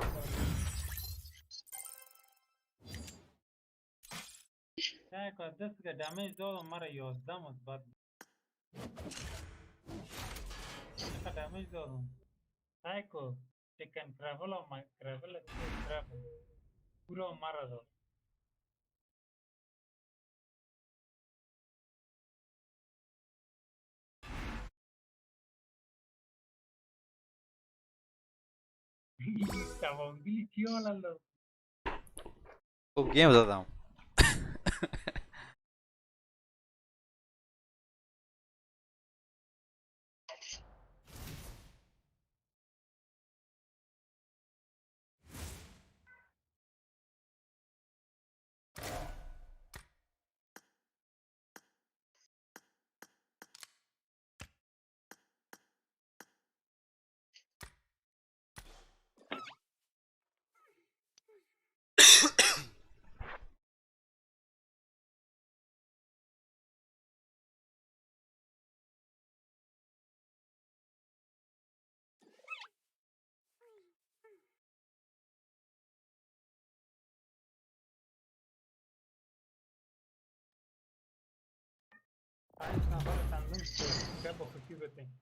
نه که دست که damage دادم مرا 11 مثبت چقدر damage دادم. سعی کن چکن کرافل و کرافل کرافل او را مرا داد. توانگیلی چی حالا؟ خوب game زدم. پنج نفر تنظیم شد که با خوشی بتین.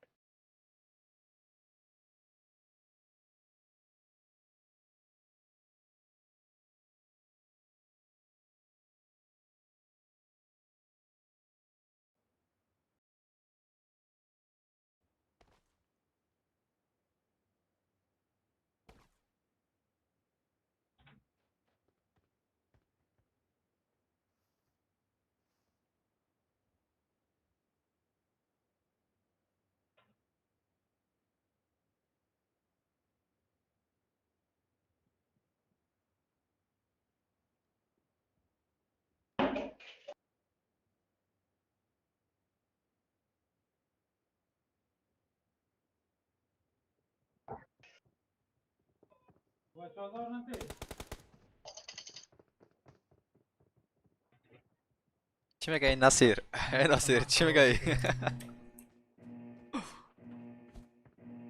چی میگه این نصیر؟ ای نصیر، چی میگه؟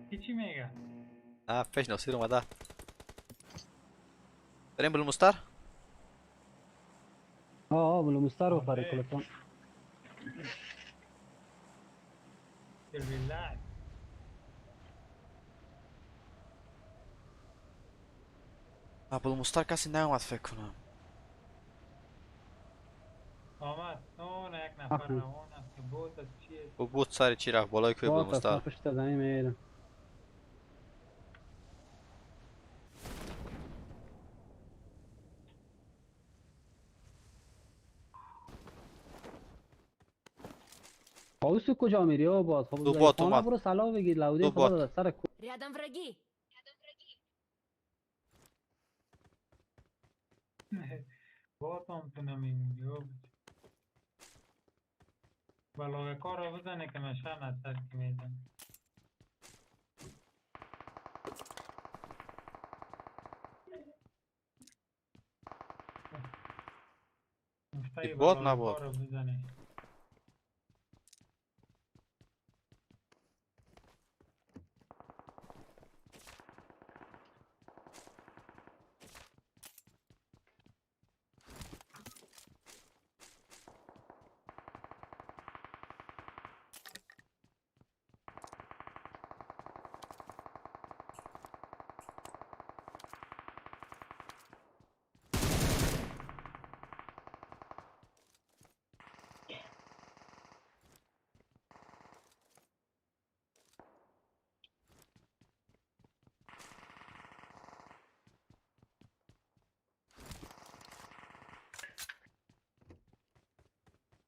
کی چی میگه؟ نه، پیش نصیر اومده. بریم بلومستر؟ آه آه، بلومستر رو فرق کلتون. ریلکس. بلومستر کسی نیومد فکر کنم. آمد نه، یک نفر. آخه. روان است که بود از چیه؟ او بود سر چی رفت بالای کوی. با قسمت بلومستر. پشت زمین میرم. پاوسو کجا میری او باز؟ خب دو بات خانه اومد. برو سلام بگیر لوده. دو خدا بات. داد سر Рядом враги. با هم تو نمیمونی او. بلوغ کار رو بزنه که مشان از سر که میزنه. باد نباد.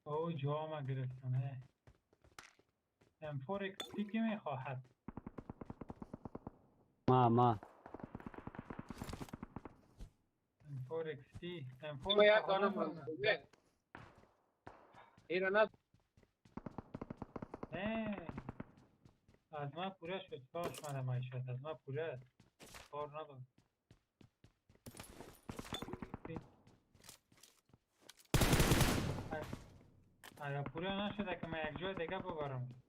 او جام گرفتم. M4 XP که میخواهد؟ ما M4 XP M4 یک دانه ایران نه از ما پوره شد. کاش من معیشت از ما پوره است. کار ندارم. اگر پوره نشده که من یک جای دیگه ببرم.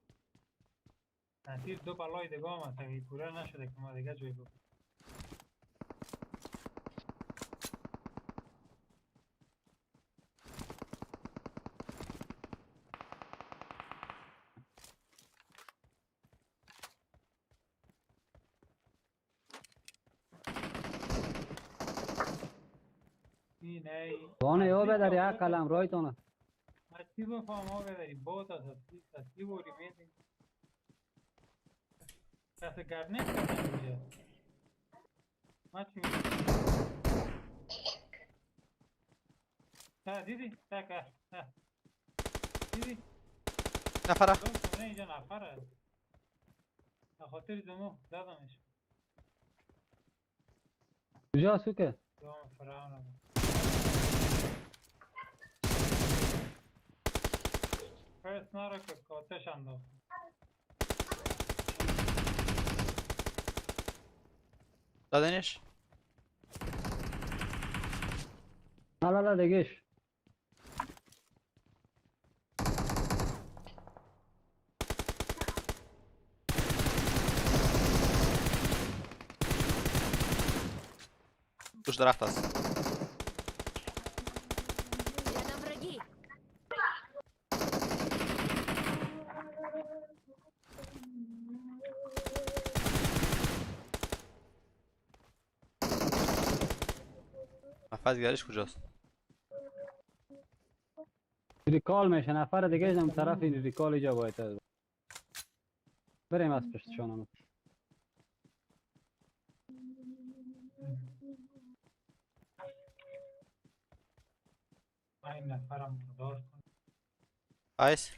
نصیر دو بلای دیگه هم هست. اگر پوره نشده که ما دیگه جای ببرم. بانه یا بداری یک قلم رایتونه. چی بفهم ها بداری بات از اصلی بوری میدیم کسی گرنه کردن اینجا ما چی میدیم؟ دیدی؟ تک دیدی؟ نفره نه اینجا نفره به خاطر دمو زدمش. کجا سوکه؟ دوم فرعون فرست نرو که کاتش انداخت. دادنش؟ نه نه نه دیگهش. توش درخت است. نفر دیگرش کجاست؟ recall میشه نفر دیگه هم طرف این recall اینجا باید بریم از پشتشان. این نفرم مردار کن. آیس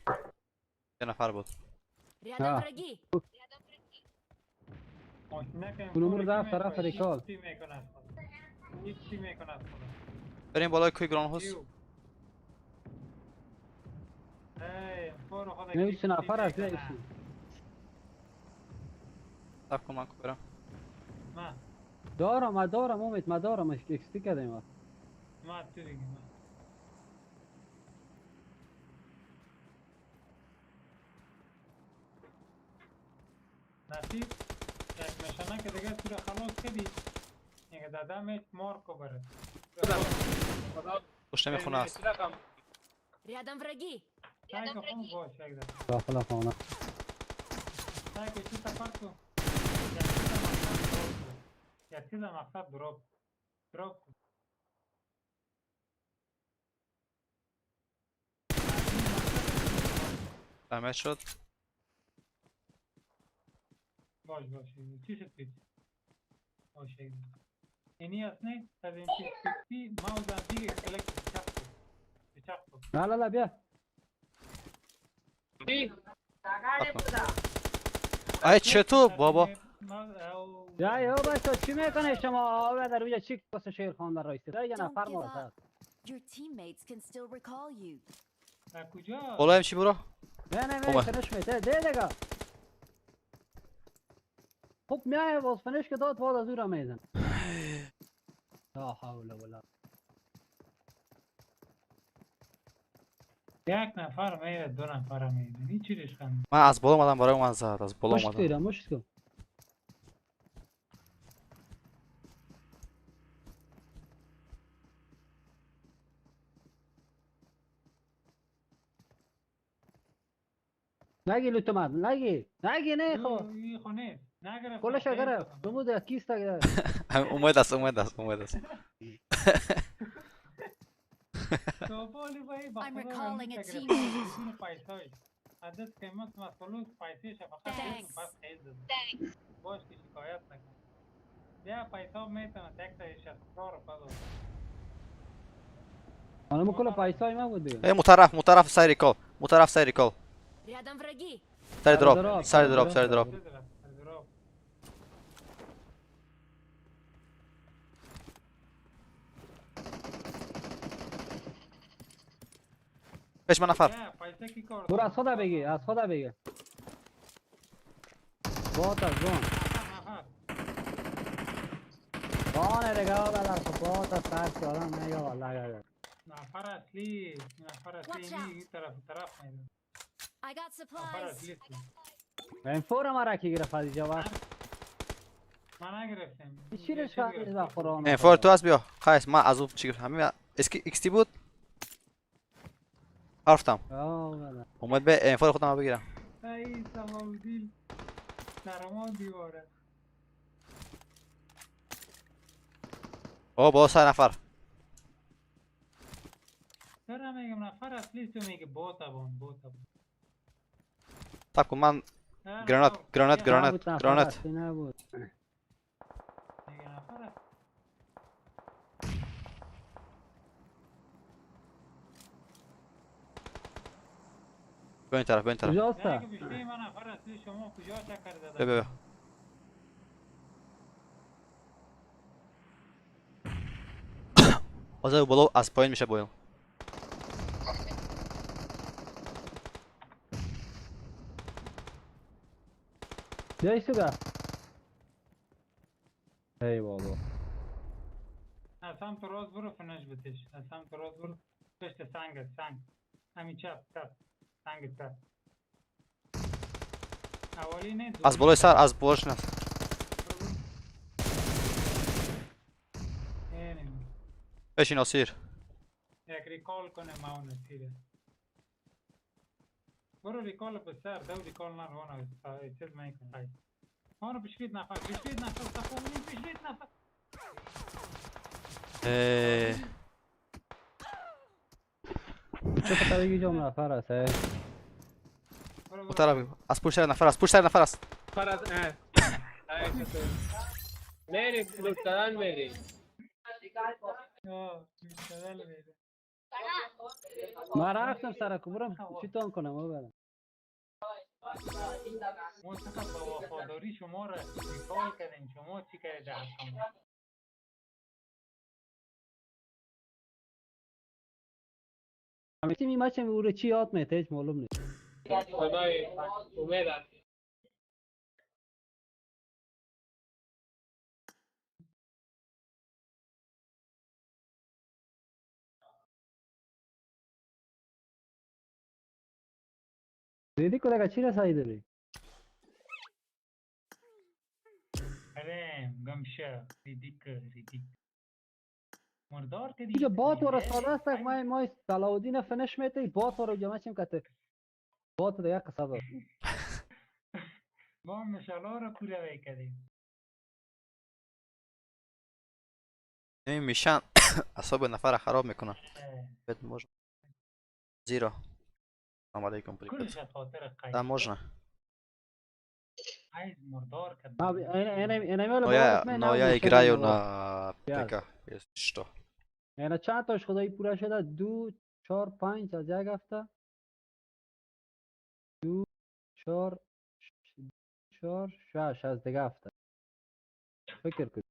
یه نفر بود. اونم رفت طرف recall. بریم بالای کوی گران هوس. نه نفر از ایشون. صف کن من کو برم. دارم دارم امید ما دارم اکستی کردیم. ما تو دیگه نصیب یک مشانه که دیگه تو رو خلاص کردی دیگه دادمش مارکو بره. پشت میخونه است. Рядом враги. Рядом враги. داخل خانه. یک چیز مقصد دروب دروب کن. دمج شد. باش باش چی شد پیچ؟ باش اینی است نه؟ 750 ماوز هم دیگه کلک چپ کن چپ کن. نه نه نه بیا. ای چطور بابا؟ یا یا بچه چی میکنه شما؟ آبه در اونجا چی کس شیر خان در رایسته؟ یه نفر مرد. Your teammates can still recall you. کجا؟ بالای چی برو؟ نه نه فنش میته ده دیگه. خب میای باز فنش که داد باز از او را میزن. لا حول ولا. یک نفر میره دو نفر میره هیچ چیزش خند. من از بالا اومدم برای من زد از بالا اومدم. مشت مشت کن. نگی لوتومت نگی نگی نه خو خو نیست نگرفت کلش گرفت دمود کیست گرفت. امید است امید است امید است. I'm recalling a teammate. عدد قیمت مسئولوس پیسې شفقت بس خیز باش که شکایت نکن. بیا پیسا میتونه تک تا 64 روپیه. انا مو کل پیسای ما بود دیگه. ای مطرف مطرف سر ریکال مطرف سر ریکال. Рядом враги. سر دراپ سر دراپ سر دراپ. پیش من نفر. برو از خدا بگی از خدا بگی. بات از جون. بانه دیگه بلر خب بات از سر که آدم نگه والله. نفر اصلی نفر اصلی این طرف طرف میده. I got supplies. این فور ما را کی گرفت اینجا وقت؟ من نگرفتم. چی رش فهمید با قرآن؟ این فور تو از بیا. خیس من از اون چی گرفتم؟ همین ایکس تی بود؟ حرفتم. اومد به این فور خودم بگیرم. ای سماودیل سرما دیواره. او با سه نفر. چرا میگم نفر اصلی تو میگه بوتا بون بوتا بون. تب کن من گرانات گرانات گرانات گرانات. به این طرف به این طرف. بیا بیا. باز بالا از پایین میشه باید. بیای سوگا. ای بابا. از سمت راست برو فنش بتش. از سمت راست برو پشت سنگ سنگ. همین چپ چپ سنگ چپ. اولی نه. از بالای سر از بالاش نه. بشین آسیر. یک ریکال کنه ما اون سیره. برو ریکال به سر دو ریکال نه روانه چیز میکنه. آنو بشوید نفر بشوید نفر تفاهمی بشوید نفر. چه خطری جام نفر است. اون از پشت سر نفر است پشت سر نفر است. نفر است. میری لوتدن میری. من رفتم سر کبرم چیتون کنم او برم. ما چقدر با وفاداری شما را ریکال کردیم شما چی کردید؟ همیشه میمچم او رو چی یاد میته هیچ معلوم نیست. خدای امید است. دیدی کدام چی رسایی داری؟ آره گمشه ریدیک ریدیک مردار که اینجا بات ور ساده است ما ما صلاح فنش میته بات ور جمع چیم کته بات دیگه قصه دار. ما مشالا را پوره وی کردیم. این میشن اعصاب نفر خراب میکنن. بهت можно. زیرو. السلام علیکم. Да, можно. Но я играю на ПК, если что. یعنی چند تاش خدایی پورا شده؟ 2 4 5 از یک هفته. 2 4 4 6 از دیگه هفته. فکر کن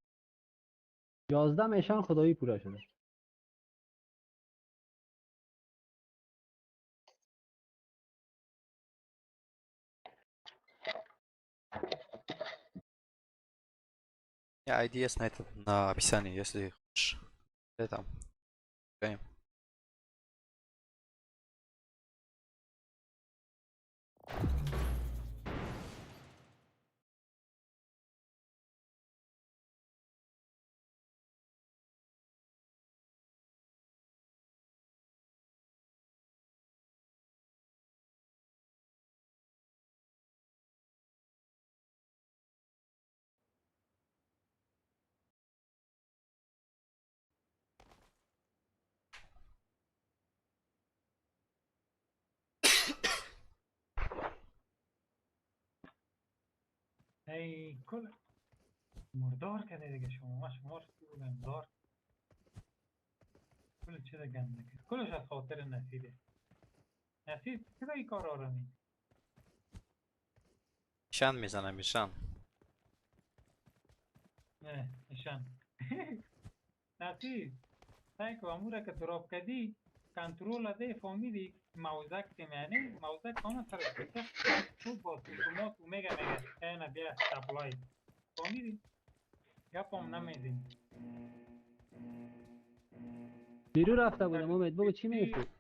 11 میشان خدایی پورا شده. Я ID есть на этом, на описании, если хочешь. Где там? Окей. ای کل مردار کرده دیگه شما ما شما رو بودم دار کل چیز گنده کرد کلش از خاطر نصیبه نصیب چرا این کار را می نشان میزنم نشان نه نشان نصیب سعی کو امورا که دراپ کردی کنترل ده فهمیدی موزک که معنی موزک کامل سر تو با اتومات و میگه میگه نه بیا سپلای فهمیدی گپم نمیزنی بیرون رفته بودم امید بگو چی میگفتی؟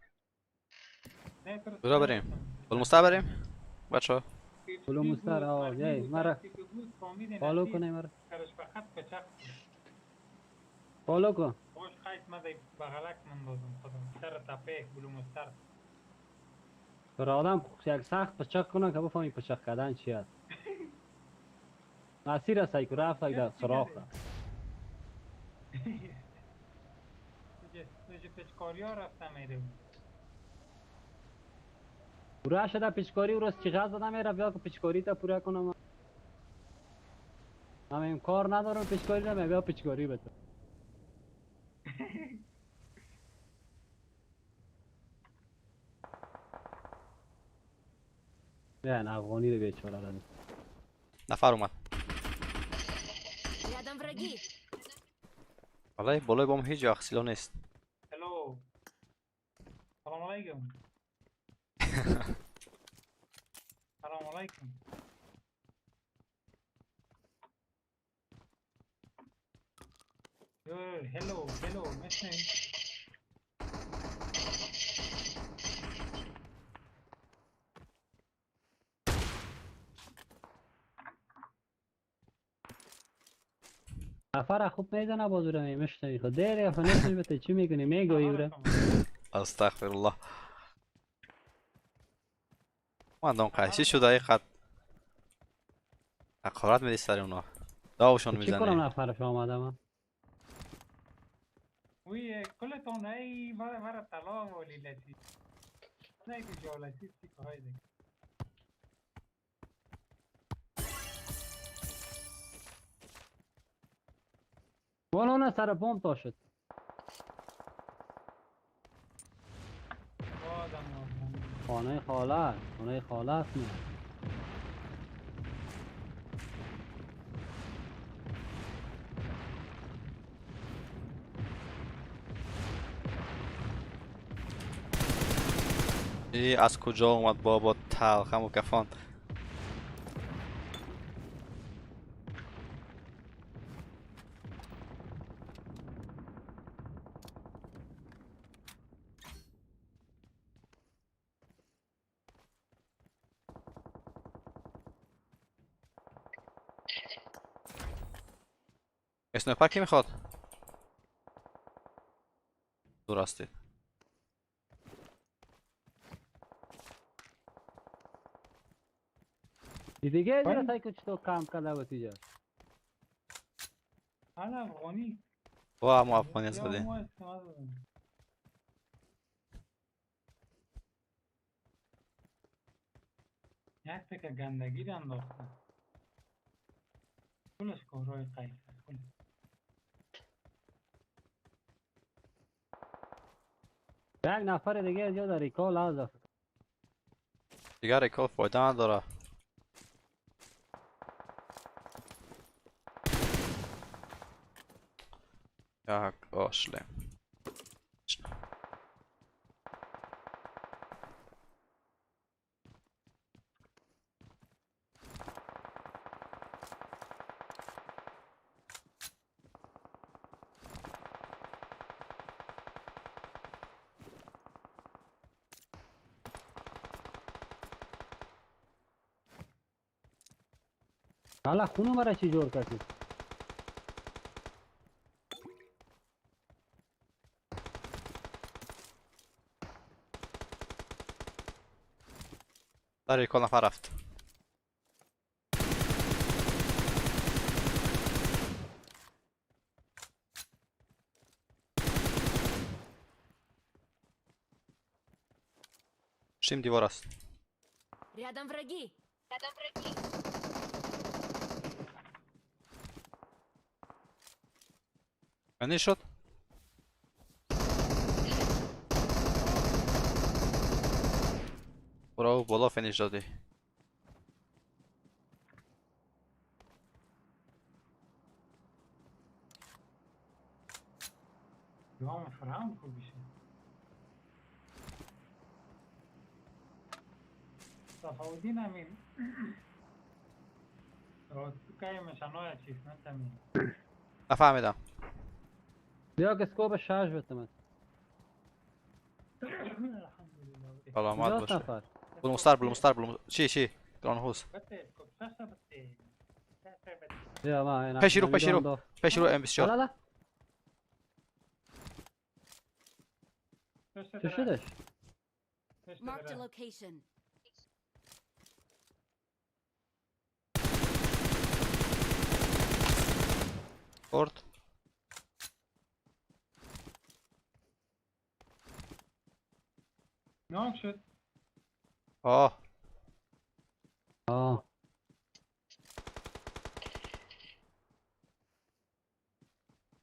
کجا بریم؟ بلومستر بریم؟ بچه بلومستر آه یه مرا follow کنه مرا follow کن خوش خیت مده بغلک من دادم خودم سر تپه بلومستر برای آدم یک سخت پچق کنه که بفهمی پچق کردن چی است. مسیر است که رفت در سراخ رفت. توجه پچکاری ها رفتم میره بود پورا شده پچکاری روز چیغه زدم میره بیا که پچکاری تا پورا کنم. من کار ندارم پچکاری را بیا پچکاری بده. نه افغانی رو بیچاره را نفر اومد. Рядом враги. والله بالای بام هیچ وقت سلاح نیست. هلو سلام علیکم. سلام علیکم. هلو هلو میشنوی؟ نفر خوب میزنه بازو رو میشنوی خود دیر یا نشنوی بته چی میکنی میگویی بره استغفر الله. مردم قحطی شده اینقدر حقارت میدی سر اونا داوشون میزنی. چی کنم نفرش آمده من وی کلتون ای ور طلا ولی لتی نه که جالتی چی کارای دیگه والا نه سر بمب تا شد. خانه خاله، خانه خاله است. نه ای از کجا اومد بابا تلخم و کفان. اسنایپر کی میخواد؟ درسته. دیگه از که چطور کم کرده بود اینجا. حالا افغانی. وا ما افغانی هست بده. یک تکه گندگی رو انداختن. کلش کارهای قیف است. یک نفر دیگه از در recall هست. دیگه recall فایده نداره. یک آشله. حالا خونه مرا چی جور کردی؟ در ریکال نفر رفت. شیم دیوار است. Рядом враги. Рядом враги. فینیش شد. برو بالا فینیش دادی. گام فرام خوب میشه. صفاودین امین تو که مشانای اچیومنت امین. نفهمیدم. بیا که سکوب شش بتمت. الحمدلله. سلامت باشه. نفر. بلومستر بلومستر بلوم چی چی گران هوس. بته سکوب شش بته. بیا ما اینا. پیش رو پیش رو پیش رو ام 24. لا لا چی شدش؟ Marked a location. خورد. ناک شد. آه آه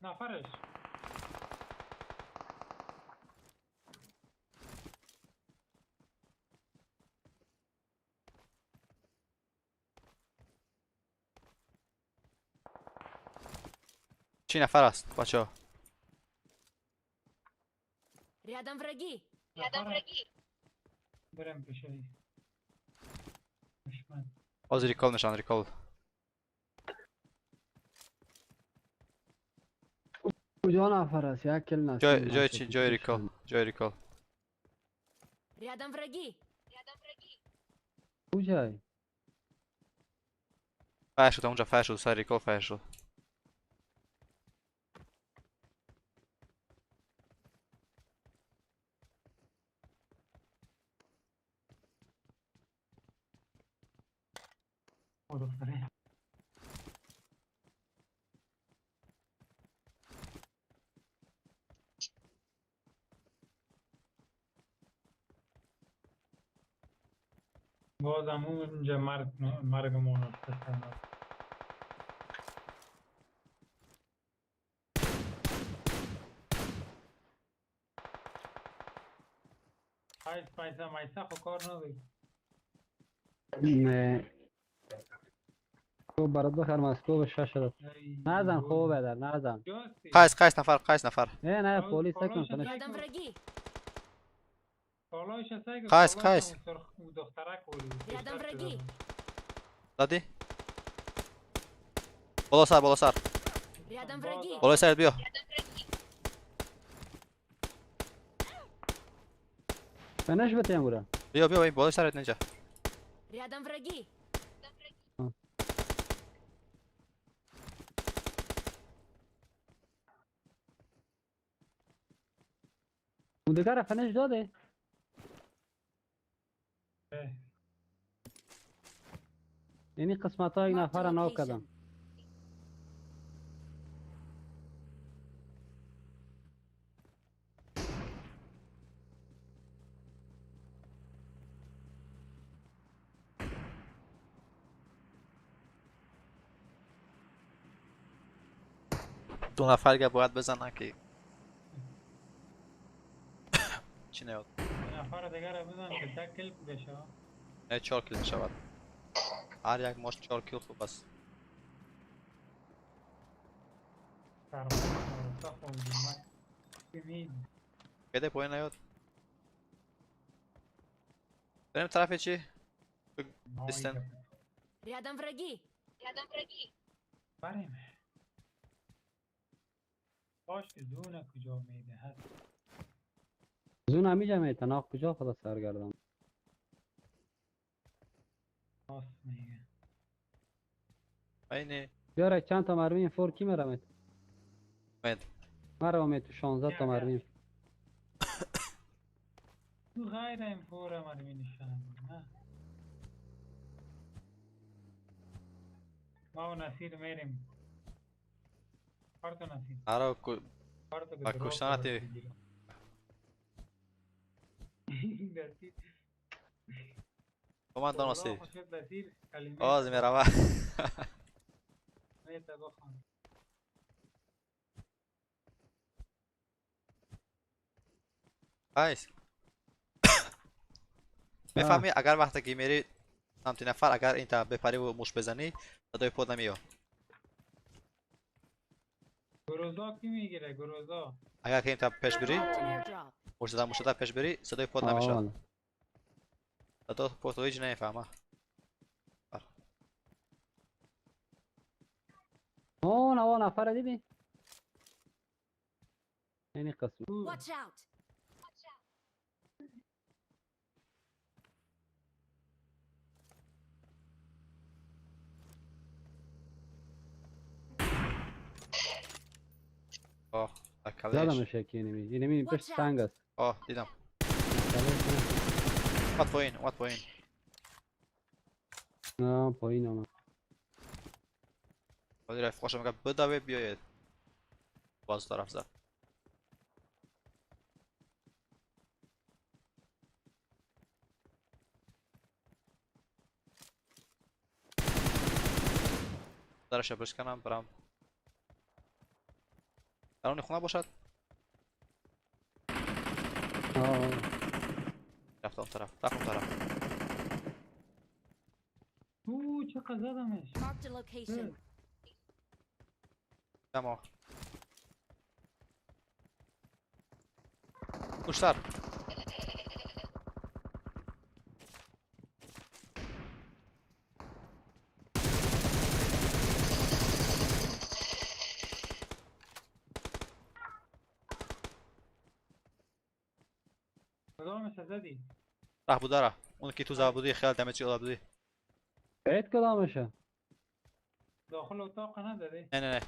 نفرش چی نفر است بچه ها؟ Рядом враги. Рядом враги. برم پیشی دشمن. باز ریکال میشن ریکال. کجا نفر است؟ یک کل نصیب جای جای نشد. چی جای ریکال جای ریکال. Рядом враги. Рядом враги. کجای؟ فیر شد اونجا فیر شد سر ریکال فیر شد. او دختره بازم اونجا مرگمون افتاد. قیس پیسه میسه خو کار نداری. نه خوب برات بخرم از کوب شش داد. نزن خوب بدر نزن. قیس قیس نفر قیس نفر. نه نه پلیس نکن فنش. Рядом враги. قیس قیس. Рядом враги. زدی؟ بالا سر بالا سر. Рядом враги. بالا سرت بیا. Рядом враги. فنش بتیم برا. بیا بیا این بالا سرت نجا. Рядом враги. Рядом враги. اون دیگه را فنش داده؟ یعنی قسمت های Marked a نفر ناک کردم. location. دو نفر که باید بزنن که چی نیاد. نفر دیگر بزن که تک کل بشه. نه 4 کیل میشود. هر یک ماش 4 کیل خوب است. بده پایین نیاد. بریم طرف چی؟ بیستن. Рядом враги. Рядом враги. بریم. باش که زونه کجا میدهد. زون همیجا میتناق کجا خدا سرگردان. راست میگه. اینه بیار چند تا مرمین فور کی مرمت؟ امید مرا امید تو 16 تا مرمین. تو غیر این فور مرمین نشانه نه. ما و نصیر میریم. پرتو نصیر. آره پرتو کشتن تی. کماندان نصیر. آز میروه. ایس میفهمی اگر وقتی که میری سمت نفر اگر این تا بپری و موش بزنی صدای پود نمیاد. گروزا کی میگیره گروزا؟ اگر که این تا پیش بری موش زدن موش پیش بری صدای پود نمیشه. صدای پود هیچ نمیفهمه. اون اون نفر دیدی؟ اینی قسم. آه اکلش. زدمش یکی اینمی. اینمی پشت سنگ است. آه دیدم. اومد پایین اومد پایین. نه پایین آمد. ولی رفیقاشم میگه بدوه بیاید. باز طرف زد. درش بشکنم برم. درون خونه باشد؟ رفت اون طرف رفت اون طرف. اوه چقدر زدمش. تمام. پشتر. کدامش زدی؟ راه بوده راه. اون که تو زده بودی خیلی دمیج داده بودی. ایت کدامشه؟ داخل اتاق ندادی؟ نه نه نه.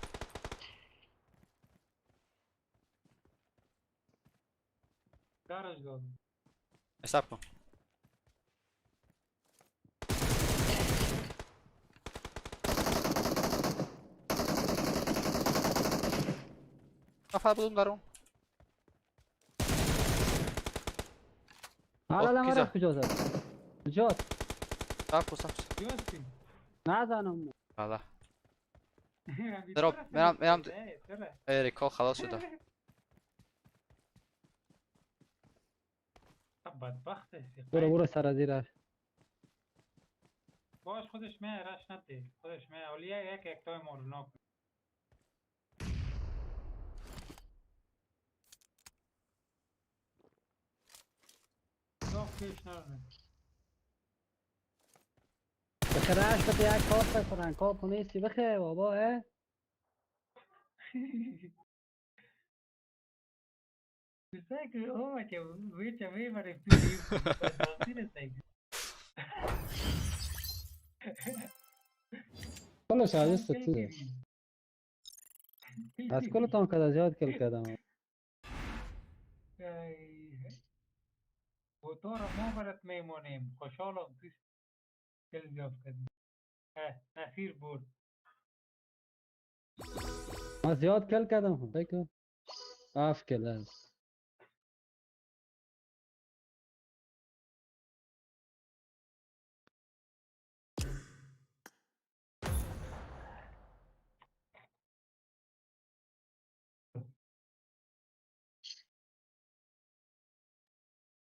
درش دادم. حساب کن. نفر بودم در اون. حالا مرا کجا زد؟ کجاست؟ صف کن صف کن. نزنم. حالا. میرم میرم ریکال خلاص شده. بدبخت هستی. برو برو سر زیرش. باش خودش می رش نده. خودش می اولیه یک یک تای مارنا. بخیر رش بده یک کار بکنن کار نیستی بخیر بابا اه کلش عزیز تو از کلتان کده زیاد کل کردم و تو را ما برات میمانیم خوشحالم توش دل زیاد کردیم. نصیر برد. ما زیاد کل کردم فکر 7 کل است.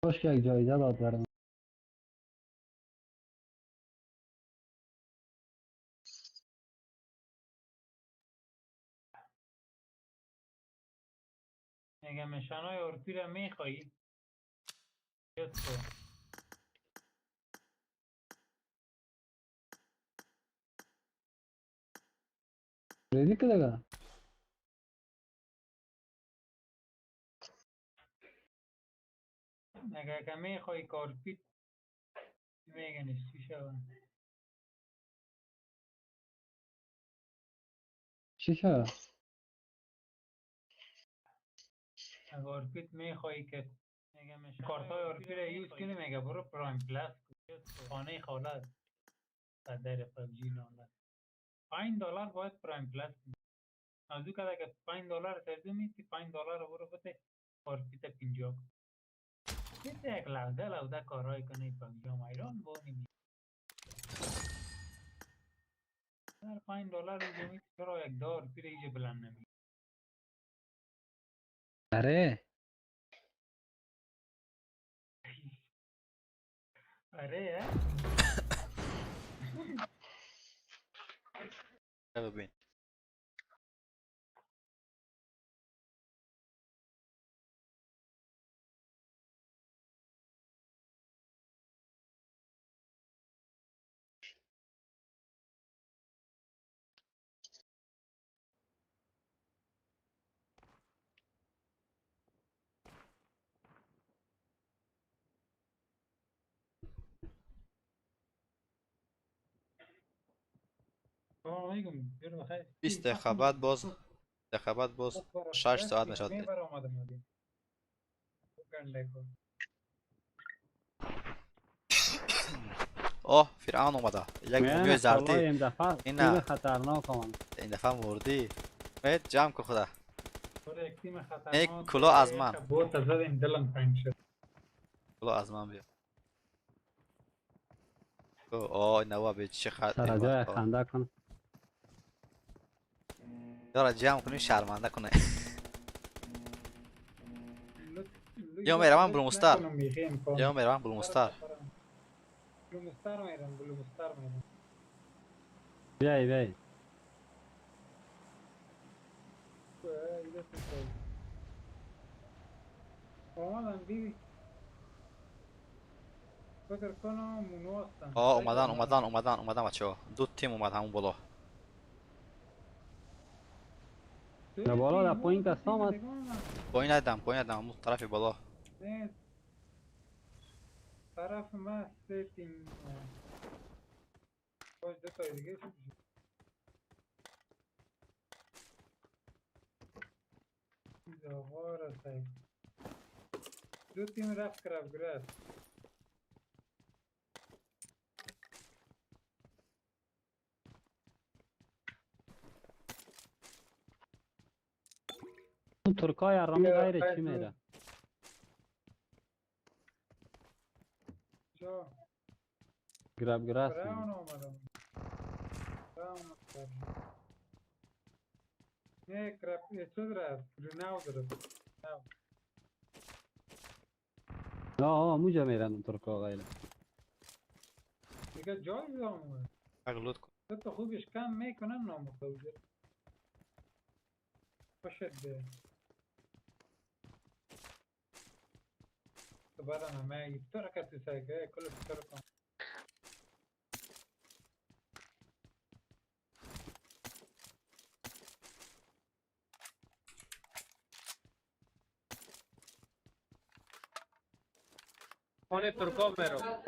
خوش که یک جایزه داد برم. میگم نشانای ارپی را میخوایی؟ ریدی که دیگه؟ اگر که میخوای کارپیت میگنش چی شود؟ چی شد؟ اگه آرپیت میخوایی که کارت های آرپی را use کنی، میگه برو Prime Plus، خانه خاله است. در PUBG نالت $5 باید Prime Plus کنی. از او که اگه $5 ترجمه میتی، $5 برو بده آرپیت 50 کن. یک لوده لوده کارهای کنه PUBG هم ایران بونی. در $5 رو میتی، چرا یک دار پیر ایجا بلند نمی؟ آره. آره. ببین. 20 دقیقه بعد باز، دقیقه بعد باز 6 ساعت میشد. برآمدم از این. گنده کن. اوه، فرعون اومده یک مومی زردی. این دفعه اینا. تیم خطرناک آمد. این دفعه مردی. امید، جمع کو خدا. آره، یک تیم خطرناک. یک کلاه از من. بوت زدیم، دلم تنگ شد. کلاه از من بیا. اوه نوا به چه خط. سر جای خنده کن. یارا جمع کنی، شرمنده کنه. یا میرم بلومستر، یا میرم بلومستر. بلومستر میرم، بلومستر میرم. بیای بیای. اینجا تو آمدم بیبی. فکر کنم مونو هستن. آه، اومدن اومدن اومدن اومدن. بچه ها، دو تیم اومد همون بالا. در بالا، در پایین کس آمد. پایین ندیدم، پایین ندیدم، همون طرف بالا. نه، طرف ما سه تیم، باز دو تای دیگه شد. آقا را سعی دو تیم رفت کرب گرفت. اون ترکای آرامی بیا، غیر چی خیر. میره؟ جا گرب گرس. براون آمدم، براون آمدم. نه، کرب چیز رفت، روناو رفت. نه، آه، موجا میرن اون ترکا غیر. دیگه جای آمد. یک loot کن. دو تا خوبش کم میکنن، نام خوبه. خوشت به تو بعد همه تو کسی سعی کل فکر کن. خانه ترکا میرم.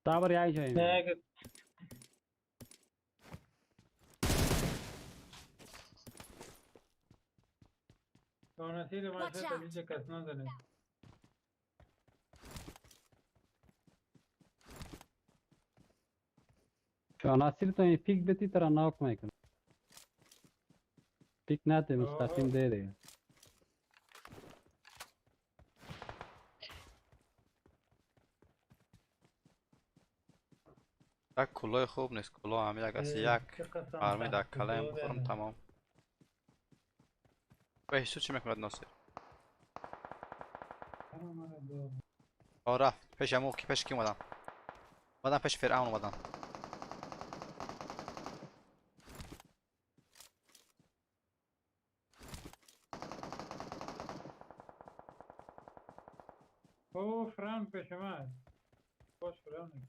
صبر، یک جایی نه میره. اگه دانسی رو Watch من out. اینجا کس نزنه. شانسی تو این peek بتی ترا knock میکنه. peek نده، مستقیم ده دیگه. یک کلاه خوب نیست، کلاه هم یک از یک چه قسم فرمی در سخت کلایم داره. بخورم تمام. به تو چی میکند ناصر؟ آه، رفت پیش همو کی. پیش کی اومدن؟ اومدن پیش فرعون اومدن. او فران پیش من باش، فران.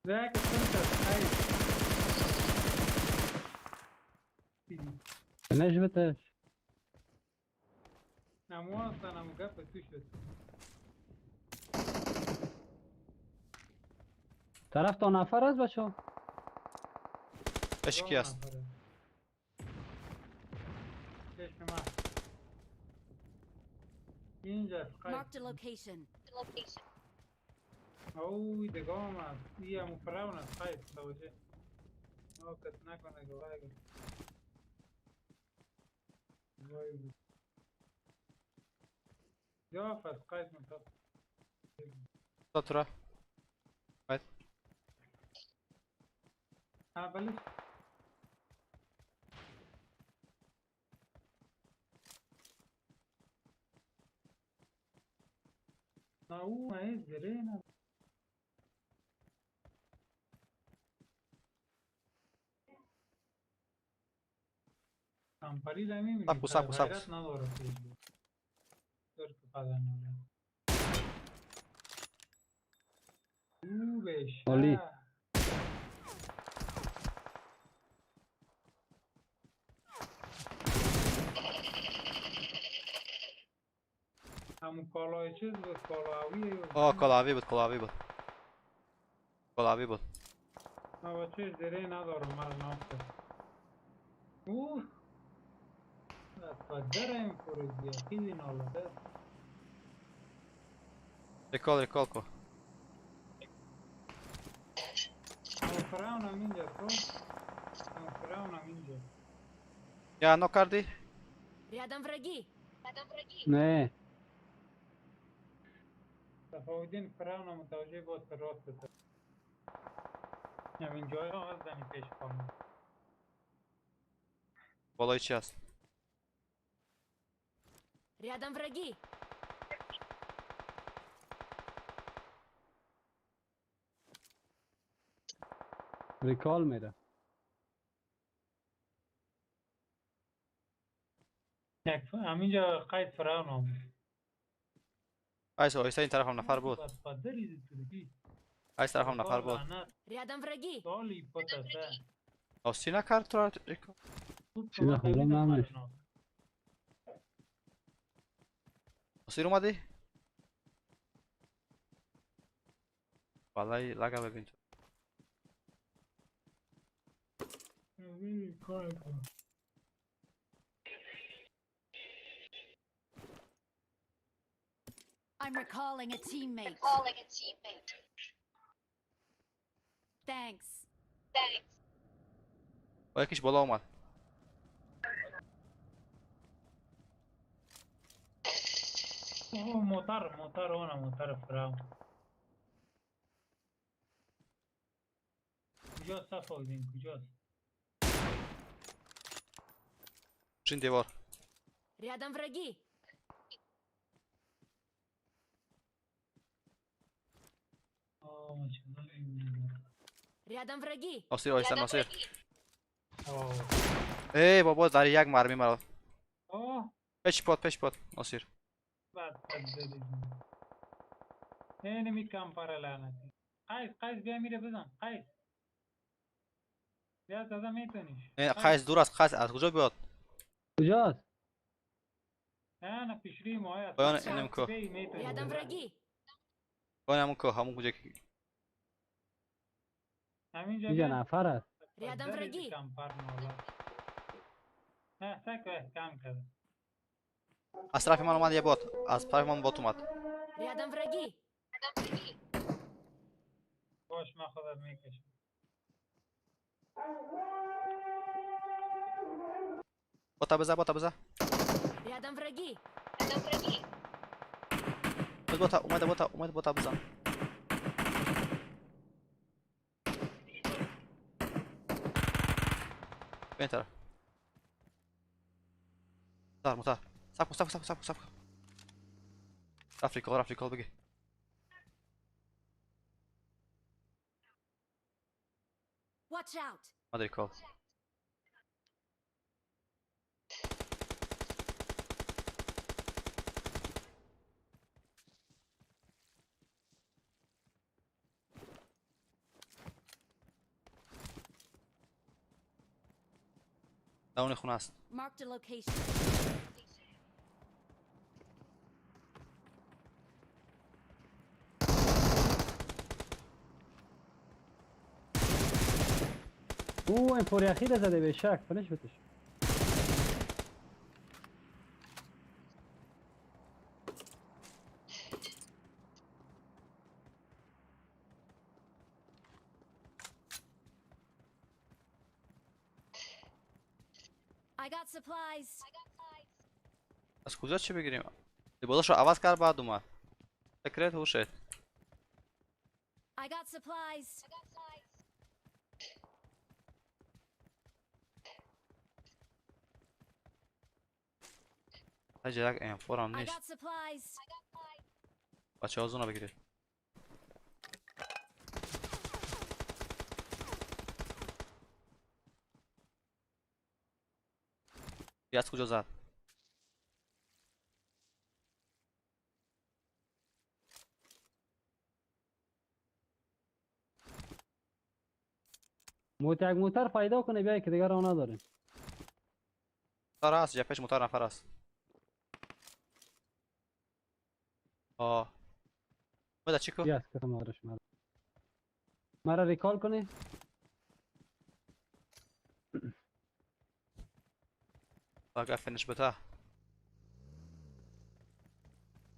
ذاك كنت. نجبتش. نمو نمو گپ تو شد. طرف تا نفر است بچه. اش کی است؟ Marked a location. اوه دگام است. یه همون فراون است. خیلی توجه. او کس نکنه گواه. وای بود. یا فس قید متف. ترى قید. ها بلش. او ما زرينا. کمپری لمی سب سب سب. نداره. عالی. همون کالای چیز بود، کالاوی. آه کالاوی بود، کالاوی بود، کالاوی بود. ما با چیز دره ندارم مرا نافته. اوه قدر این پروژه خیلی نالده. ریکال ریکال کو. فراون هم اینجا تو. فراون هم اینجا. یا نو کردی؟ Рядом враги. نه. تفاوتین فراون متوجه باز راست است. همین جای ها از دنی پیش کنم. بالای چی هست؟ Рядом враги. ریکال میره. یک همینجا قید فراون هم. ایسا ایسا این طرف هم نفر بود. ایس طرف هم نفر بود. Рядом враги. آسی نکرد تو را ریکال. چیز خوبم نمیشه. آسی رو اومدی؟ بالای لگا ببین تو. I'm recalling a teammate. Thanks. با یکیش بالا اومد. اوه موتر موتر اونه موتر فراون. کجاست صفاودین کجاست؟ چین دیوار. Рядом враги. Рядом враги. ناصر آیستا ناصر. ای بابا در یک مرمی مرا. پیش پاد پیش پاد ناصر. نه نمی کم پر لعنتی. قیس قیس بیا میره بزن قیس. بیا زده میتونیش. قیس دور است. قیس از کجا بیاد؟ کجاست؟ نه نه پیشری ما. پایان اینم کو. Рядом враги. پایان همون کو همون کجا که اینجا نفر است. Рядом враги. نه سک کم کرد. از طرف من اومد یه بات. از طرف من بات اومد. Рядом враги. باش من خودم میکشم. باتا بزن باتا بزن. Рядом враги. باتا اومده باتا اومده باتا بزن. به این طرف. موتر موتر. سب کن سب کن سب کن سب کن. رفت ریکال رفت ریکال بگی. Watch out. اومد ریکال. درون خونه است. Marked a location. او این پوری اخیر زده به شک فنش بتش. I got supplies. از کجا چی بگیریم؟ لباسش رو عوض کرد بعد اومد. فکرت هوشت. I got supplies. اینجا یک M4 هم I نیست. got supplies. بچه ها زونه بگیرید. از کجا زد؟ موتر موتر پیدا کنه بیای که دیگه راه نداریم. موتر هست، جپش موتر نفر هست. آه. بده چی کو؟ بیا از کم آرش مرا. مرا ریکال کنی؟ اگر فینش بده.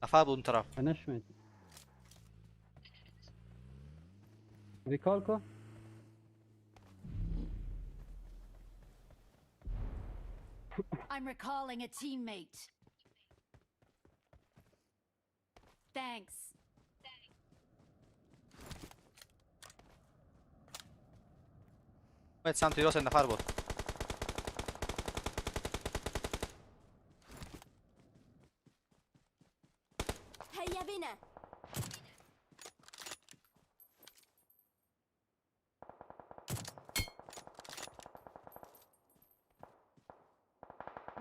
نفر بود اون طرف. فینش میدی. ریکال کو؟ I'm recalling a teammate. Thanks. باید سمت راست نفر بود. هيا بنا.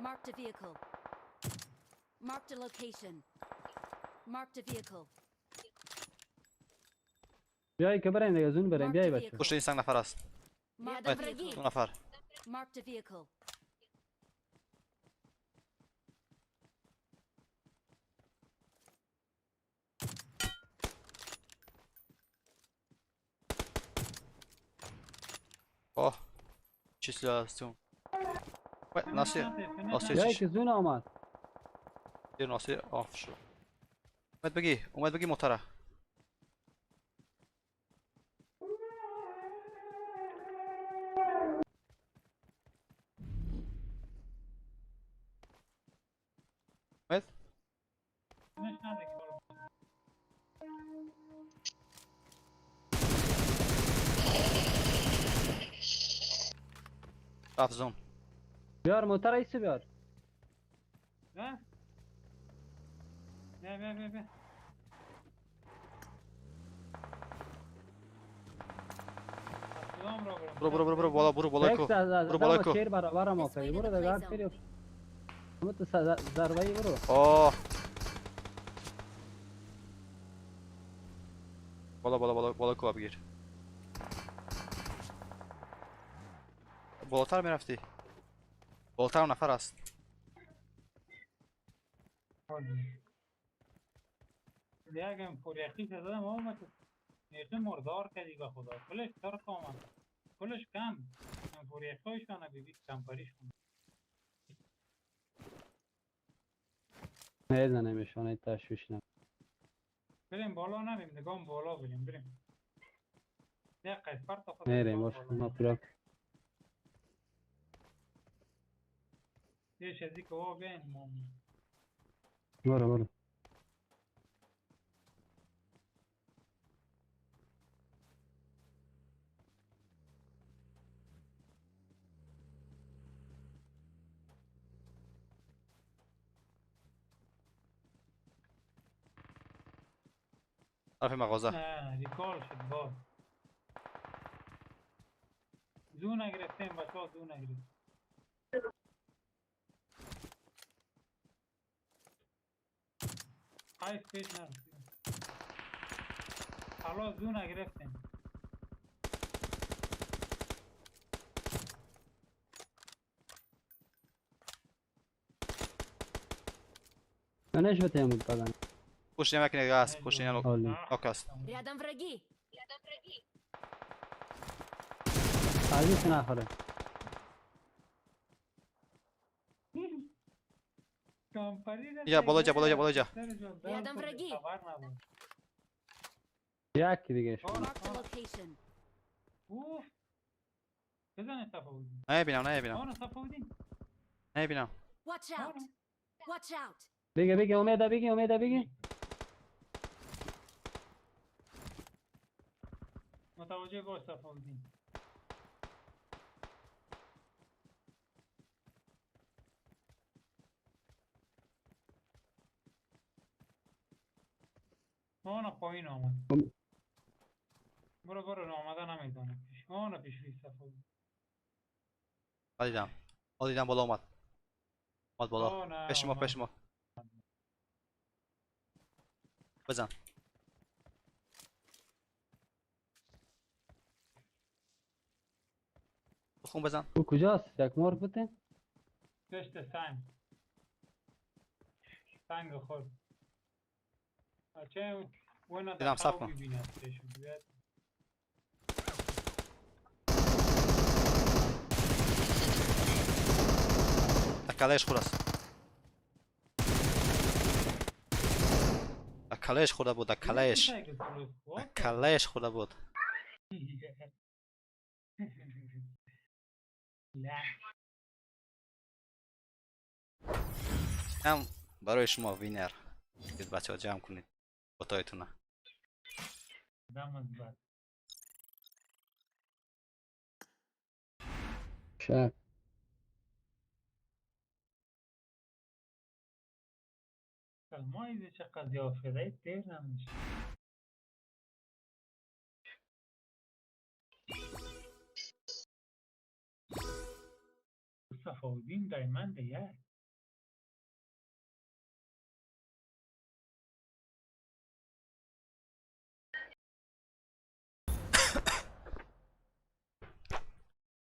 Marked a vehicle. Marked a location. Marked a vehicle. بیای که بریم دیگه زون بریم بیای بچه. پشت این سنگ نفر است. Marked a vehicle. دو نفر. Marked a vehicle. آه چی سلاح هستون؟ ناصر ناصر بیای که زون آمد. ناصر آف شد. اومد بگی اومد بگی موتره. اومد؟ رفت زون. بیار موتر ایسو بیار. نه نه نه نه نه. برو برو برو برو بالا برو بالا کو. برو بالا کو. شیر برابر ما کردی. برو دیگه فری. مت ضربه برو. آه. بالا بالا بالا بالا کو بگیر. بالاتر میرفتی. بالاتر نفر است. دیگه پوریخی زدم آمد. یکی مردار کردی به خدا. کلش ترک آمد. کلش کم. پوریخیشان بیبی کم پریش کن. میزنمشان تشویش نم. بریم بالا نریم نگام بالا بریم بریم. یک قیفر تا خود. میریم باش ما پولا. یه چیزی که وا بیاین ما. برو برو. طرف مغازه. نه ریکال شد باز. زو نگرفتیم بچه ها زو نگرفتیم. قیف پیش نرسیم. حالا زو نگرفتیم. فنش بتیم بزن. پشت نمک نگاه است، پشت نمک ناک است. Рядом враги. عزیز نخوره. یا بالا جا، بالا جا، بالا جا. Рядом враги. یکی دیگه شد. Marked a location. اوف. بزن صفاودین. نمیبینم، نمیبینم. آن صفاودین. نمیبینم. Watch out. Watch out. بگی بگی امیده، بگی امیده، بگی. متوجه باش صفاودین. آن پایین آمد. برو برو، آمده نمیدانم. آن پیش روی صفاودین. دیدم، دیدم، بالا اومد. اومد بالا. پیش ما، پیش ما. بزن. بخون بزن. او کجاست؟ یک مار بوده؟ پشت سنگ. سنگ خورد. بچه اون دیدم، صف کن. کلهش خورد است. کلهش خورده بود، کلهش. کلهش خورده بود. هم برای شما وینر. بچه ها جمع کنید باتایتونه. شب. ما چقدر زیاد دیر نمیشه. صفاودین دایمند یک.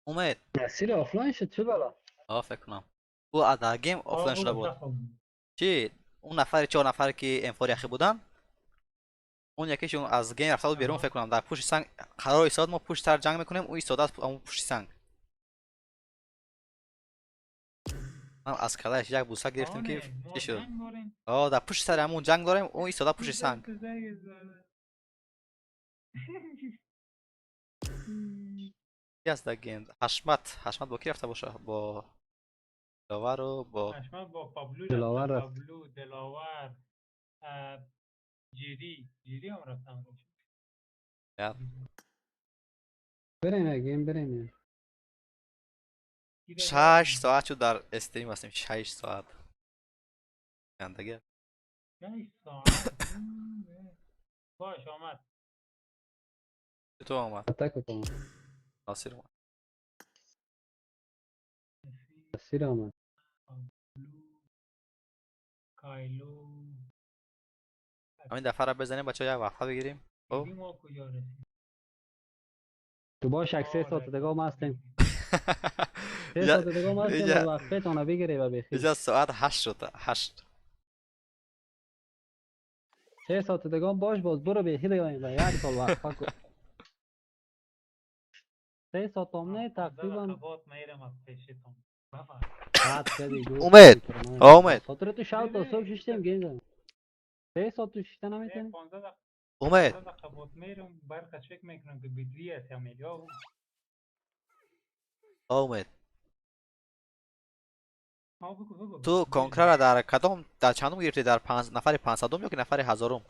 اومد. نصیر آفلاین شد، چه بالا؟ آه فکر کنم. او از game آفلاین شده بود. چی؟ اون نفر چهار نفر که M4 یخی بودن، اون یکیشون از game رفته بود بیرون فکر کنم. در پشت سنگ قرار ایستاد، ما پشت سر جنگ میکنیم، او ایستاده است اون پشت سنگ. من از کلهش یک بوسه گرفتیم که چی شد. آه در پشت سر همون جنگ داریم، اون ایستاده پشت سنگ. کی است در game؟ حشمت. حشمت با کی رفته باشه؟ با دلاور و با حشمت با پابلو. دلاور رفت. پابلو، دلاور، جیری. جیری هم رفتم. بریم game، بریم. 6 ساعت شد در stream هستیم. 6 ساعت. دیگه 6 ساعت. باش آمد. تو آمد. اتک کن. ناصر اومد. نصیر آمد. کایلو. همین دفعه را بزنیم بچه‌ها، یک وقفه بگیریم. خب تو باش یک 3 ساعت دیگه ما هستیم. 3 ساعت دیگه ما هستیم، وقفه تانه بگیری و بخیر. اینجا ساعت 8 شد. 8. 3 ساعت دیگه باش، باز برو بخیر دیگه یک سال وقفه کن. 3 ساعت هم نه تقریبا. اومد اومد. خاطر تو شب تا صبح شیشتیم game زدیم. 3 ساعت تو شیشته نمیتونی؟ اومد. اومد. تو Conqueror را در کدام، در چندم گرفتی؟ در 5 نفر 500 یا که نفر هزارم؟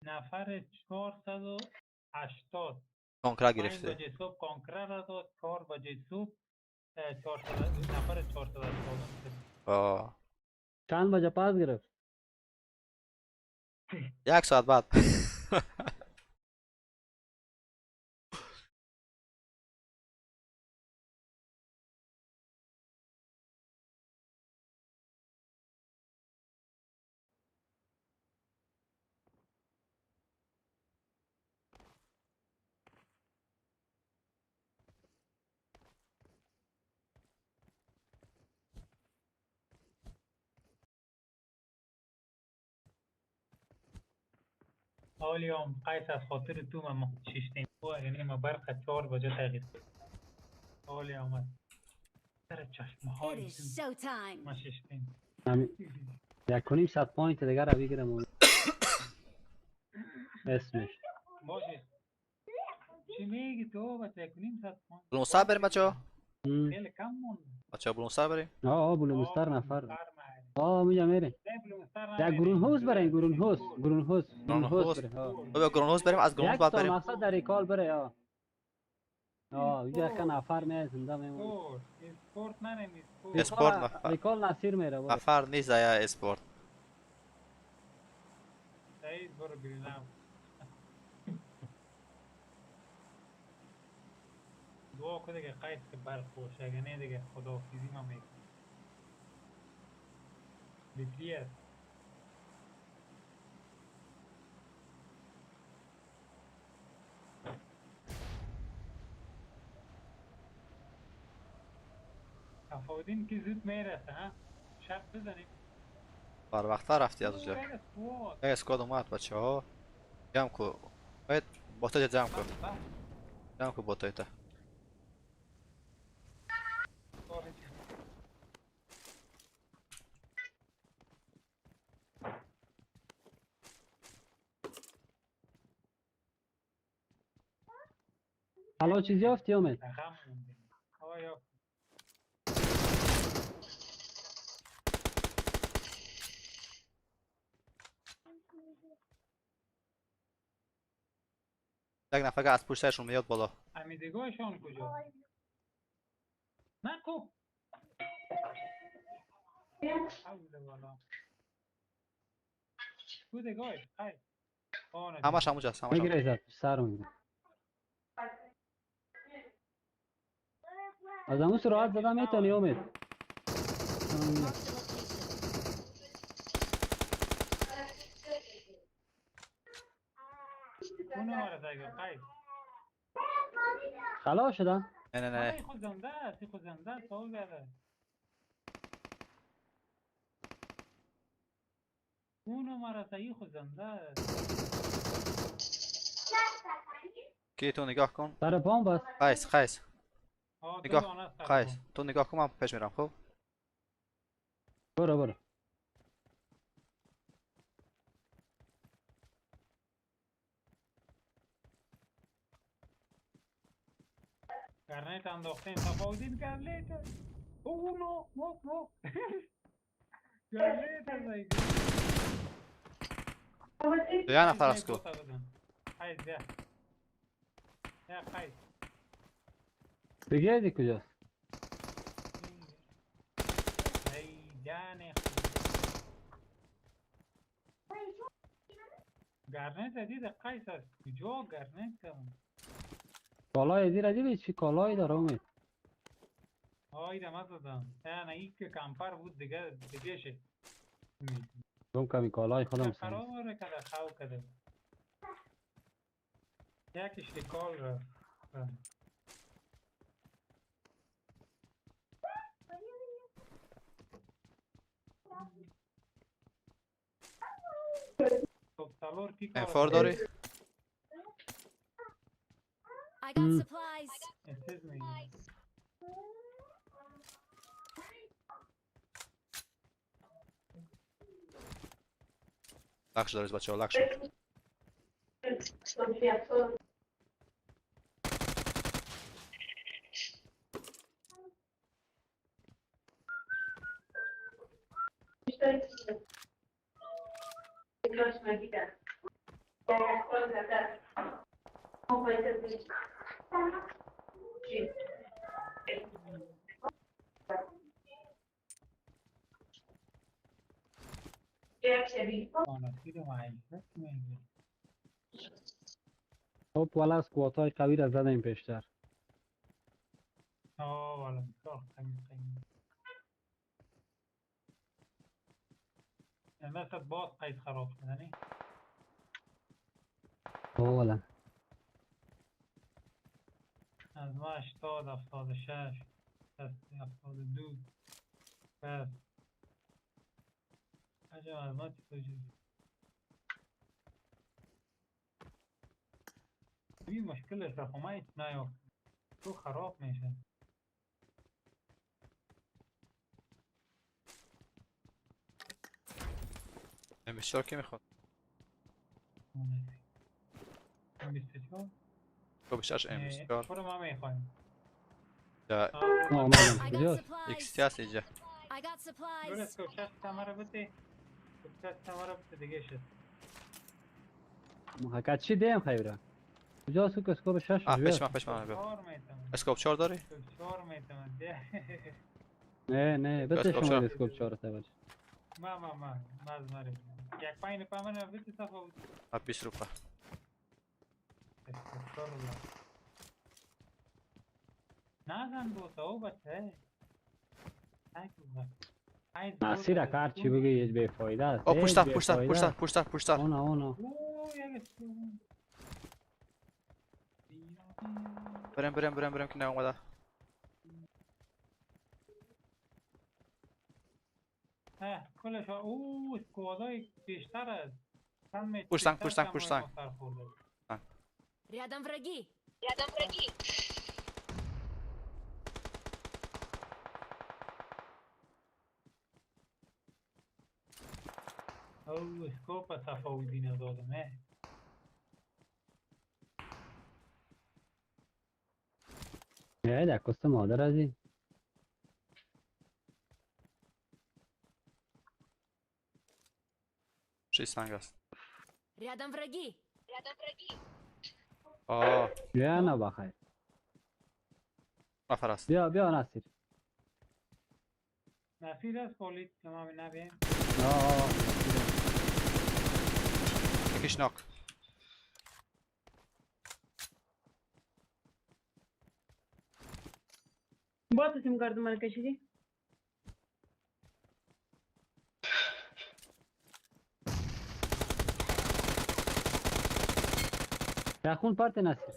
نفر 480. Conqueror گرفته. 5 بجه صبح Conqueror را داد، 4 بجه صبح 400 نفر 480. آه. چند بجه پاس گرفت؟ یک ساعت بعد. حالی هم قیس از خاطر تو ما شیشتیم یعنی ما برق 4 بجه تغییر حالی آمد سر چشمه های ما شیشتیم 1.5 ساعت point دیگر را بگیرم اسمش باشه چی میگی تو بچه 1.5 ساعت point بلومستر بریم بچه ها خیلی کم مونده بچه ها بلومستر بریم آه بلومستر نفر آه میجا میریم در گرون هوس بریم گرون هوس گرون هوس گرون هوس بریم بابا گرون هوس بریم از گرون هوس بعد بریم یک تا مقصد در ریکال بره آه اینجا یک نفر میاد زنده میمونه اسپورت نریم اسپورت ریکال نصیر میره نفر نیست یا اسپورت سعید برو ببینم دعا کن دیگه قیس که برق باشه اگه نه دیگه خداحافظی ما میکنم بطری است تفاوتین که زود میرسه ها شب بزنیم بر وقت رفتی از اونجا یک اسکواد اومد بچه ها جمع کو باید باتای جمع کن جمع کو باتای تا حالا چیزی یافتی امید؟ یک نفر از پشت سرشون میاد بالا امیدگاهشان کجا؟ نکو همش همونجاست همش میگیره سر میگیره از همون سرعت زدم میتونی امید خلاص شدم نه نه نه خود زنده است خود زنده است سوال بیادر اونو مرا خود زنده است کی تو نگاه کن سر پام بس قیس قیس نگاه قیس تو نگاه کن من پیش میرم خب برو برو گرنیت انداختیم تفاوتین گرنیت او نو نو نو گرنیت زایگ یه نفر است کو قیس بیا یا قیس دیگه دی کجاست ای جان گرنیت دید قیس است کجا گرنیت کردم کالای زیر دیدی چی کالایی داره امید آی دم زدم نه این که کمپر بود دیگه دیگه شه دوم کمی کالای خودم خراب کرده خاو کرده یکیش ریکال رفت انفار داری؟ I got supplies. لک شد بچه ها لک شد خب والا squad های قوی را زدیم پیشتر. آه والا بسیار قوی قوی. مثلا باز قید خراب شده. آه والا از ما 80 76 72 بس عجب از ما چی. این مشکلش رقمه نیافت تو خراب میشه. M24 کی میخواد؟ M24 تو بیشترش M24 برو ما میخوایم. آمدم کجاست؟ XT هست اینجا. I got supplies. برو اسکوپ شش تمره بده. شش تمره بده دیگه شد. محکت چی دیم خیره؟ کجاست که اسکوپ شش؟ پیش من پیش من بیا. اسکوپ 4 داری؟ اسکوپ 4 میتم. نه نه بده شما اسکوپ 4 تا باش. ما ما ما ما ماری. یک پایین پامن بده تفاوت. 20 روپه. نزن بوتا او بچه. نصیر کار چی بگی هیچ بی فایده است. او پشتر پشتر پشتر پشتر پشتر. اون اون. برم برم برم برم که نیومده. کلش او اسکوادای بیشتر است. پشتن پشتن پشتن. Рядом враги. Рядом враги. او اسکوپ تفاوتی ندادم. نه در کست مادر از این. چی سنگ است؟ Рядом враги. Рядом враги. آه. بیا نه بخیر. نفر است. بیا بیا نصیر. نصیر است پلیس ما نبیم. آه. یکیش ناک. با سیم کارت من کشیدی؟ خون پارت نصیر.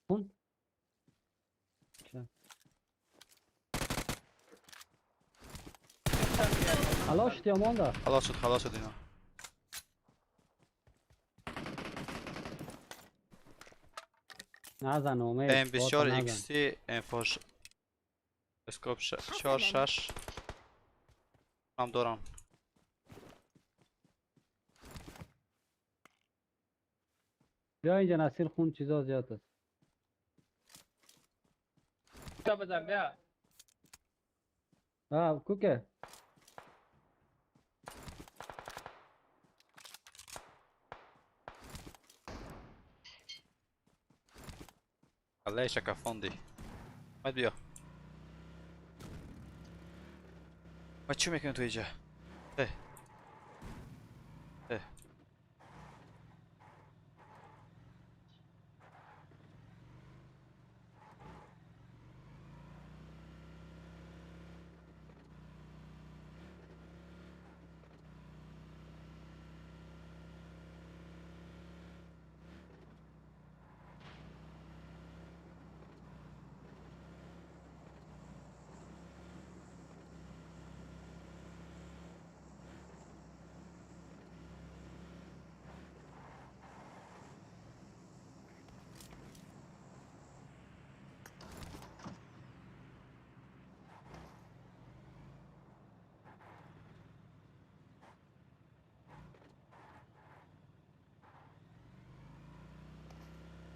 خون؟ خلاص شد یا مانده؟ خلاص شد خلاص شد اینا. نزن امید. M24 XT M4 اسکوپ 4 6 هم دارم. بیا اینجا نصیر خون چیزا زیاد است. تا بزن بیا. کوکه. الله شکفوندی. باید بیا. ما چی میکنی تو اینجا؟ اه. اه.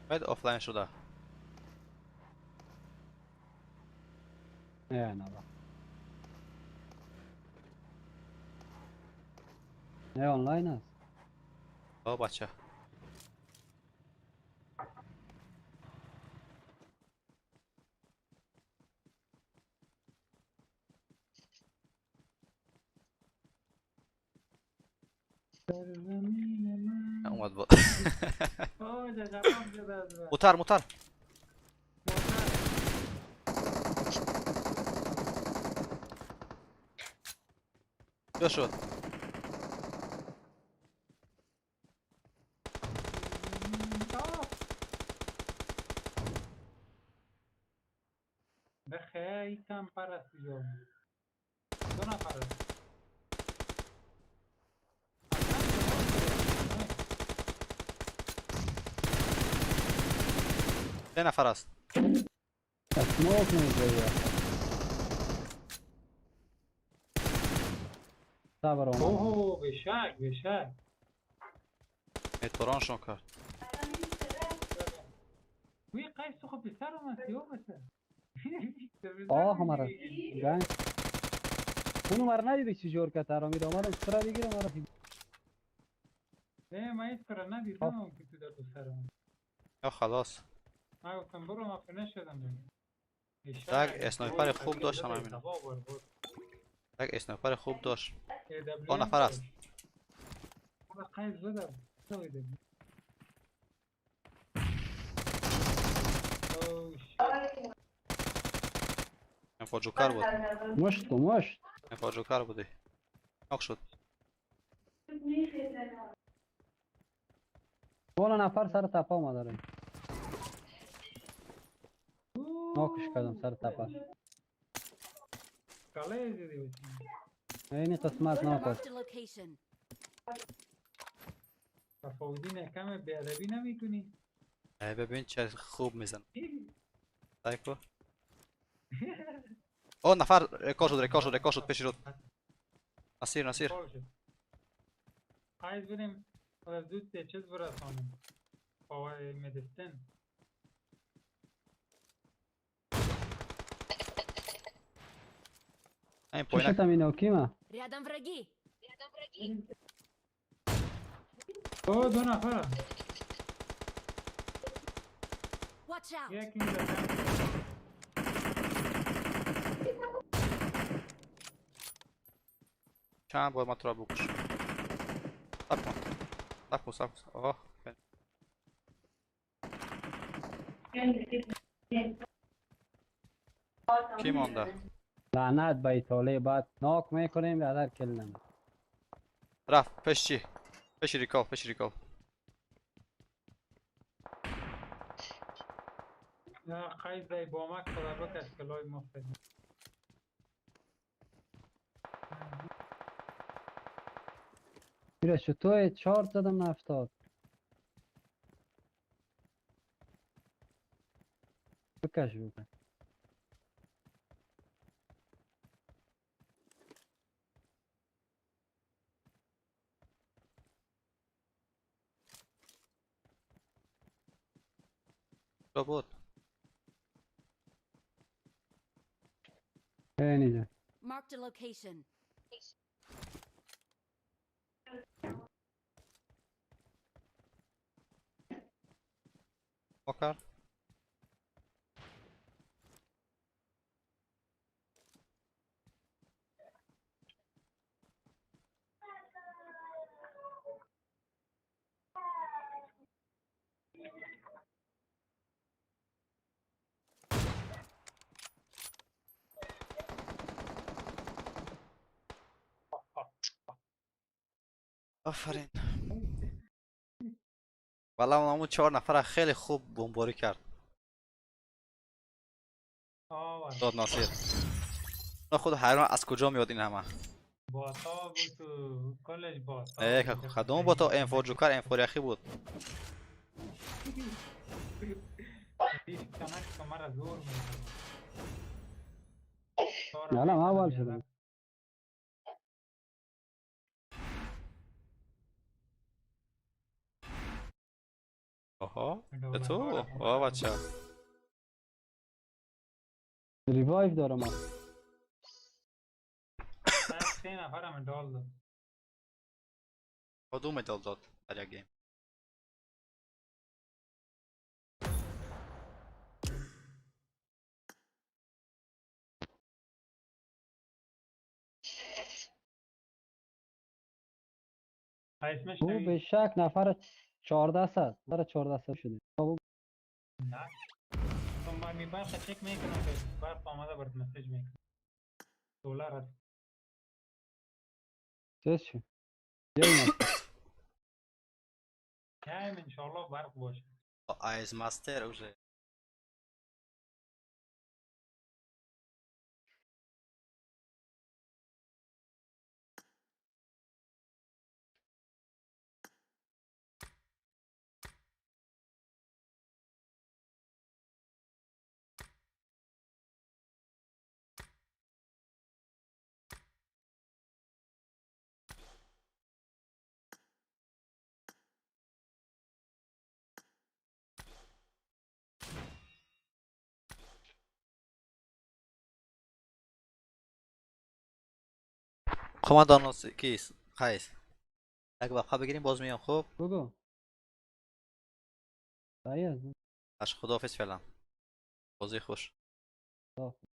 باید آفلاین شده. نه نه نه آنلاین است. آه بچه. اومد با. موتر موتر. بیا شد. بخیر یکم پرست جا دو نفر است. سه نفر است. smoke نمی‌ذاری. صبر آمد. اوه بشک بشک. اعترانشون کرد. وی قیس تو خب پسر اومد یا بسر. آه مرا گنگ اونو مرا ندیدی چی جور کرد ترامید آمدم سرا بگیرم مرا. نه من هیچ کار ندیدم که تو در پسر اومد. یا خلاص. من گفتم برو من فینش شدم. یک اسنایپر خوب داشت هم همینو. یک اسنایپر خوب داشت. آن نفر است. قیس زدم. انفا جوکر بود. مشت کو مشت. انفا جوکر بودی. ناک شد. بالا نفر سر تپه آمده. ناکش کردم سر تپه. کله زدی بچی. این قسمت ناکش. Marked a location. تفاوتی کم بیادبی نمیکنی. ببین چه خوب میزنه. سایکو. او نفر رکورد شد رکورد شد رکورد شد پیش رو. نصیر نصیر. قایز بریم از زود چیز برسانیم. پاور مدستن. این پایین. چه تامینو کیما؟ Рядом враги. Рядом враги. او دو نفر. Watch out. یکی اینجا. چند بار ما تو را بکش. صبر کن. صبر کن صبر کن. آه. کی مانده؟ لعنت به ایتالی بعد ناک میکنیم بیادر کل نمی. رفت پیش چی؟ پیش ریکال پیش ریکال. نه قیس دای با مک خدا بکش که لای مفت. میره چطور 4 زدم 70. بکش بکش. بود. اینجا. Marked a location. کرد. آفرین. والا اونمون 4 نفر خیلی خوب بمباری کرد. داد ناصر. خود حیران از کجا میاد این همه؟ باتا بود تو کلش باتا. خدام باتا انفور جوکر انفور یخی بود. نه نه اول شدم. آها تو آه بچه ریوایو دارم من. سه نفرم مدال داد. دو مدال داد در یک گیم. او به شک نفر 1400 نفر 1400 شده. نه تو می برق چک میکنم که برق آمده برات مسیج میکنم. دلار است. چه؟ جایم انشالله برق باشه. آیز ماستر اوجه. Командан кист? Қайс. Як вақфа бигирем, боз меям, хуб? Бугу. Саҳӣ аст. Аш, худоҳофиз феълан. Бозии хуш. Худоҳофиз.